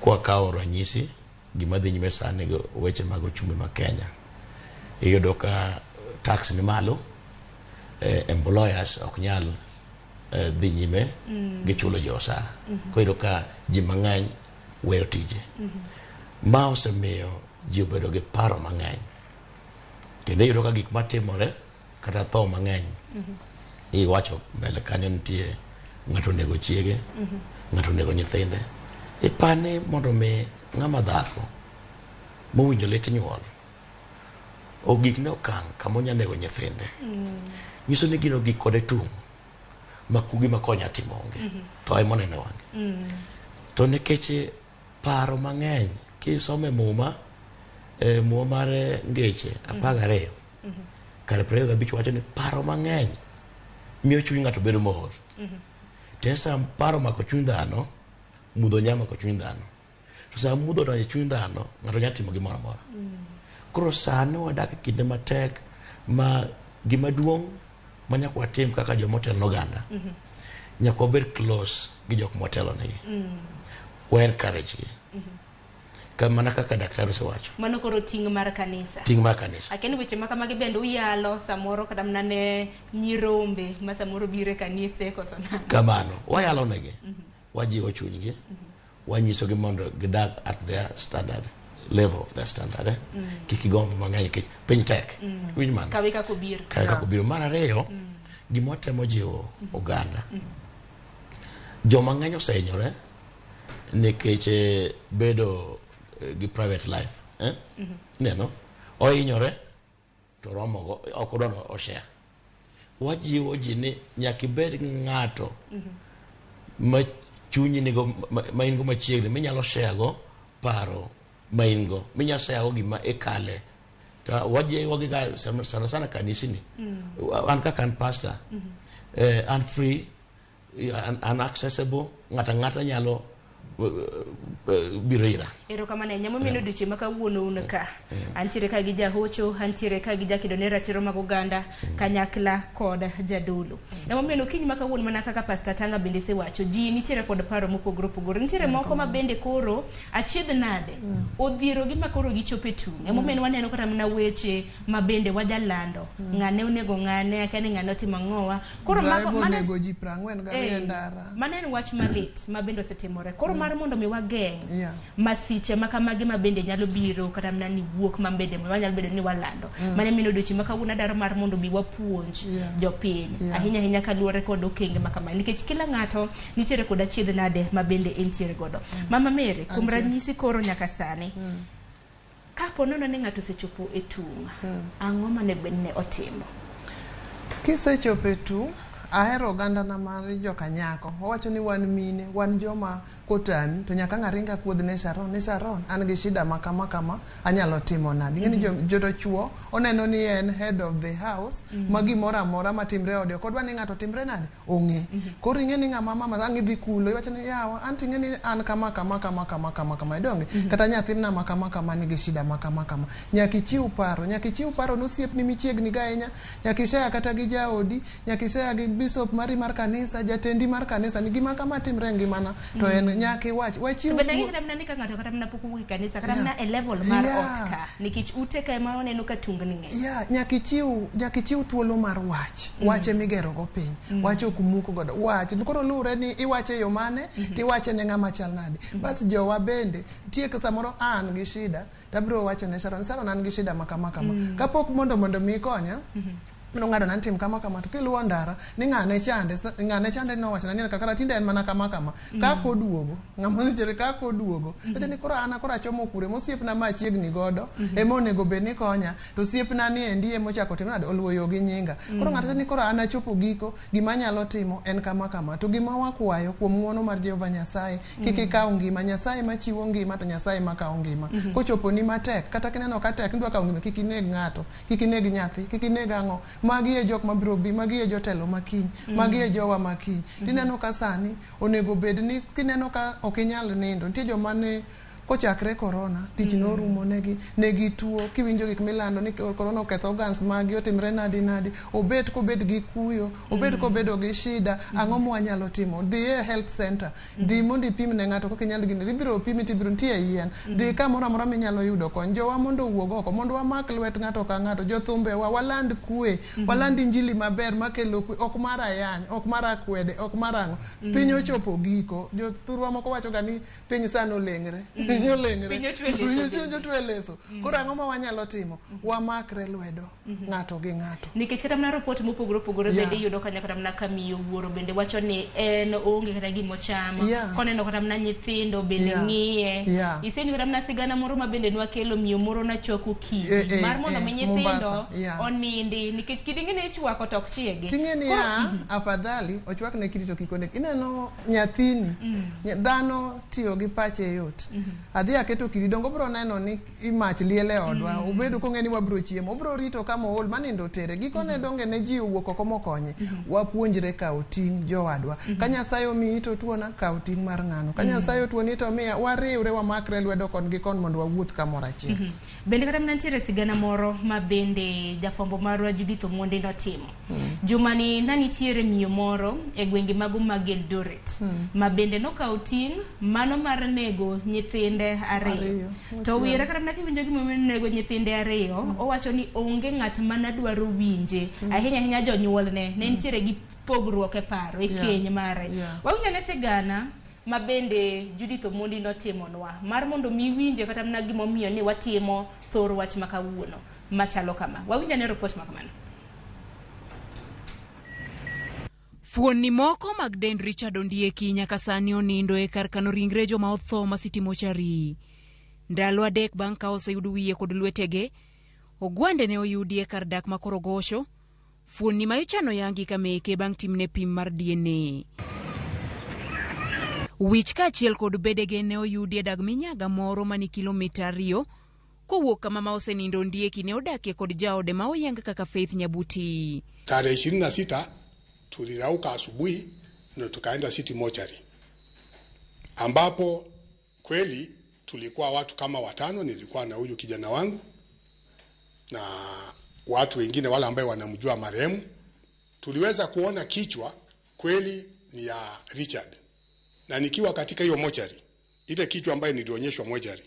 Kwakawo ranyisi, gima dhi nyime sani go weche mag ochumi ma Kenya. Iyudo ka tax ni malo, employers ok nyal dhi nyime gi chulo ji osara. Koro iyudo ka ji mang'eny weyo tije. Ma osemiyo ji obedo gi paro mang'eny. Kendo iyudo ka gik matimore kata tho mang'eny iwacho mbele kanyo nitie ng'ato onego chiege, ng'ato onego nyithinde. Ipani mondo mi ng'ama dhako mowinjo lit nyuol ogik ne okang' kama onya nego nyithinde. Nyiso ni gino gik kode tung' ma gima konya timo onge. Tho ema oneno wang'e. To nikech paro mang'eny kisome muma, muma mar ngeche 12 kar 25 wacho ni paro mang'eny miyo chuny ng'ato bedo mool. To sama paro omako chuny dhano, mudho nya mako chuny dhano. To sama mudho odonjo e chuny dhano, ng'ato nya timo gimoro amora. Koro sani wadak e kinde matek ma gima duong' ma nyaka watim kaka joma otelo ne oganda, nyaka wabed close gi jok mwatelo negi. Wa encourage gi. Mana kaka daktari osewacho. Mano koro ting' mar kanisa. Ting' mar kanisa. Akia ni weche ma kamagi bende uyalo samoro kata mana ne nyirombe ma samoro biro e kanise koso nang'o? Kamano. Wayalo negi. Wajiwo chunygi. Wanyisogi mondo gidag at their standard level of their standard. Eh? Kik gigomb mang'eny nikech piny tek. Winj mano. Kawe kaka obiro. Kawe kaka obiro. Mar ariyo, gima watemo jiwo oganda. Joma ng'eny osehinyore nikech bedo gi private life. Eh? Neno? Ohinyore to romogo ok odwa ni oshare. Wajiwo ji ni nyaka ibed gi ng'ato ma chunyi nigo ma in go machiegni minyalo share go paro ma in go minyalo share go gima ikale to wajiwo gi ga sana sana kanisni. An kaka an pastor, an free, an accessible, ng'ato ang'ata nyalo biro ira. Erokamano ahinya momiyo odiochieng' ma kawuono un ka. Antiere ka gi jahocho, antiere ka gi jakedo ne ratiro mag oganda, kanyakla kod jadolo. Emomiyo okinyi ma kawuono mana kaka Pastor Tanga bende sewacho, ji nitiere kod paro mopogore opogore. Nitiere moko ma bende koro achiedh nade, odhierogi ma koro gichopo e tung'. Emomiyo waneno kata mana weche ma bende wajalando. Ng'ane onego ng'ane, akia ni ng'ane otimo ang'owa. Koro mago Driver mano onego ji 42 e ndara. Mano en wach malit ma bende osetimore. Koro mar mondo mi wageng' masiche ma kamagi ma bende nyalo biro kata mana ni wuok ma bende wanyalo bedo ni walando. Mano emomiyo odiochieng' ma kawuono adwaro mar mondo mi wapuonj jopiny ahinya ahinya kaluwore kod okenge ma kamae nikech kila ng'ato nitiere kod achiedh nade ma bende entiere godo. Mama Mary, kuom Antie. ranyisi koro nyaka sani kapo nono ni ng'ato osechopo e tung', ang'o monego bed ni otimo? Kisechopo e tung', ahero ogandana mar jokanyako. Wawacho ni wan mine, wan joma kotami to nyaka ang' aring akuodh ne Sharon ni Sharon an gi shida ma kama kama anyalo timo nade. Ing'e ni joto chuo oneno ni en head of the house ma gimoro amora matimre e ode ok odwa ni ng'ato timre nade ong'e. Koro ing'e ni ng'ama mama ang' idhi kulo iwacho ni yawa anto ing'e ni an kama kama kama kama kama kama idonge kata nyathina ma kama kama nigi shida ma kama kama. Nyaka ichiw paro, nyaka ichiw paro ne osiepni michiegni go ahinya, nyaka ishare kata gi jaodi, nyaka ishare gi bishop mari mar kanisa, jatendi mar kanisa ni gima kama timre e ngimana to en nyaka iwach. Wachiw To bende thuo- kata mana ni ka ng'ato kata mana pok owuok e kanisa kata mana e level mar ot ka nikech ute ka ema waneno ka tungni ng'eny. Yeah, nyaka ichiw thuolo mar wach. Wach emigero go piny. Wach ok muk godo. Wach koro luwre ni iwache e yo mane tiwache ne ng'ama chal nade. Bas jowa bende nitie ka samoro an gi shida tabiro wacho ne Sharon, Sharon an gi shida ma kama kama. Kapok mondo mi ikonya, nong'ado na ni tim kama kama to kiluwo ndara ni ng'ane chande ng'ane chande nowachona ni kaka tinde en mana kama kama kaka oduogo ng'ama owinjore kaka oduogo wacho ni koro an koro achomo kure mosiepna ma achiegni godo ema onego bed ni konya to osiepna ni endi emochako timo nade oluwo yo gi nyinga koro ng'ato wacho ni koro an achopo giko gima anyalo timo en kama kama to gima wakwayo kuom ng'uono mar Jehova Nyasaye kik ikaw ngima Nyasaye machiwo ngima to Nyasaye makawo ngima kochopo ni matek kata kineno ka tek nidwa kawo ngima kik ineg ng'ato kik ineg nyathi kik ineg ang'o magi e jok mabiro bi magi e jotelo makiny magi e jowa makiny tineno ka sani onego bed ni kineno ka ok inyal nindo nitie joma ne kochakre korona tich norumo negi negi tuo kiwinjo gik milando ni korona oketho organs magi otimre nadi nadi obet kobet gi kuyo obet kobedo gi shida ang'o mwanyalo timo dhi e health center dhi mondo ipim ne ng'ato kok inyal gini ibiro pimi tibiro nitie yien dhi kamoro amora minyalo yudo kony jowa mondo owuog oko mondo wamak lwet ng'ato ka ng'ato jothumbewa waland kwe waland injili maber makelo kwe ok mar ayany ok mar akwede ok mar ang'o piny ochopo giko jothurwa moko wacho ga ni piny sani oleng're piny oleng're Piny otwe leso Piny bende. otwe leso koro ang'o ma wanyalo timo wamakre lwedo ng'ato gi ng'ato nikech kata mana report mopogore opogore bende iyudo kanyo kata mana ka miyo wuoro bende wacho ni en oonge kata gimochamo koneno kata mana nyithindo bende ng'iye iseni kata mana sigana moro ma bende nwakelo miyo moro nachwako kidi mar mondo mi nyithindo Mombasa, onindi nikech kidi ng'e ichwako to ok chiegi ting'e niya afadhali ochwak ne kidi to kik oneg ineno nyathini dhano tiyo gi pache yot Adhi aketo kidi dongo obro neno ni mach liel e odwa. Obedo kong'e ni wabro chiemo. Obro rito kama ool ma nindo otere. Gikone donge ne ji owuok oko mokonye. Wapuonjre kawo ting' jowadwa. Ka Nyasaye omiyi to tuona, kaw ting' mar ng'ano. Ka Nyasaye otuoni to miya, wariwre wamakre lwedo kon gi kon mondo wawuoth kamoro achiel. Bende kata mana nitiere sigana moro ma bende jafwambo marwa Judith Omondi notimo. Jumani ne nitiere miyo moro e gwenge mago mag Eldoret ma bende nokawo ting' mano mar nego nyithinde ariyo. To wire kata mana kiwinjo gimomiyo nonego nyithinde ariyo, owacho ni onge ng'at mana dwaro winje. Ahinya ahinya jonyuolne ne nitiere gi pogruok e paro e keny mare. Wawinjo ane sigana ma bende Judith Omondi notimonwa mar mondo mi winje kata mana gimomiyo ni watimo thor wach ma kawuono machalo kama. Wawinjo ane report ma kamano. Fuonni moko mag dend Richard Ondieki nyaka sani onindo e kar kano ringre joma otho ma City Mortuary. Ndalo 3 bang' ka oseyud wiye kod lwetege, ogwande ne oyudi e kar dak ma Korogosho, fuonni ma ichano yangi ka meke bang' timne pim mar DNA. Wich kaachiel kod bedege ne oyudi e dag minyaga moro mani kilomita 2 kowuok kama ma osenindo Ondieki ne odakie kod jaode ma oyang kaka Faith Nyabuti. Tarehe 26 tulirauka asubuhi na tukaenda City Mortuary, ambapo kweli tulikuwa watu kama 5. Nilikuwa na huyu kijana wangu na watu wengine wale ambao wanamjua marehemu. Tuliweza kuona kichwa kweli ni ya Richard, na nikiwa katika hiyo mortuary, ile kichwa ambayo nilionyeshwa mortuary,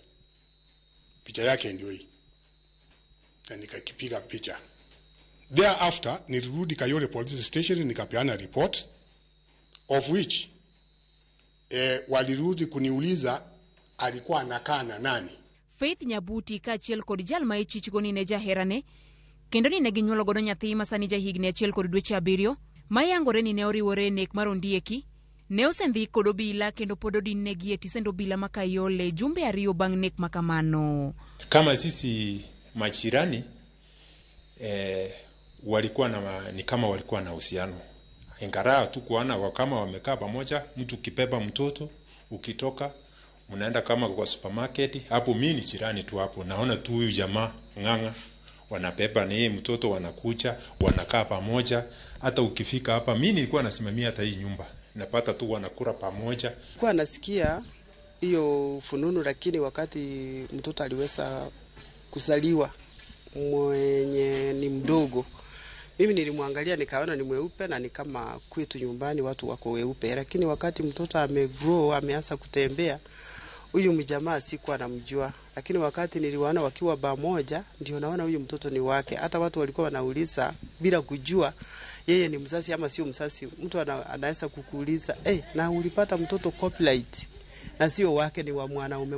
picha yake ndio hii, na nikakipiga picha. Thereafter nilirudi Kayole Police Station nikapeana report, of which walirudi kuniuliza alikuwa anakaa na nani. Faith Nyabuti kaachiel kod jal ma ichichgo ni ne jaherane kendo ni ne ginyuolo godo nyathi ma sani jahigni 1 kod dweche 7 ma yangore ni ne oriwore e nek mar Ondieki, ne osendhi kod obila kendo pod odinnegi e tisend obila ma Kayole jumbe 2 bang' nek ma kamano. Kama sisi majirani walikuwa na, ni kama walikuwa na uhusiano, ingawa tu kuona kama wamekaa pamoja. Mtu ukibeba mtoto ukitoka mnaenda kama kwa supermarket hapo, mimi ni jirani tu hapo, naona tu huyu jamaa Ng'ang'a wanabeba ni mtoto, wanakuja wanakaa pamoja. Hata ukifika hapa, mimi nilikuwa nasimamia hata hii nyumba, napata tu wanakula pamoja. Kwa nasikia hiyo fununu, lakini wakati mtoto aliweza kuzaliwa mwenye ni mdogo, mimi nilimwangalia nikaona ni mweupe na ni kama kwetu nyumbani watu wako weupe. Lakini wakati mtoto amegrow, ameanza kutembea, huyu mjamaa sikuwa namjua. Lakini wakati niliwaona wakiwa pamoja, ndio naona huyu mtoto ni wake. Hata watu walikuwa wanauliza bila kujua yeye ni mzazi ama sio mzazi. Mtu anaweza kukuuliza, na ulipata mtoto copyright na sio wake, ni wa mwanaume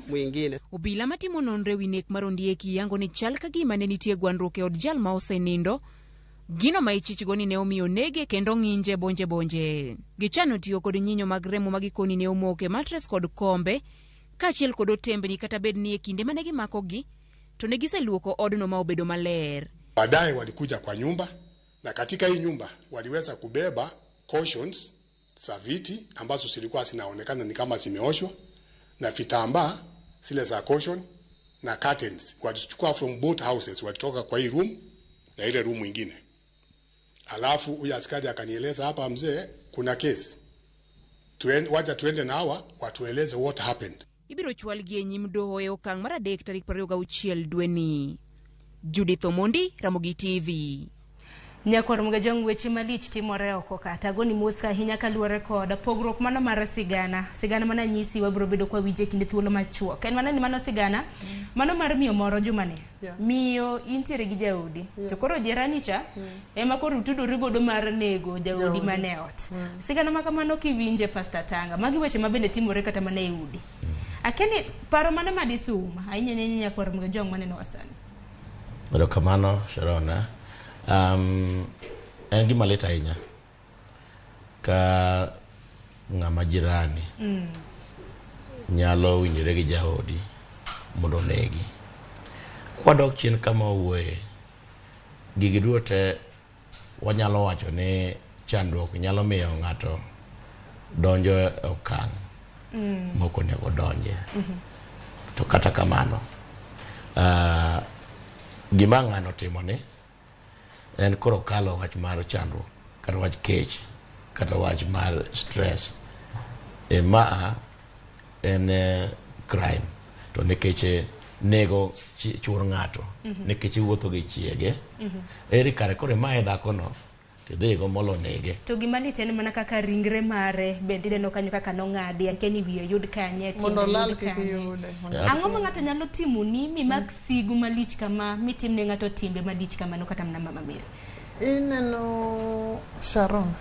mwingine. Obila matimo nonro ewi nek mar Ondieki yango ni chal ka gima ne nitie gwandruok e od jal ma osenindo, gino ma ichichgo ni ne omiyo nege kendo ng'inje bonje bonje. Gichano tiyo kod nyinyo mag remo ma gikoni ne omoke matres kod kombe kaachiel kod otembni, kata bed ni e kinde mane gimakogi to ne giseluoko odno ma obedo maler. Baadaye walikuja kwa nyumba, na katika hii nyumba waliweza kubeba cautions za viti ambazo zilikuwa zinaonekana ni kama zimeoshwa, na vitambaa zile za caution na curtains. Walichukua from both houses, walitoka kwa hii room na ile room nyingine. Alafu huyu askari akanieleza, hapa mzee, kuna case. Wacha tuende na hawa watueleze what happened. Ibiro chwalgi e nyim doho e okang' mar 3 tarik 26 dweni. Judith Omondi, Ramogi TV. Nyakwar Mugajwang', weche malich timore oko ka. Tagoni mos ahinya kaluwore kod pogruok mano mar sigana. Sigana mana nyisi wabiro bedo kwa wije kinde thuolo machuok. En mana ni mano sigana, mano mar miyo moro jumani. Miyo intiere gi jaodi. To koro jirani cha ema koro utudori godo mar nego jaodi mane ot. Sigana ma kamano kiwinje Pastor Tanga. Magi weche ma bende timore kata mana e udi. Akeni paro mano madisum ahinya ne Nyakwar Mugajwang' maneno wasani. Erokamano Sharona. En gima lit ahinya ka ng'ama jirani nyalo winjore gi jaodi mondo onegi. Kwadok chien kama owuoye, gigi duto te wanyalo wacho ni chandruok nyalo miyo ng'ato donjo e okang' mok onego donje. To kata kamano, gima ng'ano timo ni en koro kalo wach mar chandruok kata wach kech kata wach mar stress. E maa en crime to nikech nego chuor ng'ato nikech iwuotho gi chiege eri kare koro imaye dhakono tidhigo molo nege. To gima lit en mana kaka ringre mare bende ineno kanyo kaka nong'adi, akia ni wiye oyud kanye, tiende Mondo olal oyud kik kanye. iyude. Ang'o ma ng'ato nyalo timoni mimak sigu malich kama mitimne ng'ato timbe malich kamano kata mana Mama Mary? Ineno Sharon,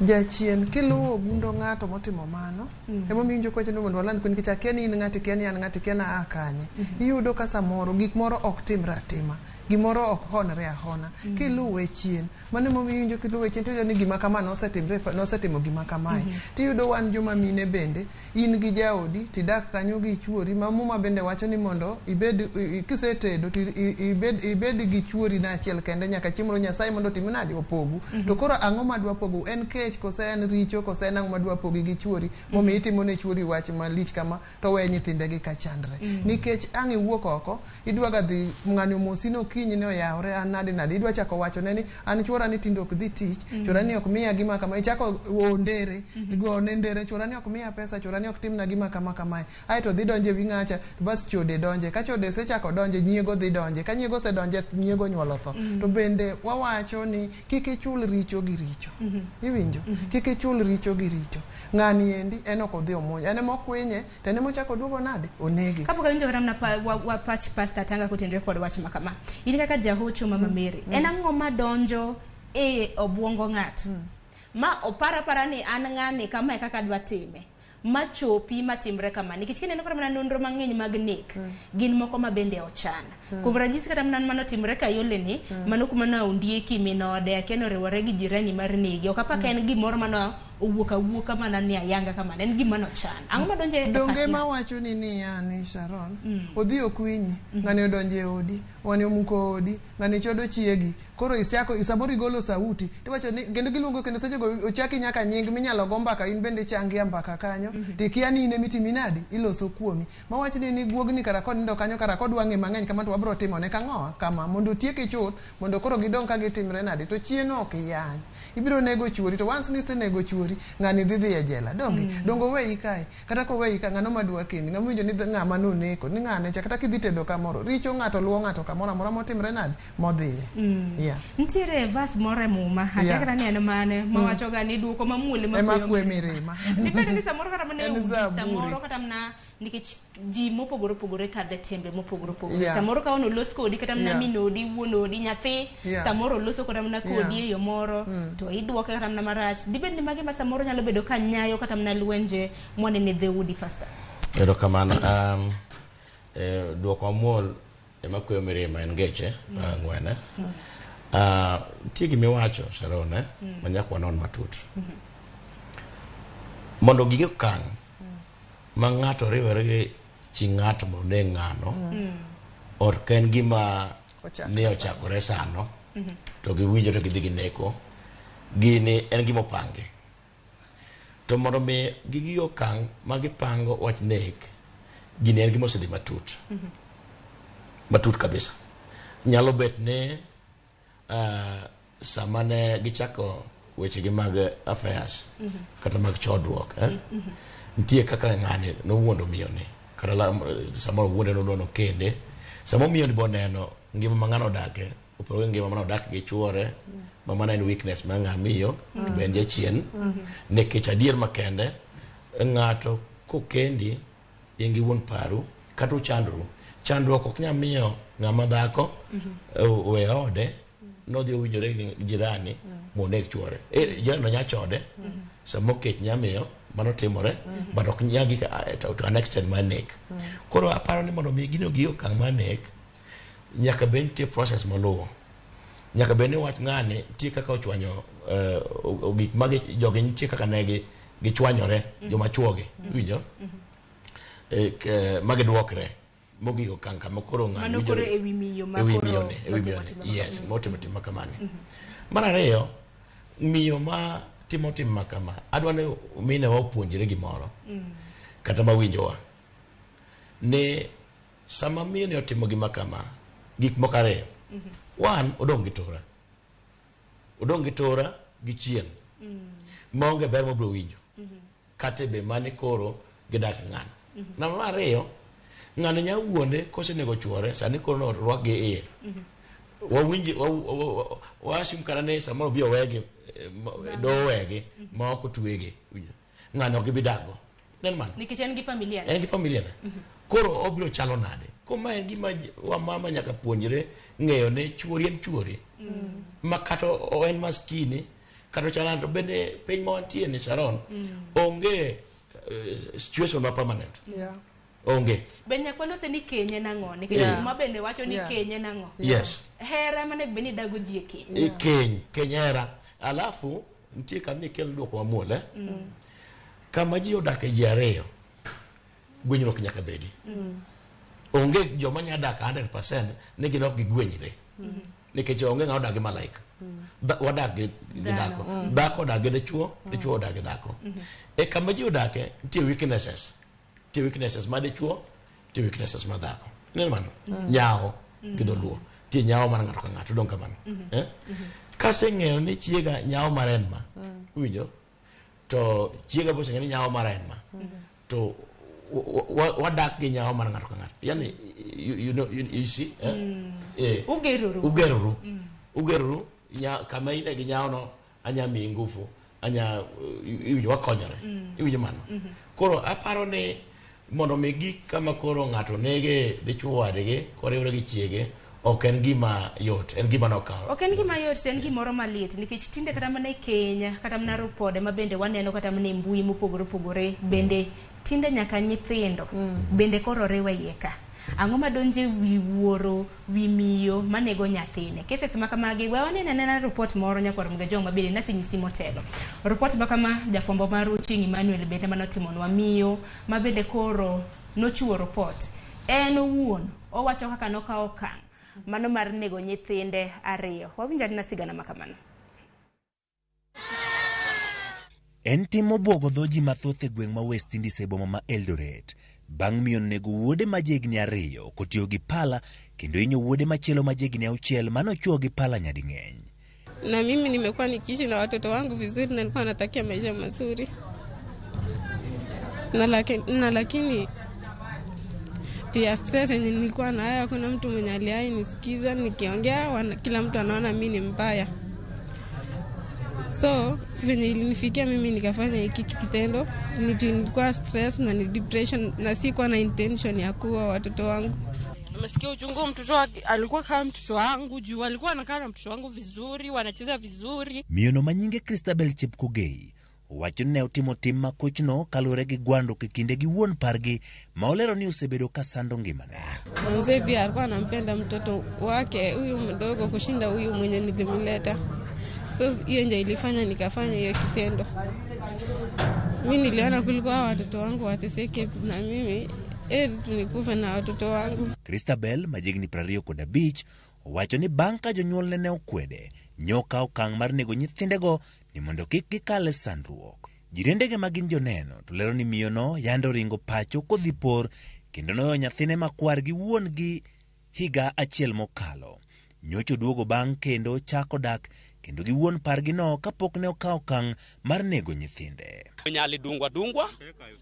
jachien kiluwo gundo ng'ato motimo mano, emomiyo iwinjo kowacho ni mondo waland kwe nikech akia ni in ng'ati, kia ni an ng'ati, kia ni aa kanye. Iyudo ka samoro gik moro ok timre atima, gimoro ok honre ahona. Kiluwe chien, mano emomiyo iwinjo kiluwe chien tiyudo ni gima kama nosetimre, nosetimo gima kamae. Tiyudo wan joma mine bende, in gi jaodi tidak kanyo gi chuori, ma Muma bende wacho ni mondo ibed, kisetedo to ibed gi chuori na achiel kende nyaka chieng' moro Nyasaye mondo otim nadi opogu. To koro ang'o madwa pogu? En kech kose en richo kose en ang'o madwa pogi gi chuori momiyo itimo ne chuori wach malich kama to we nyithinde gi ka chandre. Nikech ang' iwuok oko, idwa ga dhi ng'ani omosi ni okinyi ne oyawre an nade nade, idwa chako wacho ne ni an chuora ni tinde ok dhi tich, chuora ni ok miya gima kama, ichako ondere, gone ndere, chuora ni ok miya pesa, chuora ni ok timna gima kama kamae. Aeto dhi donje wi ng'acha, to bas chode donje, ka chode osechako donje, nyiego dhi donje, ka nyiego osedonje, nyiego nyuolo tho. To bende wawacho ni kik ichul richo gi richo. Iwinjo? Kik ichul richo gi richo. Ng'ani endi en ok odhi omuonyo, en ema okwinye, to en ema ochako oduogo nade? Onege. Kapok awinjo kata mana wa pach Pastor Tanga kotenore kod wach ma kama. In kaka jahocho Mama Mary, en ang'o madonjo e obuongo ng'ato? Ma opara para ni an ng'ani kama e kaka adwa time. Machopi matimre kama nikech kineno kata mana nonro mang'eny mag nek gin moko ma bende ochan. Kuom ranyisi kata mana manotimre Kayole ni, mano kuma ne ondieki min ode akia ni oriwore gi jirani mar nege. Ok apar ka en gimoro mane owuok awuoka mana ni ayanga kamano, en gima nochan. Ang'o madonjo e Donge pach ng'ato? mawacho ni niya ni Sharon, odhi okwinyi, ng'ani odonjo e odi, ng'ani omuko odi, ng'ani chodo chiegi, koro isako samoro igolo sauti, tiwacho ni kendo giluongo kendo sechego ochaki nyaka nying minyalo go mbaka in bende ichangia mbaka kanyo, tikia ni in emitimi nadi, iloso kuomi. Mawach ni guogni kara konindo kanyo kara kodwa ng'e mang'eny kama to wabro timone kang'owa kama mondo otieke chuth mondo koro gidong ka gitimre nade to chien ok iyany. Ibiro nego chuori to once ni isenego chuori ng'ani dhi dhi e jela donge donge oweyi kae kata koweyi ka ng'ano madwa kendi ng'ama winjo ni ng'ama noneko ni ng'ane cha kata kidhi tedo kamoro richo ng'ato luwo ng'ato kamoro amora motimre nade modhiye. Yeah. Nitiere verse moro e Muma, akia kata ni en mane, mawacho ga ni duoko mamuol ema Ema kweyo kwe mirima. mirima. Dibed ni samoro kata mana e En udi, Zaburi. samoro kata mana nikech ji mopogore opogore kadhe tembe mopogore opogore. Samoro ka olos kodi kata mana min odi, wuon odi, nyathi, samoro oloso kata mana kodi e yo moro, to iduoke kata mana marach. Dibed ni magi ma samoro nyalo bedo ka nyayo kata mana lwenje mwanene e dhoudi, Pastor? Erokamano. Duoko mamuol ema kweyo mirima en ngeche 40. Nitie gimiwacho Sharon, ma nyaka wanon matut. Mondo gige okang' ma ng'ato riwore gi chi ng'ato mondo oneg ng'ano, ok en gima ne ochakore sano, to giwinjo to gidhi gineko. Gini en gima opangi. To mondo mi gigi okang' ma gipango wach nek, gini en gima osedhi matut. Matut kabisa. Nyalo bet ni sama ne gichako wechegi mag affairs kata mag chodruok, nitie kaka ng'ani nowuondo miyoni kata samoro wuonde nodwa nokende. Sama miyoni boneno ngima ma ng'ano odake, opogore gi ngima mane odak gi chuore, ma mano en weakness mar ng'ama miyo, to be en jachien. Nikech adier makende, ng'ato kokendi, in gi wuon paru, kata uchandru, chandruok ok nyal miyo ng'ama dhako owe ode, nodhi owinjore gi jirani moneg chuore. Jirani no nya chode, sama okech nya miyo, mano timore, but ok nyal gik to an extent mar nek. Koro aparo ni mondo mi gino gi okang' mar nek, nyaka bed nitie process moluwo. Nyaka bed ni wach ng'ani nitie kaka ochwanyo gik ma jogi nitie kaka ne gichwanyore, joma chuogi, iwinjo? Ma gidwokre mogik okang' kama koro ng'ani Mano winjo koro ni ewi miyo ma ewi koro miyo ni, ewi notimo miyo ni. tim ma Yes, kamano. motimo tim ma kamani. Mar ariyo, miyo ma timo tim ma kama, adwa ni minewa opuonjre gimoro, kata mawinjowa. Ni sama miyo ni otimo gima kama, gik moko ariyo. One, odong' gi tora. Odong' gi tora gi chieng'. Maonge ber mobiro winjo. Kata be mane koro gidak ng'ano. Namba mar ariyo, ng'ano nya wuonde kosenego chuore, sani koro norwak gi iye. Wawinji wa assume kata ni samoro obi owegi do owegi ma ok otwegi. Ng'ano ok gibi dakgo. Nen mano. Nikech en gi familia. En gi familia ne. Koro obiro chalo nade? Ko ma en gima wamama nyaka puonjre ng'eyo ni chuori en chuori. Ma kata en maskini, kata ochalo nade, to bende piny ma wantie ni Sharon, onge situation ma permanent. Onge. Be nyaka walose ni keny en ang'o? Nikech Muma bende wacho ni keny en ang'o? Yes. Hera manego bed ni dago ji e keny. Keny, keny hera. Alafu nitie kama ikel duoko mamuol eh? Kama ji odak e ji ariyo, gwenyruok nyaka bedi. Onge joma nya dak 100% ni gin ok gigwenyre. Nikech onge ng'ama odak gi malaika. Wadak gi dhako. Dhako odak gi dichuo, dichuo odak gi dhako. E kama ji odake, nitie weaknesses. Nitie weaknesses ma dichuo, nitie weaknesses ma dhako. Ineno mano? Nyawo gi dholuo. Nitie nyawo mar ng'ato ka ng'ato, dong kamano. Kaseng'eyo ni chiega nyawo mar en ma, iwinjo? To chiega be oseng'eyo ni nyawo mar en ma. To wadak gi nyawo mar ng'ato ka ng'ato. Yani, you know, you see? Ugeroru. Ugeroru. Ugeroru, kama ine gi nyawo no, anya miyi ngufu, anya, iwinjo, wakonyore. Iwinjo mano? Koro aparo ni mondo mi gik kama koro ng'ato nege dichuo wadgi koriwre gi chiege, ok en gima yot, en gima nokawo. Ok en gima yot, to en gimoro malit nikech tinde kata mana e keny, kata mana ripode ma bende waneno kata mana e mbui mopogore opogore, bende tinde nyaka nyithindo bende koro riwe iye ka. Ang'o madonje wi wuoro, wi miyo manego nyathine? Cases ma kamagi, we wanene anena report moro nyakwar Mgejong ma bende nasenyisi motelo. Report ma kama jafwambo mar Ochieng' Emmanuel bende manotimonwa miyo ma bende koro nochiwo report. En owuon owacho kaka nokawo okang' mano mar nego nyithinde ariyo. Wawinj anena sigana ma kamano. En tim mobwogo dho ji mathoth e gweng' ma West Indies e boma ma Eldoret bang' miyo nego wuode ma jahigni 2 kotiyo gi pala kendo hinyo wuode machielo ma jahigni 6 manochuo gi pala nyading'eny. Na mimi nimekuwa nikiishi na watoto wangu vizuri na nilikuwa natakia maisha mazuri. Na lakini juu ya stress yenye nilikuwa nayo, hakuna mtu mwenye aliwahi nisikiza nikiongea, kila mtu anaona mimi ni mbaya. So venye ilinifikia mimi nikafanya hiki kitendo, ni juu nilikuwa stress na ni depression na sikuwa na intention ya kuua watoto wangu. Nimesikia uchungu, mtoto wake alikuwa kama mtoto wangu, juu alikuwa anakaa na mtoto wangu vizuri, wanacheza vizuri. Miyono manyinge Christabel Chepkogei owacho ni ne otimo tim makochno kaluwore gi gwandruok e kinde gi wuon pargi ma olero ni osebedo ka sando ngimane. Na mzee pia alikuwa anampenda mtoto wake huyu mdogo kushinda huyu mwenye nilimleta. So hiyo ndio ilifanya nikafanya hiyo kitendo. Mimi niliona kuliko hao watoto wangu wateseke na mimi heri tu nikufe na watoto wangu. Christabel ma jahigni 25 owacho ni bang' ka jonyuolne ne okwede, nyoka okang' mar nego nyithindego ni mondo kik gikal e sandruok. Jirendege ma gin joneno to lero ni miyono yande oringo pacho kodhi por kendo noweyo nyathine makwar gi wuon gi higa achiel mokalo. Nyocha oduogo bang' kendo chako dak kendo gi wuon pargino kapok ne okawo okang' mar nego nyithinde. Mwenye alidungwa dungwa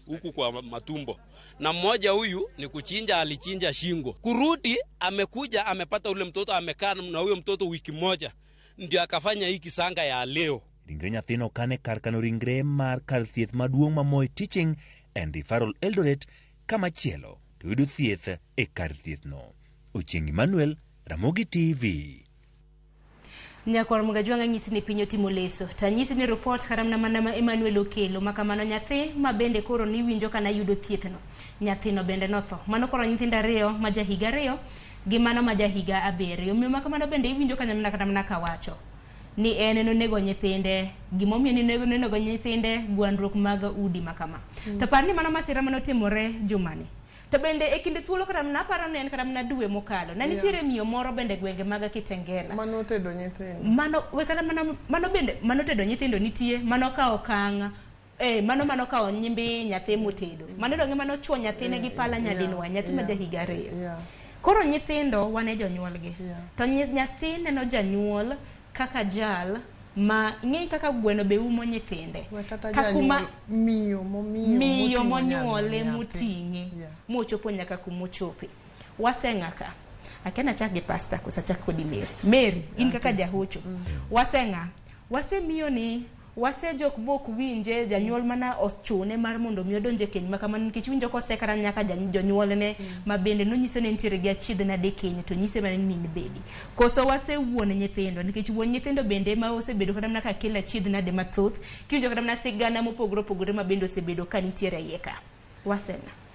huku kwa matumbo, na mmoja huyu ni kuchinja, alichinja shingo. Kurudi amekuja amepata ule mtoto, amekaa na huyo mtoto wiki moja, ndio akafanya hii kisanga ya leo. Ringre nyathino okane kar kano ringre mar kar thieth maduong' ma Moi Teaching and Referral Eldoret, kamachielo to yudo thieth e kar thiethno. Ochieng' Emmanuel, Ramogi TV. Nyakwar Mugajwang' anyisi ni piny otimo leso. To anyisi ni report kata mana ma Emmanuel okelo ma kamano nyathi ma bende koro niwinjo kana yudo thiethno. Nyathino bende notho. Mano koro nyithindo ariyo ma jahiga 2 gi mano ma jahiga 7. Omiyo ma kamano bende iwinjo ka nyamna kata mana kawacho ni en nonego nyithinde, gimomiyo ni nonego nyithinde, gwandruok mag udi ma kama. To par ni mano masira manotimore jumani. To bende e kinde thuolo kata mana aparo ni en kata mana dwe mokalo, ne nitiere miyo moro bende gwenge mag Kitengela. Mano tedo nyithindo. Mano we kata mana mano bende mano tedo nyithindo nitie, mano kawo okang' Mano mano kawo nyimbi nyathi motedo. Mano donge mano chuo nyathine gi pala nyadinwa, nyathi ma jahiga 2. Koro nyithindo wan e jonyuolgi. To nyathi neno janyuol kaka jal ma ing'e kaka gweno be umo nyithinde. Kata Kakuma janyuol miyo momiyo miyo moting'o monyuole nyathi. moting'e mochopo nyaka kumochope. Waseng'a ka. Akia nachak gi pasta koso achak kodi Mary. Mary, in kaka jahocho. Waseng'a. Wasemiyo ni wasejok mok winje janyuol mana ochune mar mondo mi odonj e keny ma kamano nikech winjo kosekara nyaka jonyuolne ma bende nonyiso ni nitiere gi achiedh nade keny to nyise mana ni in bedi. Koso wasewuon nyithindo nikech wuon nyithindo bende ma osebedo kata mana ka kelo achiedh nade mathoth kiwinjo kata mana sigana mopogore opogore ma bende osebedo ka nitiere e iye ka. Waseng'a.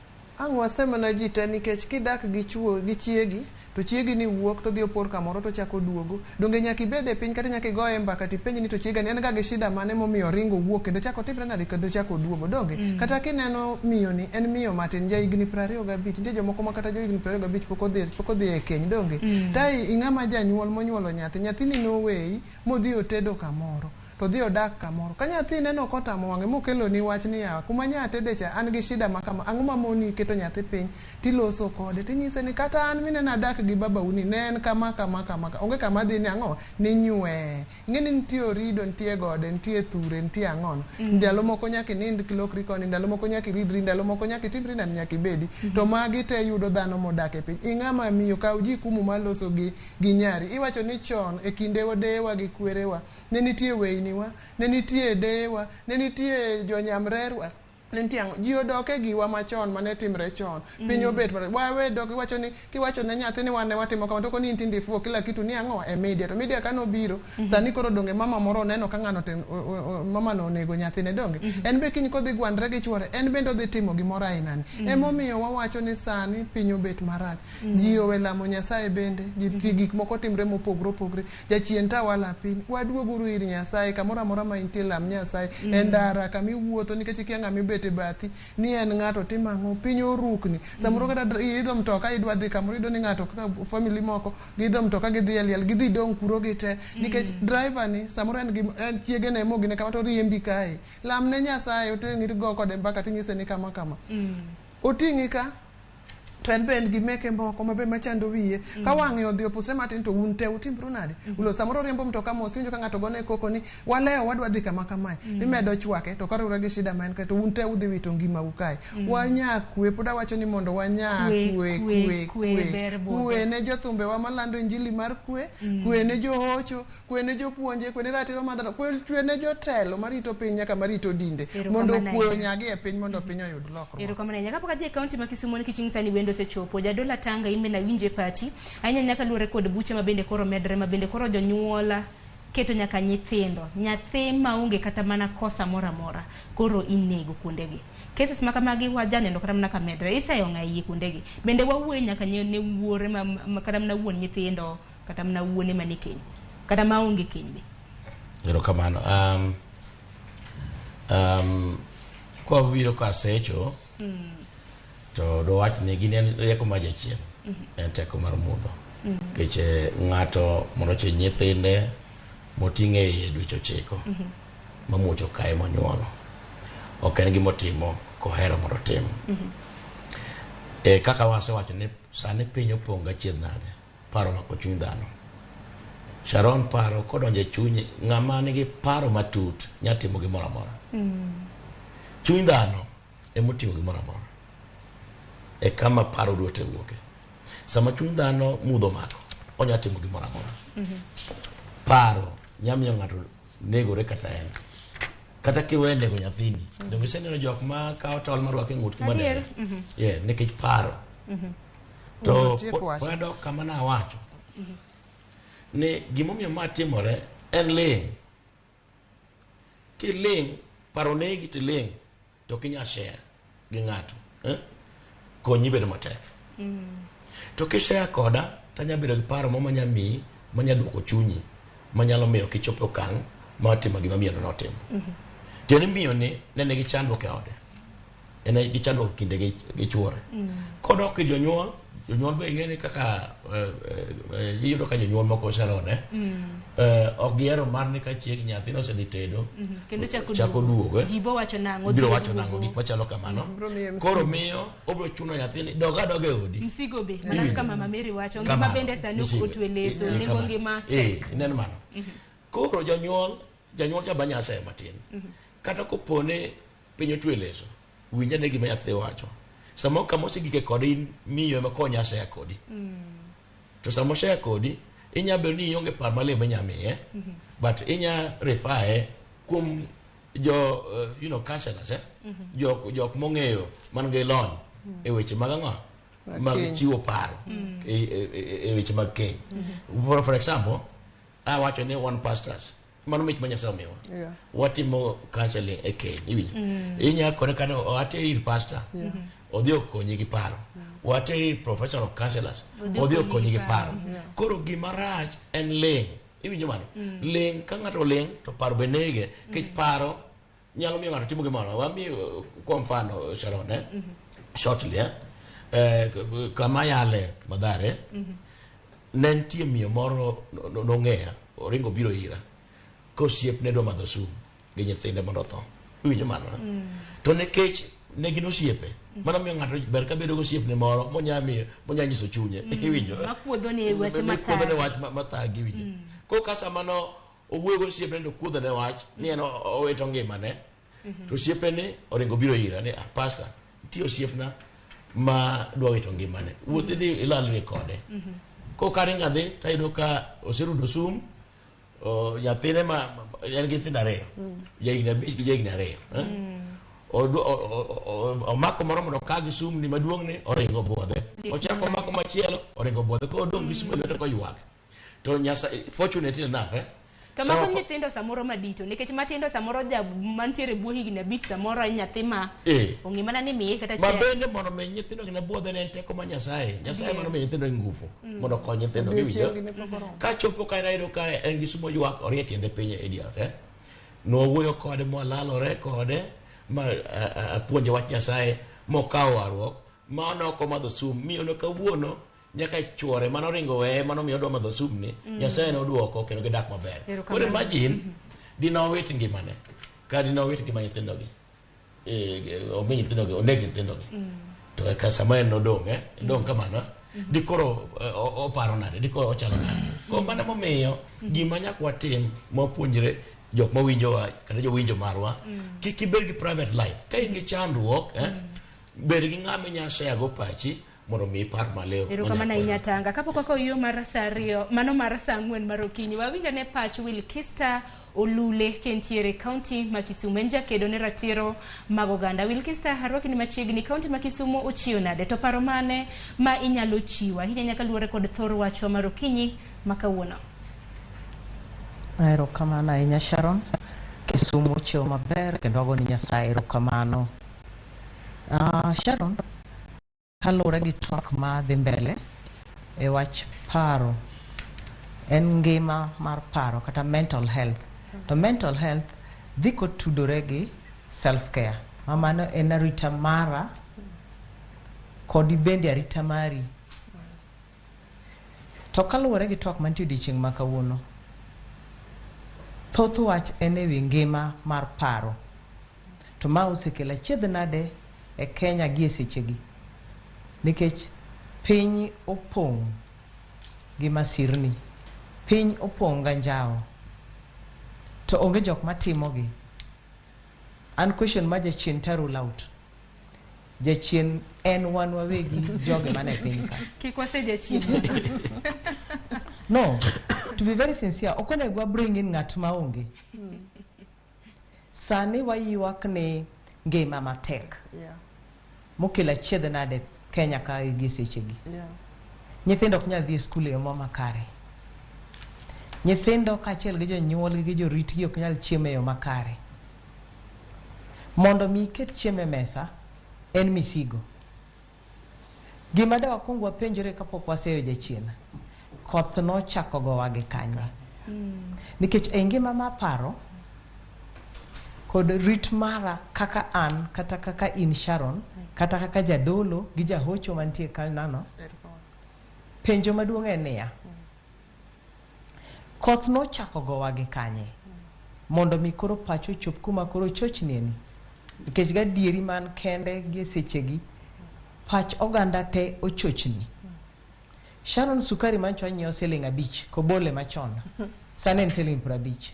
Ang' wasemana ji te nikech kidak gi chuo gi chiegi to chiegi ni wuok to dhi opor kamoro to chako duogo. Donge nyaka ibed e piny kata nyaka igoye mbaka tipenj ni to chiega ni en ga gi shida mane momiyo oringo owuok kendo chako otimre nade kendo chako oduogo. Donge? Kata kineno miyo ni en miyo matin ja higni 25 nitie jomoko ma kata jo higni 25 pok odhi e keny. Donge? Tai ing'ama janyuol monyuolo nyathi, nyathini noweyi modhi otedo kamoro. To dhi odak kamoro. Ka nyathi neno kotamo wang'e mokelo ni wach ni yawa kuma nya tede cha an gi shida ma kama ang'o mamoni keto nyathi piny tiloso kode tinyise ni kata an mineno adak gi babau ni ne en kama kama kama onge kama dhi ni ang'o ni nywe. Ing'e ni nitie orido, nitie gode, nitie thure, nitie ang'ono. Ndalo moko nyaka inind kilokri koni, ndalo moko nyaka iridri, ndalo moko nyaka itimri nade nyaka ibedi. To magi te yudo dhano modak e piny. Ing'ama miyo kaw jikumu maloso gi nyari. Iwacho ni chon e kinde odewa gi kwerewa ne nitie weyniwa, ne nitie deyewa, ne nitie jonyamrerwa, ne nitie ang'o. Ji odok e giwa machon mane timre chon. Piny obet marach. Wawe dok iwacho ni kiwacho ne nyathi ni wan ne watimo kama to koni in tinde ifuwo kila kitu ni ang'o e media. To media kane obiro sani koro donge mama moro oneno ka ng'ano mama no onego nyathine donge. En be kiny kodhi gwandre gi chuore en bende odhi timo gimoro aina ni. Emomiyo wawacho ni sani piny obet marach. Ji owe lamo Nyasaye bende, ji gik moko timre mopogre opogre. Jachien tawala piny, waduoguru ir Nyasaye kamoro amora ma intie lam Nyasaye. E ndara kama iwuotho nikech ikia ng'ama ibet e bathi ni en ng'ato timo ang'o, piny orukni. Samoro kata iidho mtoka idwa dhi kamoro iyudo ni ng'ato kaka family moko giidho mtoka gidhi e liel gidhi dong' kuro gite nikech driver ni samoro en gi en chiege ne mogine kama to riembi kae. Lam ne Nyasaye oteng'i go kode mbaka tinyise ni kama kama. Oting'i ka to en be en gi meke moko mabe machando wiye. Ka wang'e odhi opusre matin to un te utimru nade? Ulo samoro riembo mtoka mos iwinjo ka ng'ato gone koko ni walewo wadwa dhi kama kamae. Imedo chwake to kaluwore gi shida ma en ka to un te udhi wito ngimau kae. Wanya kwe pod awacho ni mondo wanya kwe kwe kwe. Kwe ne jothumbewa malando injili mar kwe, kwe ne johocho, kwe ne jopuonje, kwe ne ratiro mar dhano, kwe ne jotelo marito piny nyaka marito dinde mondo kwe onyagi e piny mondo piny oyud lokruok. Erokamano ahinya. Kapok adhi e kaunti ma Kisumu nikech ing'isa ni wendo osechopo. Jadola Tanga in bende awinjo e pachi. Ahinya nyaka luwore kod buche ma bende koro medre ma bende koro jonyuol keto nyaka nyithindo. Nyathi maonge kata mana kosa moro amora koro inego kuondegi. Cases ma kamagi wajaneno kata mana ka medre. Iseyo ng'a iye kuondegi. Bende wawuoyo nyaka ne wuore ma kata mana wuon nyithindo kata mana wuone manie keny. Kata maonge keny be. Erokamano. Kwabiro kasecho to dwawach ni gin en rieko mar jachien. En teko mar mudho. Nikech ng'ato mondo ochiny nyithinde moting'e iye dweche 9 mamuoch okaye monyuolo. Ok en gima otimo kohero mondo otim. Kaka wasewacho ni sani piny opong' gachiedh nade, paro omako chuny dhano. Sharon paro kodonjo e chunyi, ng'ama nigi paro matut nya timo gimoro amora. Chuny dhano emoting'o gimoro amora. E kama paro duto wuoke. Sama chuny dhano mudho omako, onya timo gimoro amora. Paro nya miyo ng'ato negore kata en. Kata kiwe nego nyathini. Donge iseneno jok ma kawo tol marwako e ng'utgi Adier. madere? Yeah, nikech paro. To pod adok kama nawacho. Ni gimomiyo ma timore en ling'. Kiling', paro negi tiling' to ok inyal share gi ng'ato. Konyi bedo matek. To kishare koda, tanya bedo gi paro mo manya miyi, manya duoko chunyi, manyalo miyo kichop e okang' mar timo gima miyono notimo. Tiende ni miyo ni ne nigi chandruok e ode. En gi chandruok e kinde gi chuore. Kodok ir jonyuol, Jonyuol be ing'e ni kaka iyudo ka jonyuol moko oserone ok gihero mar ni ka chieng' nyathino osedhi tedo Kendo chako chako duogo, eh. Ji bo wacho nang'o? Biro Odhi wacho nang'o, duogo. gik machalo kamano. Biro miye msigo. Koro miyo obiro chuno nyathini dog adoga e odi. Msigo be, mana Iwinjo? kaka Mama Mary wacho, ngima Kamano, bende sani msigo. otwe leso, nengo Kamano. ngima Eh, tek. ineno mano. Koro jonyuol, janyuol cha banyase matin. Kata kopone piny otwe leso, winj ane gima nyathi wacho. Samoro kama osegike kode in miyo ema konya share kodi. To sama oshare kodi, inya bedo ni ionge par maliw minya miye, but inya refer kuom jo counselors, eh? Jok mong'eyo man gi lony e weche mag ang'o? Mag Mag keny. chiwo paro e weche mag keny. For example, awacho ni wan pastors, mano mich ma Nyasaye omiwa. Watimo counseling e keny, iwinjo? Inya kone kane wateri ir pastor, odhi okonyi gi paro. Wateri ir professional counselors, odhi okonyi gi paro. Koro gima rach en ling'. Iwinjo mano? Ling' ka ng'ato ling' to paro be nege. Nikech paro nyalo miyo ng'ato timo gimoro. Wamiyo kwa mfano Sharon, eh? Shortly, eh? Kama yale Mathare, ne nitie miyo moro nong'eya, oringo biro ira. Kosiepne dwa madho sum gi nyithinde mondo otho. Iwinjo mano? Eh? To nikech ne gin osiepe, mano miyo ng'ato ber ka bedo gosiepne moro monya miyo, monya nyiso chunye. Iwinjo? Makuodho ne weche Kuodho ne mathagi. wach mathagi, iwinjo. Koro ka sama no owuoyo gosiepne to kuodho ne wach ni en owito ngimane. To osiepne ni oringo biro ira ni, ah, pastor, nitie osiepna ma dwa wito ngimane. Wuoth idhi ilalri kode. Koro karingo adhi tayudo ka oserudo sum, nyathine ma en gi nyithindo 2, jahigni 5 gi jahigni 2. Eh? Omako moro mondo oka gi sum ni maduong' ni oringo buodhe. Ochako omako machielo oringo buodhe. Koro odong' gi sum e lwete koywak. To Nyasaye, fortunately enough, eh? To Sama mago nyithindo samoro madito, nikech matindo samoro ja mantiere bwo higni 5 samoro en nyathi ma ong'e mana ni miye kata Ma chiel. bende mondo mi nyithindo gi ne buodhe ne en teko ma Nyasaye. Nyasaye mano miyo nyithindo gi ngufu mondo okony nyithindo gi winjo. Odiochieng' gi ne pok oromo. Ka chopo ka ayudo ka en gi sumo ywak orie tiende piny e dier ot, eh? Nwawuoyo kode mwalalore kode ma apuonje wach Nyasaye mokawo warruok ma ne ok omadho sum miyo no kawuono nyaka chuore mano oringo weye mano miyo odwa madho sum ni Nyasaye noduoko kendo gidak maber. Erokamano. Koro imagine dinowit ngimane ka dinowit ngima nyithindogi, omi nyithindogi oneg nyithindogi to eka sama en nodong' dong' kamano dikoro oparo nade, dikoro ochalo nade. Koro mano momiyo gima nyaka watim mwapuonjre jok mawinjowa kata jowinjo marwa, kik ibed gi private life. Ka in gi chandruok, bed gi ng'ama inyalo share go pachi mondo mi ipar maliw. Erokamano ahinya Tanga. Kapok wakawo yo mar saa 2, mano mar saa 4 mar okinyi, wawinjo ne pach Wilkista Olule kentiere kaunti ma Kisumu. En jakedo ne ratiro mag oganda. Wilkista, arwaki ni machiegni. Kaunti ma Kisumu ochiwo nade? To paro mane ma inyalo chiwo? Ahinya nyaka luwore kod thor wachwa mar okinyi ma kawuono. Erokamano ahinya Sharon. Kisumu ochiewo maber kendo ago ni Nyasaye erokamano. Sharon, kaluwore gi twak ma dhi mbele e wach paro, en ngima mar paro kata mental health. To mental health dhi kotudore gi self care. Ma mano en arita mara kod bende arita mari. To kaluwore gi twak mantie odiochieng' ma kawuono, thoth wach en ewi ngima mar paro. To ma osekelo achiedh nade e Kenya gi e sechegi. Nikech piny opong' gi masirni, piny opong' gi anjawo, to onge jok matimogi. An question ma jachien ta rule out. Jachien en wan wawegi joge mane piny ka. Kik wase jachien. No, to be very sincere, ok onego wa bring in ng'at maonge. Sani waywak ni ngima matek. Mokelo achiedh nade Kenya ka gi sechegi. Nyithindo ok nyal dhi e skul e yo makare. Nyithindo kaachiel gi jonyuolgi gi joritgi ok nyal chiemo e yo makare. Mondo mi iket chiemo e mesa en misigo. Gima da wakwong wapenjore kapok waseyo jachien, koth nochako gowa gi kanye? Nikech e ngima mar paro kod rit mara kaka an kata kaka in Sharon kata kaka jadolo gi jahocho mantie kanano, Penjo maduong' en niya, koth nochako gowa gi kanye mondo mi koro pacho ochop kuma koro chochnie ni? Nikech gadieri man kende gi sechegi, pach oganda te ochochni. Sharon, sukari mancho anyiewo siling 5 kobole machon, sani en siling 50.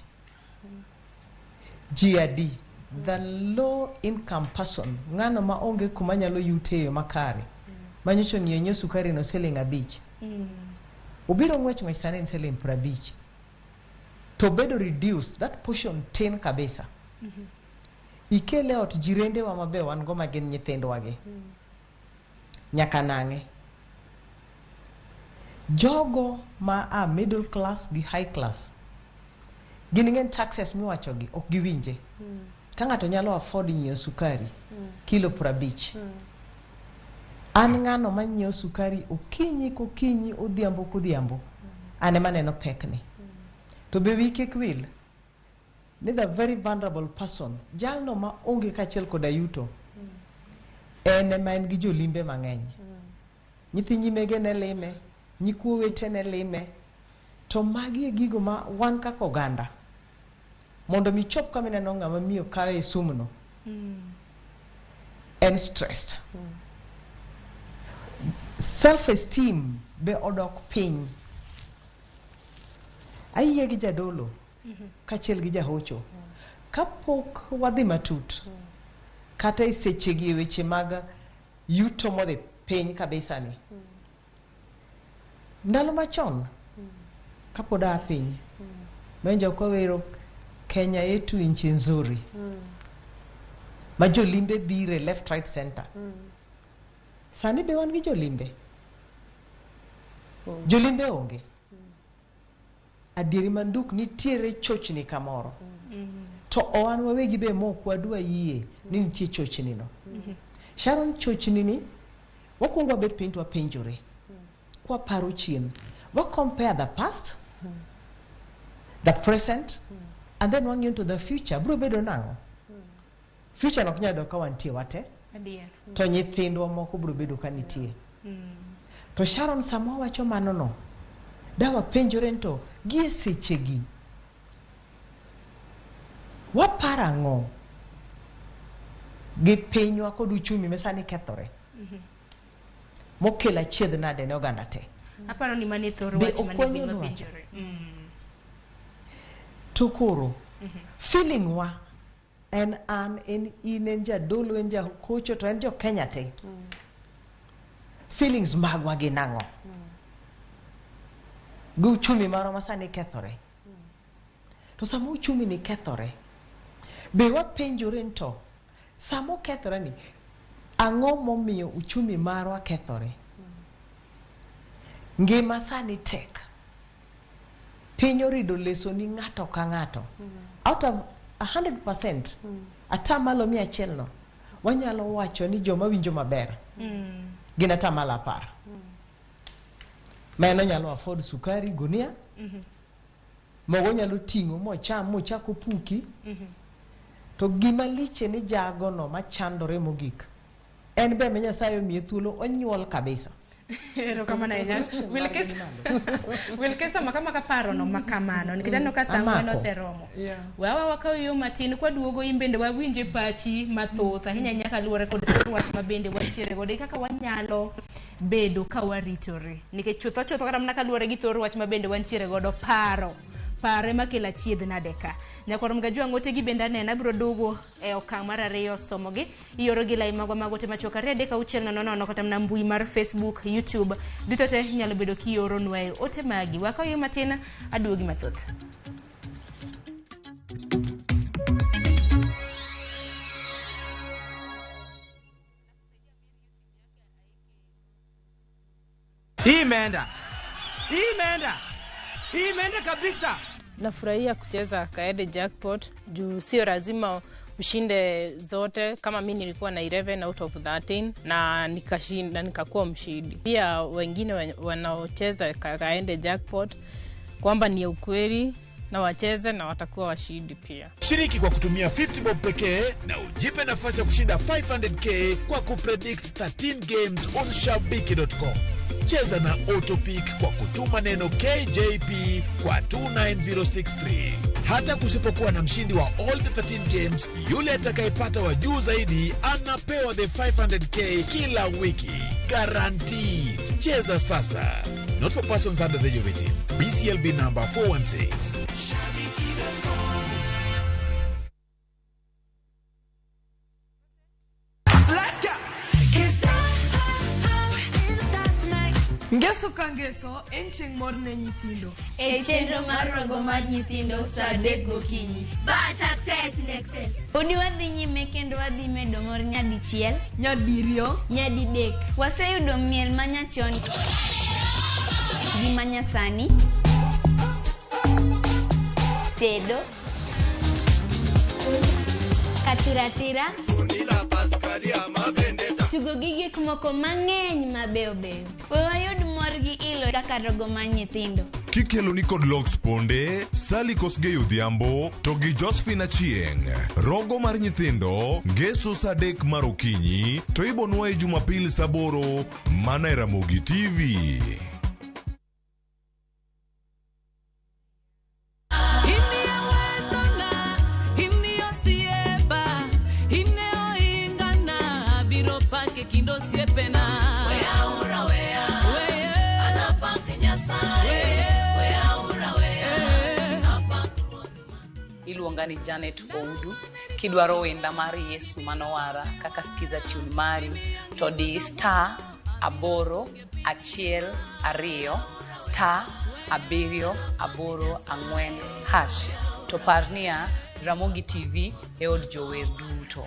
Ji adi, the low income person, ng'ano ma onge kuma nyalo yute e yo makare, manyocha ong'iewo nyiewo sukari no siling 5. Obiro ng'wech ng'wech sani en siling 50. To bedo reduced, that portion tin kabisa. Ikele ot jirendewa mabe wan go ma gin nyithindwa gi. Nyaka nang'e. Jogo ma a middle class gi high class, gin ng'eny taxes miwacho gi ok giwinje. Ka ng'ato nyalo afford nyiewo sukari kilo 50. An ng'ano manyiewo sukari okinyi kokinyi, odhiambo kodhiambo, an ema neno pekni. To be wiyi kik wil ni the very vulnerable person, jalno ma onge kaachiel koda yuto, en ema en gi jolimbe mang'eny. Nyithi nyimege ne lime, nyikwa owete ne lime, to magi e gigo ma wan kaka oganda mondo mi chop kama ineno ng'ama miyo kawe e sumno, en stressed. Self esteem be odok piny. Ayie gi jadolo kaachiel gi jahocho. Kapok wadhi matut, kata e sechegi e weche mag yuto modhi piny kabisa ni. Ndalo machon, kapod aa piny, mawinjo kawero Kenya yetu nchi nzuri, ma jolimbe bire left, right, center. Sani be wan gi jolimbe? Jolimbe onge. Adieri manduk nitiere chochni kamoro. To owan wawegi be mok wadwa yie ni nitie chochni no. Sharon, chochni ni, wakwongo wabet piny to wapenjore. Kwaparo chien, wa compare the past, the present, and then wang'iyo to the future. Biro bedo nang'o? Future ok nyal yudo ka wantie wate, to nyithindwa moko biro bedo ka nitie. To Sharon, sama wawacho mano no, da wapenjore ni to gie sechegi, waparo ang'o gi pinywa kod uchumi ma sani kethore, mokelo achiedh nade ne oganda te? Aparo ni mano e thor Be wach ok mane wanyal be wacho? wapenjore. To koro, feeling wa en an, en in, en jadolo, en jakocho, to en jo Kenya te. Feelings magwa gin ang'o? Gi uchumi marwa ma sani kethore. To sama uchumi ni kethore, be wapenjore ni to sama okethore ni, ang'o momiyo uchumi marwa kethore? Ngima sani tek. Piny orido leso ni ng'ato ka ng'ato. Out of 100%, 100% no, wanyalo wacho ni joma winjo maber gin 10%. Mano nyalo afford sukari gunia, mogo nyalo ting'o mocham mochak opuki. To gima liche ni jagono machandore mogik, en be ma Nyasaye omiye thuolo onyuol kabisa. Erokamano ahinya. Wilkesa maka maka paro no makamano nikech aneno ka sa ang'wen Amako. oseromo. Wawa wakaw yo matin kwaduogo in bende wawinje pachi mathoth ahinya ahinya kaluwore kod thor wach ma bende wantiere godo e kaka wanyalo bedo ka waritore nikech chutho chutho kata mana kaluwore gi thor wach ma bende wantiere godo paro paro ema kelo achiedh nade ka. Nyakwar Mgajwang' ote gi bende aneno abiro duogo e okang' mar ariyo somogi. Ioro gi lai magwa mag ote machuok 2 3 6 0 0 kata mana mbui mar Facebook, YouTube. Duto te nyalo bedo kioronwa e ote magi. Wakaw yo matin aduogi mathoth. Hii imeenda, hii imeenda, hii imeenda kabisa. Nafurahia kucheza Kaede Jackpot juu sio lazima ushinde zote. Kama mi nilikuwa na 11 out of 13 na nikashinda, nikakuwa mshindi. Pia wengine wanaocheza Kaede Jackpot kwamba ni ukweli na wacheze na watakuwa washindi pia. Shiriki kwa kutumia 50 bob pekee na ujipe nafasi ya kushinda 500k kwa kupredict 13 games on shabiki.com. Cheza na Autopick kwa kutuma neno KJP kwa 29063. Hata kusipokuwa na mshindi wa all the 13 games, yule atakayepata wa juu zaidi anapewa the 500k kila wiki. Guaranteed. Cheza sasa. Not for persons under the age of 18. BCLB number 416. Let's go. 'Cause I'm in the stars tonight. Ngeso ka ngeso en chieng' mor ne nyithindo. E chenro mar rogo mar nyithindo saa 3 gokinyi. Bad success in excess. Podi wadhi nyime kendo wadhi medo mor nyadichiel, nyadiriyo, nyadidek. Waseyudo miel manyachon gi manyasani, tedo, katiratira, tugo gi gik moko mang'eny mabeyo beyo. We wayud mor gi ilo kaka rogo mar nyithindo. Kikelo ni kod Lox Ponde, Sally Kosgei Odhiambo to gi Josephine Achieng'. Rogo mar nyithindo, ngeso saa 3 mar okinyi to ibonwa e Jumapil saa 8 mana e Ramogi TV. Iluonga ni Janet Oudu. Kidwaro wenda mar Yesu manowara kaka skiza tune mari to di star 8 1 2 star 7 8 4 hash. To par niya, Ramogi TV e od jower duto.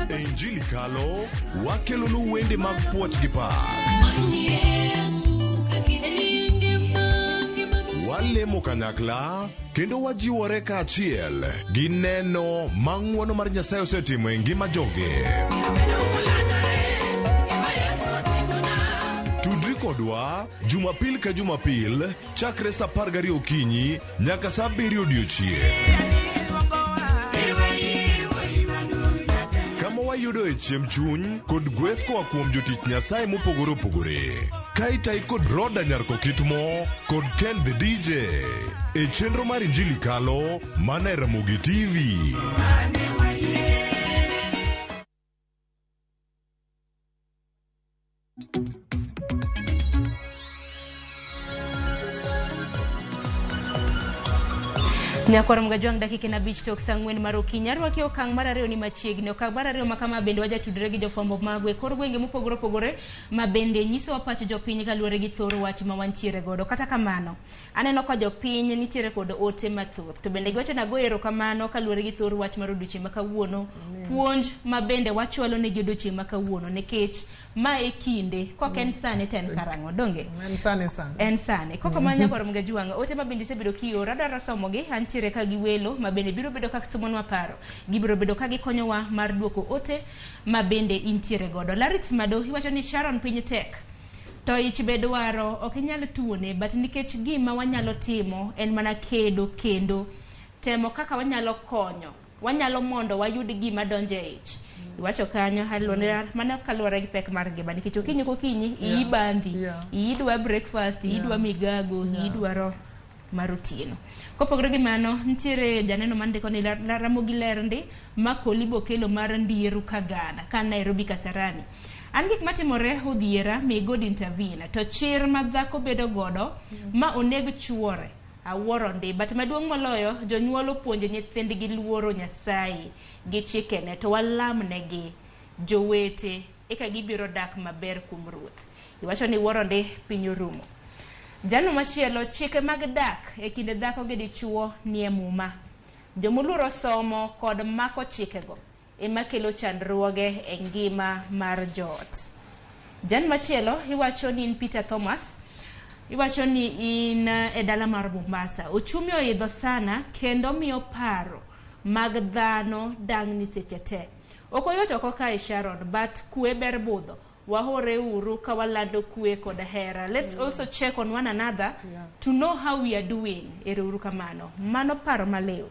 E Injili Kalo, wakelonu wende mag puoch gi pak. Walemo kanyakla kendo wajiwore kaachiel gi neno ma ng'wono mar Nyasaye osetimo e ngima joge. Tudri kodwa Jumapil ka Jumapil chakre saa 12 okinyi nyaka saa 7 odiochieng'. Kama wayudo e chiemb chuny kod gweth koa kuom jotich Nyasaye mopogore opogore. Ka itayi kod Roda Nyarkokitmo kod Ken the DJ e chenro mar Injili Kalo mana e Ramogi TV. Nyakwar Mgajwang' dakika en 5 tok saa 4 mar okinyi. Arwaki okang' mar ariyo ni machiegni. Okang' mar ariyo ma kama bende wajatudre gi jofwambo magwa e kor gwenge mopogore opogore ma bende nyisowa pach jopiny kaluwore gi thor wach ma wantiere godo. Kata kamano, aneno ka jopiny nitiere kod ote mathoth. To bende giwacho ni agoyo erokamano kaluwore gi thor wach mar odiochieng' ma kawuono. Puonj ma bende wachwalo negi odiochieng' ma kawuono nikech ma e kinde kok en sani to en karang'o donge? En sani sani. En sani. Koko ma Nyakwar Mgajwang' ote ma bende isebedo kioro adwaro somogi antiere ka gi welo ma bende biro bedo ka somonwa paro. Gibiro bedo ka gikonyowa mar duoko ote ma bende intiere godo. Larix Mado iwacho ni Sharon piny tek. To ich be dwaro ok inyal tuone but nikech gima wanyalo timo en mana kedo kendo temo kaka wanyalo konyo. Wanyalo mondo wayud gima donjo e ich. Iwacho kanyo haluone mano kaluwore gi pek mar ngima nikech okinyi kokinyi iyi bandhi, idwa breakfast, idwa migago, idwaro mar otieno. Kopogore gi mano, nitiere janeno mandiko ni Ramogi ler ndi ma Kolibo kelo mar Ndieru Kagana ka Nairobi Kasarani. An gik matimore odhiera may God intervene to chir ma dhako bedo godo ma oneg chuore awuoro ndi but maduong' moloyo jonyuol opuonjo nyithindgi luoro Nyasaye gi chikene to walamnegi jowete eka gibiro dak maber kuom Ruoth. Iwacho ni wuoro ndi piny orumo. Jano machielo chike mag dak e kind dhako gi dichuo nie Muma. Jomoluoro somo kod mako chikego ema kelo chandruoge e ngima mar joot. Jan machielo iwacho ni in Peter Thomas, iwacho ni in e dala mar Mombasa. Ochumi oidho sana kendo miyo paro mag dhano dang'ni seche te. Ok oyot oko kae Sharon, but kwe ber budho. Wahore uru ka walando kwe kod hera. Let's also check on one another to know how we are doing. Ero uru kamano. Mano paro maliw.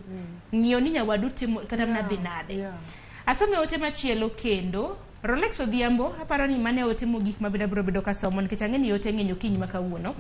Ng'iyo ni nyawadu timo kata mana dhi nade. Asome ote machielo kendo. Rolex Odhiambo, aparo ni mane ote mogik ma bende abiro bedo ka somo nikech ang'e ni ote ng'eny okinyi ma kawuono.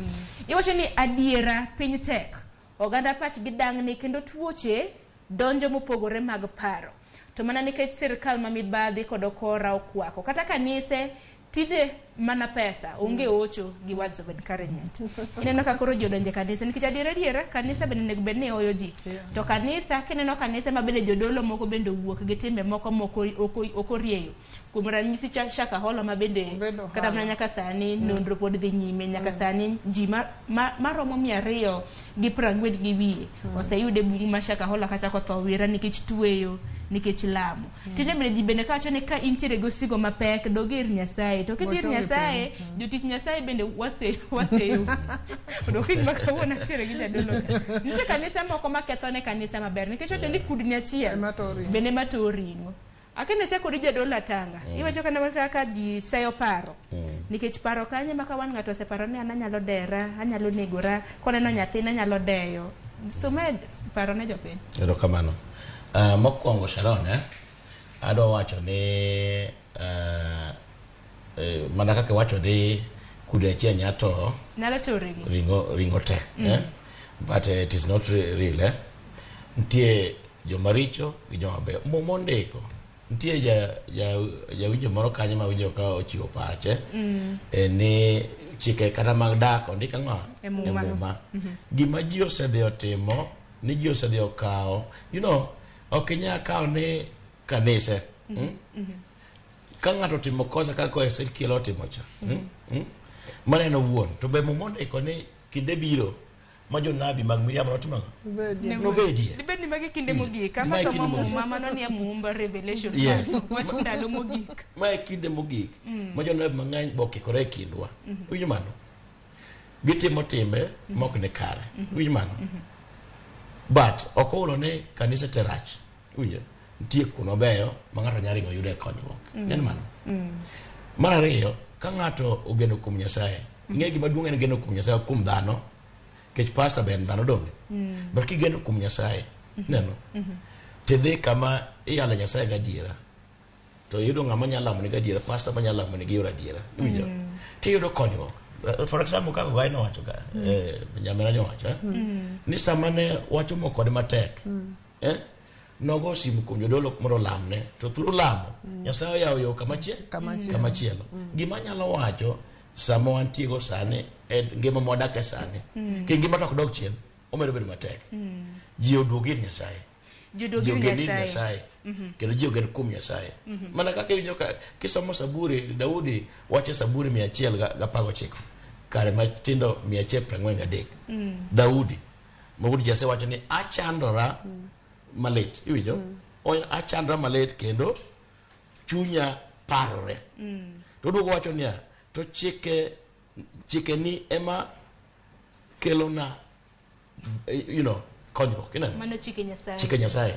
Iwacho ni adiera piny tek. Oganda pachgi dang'ni kendo tuoche donjo mopogore mag paro. To mana nikech sirkal ma mibadhi kod okora okwako. Kata kanise tije mana pesa, onge ocho gi words of encouragement. Ineno ka koro ji odonjo e kanisa nikech adiera adiera kanisa bende onego bed ni hoyo ji. To kanisa kineno kanisa ma bende jodolo moko bende owuok gi timbe moko moko ok orieyo. Kuom ranyisi Shakahola ma bende kata mana nyaka sani nonro pod dhi nyime nyaka sani ji maromo 240 gi wiye oseyud e bungu ma Shakahola kachako tho wira nikech tweyo nikech lamo. Tinde bende ji bende kawacho ni ka intiere gi osigo mapek dog ir Nyasaye to kidhi ir Nyasaye jotich Nyasaye bende waseyo. Mondo okinyi ma kawuono antiere gi jadolo ka. Nitie kanisa moko maketho ne kanisa maber nikech wacho ni kudni achiel bende ema towo ring'o. Akende chako kodi jadolo Atanga. Iwacho kana kaka ji seyo paro. Nikech paro kanyo ma ka wan ng'ato oseparo ni an anyalo dera, anyalo negora, koneno nyathine anyalo deyo. Some paro ne jopiny. Erokamano. Mokwongo Sharon, adwa wacho ni mana kaka iwacho ni kudni achiel nya towo Nyalo towo ring'o. ring'o te. But it is not real. Nitie joma richo gi joma beyo. Muma ondiko. Nitie jawinjo moro kanyo ma winjo ka ochiwo pache ni chike kata mag dak ondik ang'o? E Muma. Gima ji osedhi otimo ni ji osedhi okawo, you know, ok inyal kawo ni kanise. Ka ng'ato otimo kosa kaka Ezekiel otimo cha. Mano en owuon. To be Muma ondiko ni kinde biro ma jonabi mag miriambo notimo ang'o? Nobedie. Dibed ni magi kinde mogik. Kama Mae somo kinde mogik. Muma mano nie Mumba Revelation. Yes. Wacho ndalo mogik. Mae kinde mogik ma jonabi mang'eny bo okikore e kindwa. Winjo mano? Gitimo timbe mok ni kare. Winjo mano? But ok ohulo ni kanisa te rach. Winjo? Nitie kuno beyo ma ng'ato nyalo ringo yude konyruok. Ineno mano? Mar ariyo, ka ng'ato ogeno kuom Nyasaye, ing'e gima duong' en geno kuom Nyasaye ok kuom dhano. Nikech pastor be en dhano donge? But kigeno kuom Nyasaye, ineno? Tidhi kama iyalo Nyasaye gadiera. To iyudo ng'ama nyalo lamoni gadiera, pastor manyalo lamoni gi yor adiera. Iwinjo? Tiyudo konyruok. For example, kaka Ogai nowacho ka, nyamera nowacho, ni sama ne wach omoko kode matek, nogo simu kuom jodolo mondo olamne, to through lamo, Nyasaye oyawo yo kamachielo. Gima anyalo wacho sama wantiego sani, e ngima mwadake sani, ki ngima to ok dog chien, omedo bedo matek. Ji oduog ir Nyasaye. Ji oduog Ji ir ogen ir Nyasaye. Nyasaye. Kendo ji ogen kuom Nyasaye. Mana kaka iwinjo ka kisomo Saburi, Daudi wacho e Saburi 119, kare matindo 143. Daudi, ma wuod Jesse wacho ni achandora malit. Iwinjo? Achandora malit kendo chunya parore. To oduogo wacho niya, to chike ni ema kelona, you know, konyruok. Ineno? Mano chike Nyasaye. Chike Nyasaye.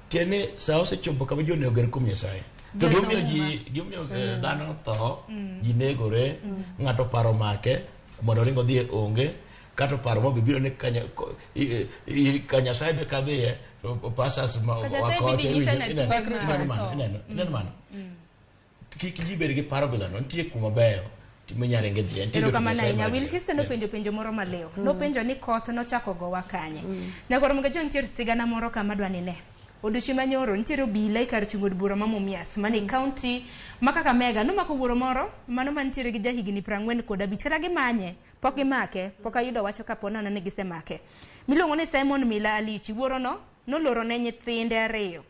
Tiende sa osechopo kama ji onego ogen kuom Nyasaye. To gimomiyo ji gimomiyo dhano tho, ji negore, ng'ato paro make, mondo oring odhiye onge, kata paro mo biro ni ka Nyasaye be kadhiye, to pastors ma Ka Nyasaye wakoche, bende nyisa iwinjo, na ineno, tije ineno ma mano, so. ineno mano. Kik ji bed gi paro bilano, nitie kuma beyo minyalo ringe dhiye. Nitie Erokamano jotich ahinya. Nyasaye Wilkison nopenjo penjo moro maliw. Nopenjo ni koth nochako gowa kanye. Nyagoro Mga nitiere sigana moro kama dwa ni ne. Odiochieng' manyoro nitiere obila e kar chung' od bura ma Mumias mane kaunti ma Kakamega nomako wuoro moro mano mantiere gi jahigni 45 kata gimanye pok gimake pok ayudo wacho kapo nono ni gisemake. Miluongo ni Simon Mila Alichi. Wuoro no noloro ne nyithinde ariyo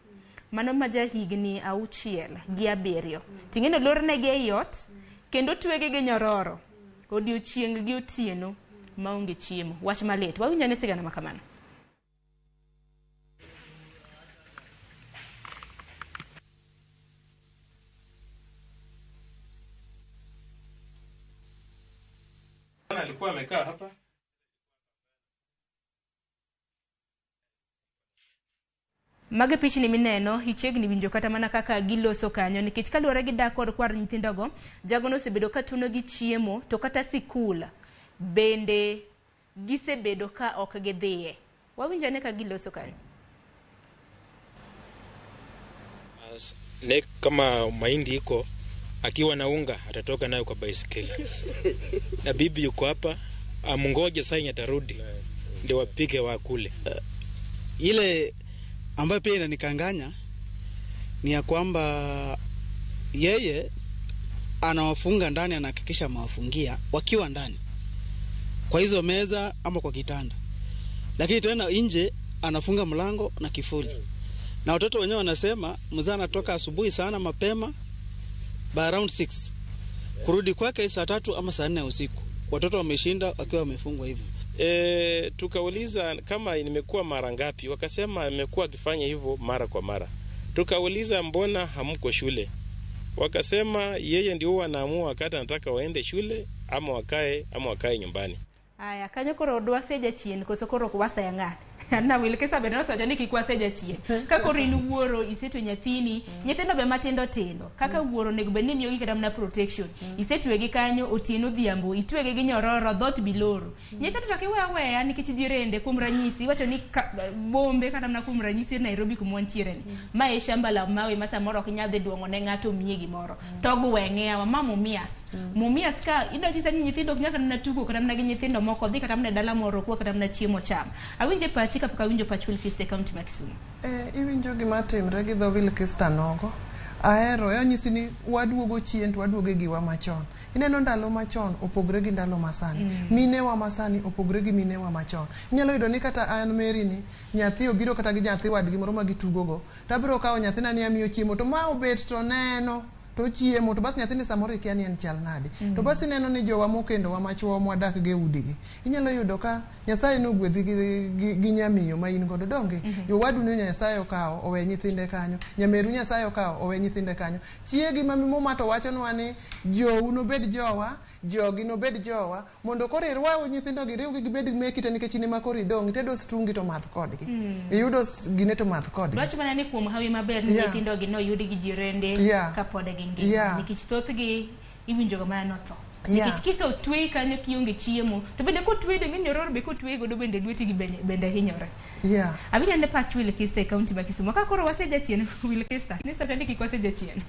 mano ma jahigni 6 gi 7. Ting'e ni olornegi ei ot kendo twegi gi nyororo odiochieng' gi otieno maonge chiemo. Wach malit. Wawinjo ane sigana ma kamano. Alikuwa amekaa hapa. Magi pichni mineno, ichiegni winjo kata mana kaka giloso kanyo nikech kaluwore gi dak kod kwar nyithindogo, jagono osebedo ka tuno gi chiemo to kata sikul bende gisebedo ka ok gidhiye. Wawinjo ane ka giloso kanyo. Ne kama mahindi iko, akiwa na unga atatoka nayo kwa baisikeli, na bibi yuko hapa amngoje saa yenye atarudi ndio wapike wakule. Ile ambayo pia inanikanganya ni ya kwamba yeye anawafunga ndani, anahakikisha amewafungia wakiwa ndani kwa hizo meza ama kwa kitanda, lakini tena nje anafunga mlango na kifuli. Na watoto wenyewe wanasema mzee anatoka asubuhi sana mapema by around 6 kurudi kwake saa 3 ama saa 4 usiku. Watoto wameshinda wakiwa wamefungwa hivyo. Tukauliza kama nimekuwa mara ngapi, wakasema amekuwa akifanya hivyo mara kwa mara. Tukauliza mbona hamko shule, wakasema yeye ndio huwa anaamua wakati anataka waende shule ama wakae nyumbani. Aya, kanyo koro odwa seja chien koso koro ok wasaya ng'ane. Na Wilkesa bende nosewacho ni kik waseja chien. Ka koro in wuoro isetwe nyathini, nyithindo be matindo tindo. Kaka wuoro onego bed ni imiyogi kata mana protection. Isetwegi kanyo otieno odhiambo, itwegi gi nyororo, dhoot biloro. Nyithindo to kiweyo aweya nikech jirende kuom ranyisi, iwacho ni bombe kata mana kuom ranyisi Nairobi kuma wantiere ni. Ma e shamba la mawe ma samoro ok inyal dhi duong'o ne ng'ato miye gimoro. To gweng'e yawa ma Mumias. Mumias ka idonjo ni nyithindo ok nyal kata mana tugo kata mana gi nyithindo moko dhi kata mana e dala moro kwa kata mana chiemo cham. Awinje pachi kapok awinjo pach Wilkista e kaunti ma Kisumu. Iwinjo gima timre gi dho Wilkista nogo. Ahero, anyisi ni waduogo chien to waduogo e giwa machon. Ineno ndalo machon opogre gi ndalo masani. Minewa masani opogre gi minewa machon. Inyalo yudo ni kata an Mary ni nyathi obiro kata gi nyathi wadgi moro ma gitugogo. To abiro kawo nyathina ni amiyo chiemo to ma obet to neno to chiemo to bas nyathini samoro ikia ni en chal nade. To bas ineno ni jowa mokendowa machuo mwadak go e udigi. Inyalo yudo ka Nyasaye nogwedhi gi nyamiyo ma in godo donge. Jowadu ni Nyasaye okawo owe nyithinde kanyo. Nyameru Nyasaye okawo owe nyithinde kanyo. Chiegi ma Muma to wachonwa ni jou nobed jowa, jogi nobed jowa, mondo koro irwaw nyithindo gi riwgi gibed meki te nikech in ema koro idong' itedo stungi to madh kodgi. Iyudo gine to madh kodgi. Dwach mana ni kuom hawi maber ni nyithindo gi noyud gi jirende kapod gingima. Nikech thothgi iwinjo ga mana notho. Nikech kisetweyi kanyo kionge chiemo to bende kotweyi donge nyororo be kotweyi godo bende lweti gi bende hinyore. Awinjo ne pach Wilkista e kaunti ma Kisumu. Ka koro waseja chien Wilkista, ni sacho ni kik waseja chien.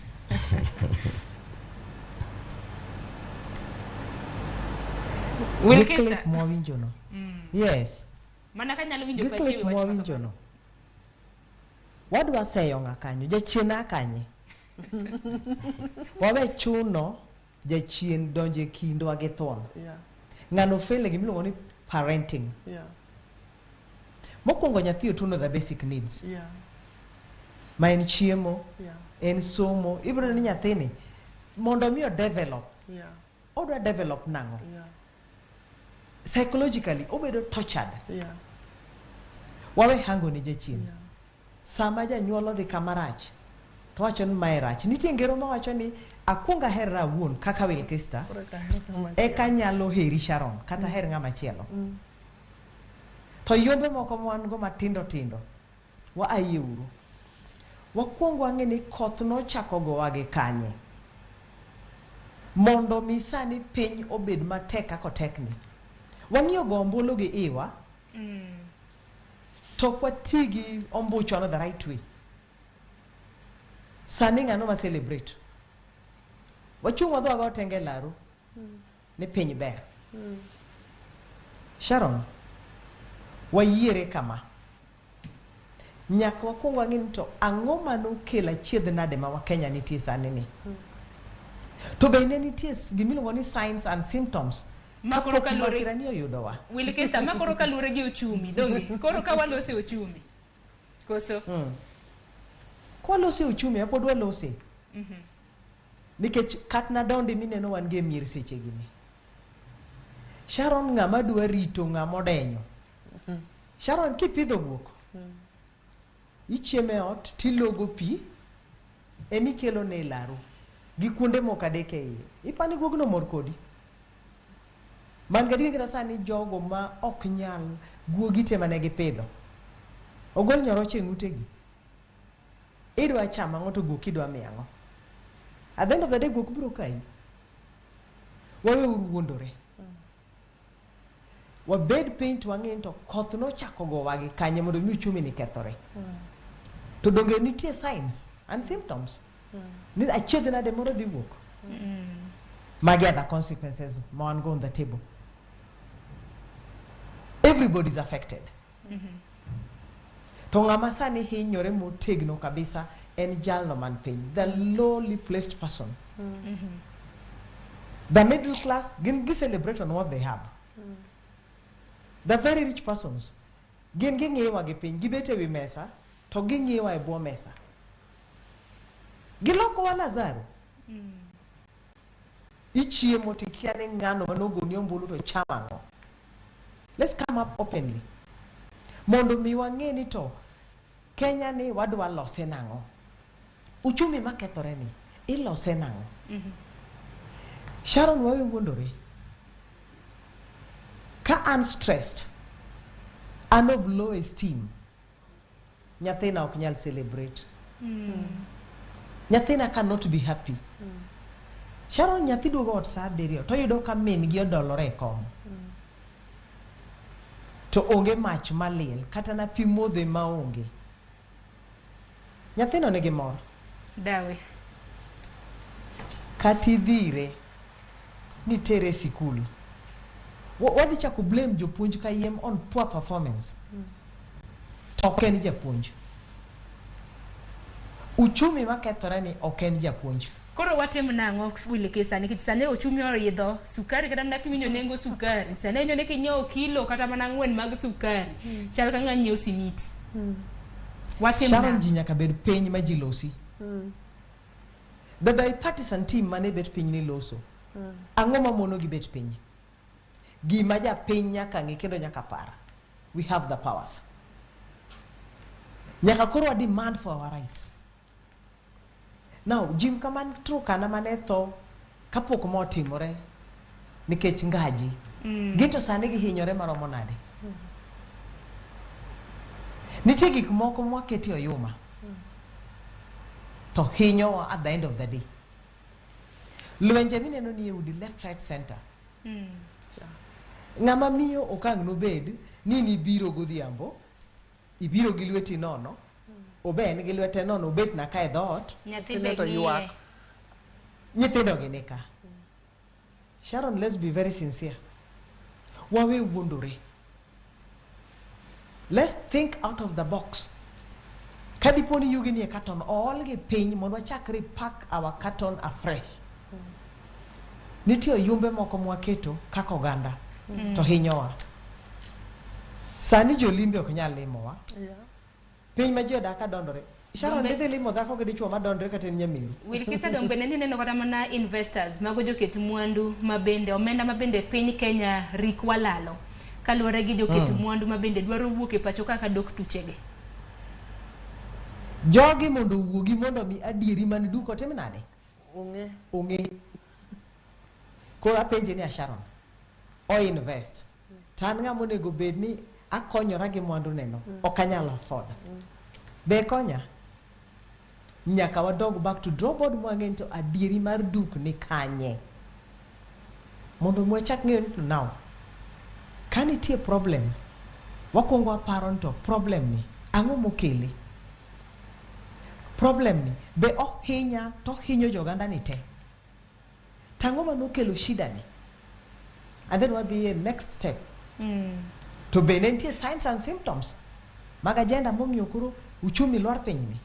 Wilkista mwawinjo no. Yes. Mana kanyalo winjo pachi wach mwawinjo no. Wadwa seyo ng'a kanyo, jachien a kanye. Wawe chuno jachien donje kindwa gi thuon. Ng'ano fail e gimiluongo ni parenting. Mokwongo nyathi otuno the basic needs. Ma en chiemo, en somo. Ibiro ni nyathini mondo mi o develop. Odwa develop nang'o? Psychologically obedo tortured. Wawe hango ni jachien. Sama janyuol odhi kama rach, to wacho ni mae rach. Nitie ngero mawacho ni akuong aherra awuon kaka Wilkista, eka nyalo heri Sharon, kata her ng'ama chielo. To yombe moko ma wan go matindo tindo, wa ayie uru. Wakuong wang'e ni koth nochako gowa gi kanye. Mondo mi sani piny obed matek kaka otekni. Wang'iyo go ombulu gi iwa, to ok wati gi ombuchwa the right way. Sani ng'ano ma celebrate? Wachung' wadhi wago tenge laro ni piny ber. Sharon, wayiere kama. Nyaka wakuong wang'e ni to ang'o manokelo achiedh nade ma Wakenya nitie sani ni. To bende nitie gimiluongo ni signs and symptoms. Ma koro kaluwore masira ni oyudowa. Wilkista, ma koro kaluwore gi uchumi, donge? Koro ka walose uchumi. Koso? Kwalose uchumi, pod walose. Nikech katna dondi mineno wan gi e mier seche gi ni. Sharon ng'ama dwa rito ng'ama odenyo. Sharon kipidho guok, ichiemo e ot tilogo pi emikelo ne e laro gi kuonde moko adek e iye. Ipani guogno mor kodi. Man gadier kata sani jogo ma ok nyal guogi te mane gipidho. Ogol nyoroche e ng'utegi. Idwa chamo ang'o to guok idwa miyo ang'o? At the end of the day guok biro kayi. Waweuru wuondore. Wabed piny to wang'e ni to koth nochako gowa gi kanye mondo mi uchumi ni kethore. To donge nitie signs and symptoms ni achiedh nade moro dhi wuok. Magi are the consequences ma wan go on the table. Everybody is affected. To ng'ama sani hinyore motegno kabisa en jalno man piny, the lowly placed person. The middle class gin gi celebrate on what they have. The very rich persons gin ging'iwa gi piny, gibet ewi mesa to ging'iwa e bwo mesa. Gilokowa Lazaro. Ichiemo tikia ni ng'ano manogoni ombulu to chamo ang'o. Let's come up openly. Mondo mi wang'e ni to Kenya ni wadwa lose nang'o. Uchumi makethore ni ilose nang'o. Sharon wawe wuondore. Ka an stressed, an of low esteem, nyathina ok nyal celebrate. Nyathina cannot be happy. Sharon nyathi duogo ot saa abiriyo to oyudo ka min gi odolore e kom. To onge mach maliel kata na pi modhe maonge. Nyathino nigi mor. Dawe. Kata idhire nitere e sikul. Wadhi chako blame jopuonj kayiem on poor performance. To ok en japuonj. Uchumi makethore ni ok en japuonj. Koro watim nang'o Willy Kisa nikech sani ochumi oidho sukari kata mana kiwinjo nengo sukari sani awinjo ni kinyiewo kilo kata mana ang'wen mag sukari chal ka ng'a nyiewo simiti. Watim Sharon nang'o? ji nyaka bed piny ma ji losi. The bipartisan team mane bet piny ni loso. Ang'o mamono gi bet piny? Gima japiny nyaka ng'e kendo nyaka par. We have the powers. Nyaka koro wa demand for our rights. Now, Jim kaman Turkana mane tho kapok ma otimore nikech ngaji. Gin to sani gihinyore maromo nade? Nitie gik moko mwakete oyuma to hinyowa at the end of the day. Lwenje mineno ni e udi left right center. Ng'ama miyo ok ang' nobed ni nibiro godhiambo, ibiro gi lweti nono, obe en gi lwete nono obet na ka e dhoot, Nyathi be ng'iye. nyithindo gi ni ka. Sharon, let's be very sincere. Wawe wuondore. Let's think out of the box. Ka dipo ni yugi nie carton, oolgi piny mondo wachak repack our carton afresh. Nitie oyumbe moko mwaketo kaka oganda to hinyowa. Sani jolimbe ok nyal limowa. Piny ma ji odak ka dondore. Sharon Dombe- idhi limo dhako gi dichuo madondore kata en nyamiru. Wilkisa dong bende nineno kata mana investors mago joket mwandu mabende omenda mabende piny Kenya rik walalo kaluwore gi joket mwandu mabende dwaro wuok e pacho kaka dok thuchegi. Jogi mondo owuogi mondo mi adieri man duka otim nade? Ong'e. Ong'e. Koro apenje ni a Sharon, o invest. To an ng'ama onego bed ni akonyora gi mwandu neno, ok anyal afford. Be konya? Nyaka wadog back to draw board mwang'e ni to adieri mar duk ni kanye. Mondo mi wachak ng'eyo ni to now, ka nitie problem, wakwongo waparo ni to problem ni, ang'o mokele? Problem ni, be ohinya to ohinyo joganda ni te? To ang'o manokelo shida ni? And then wadhi e next step. To be ne nitie signs and symptoms mag agenda momiyo koro uchumi lwar piny ni.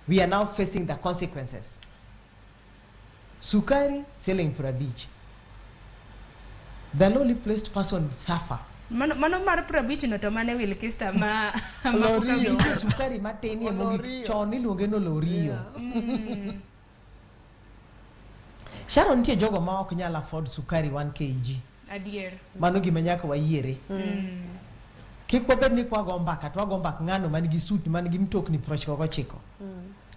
We are now facing the consequences. Sukari siling 50. The lowly placed person suffer. Mano mar 50 no to mane Wilkista ma ma pok Olorio. awinjo. Nitie sukari matin ye mogik Olorio. chon iluonge ni olorio. Sharon nitie jogo ma ok nyal afford sukari 1 kg. Adier. Mano gima nyaka wayiere. Kik wabed ni kwago mbaka to wago mbak ng'ano man gi suit man gi mtokni 99.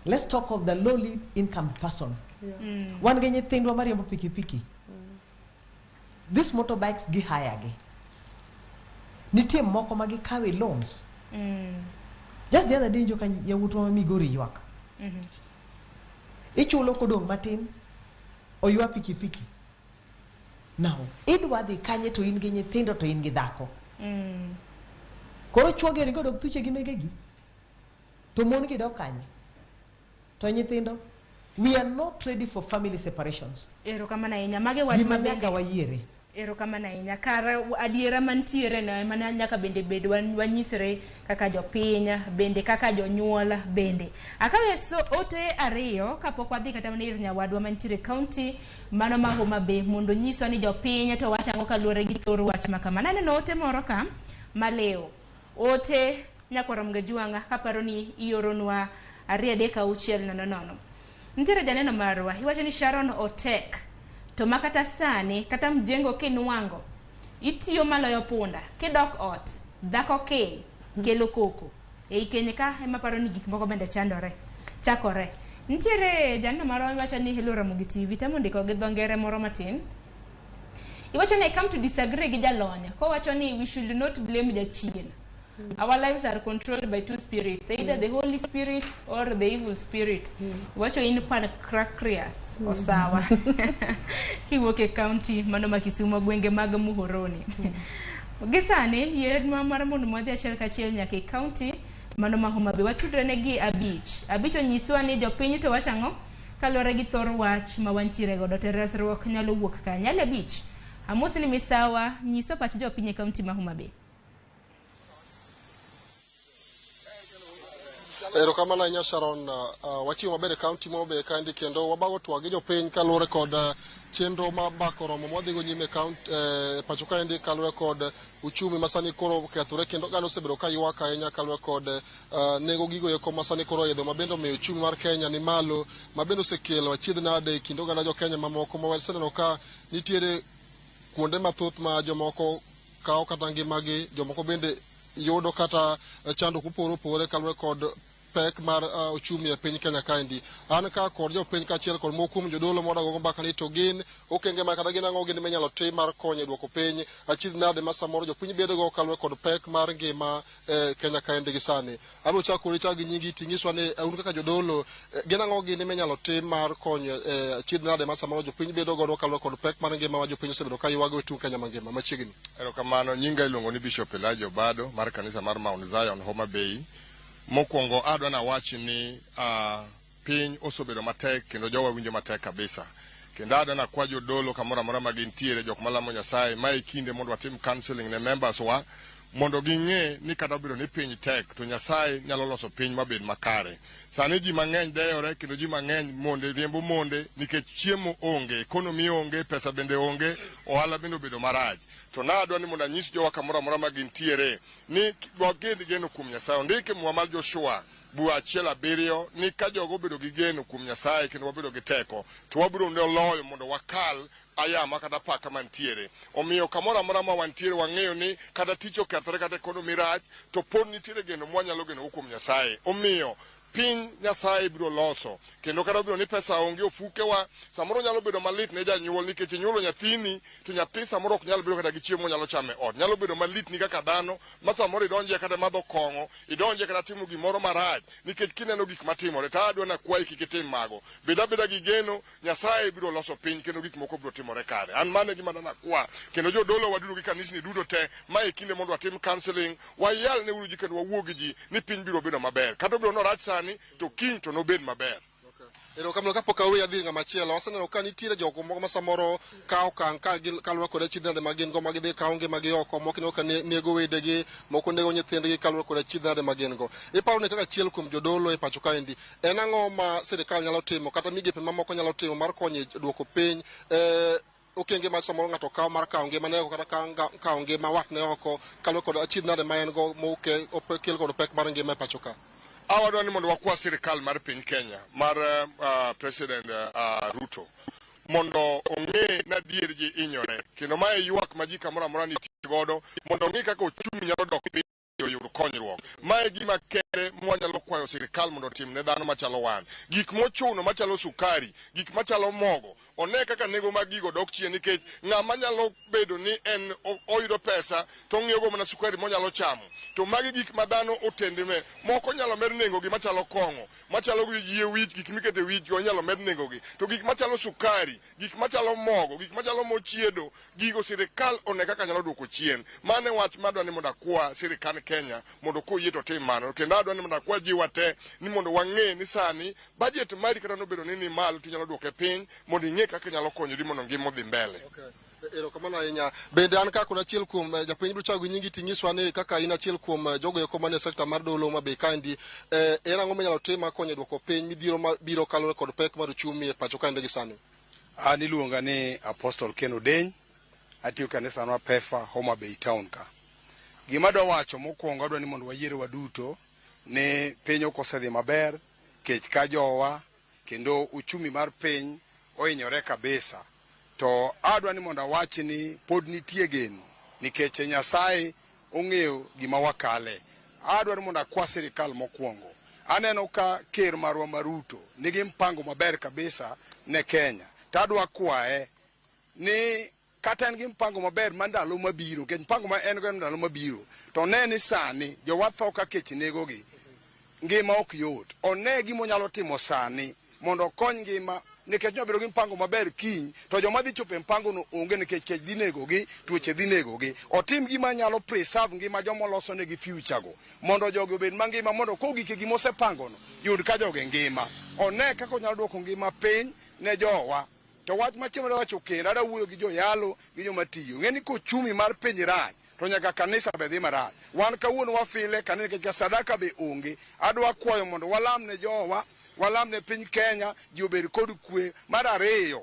Let's talk of the lowly income person. Wan gi nyithindwa mariembo pikipiki. These motorbikes gi hire gi. Nitie moko ma gikawe loans. Just the other day joka yawuotwa ma Migori ywak. Ichulo kodong' matin, oywa pikipiki. Now, idwa dhi kanye to in gi nyithindo to in gi dhako. Koro chwo gi onego dog thuche gi megegi. To mon gi dok kanye? To nyithindo? We are not ready for family separations. Erokamano ahinya. Mage wach Gima ma bende nyaka wayiere. Erokamano ahinya. Kar adiera mantiere no ema nyaka bende bed wanyisre kaka jopiny, bende kaka jonyuol bende. Akawe so ote ariyo kapok wadhi kata mana ir nyawadwa mantiere county mano ma Homa Bay mondo nyiswa ni jopiny to wacho ang'o kaluwore gi thor wach ma kama. Naneno ote moro ka malewo. Ote nyakwar Mgajwang'a kaparo ni ioronwa 2 3 6 0 0. Nitiere janeno marwa, iwacho ni Sharon otek. To ma kata sani, kata mjengo kinwango, itiyo maloyo punda, kidok ot, dhako kiny, kelo koko. Ei keny ka ema paro ni gik moko bende chandore, chakore. Nitiere janeno marwa iwacho ni Hello Ramogi TV, temo ndiko gi dho ngere moro matin. Iwacho ni I come to disagree gi jalony, kowacho ni we should not blame jachien. Our lives are controlled by two spirits, either the Holy Spirit or the evil spirit. Wacho in Pancracrius, Osawa. Kiwuok e county mano ma Kisumo gwenge mag Muhoroni. Gi sani, yiernwa mar mondo mwadhi achiel kachiel nyaka e county mano ma Homa Bay. Watudre ne gi Abich. Abich onyiswa ni jopiny to wacho ang'o kaluwore gi thor wach ma wantiere godo to resruok nyalo wuok kanye. Ali Abich, amosi ni misawa, nyiswa pach jopiny e county ma Homa Bay. Erokamano ahinya Sharon. Wachiwo maber e kaunti ma Homa Bay kaendi kendo wabago twak gi jopiny kaluwore kod chenro mar bako romo mwadhigo nyime e pacho kaendi kaluwore kod uchumi masani koro okethore kendo oganda osebedo ka ywak ahinya kaluwore kod nengo gigo eko masani koro oidho ma bende omiyo uchumi mar Kenya ni malo ma bende osekelo achiedh nade e kind oganda jo Kenya mamoko ma waseneno ka nitiere kuonde mathoth ma jomoko kawo kata ngimagi, jomoko bende yudo kata chandruok mopogore opogore kaluwore kod pek mar uchumi e piny Kenya kaendi. An ka kod jopiny kaachiel kod moko kuom jodolo mwadago go mbaka ni to gin okenge ma kata gin ang'o gin minyalo tim mar konyo e duoko piny achiedh nade ma samoro jopiny bedo go kaluwore kod pek mar ngima e Kenya kaendi gi sani. Abiro chako kodi chak gi nyingi ting'iswa ni un kaka jodolo gin ang'o gin minyalo tim mar konyo e achiedh nade ma samoro jopiny bedo godo kaluwore kod pek mar ngima ma jopiny osebedo ka ywago e tung Kenya mangima machiegni. Erokamano, nyinga iluongo ni Bishop Elijah Obado mar kanisa mar Mount Zion Homa Bay. Mokwongo adwa nawachi ni piny osebedo matek kendo jowa winjo matek kabisa. Kendo adwa nakwa jodolo kamoro amora ma gintiere, jok malamo Nyasaye, ma e kinde mondo watim counseling ne members wa mondo ging'e ni kata obedo ni piny tek to Nyasaye nyalo loso piny mabed makare. Sani ji mang'eny deyore kendo ji mang'eny monde riembo monde nikech chiemo onge, economy onge, pesa bende onge, ohala bende obedo marach. To nadwa ni mondo anyis jowa kamoro amora ma gintiere ni wagen geno kuom Nyasaye. Ondike Muma mar Joshua bura 1:7 ni ka jogo obedo gi geno kuom Nyasaye kendo wabedo gi teko to wabiro loyo mondo wakal ayama kata apaka mantiere. Omiyo kamoro amora ma wantiere wang'eyo ni kata tich okethore kata economy rach to pod nitiere geno mwanyalo genogo kuom Nyasaye. Omiyo piny Nyasaye biro loso kendo kata obedo ni pesa onge ofukewa, samoro nyalo bedo malit ne janyuol nikech inyuolo nyathini to nyathi samoro ok nyal bedo kata gi chiemo monyalo chamo e ot. Nyalo bedo malit ni kaka dhano ma samoro idonje kata madho kong'o, idonje kata timo gimoro marach nikech kineno gik matimore to adwa nakwayi kik itim mago. Bed abeda gi geno, Nyasaye biro loso piny kendo gik moko biro timore kare. An mano e gima nakwa kendo jodolo waduto gi kanisni duto te, ma e kinde mondo watim counseling, wayal ne uru ji kendo wawuo gi ji ni piny biro bedo maber. Kata obedo ni orach sani to kiny to nobed maber. Erokamano. Kapok aweyi adhi ng'ama chielo, waseneno ka nitiere jogo moko ma samoro kawo okang' ka gin kaluwore kod achiedh nade ma gin go ma gidhi kawo ngimagi oko, moko ineno ka nego wedegi, moko nego nyithindgi kaluwore kod achiedh nade ma gin go. Iparo ni kaka achiel kuom jodolo e pacho kaendi, en ang'o ma sirikal nyalo timo kata migepe mamoko nyalo timo mar konyo e duoko piny okenge ma samoro ng'ato kawo mar kawo ngimane oko kata kawo ngima watne oko kaluwore kod achiedh nade ma en go mokel kod pek mar ngima e pacho ka? Awadwa ni mondo wakwa sirikal mar piny Kenya mar President Ruto mondo ong'e ni adier ji hinyore kendo mae ywak ma ji kamoro amora nitie godo mondo ong'i kaka uchumi nyalo dok piny. Oyud konyruok. Ma e gima kende mwanyalo kwayo sirikal mondo otim ne dhano machalo wan. Gik mochuno machalo sukari, gik machalo mogo, one kaka nengo mag gigo dok chien, nikech ng'ama nyalo bedo ni en oyudo pesa to ong'iewo mana sukari monyalo chamo. To magi gik ma dhano otendme, moko nyalo med nengo gi machalo kong'o, machalo gi yie wich, gik mikete wich go inyalo med nengo gi. To gik machalo sukari, gik machalo mogo, gik machalo mo chiedo, gigo sirikal one kaka nyalo duoko chien. Mano e wach madwa ni mondo akwa sirikand Kenya mondo koyie to tim mano. Kendo adwa ni mondo akwa jiwa te ni mondo wang'e ni sani budget mari kata nobedo ni ni malo to inyalo duoke piny mondo ing'e kaka inyalo konyori mondo ngima odhi mbele. Erokamano ahinya. Bende an kaka kod achiel kuom japiny biro chako gi nyingi ting'iswa ni kaka in achiel kuom jogo eko manie sekta mar dolo ma be kaendi, en ang'o minyalo tim makonyo e duoko piny midhiero mabiro kaluwore kod pek mar uchumi e pacho kaendi gi sani? An iluonga ni Apostle Ken Odeny, atiyo kanisa mar Pefa Homa Bay town ka. Gima adwa wacho mokwongo, adwa ni mondo wayiere waduto ni piny ok osedhi maber, kech ka jowa, kendo uchumi mar piny ohinyore kabisa. To adwa ni mondo awach ni pod nitie geno nikech Nyasaye ong'eyo gima wakale. Adwa ni mondo akwa sirikal mokwongo. Aneno ka ker marwa ma Ruto nigi mpango maber kabisa ne Kenya. To adwa kwaye ni kata en gi mpango maber ma ndalo mabiro, nikech mpango ma en go en ndalo mabiro, to one ni sani jowa tho ka kech negogi, ngima ok yot. One gima onyalo timo sani mondo okony ngima, nikech nyobedo gi mpango maber kiny, to joma dhi chopo e mpango no onge nikech kech dhi negogi, tuoche dhi negogi. Otim gima nyalo preserve ngima joma oloso negi future go, mondo jogi obed mangima, mondo kogik e gima osepango no, yud ka jogi ngima. One kaka onyalo duoko ngima piny ne jowa. To wach machielo madwa wacho kendo, adwa wuoyo gi joyalo gi joma tiyo. Ng'e ni kochumi mar piny rach, to nyaka kanisa be dhi marach. Wan kawuono wafile kanisa nikech sadaka be onge. Adwa kwayo mondo walam ne jowa, walam ne piny Kenya, ji obed kod kwe. Mar ariyo,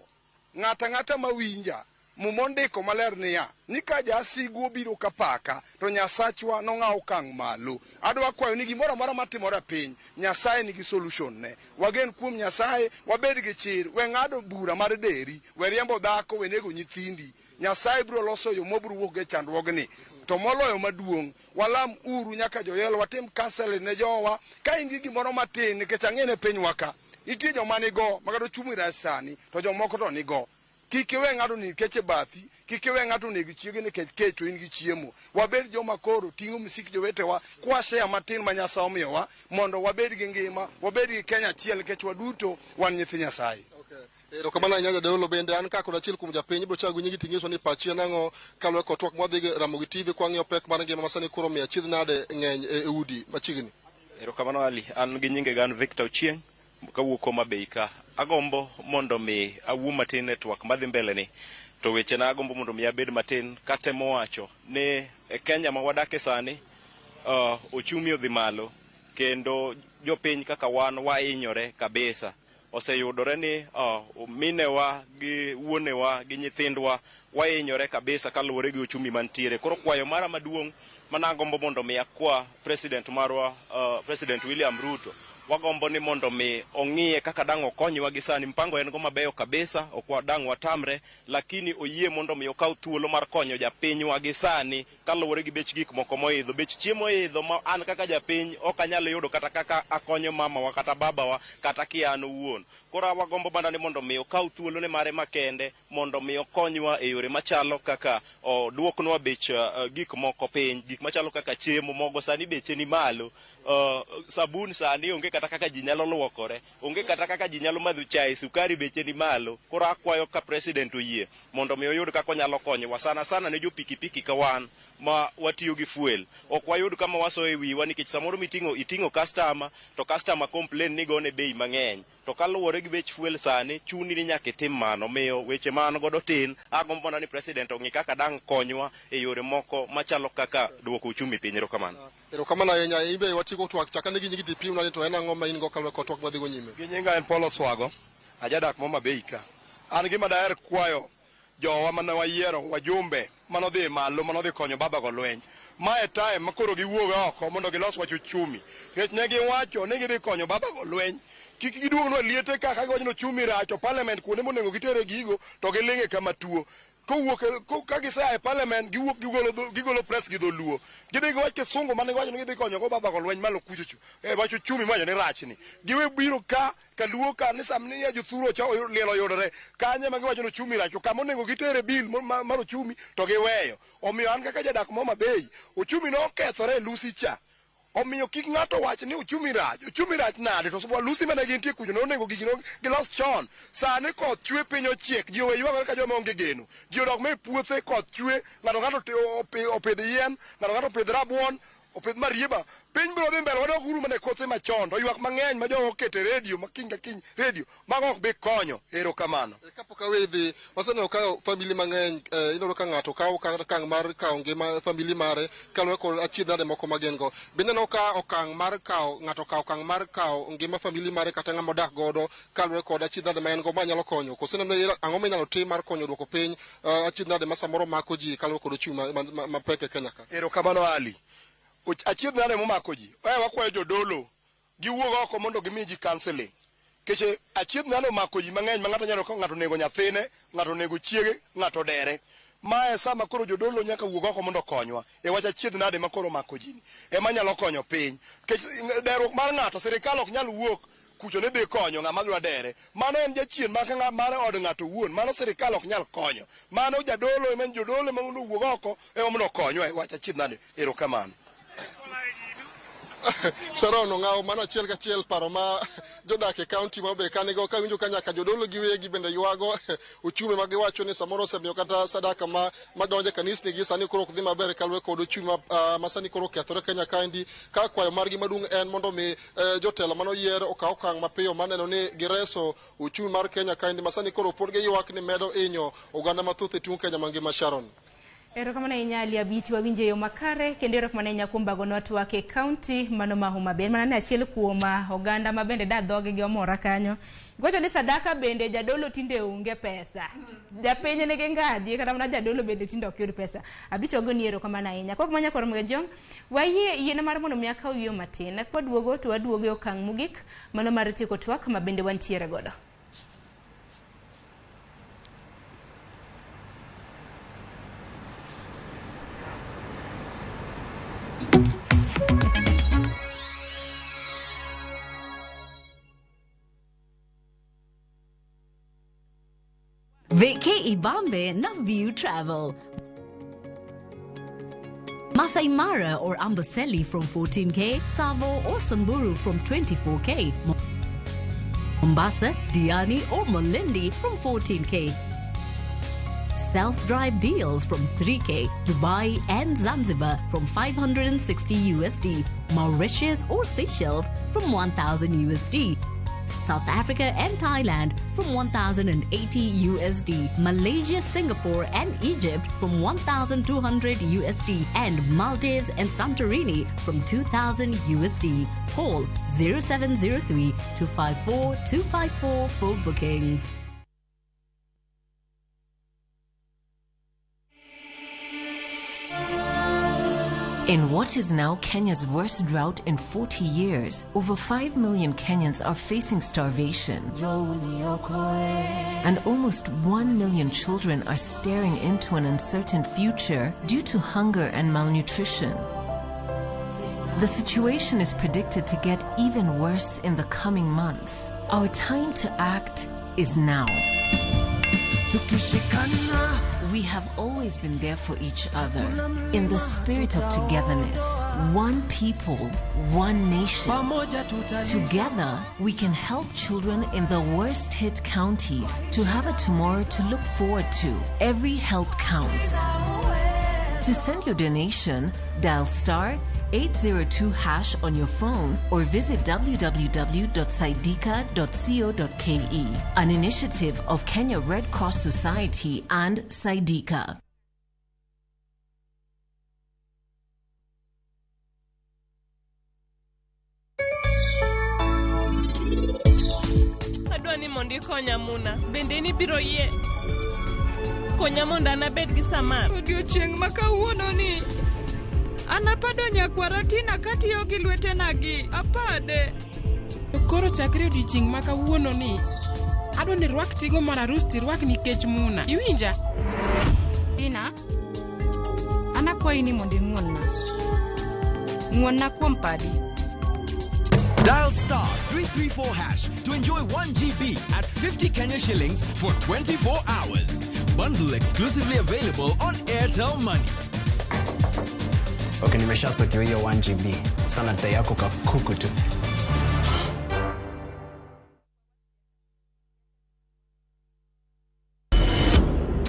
ng'ato ang'ata mawinja, Muma ondiko maler niya, ni ka jasigu obiro ka paka, to Nyasachwa nong'aw okang' malo. Adwa kwayo ni gimoro amora matimore e piny, Nyasaye nigi solution ne. Wagen kuom Nyasaye, wabed gi chir, we ng'ado bura mar deri, we riembo dhako, we nego nyithindi. Nyasaye biro loso yo mwabiro wuok go e chandruogni. To moloyo maduong', walam uru nyaka joyelo, watim counseling ne jowa. Ka in gi gimoro matin, nikech ang'e ne pinywa ka, nitie joma nigo, ma kata ochumi rach sani, to jomoko to nigo. Kik iwe ng'ato oning kech e bathi, kik iwe ng'ato oneg chiege nikech kech to in gi chiemo. Wabed joma koro ting'o misik jowetewa, kwa share matin ma Nyasaye omiyowa, mondo wabed gi ngima, wabed gi Kenya achiel nikech waduto wan nyithi Nyasaye. Erokamano ahinya jadolo. Bende an ka kod achiel kuom japiny ibiro chako gi nyingi ting'iswa ni pachi en ang'o kaluwore kod twak mwadhi Ramogi TV kwang'iyo pek mar ngima masani koro miyo achiedh nade ng'eny e udi machiegni. Erokamano Ali, an gi nyingega an Victor Ochieng' kawuok Homa Bay ka. Agombo mondo mi awuo matin e twak madhi mbele ni, to wechena agombo mondo mi abed matin katemo wacho ni e Kenya ma wadake sani, ochumi odhi malo kendo jopiny kaka wan wahinyore kabisa. Oseyudore ni minewa gi wuonewa gi nyithindwa wahinyore kabisa kaluwore gi ochumi mantiere. Koro kwayo mara maduong' mana agombo mondo mi akwa president marwa, President William Ruto, wagombo ni mondo mi ong'iye kaka dang' okonywa gi sani. Mpango en go mabeyo kabisa, ok dang' watamre, lakini oyie mondo mi okaw thuolo mar konyo japinywa gi sani kaluwore gi bech gik moko moidho. Bech chiemo oidho ma an kaka japiny ok anyal yudo kata kaka akonyo mamawa kata babawa kata kia an owuon. Koro wagombo mana ni mondo mi okaw thuolo ne mare makende mondo mi okonywa e yore machalo kaka oduoknwa bech gik moko piny, gik machalo kaka chiemo, mogo sani beche ni malo, sabun sani onge kata kaka ji nyalo luokore, onge kata kaka ji nyalo madho chae, sukari beche ni malo. Koro akwayo ka president oyie mondo mi oyud kaka onyalo konyowa, sana sana ne jo pikipiki ka wan ma watiyo gi fuel. Ok wayud kama wasoyo e wiwa nikech samoro miting'o iting'o customer to customer complain ni gone bei mang'eny. To kaluwore gi bech fuel sani, chuni ni nyaka itim mano. Omiyo weche ma an godo tin, agombo mana ni president ong'i kaka dang' konywa e yore moko machalo kaka duoko uchumi piny. Erokamano. Erokamano ahinya. In be watieko twak chak ane gi nyingi tipimna ni to en ang'o ma in go kaluwore kod twak madhi go nyime. Gi nyinga en Paul Oswago, ajadak Homa Bay ka. An gima daher kwayo jowa mane wayiero wajumbe manodhi malo manodhi konyo baba go lweny. Ma e time ma koro giwuog oko mondo gilos wach uchumi. Nikech ne giwacho ni gidhi konyo baba go lweny. Kik giduognwa liete ka giwacho ni uchumi rach to parliament kuonde monego gitere gigo to giling'e kama tuo. Kowuok ka gisea e parliament giwuok gigolo press gi dholuo. Gidhi giwach kisungu mane giwacho ni gidhi konyo go baba go lweny malo kuchocho. E wach uchumi miwacho ni rachni. Giwe biro ka kaluo ka ni samni ya jothuro cha liel oyudore. Kanye ma giwacho ni uchumi rach. To kama onego gitere bill mar uchumi to giweyo. Omiyo an kaka jadak ma Homa Bay, uchumi nokethore e Lusi cha. Omiyo kik ng'ato wach ni uchumi rach. Uchumi rach nade? To Lusi mane gintie kucho nonego gigi gilos chon. Sani koth chwe piny ochiek. Ji owe ywagore ka joma onge geno. Ji odok ma e puothe koth chwe. Ng'ato ng'ato opidh yien, ng'ato ng'ato opidh rabuon, opidh marieba. Piny biro dhi mbele wadog uru mana e kothe machon. To ywak mang'eny ma jogo oketo e redio ma kiny ka kiny redio mago ok bi konyo. Erokamano. Kapok awe dhi, waseneno ka famili mang'eny ineno ka ng'ato kawo okang' mar kawo ngima famili mare kaluwore kod achiedh nade moko ma gin go. Be ineno ka okang' mar kawo ng'ato okawo okang' mar kawo ngima famili mare kata ng'ama odak godo kaluwore kod achiedh nade ma en go ma nyalo konyo? Koso ineno ang'o minyalo tim mar konyo duoko piny achiedh nade ma samoro mako ji kaluwore kod ochumi mapek e Kenya ka? Erokamano Ali. Achiedh nade momako ji. Wakwayo jodolo giwuog oko mondo gimi ji counseling. Keche achiedh nade omako ji mang'eny ma ng'ato nyalo ka ng'ato onego nyathine, ng'ato onego chiege, ng'ato dere. Mae sama koro jodolo nyaka wuog oko mondo okonywa e wach achiedh nade ma koro omako ji ni. Ema nyalo konyo piny. Kech derruok mar ng'ato sirikal ok nyal wuok kucho ni dhi konyo ng'ama dwa dere. Mano en jachien mar od ng'ato owuon. Mano sirikal ok nyal konyo. Mano jadolo ema jodolo ema mondo owuog oko ema mondo okonywa e wach achiedh nade. Erokamano. Sharon Ong'awo, mano achiel kachiel paro ma jodak e kaunti ma Homa Bay kanigo kawinjo ka nyaka jodolo giwegi bende ywago uchumi ma giwacho ni samoro osemiyo kata sadaka ma madonjo e kanisni gi sani koro ok dhi maber kaluwore kod uchumi ma sani koro okethore Kenya kaendi, ka kwayo margi maduong' en mondo mi jotelo manoyier okaw okang' mapiyo mar neno ni gireso uchumi mar Kenya kaendi ma sani koro pod giywak ni medo hinyo oganda mathoth e tung' Kenya mangima. Sharon. Erokamano ahinya Ali Abiti, wawinjo e yo makare kendo erokamano ahinya kuom bagonwa twak e kaunti mano ma Homa Bay. Mana ne achiel kuom oganda ma bende da dhoge gi omora kanyo. Gocho ni sadaka bende jadolo tinde onge pesa. Japiny nigi ngaji kata mana jadolo bende tinde ok yud pesa. Abich wagoni erokamano ahinya. Kok manya koro Mgejong, wayie yiena mar mondo mi akaw yueyo matin. Kwaduogo to waduogo e okang' mogik mano mar tieko twak ma bende wantiere godo. Vacay Ibambe na View Travel. Masai Mara or Amboseli from 14K, Savo or Samburu from 24K, Mombasa, Diani or Malindi from 14K. Self-drive deals from 3K, Dubai and Zanzibar from 560 USD, Mauritius or Seychelles from 1,000 USD, South Africa and Thailand from 1,080 USD, Malaysia, Singapore and Egypt from 1,200 USD, and Maldives and Santorini from 2,000 USD. Call 0703 254 254 for bookings. In what is now Kenya's worst drought in 40 years, over 5 million Kenyans are facing starvation. And almost 1 million children are staring into an uncertain future due to hunger and malnutrition. The situation is predicted to get even worse in the coming months. Our time to act is now. We have always been there for each other in the spirit of togetherness. One people, one nation. Together, we can help children in the worst hit counties to have a tomorrow to look forward to. Every help counts. To send your donation, dial star 802 hash on your phone or visit www.saidika.co.ke. An initiative of Kenya Red Cross Society and Saidika. Adwa ni mondo ikonya Muna. Bende nibiro yie konya mondo an abed gi Samar? Odiochieng' ma kawuono ni an apado nyakwara Tina katiyo gi lwetena gi apade. Koro chakre odiochieng' ma kawuono ni, adwa Adwa ni irwak tigo mar arus tirwak nikech Muna. Iwinja? Ina, an akwayi ni mondo ing'won-na. Ng'won-na kuom padi. Dial star 334 hash to enjoy 1 GB at 50 Kenya shillings for 24 hours. Bundle exclusively available on Airtel Money. Okay, nimeshasotiwa hiyo 1 GB. Sana dai yako kakuku tu.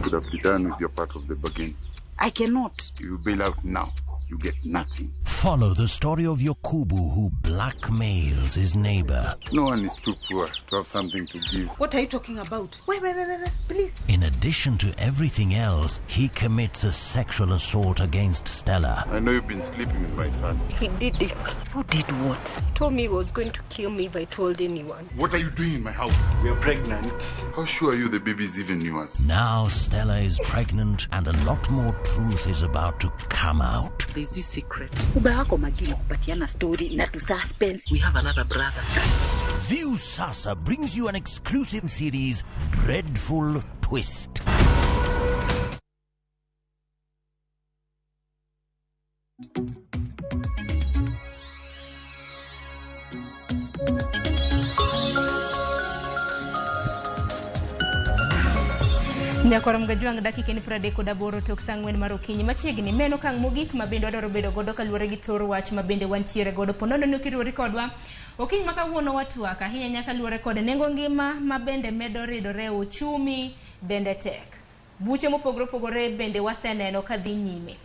Could have be done with your part of the bargain. I cannot. If you bail out now, you get nothing. Follow the story of Yokubu who blackmails his neighbor. No one is too poor to have something to give. What are you talking about? Wait, wait, wait, wait, wait, please. In addition to everything else, he commits a sexual assault against Stella. I know you've been sleeping with my son. He did it. Who did what? He told me he was going to kill me if I told anyone. What are you doing in my house? We are pregnant. How sure are you the baby is even yours? Now Stella is pregnant and a lot more truth is about to come out. There's this secret. Uba wako makini kupatiana story na tu suspense. We have another brother. View Sasa brings you an exclusive series, Dreadful Twist. Nyakoro Mgajwang' dakika en 38 tok saa 4 mar okinyi machiegni meno okang' mogik ma bende wadwaro bedo godo kaluwore gi thor wach ma bende wantiere godo ponono ni okiriwori kodwa okinyi ma kawuono watwak ahinya nyaka luwore kod nengo ngima ma bende medo ridore uchumi bende tek buche mopogore opogore bende waseneno ka dhi nyime.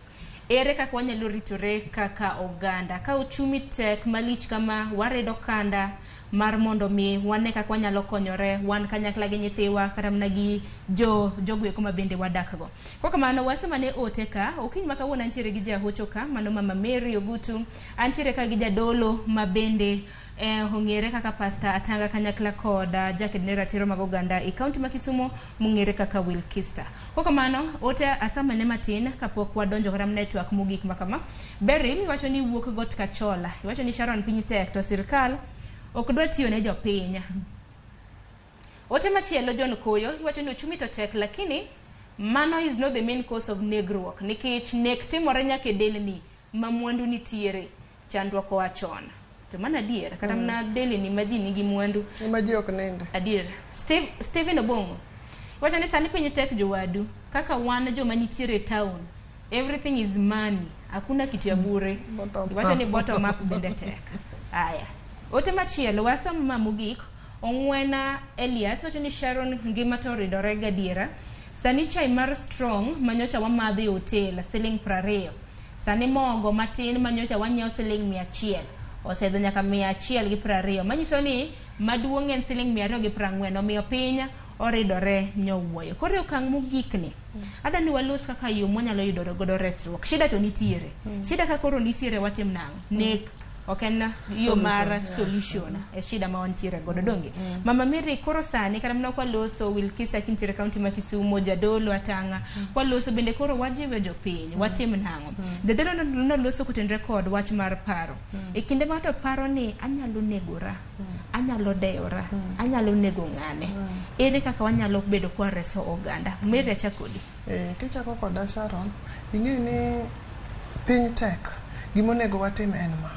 Ere kaka wanyalo ritore kaka oganda ka uchumi tek malich kama waredo kanda mar mondo mi wane kaka wanyalo konyore wan kanyakla gi nyithiwa kata mana gi jogo ma bende wadakgo. Kwa kamano wasemane ote ka okinyi ma kawuono antiere gi jahocho ka mano Mama Mary Ogutu, antiere ka gi jadolo ma bende ong'ere kaka Pastor Atanga kanyakla koda jaked ne ratiro mag oganda e kaunti ma Kisumu mong'ere kaka Wilkista. Kwa kamano ote asamane matin kapok wadonjo kata mana e twak mogik ma kama. Beryl iwacho ni wuok got Kachola, iwacho ni Sharon piny tek to sirkal ok dwa tiyo ne jopiny. Ote machielo John Koyo iwacho ni uchumi to tek lakini mano is not the main cause of negruok nikech nek timore nyaka e delni ma mwandu nitiere chandruok oa chon. To mano adier kata mana delni ma ji nigi mwandu ma ji ok ninde. Adier. Stephen Obongo iwacho ni sani piny tek jowadu kaka wan joma nitiere e town everything is money, hakuna kitu ya bure. Iwacho ni bottom up bende tek. Aya. Ote machielo wasoma mogik Ong'wena Elias wacho ni Sharon ngima to oridore gadiera. Sani chai mar strong manyocha wamadho e hotel siling 20. Sani mogo matin manyocha wanyiewo siling 100 osedho nyaka 120. Manyiso ni maduong' en siling 240 omiyo piny oridore nyowuoyo. Koro okang' mogik ni adwa ni walos kaka yo mwanyalo yudo godo resruok. Shida to nitiere. Shida ka koro nitiere watim nang'o? Nek ok en yo mar solution e shida ma wantiere godo donge. Mama Mary koro sani kata mana kwa loso Wilkista kintiere kaunti ma Kisumu jadolo Atanga kwa loso bende koro wajiwe jopiny watim nang'o. Jadolo noloso kotenre kod wach mar paro. E kinde ma to paro ni anyalo negora, anyalo deyora, anyalo nego ng'ane. Ere kaka wanyalo bedo kwa reso oganda? Mary achakodi. Kichako koda Sharon, ing'eyo ni piny tek, gimonego watim en ma.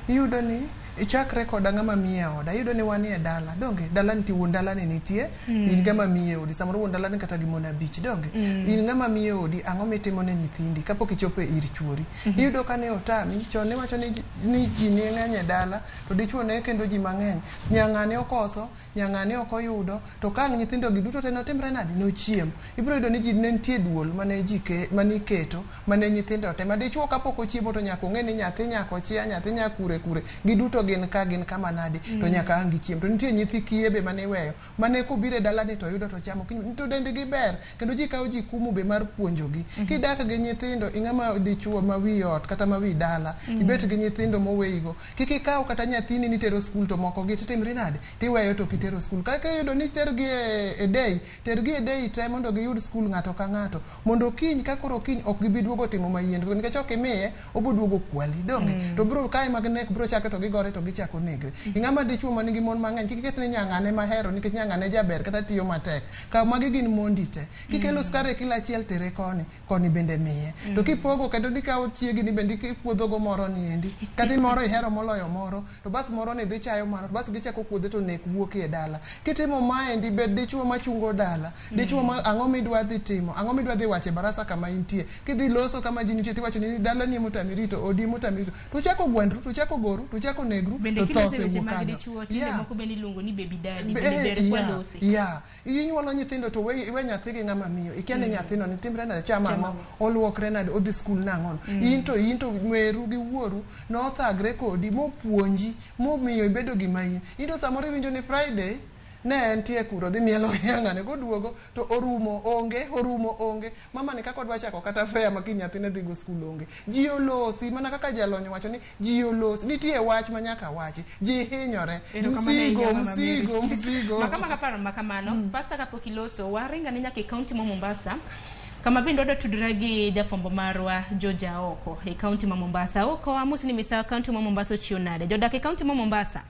Iyudo ni ichakre koda ng'ama miye oda, iyudo ni wanie e dala, donge? Dala nitie, wuon dala ni nitie, in ng'ama miye odi, samoro wuon dala ni kata gi mon 5, donge? In ng'ama miye odi, ang'o mitimo ne nyithindi kapok ichopo ir chuori? Iyudo ka ne otami, chon iwacho ni ji ne ng'eny e dala, to dichuo ne kendo ji mang'eny. Nyang'ane okoso, nyang'ane ok oyudo, to ka ang' nyithindo gi duto te notimre nade? Nochiem. Ibiro yudo ni ji ne nitie duol mane ji mane iketo, mane nyithindo te. Ma dichuo kapok ochiemo to nyaka ong'e ni nyathi nyaka ochia, nyathi nyaka kure kure, giduto gin ka gin kama nade, to nyaka ang' gichiem. To nitie nyithi kiye be mane iweyo, mane kobiro e dalani to oyudo to chamo, to dendgi ber, kendo ji kawo ji kumu be mar puonjogi. Kidak gi nyithindo, ing'ama dichuo ma wi ot kata ma wi dala, ibet gi nyithindo moweyigo, kik ikaw kata nyathini nitero skul to moko gi titimri nade, tiweyo to kitero skul. Kaka iyudo ni tergi e day, tergi e day te mondo giyud skul ng'ato ka ng'ato, mondo kiny ka koro kiny ok gibi duogo timo mayiendo, nikech ok imiye, obo duogo kwali, donge? To bro kae mag nek bro chakre to gigore to to gichako negre. Ing'ama dichuo man gi mon mang'eny kik iket ni nyang'ane mahero nikech nyang'ane jaber kata tiyo matek. Kaw magi gin mondi te. Kikelo sukari e kilo achiel tere koni, koni bende miye. To kipogo kendo dikawo chiegi ni bende ikuodhogo moro niendi. Kata moro ihero moloyo moro, to bas moro ni dhi chayo mano, to bas gichako kuodhe to nek wuok e dala. Kitimo maendi bed dichuo machungo dala, dichuo ma ang'o midwa dhi timo, ang'o midwa dhi wacho e barasa kama intie. Kidhi loso kama ji nitie tiwacho ni dalani emotami rito, odi emotami rito. To uchako gwandru, to uchako goru, to uchako negru, Bende to tho kiloso e weche osewuok mag kanyo. dichuo tinde moko bende iluongo ni baby daddy, Be- bende ber yeah, kwalose. yeah. Inyuolo nyithindo to we, iwe nyathi gi ng'ama miyo. Ikia ni nyathino ni timre nade, cham ang'o, oluokre nade, odhi skul nang'ono. In to meru gi wuoru nothagre kodi mopuonji momiyo ibedo gima in. In to samoro iwinjo ni Friday ne entie kuro dhi mielo gi ng'ane koduogo to orumo onge orumo onge mama ni kaka odwa chako kata fare ma kiny nyathine dhi go skul onge ji olosi mana kaka jalony owacho ni ji olosi nitie wach ma nyaka wachi ji hinyore Erokamano ahinya, msigo Mama Mary. msigo msigo Makama kaparo makamano pasta kapok iloso waringa ni nyaka e kaunti ma Mombasa kama bende wadwa tudore gi jafwambo marwa George Aoko e kaunti ma Mombasa. Aoko amosi ni misawa kaunti ma Mombasa ochiwo nade? Jodak e kaunti ma Mombasa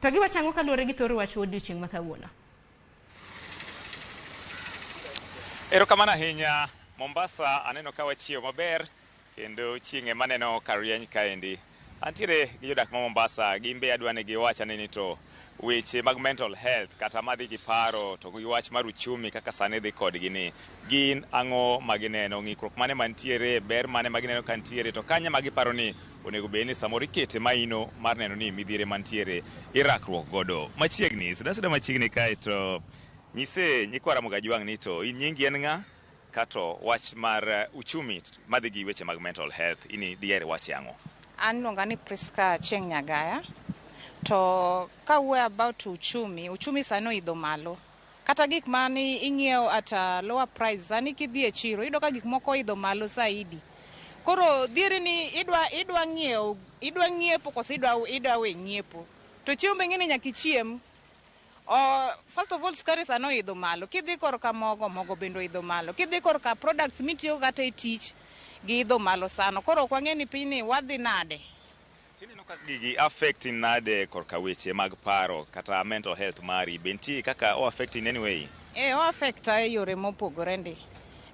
to giwacho ang'o kaluwore gi thor wach odiochieng' ma kawuono? Erokamano ahinya. Mombasa aneno ka wachiewo maber kendo chieng' ema aneno ka rieny kaendi. Antiere gi jodak ma Mombasa, gin be adwa ni giwach ane ni to weche mag mental health kata madhi gi paro to gi wach mar uchumi kaka sani dhi kodgi ni gin ang'o ma gineno, ng'ikruok mane mantiere, ber mane ma gineno ka ntiere, to kanye ma giparo ni onego bed ni samoro ikete maino mar neno ni midhiere mantiere irakruok godo. Machiegni, suda suda machiegni kae to nyise nyikwa Ramogi Ajwang' ni to in nyingi en ng'a? Kato wach mar uchumi madhi gi weche mag mental health ini diher wache ang'o? An iluonga ni Priska Chieng' Nyagaya. To kawuoyo about uchumi, uchumi sani oidho malo. Kata gik mane ing'iewo at a lower price, sani kidhi e chiro iyudo ka gik moko oidho malo saidi. Koro dhieri ni idwa ng'iewo, idwa ng'iepo koso idwa we ng'iepo. To chiemo be ing'e ni nyaka ichiem. First of all sukari sani oidho malo. Kidhi korka mogo, mogo bende oidho malo. Kidhi korka products mitiyogo kata e tich, giidho malo sana. Koro ok wang'e ni pinyni wadhi nade. Tineno ka gigi affect nade korka weche mag paro kata mental health mari be nitie kaka o affect in any way? E, o affecta e yore mopogore ndi.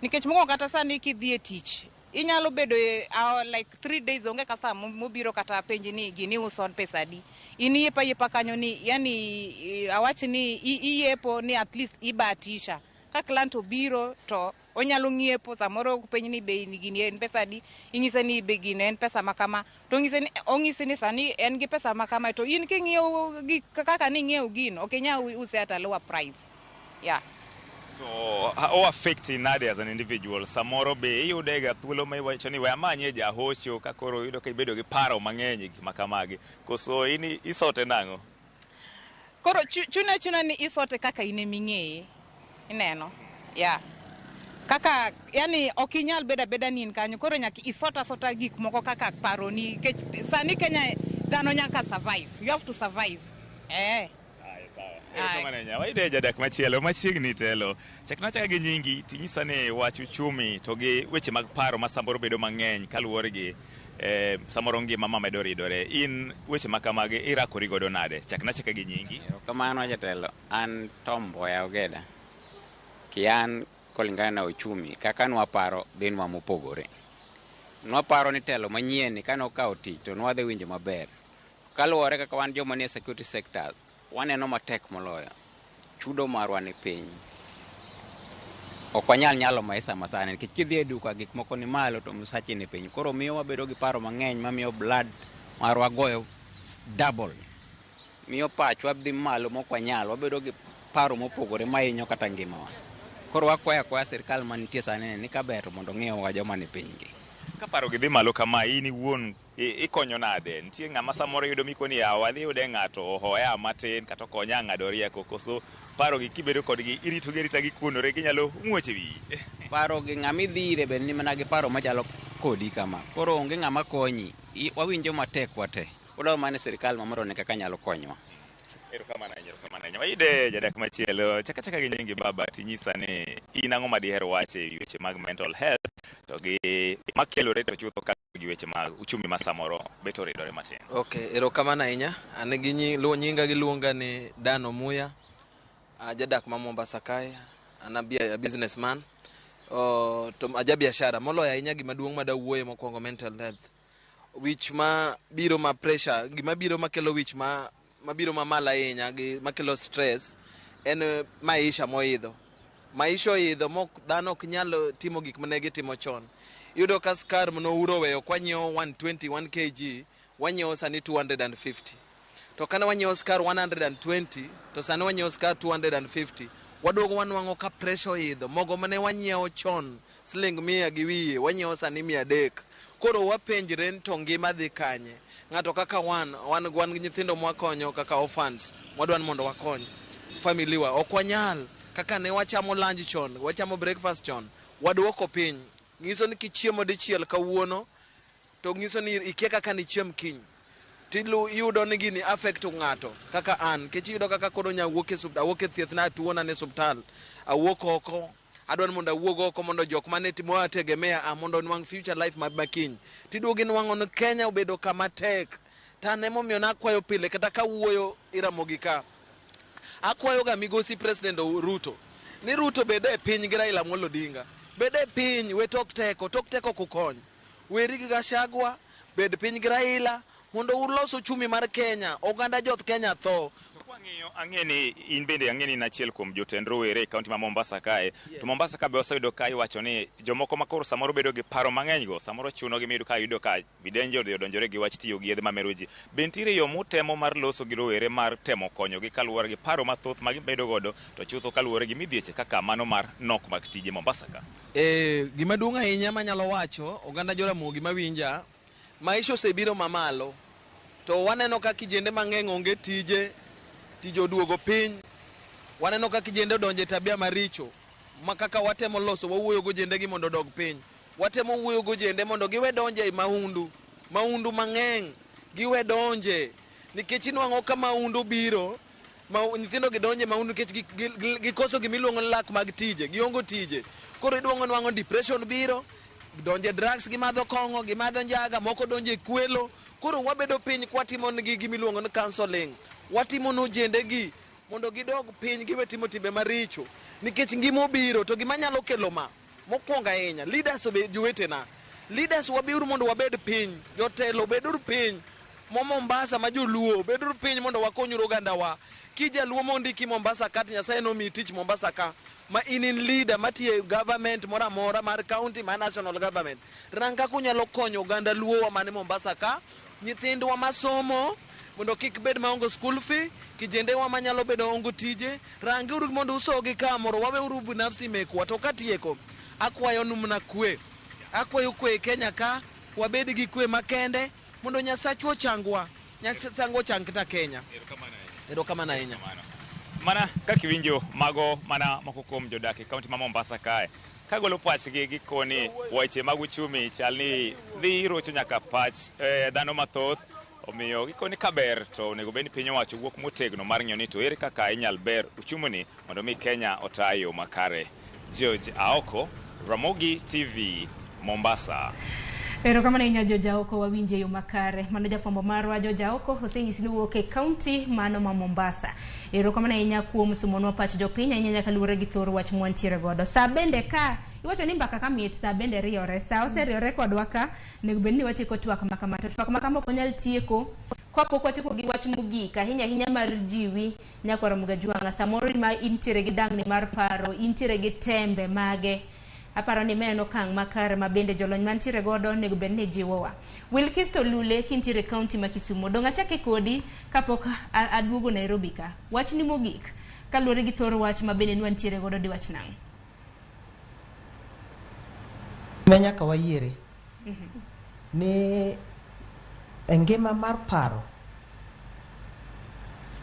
Nikech mokwongo kata sani kidhi e tich, inyalo bedo e, like 3 days onge kasa mobiro kata penji ni gini uso pesa adi. In iyepo ayiepa kanyo ni, yani awach ni iyepo ni at least ibahatisha. Ka client obiro to onyalo ng'iepo samoro openji ni bei gini en pesa adi, inyise ni bei gini en pesa ma kama, to ong'ise ni ong'isi ni sani en gi pesa ma kama to in king'iewo gi kaka ning'iewo gino ok inyal use at a lower price. Yeah. To o affect nade as an individual? Samoro be iyude ga thuolo ma iwacho ni we amanye jahocho ka koro iyudo ka ibedo gi paro mang'eny e gik ma kamagi. Koso in isote nang'o? Koro chune achuna ni isote kaka in eming'eye. Ineno? Yeah. Kaka, yani ok inyal bedo abeda ni in kanyo. Koro nyaka isot asota gik moko kaka paroni. Nikech sani Kenya dhano nyaka survive. You have to survive. Eh. Erokamano ahinya. Wayude jadak machielo machiegni telo. Chakna achaka gi nyingi tinyisa ni wach uchumi to gi weche mag paro ma samoro bedo mang'eny kaluwore gi samoro ngima ma medo ridore. In weche ma kamagi irakori godo nade? Chakna achaka gi nyingi. Erokamano jatelo, an Tom Mboya Ogeda. Kian kulingana na uchumi, kaka nwaparo dhinwa mopogore. Nwaparo ni telo manyien ni kanokawo tich to nwadhi winjo maber. Kaluwore kaka wan joma nie security sector, waneno matek moloyo. Chudo marwa ni piny. Ok wanyal nyalo maisha masani nikech kidhi e duka gik moko ni malo to msachi ni piny. Koro miyo wabedo gi paro mang'eny mamiyo blood marwa goyo double. Miyo pachwa dhi malo mok wanyal, wabedo gi paro mopogore mahinyo kata ngimawa. Koro wakwayo akwaya sirikal mantie sani ni kaber to mondo ong'iwa joma ni piny gi. Ka paro gi dhi malo kama in iwuon ikonyo nade? Nitie ng'ama samoro yudo mikoni yawa adhi yude ng'ato ohoya matin kata okonya ng'ado rieko koso paro gi kibedo kodgi irito gi arita gikuonore ginyalo muoch e wiyi. Paro gi ng'ama idhi ire bende ni mana gi paro machalo kodi kama. Koro onge ng'ama konyi. Wawinjo matek wate. Wadwaro mana ni sirikal ma mondo one kaka nyalo konyowa. Erokamano ahinya, erokamano ahinya. Wayude jadak machielo. Chaka chaka gi nyingi baba tinyisa ni in ang'o ma diher wacho e weche mag mental health to gi makelore to chutho gi weche mag uchumi ma samoro bet oridore matin. Okay, erokamano ahinya. An gi nyinga giluonga ni Dan Omuya, ajadak ma Mombasa kae, an a businessman. To aja biashara moloyo ahinya gima duong' madawuoye mokwongo mental health. Wich ma biro ma pressure, gima biro makelo wich ma mabiro mamalo ahinya gi makelo stress en maisha moidho. Maisha oidho mok dhano ok nyal timo gik mane gitimo chon. Iyudo ka skar manouro weyo kwanyiewo 120 1 kg, wanyiewo sani 250. To kane wanyiewo skar 120 to sani wanyiewo skar 250. Waduogo wanwang'o ka pressure oidho. Mogo mane wanyiewo chon siling 100 gi wiye, wanyiewo sani 300. Koro wapenjre ni to ngima dhi kanye. Ng'ato kaka wan gi nyithindo mwakonyo kaka orphans, mwadwa ni mondo wakony family wa. Ok wanyal kaka ne wachamo lunch chon, wachamo breakfast chon, waduoko piny. Nyiso ni kichiemo dichiel kawuono, to nyiso ni ikia kaka nichiem kiny. Iyudo ni gini affect ng'ato kaka an, nikech iyudo kaka koro nya wuok e awuok e thieth na atuona ne osiptal, awuok oko, adwa ni mondo awuog oko mondo jok mane timo ategemea a mondo onwang' future life ma kiny. Tiduogo inwang'o ni Kenya obedo kama tek. To an emomiyo nakwayo pile kata kawuoyo Iramogi ka. Akwayo ga migosi President Ruto ni Ruto bed e piny gi Raila Amolo Odinga. Bed e piny, we tok teko, tok teko kukony. Weri gi Gachagua, bed piny gi Raila mondo ulos uchumi mar Kenya. Oganda joth Kenya tho. Kwang'iyo, ang'e ni in bende ang'e ni in achiel kuom jotend rowere e kaunti ma Mombasa kae. To Mombasa ka be waseyudo ka iwacho ni jomoko ma koro samoro bedo gi paro mang'eny go, samoro chuno gi miyudo ka yudo ka videnje odhi odonjore gi wach tiyo gi yedhe mamero ji. Be nitiere yo mutemo mar loso gi rowere mar temo konyogi kaluwore gi paro mathoth ma gibedo godo, to chutho kaluwore gi midhieche kaka mano mar nok mag tije Mombasa ka? Gima duong' ahinya manyalo wacho, oganda Joramogi mawinja, maisha osebiro mamalo. To waneno ka kijende mang'eny onge tije, tije oduogo piny. Waneno ka kijende odonjo e tabia maricho, ma kaka watemo loso wawuoyo go jende gi mondo odog piny. Watemo wuoyo go jende mondo giwe donje e mahundu, mahundu mang'eny, giwe donje. Nikech inwang'o ka mahundu biro, ma nyithindo gi donje mahundu nikech gikoso gimiluongo ni lak mag tije, giongo tije. Koro idwang'o nwang'o depression biro, donje drugs, gimadho kong'o, gimadho njaga, moko donje e kwelo. Koro wabedo piny kwatimo negi gimiluongo ni counseling. Watimo no jende gi mondo gidog piny giwe timo timbe maricho. Nikech ngima obiro, to gima nyalo kelo ma, mokwongo ahinya, leaders obed jowetena. Leaders wabiuru mondo wabed piny, jotelo beduru piny. Mo Mombasa ma joluo, beduru piny mondo wakonyuru ogandawa. Ki jaluo mondiki Mombasa ka, to Nyasaye nomiyi tich Mombasa ka, ma in in leader matiyo e government moro amora mar county, mar national government. Rang kaka unyalo konyo oganda luowa man Mombasa ka, nyithindwa masomo mondo kik bed maonge school fee, kijendewa manyalo bedo onge tije, rangiuru mondo usogi kamoro, waweuru binafsi mekwa. To katieko, akwayo nu mana kwe. Akwayo kwe e Kenya ka, wabed gi kwe makende, mondo Nyasachwa ochangwa. Nyasachwa ochang kata Kenya. Erokamano ahinya. Mana kaka iwinjo mago mana moko kuom jodak e kaunti ma Mombasa kae. Kagolo pachgi gikoni weche mag uchumi chal ni dhi rocho nyaka pach dhano mathoth. Omiyo gikoni kaber to onego bed ni piny owacho wuok motegno mar ng'iyo ni to ere kaka inyal ber uchumi ni mondo mi Kenya ota e yo makare. George Aoko, Ramogi TV, Mombasa. Erokamano ahinya George Aoko, wawinje yo makare. Mano jafwambo marwa George Aoko osenyisi ni wuok e kaunti mano ma Mombasa. Erokamano ahinya kuom sumonwa pach jopiny ahinya nyaka luwore gi thor wach mwantiere godo. Sa bende ka iwacho ni mbaka ka mit, sa bende riyore. Sa oseriyore kodwa ka, onego bed ni watieko twak ma kama. To twak ma kama ok wanyal tieko kapok watieko gi wach mogik ahinya ahinya mar jiwi nyakwar Mgajwang'a. Samoro ma intiere gi dangni mar paro, intiere gi tembe mage. Aparo ni ma en okang' makare ma bende jolony mantiere godo onego bed ni jiwowa. Wilkisto Lule kintiere kaunti ma Kisumu. Dong' achake kodi kapok aduogo Nairobi ka. Wachni mogik kaluwore gi thor wach ma bende nwantiere godo diwach nang'o? Ne nyaka wayiere ni e ngima mar paro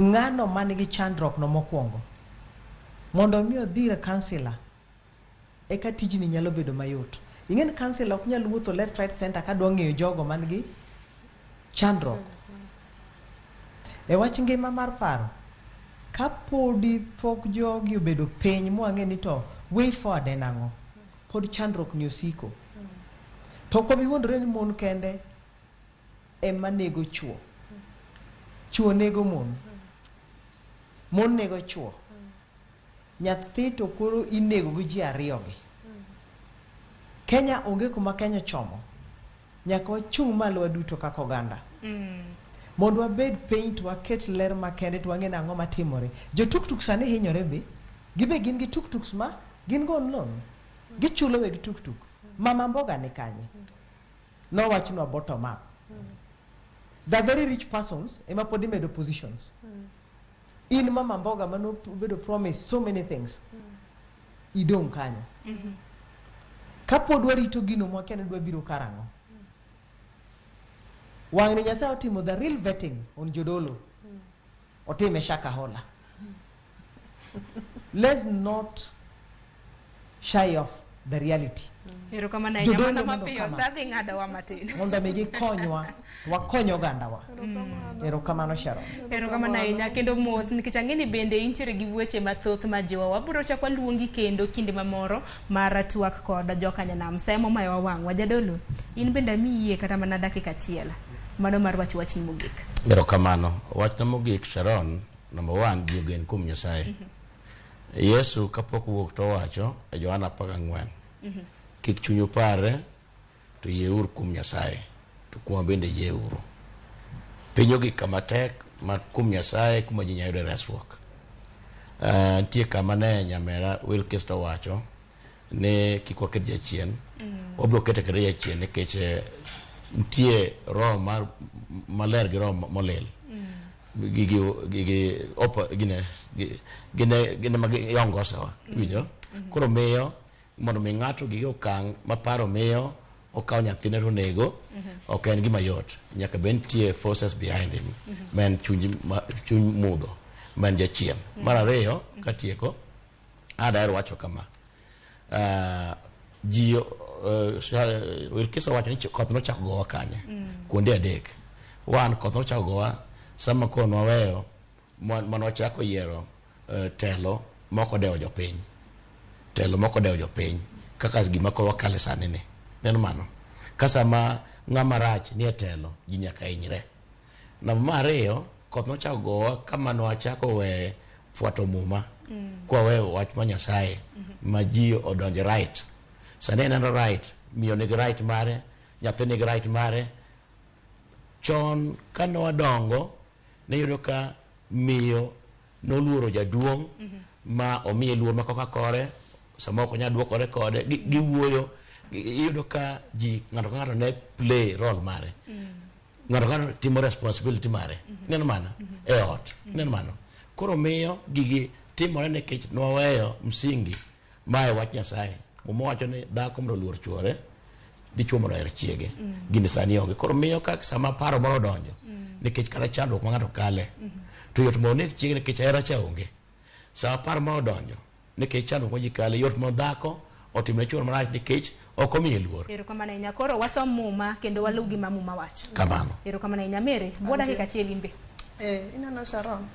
ng'ano man gi chandruok no mokwongo mondo mi odhi ir kansila eka tijni nyalo bedo mayot. Ing'e ni kansila ok nyal wuotho left right center kadwa ng'eyo jogo man gi chandruok. E wach ngima mar paro, kapodi pok jogi obedo piny mwang'e ni to way forward en ang'o, pod chandruok ni osiko. To ok wabi wuondore ni mon kende ema nego chuo. Chuo nego mon. Mon nego chuo. Nyathi to koro inego gi ji ariyogi. Kenya onge kuma Kenya chomo. Nyaka wachung' malo waduto kaka oganda. Mondo wabed piny to waket ler makende to wang'e nang'o matimore. Jo tuktuk sani hinyore be. Gibe gin gi tuktuks ma gin go on loan. Gichulo weg tuktuk. Mama mboga ni kanye? Nowachnwa bottom up. The very rich persons ema pod imedo positions. In mama mboga mano bedo promise so many things. Idong' kanyo. Kapod warito gino mwakia ni dwa biro karang'o. Wang'ni Nyasaye otimo the real vetting on jodolo. Otime Shakahola. Let's not shy off the reality. Erokamano ahinya Jodolo mana mondo mapiyo kama. sa dhi ng'adowa matin. Mondo mi gikonywa, to wakony ogandawa. Erokamano Sharon. Erokamano ahinya kendo mos nikech ang'e ni bende intiere gi weche mathoth ma jiwowa. Wabiro chak waluongi kendo kinde mamoro mar twak kod jokanyanam. Sa emomayowa wang'wa. Jadolo, in bende amiyi yie kata mana dakika achiel. Mano mar wach wachni mogik. Erokamano. Wachna mogik Sharon, number one, ji ogen kuom Nyasaye. Yesu kapok owuok to owacho e Johana 14, kik chunyu parre to yieuru kuom Nyasaye to kuoma bende yieuru. Piny ogik kama tek ma kuom Nyasaye kuma ji nyalo yude resruok. Nitie kama ne nyamera Wilkes to owacho ni kik waket jachien. Wabiro keto kata jachien nikech nitie roho mar maler gi roho molil. Gigi gigi opa gine gine gine ma giongosawa iwinjo koro miyo mondo mi ng'ato gige okang' ma paro miyo okawo nyathine to onego ok en gima yot nyaka bed nitie forces behind him ma en chuny chuny mudho ma en jachien. Mar ariyo katieko adaher wacho kama ji Wilkis owacho ni koth nochako gowa kanye kuonde adek. One, koth nochako gowa sama koro nwaweyo mane wachako yiero telo mok odewo jopiny, telo mok odewo jopiny kaka gima koro wakale sani ni neno mano ka sama ng'ama rach nie telo ji nyaka hinyre. Namba mar ariyo, koth nochako gowa kama nwachako weye fuato muma kwaweyo wach ma Nyasaye ma ji odonje right. Sani ineno right, miyo nigi right mare, nyathi nigi right mare. Chon kane wadongo ne iyudo ka miyo noluoro jaduong' ma omiye luor ma koka kore, sama ok onyal duokore kode, giwuoyo, iyudo ka ji ng'ato ka ng'ato ne play role mare. Ng'ato ka ng'ato timo responsibility mare. Ineno mano? E ot. Ineno mano? Koro miyo gigi timore nikech nwaweyo msingi mae wach Nyasaye. Muma wacho ni dhako mondo oluor chuore, dichuo mondo oher chiege. Gini sani onge. Koro miyo ka sama paro moro odonjo, nikech kata chandruok ma ng'ato kale, to yot mondo oneg chiege nikech hera cha onge. Sama paro moro odonjo, nikech chandruok ma ji kale, yot mondo dhako otimne chuore marach nikech ok omiye luor. Erokamano ahinya. Koro wasom muma kendo waluw gima muma wacho. Kamano. Erokamano ahinya. Mary, bwo dakika achiel in be. Ineno Sharon,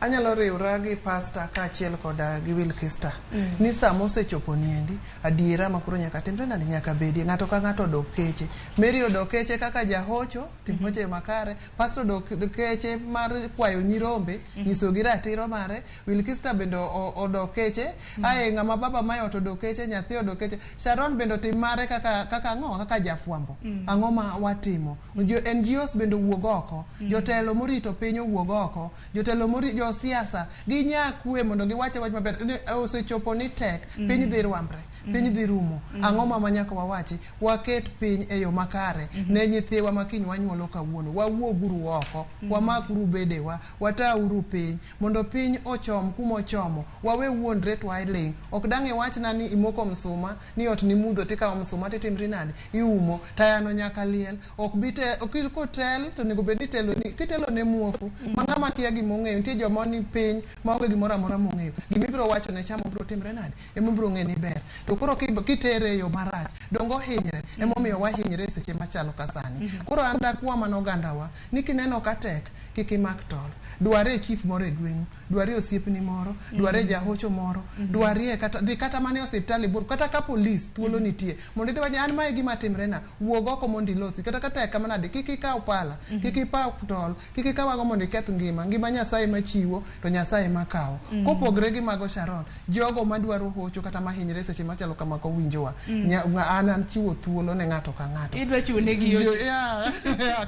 anyalo riwra gi pasta kaachiel koda gi Wilkista ni sama osechopo niendi adiera ma koro nyaka timre nade nyaka bedie ng'ato ka ng'ato odok keche. Mary odok keche kaka jahocho tim hoche makare, pastor odok keche mar kwayo nyirombe nyisogi ratiro mare, Wilkista bende odok keche, ae ng'ama baba mae ot odok keche, nyathi odok keche, Sharon bende otim mare kaka kaka ang'o kaka jafwambo. Ang'o ma watimo? Jo NGOs bende owuog oko, jotelo morito piny owuog oko, jotelo mori josiasa ginya kwe mondo giwach wach maber. Osechopo ni tek, piny dhi rwambre, piny dhi rumo. Ang'o ma nyaka wawachi? Waket piny e yo makare ne nyithiwa ma kiny wanyuolo kawuono. Wawuoguru oko, wamakuru bedewa, watauru piny mondo piny ochom kuma ochomo. Wawe wuondre to waling'. Ok dang' iwachna ni imoko msuma ni ot ni mudho tikawo msuma titimri nade? Iumo. Tayano nyaka liel. Ok bi te, kotel to onego bed ni itelo ni kitelo ne muofu ma ng'ama kia gima ong'eyo. Nitie joma ni piny maonge gimoro amora mong'eyo. Gima ibiro wacho ne chama obiro timre nade? Ema obiro ng'e ni ber. To koro kitere e yo marach, donge ohinyre? Emomiyo wahinyre e seche machalo ka sani. Koro an dakwa mana ogandawa ni kineno ka tek, kik imak tol. Dware chief moro e gweng'u. Dwarie osiepni moro, dwarie jahocho moro, dwarie kata dhi kata mana e osiptal ibur, kata ka polis thuolo nitie mondo idhi wach an mae gima timre na, wuog oko mondo ilosi. Kata ka tek kama nade, kik ikaw pala, kik ikaw tol, kik ikaw ang'o mondo iketh ngima. Ngima Nyasaye machiwo to Nyasaye makawo. Kopogre gi mago Sharon, jogo madwaro hocho kata mahinyre seche machalo kama kowinjowa, an chiwo thuolo ne ng'ato ka ng'ato. Idwa chiwo negi Jo- hocho. Yeah,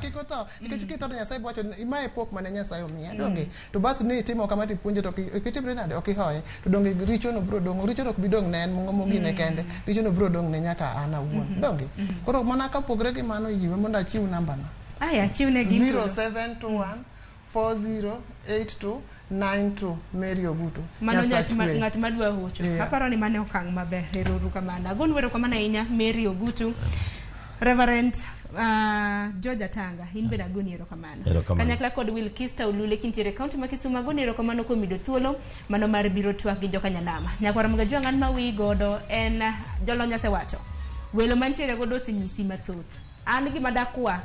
kik otho nikech kitho to Nyasaye bwacho ni mae pok mane Nyasaye omiya, donge? To bas ni itimo kama tipuonje to ok itimri nade, ok ihoye, to donge richo no biro dong', richo no ok bi dong' ne en mogine kende, richo no biro dong' ne nyaka an awuon, donge? Koro mana kapogre gi mano, ijiwe mondo achiw namba na. Aya, chiwnegi thuolo. 0721 408292 Mary Ogutu. Mano Nyasach ng'at ma, kwe. ng'at madwa hocho. Yeah. Aparo ni mano e okang' maber. Ero uru kamano. Agonu erokamano ahinya Mary Ogutu. Reverend George Atanga, in bende agoni erokamano. Erokamano. Kanyakla kod Wilkista Olule kintiere e kaunti ma Kisumu, agoni erokamano kuom yudo thuolo mano mar biro twak gi jokanyanama. Nyakwar Mgajwang' an ma wiyi godo en jolony osewacho. Welo mantiere godo osenyisi mathoth. An gima dakwa,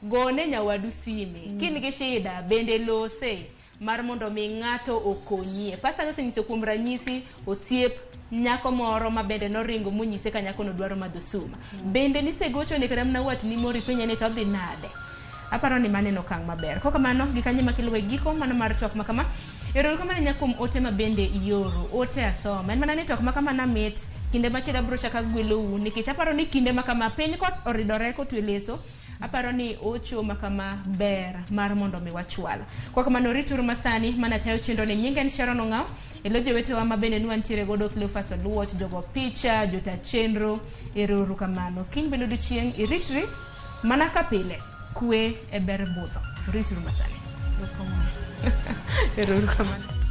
gone nyawadu sime. Kin gi shida, bende lose mar mondo mi ng'ato okonyie. Pastor nosenyiso kuom ranyisi osiep nyako moro ma bende noringo monyise ka nyakono dwaro madho suma. Bende nisegochone kata mana watni moro ipenje ni to odhi nade? Aparo ni mano en okang' maber. Kok kamano, gikanyo ema kelo e giko mano mar twak ma kama. Erokamano ahinya kuom ote ma bende ioro. Ote asoma. En mana ni twak ma kama namit, kinde machielo abiro chako agwelou nikech aparo ni kinde ma kama piny kot oridore kotwe leso, aparo ni ocho ma kama ber mar mondo mi wachwal. Kwa kamano rituru masani mana tayo chenro ni nyinga en Sharon Ong'aw, elo jowetewa ma bende nwantiere godo Cleophas Oluoch, jogo picha, jota chenro, ero kamano. Kiny bende odiochieng' iritri mana ka pile, kwe e ber budho. Rituru masani. Ero kamano.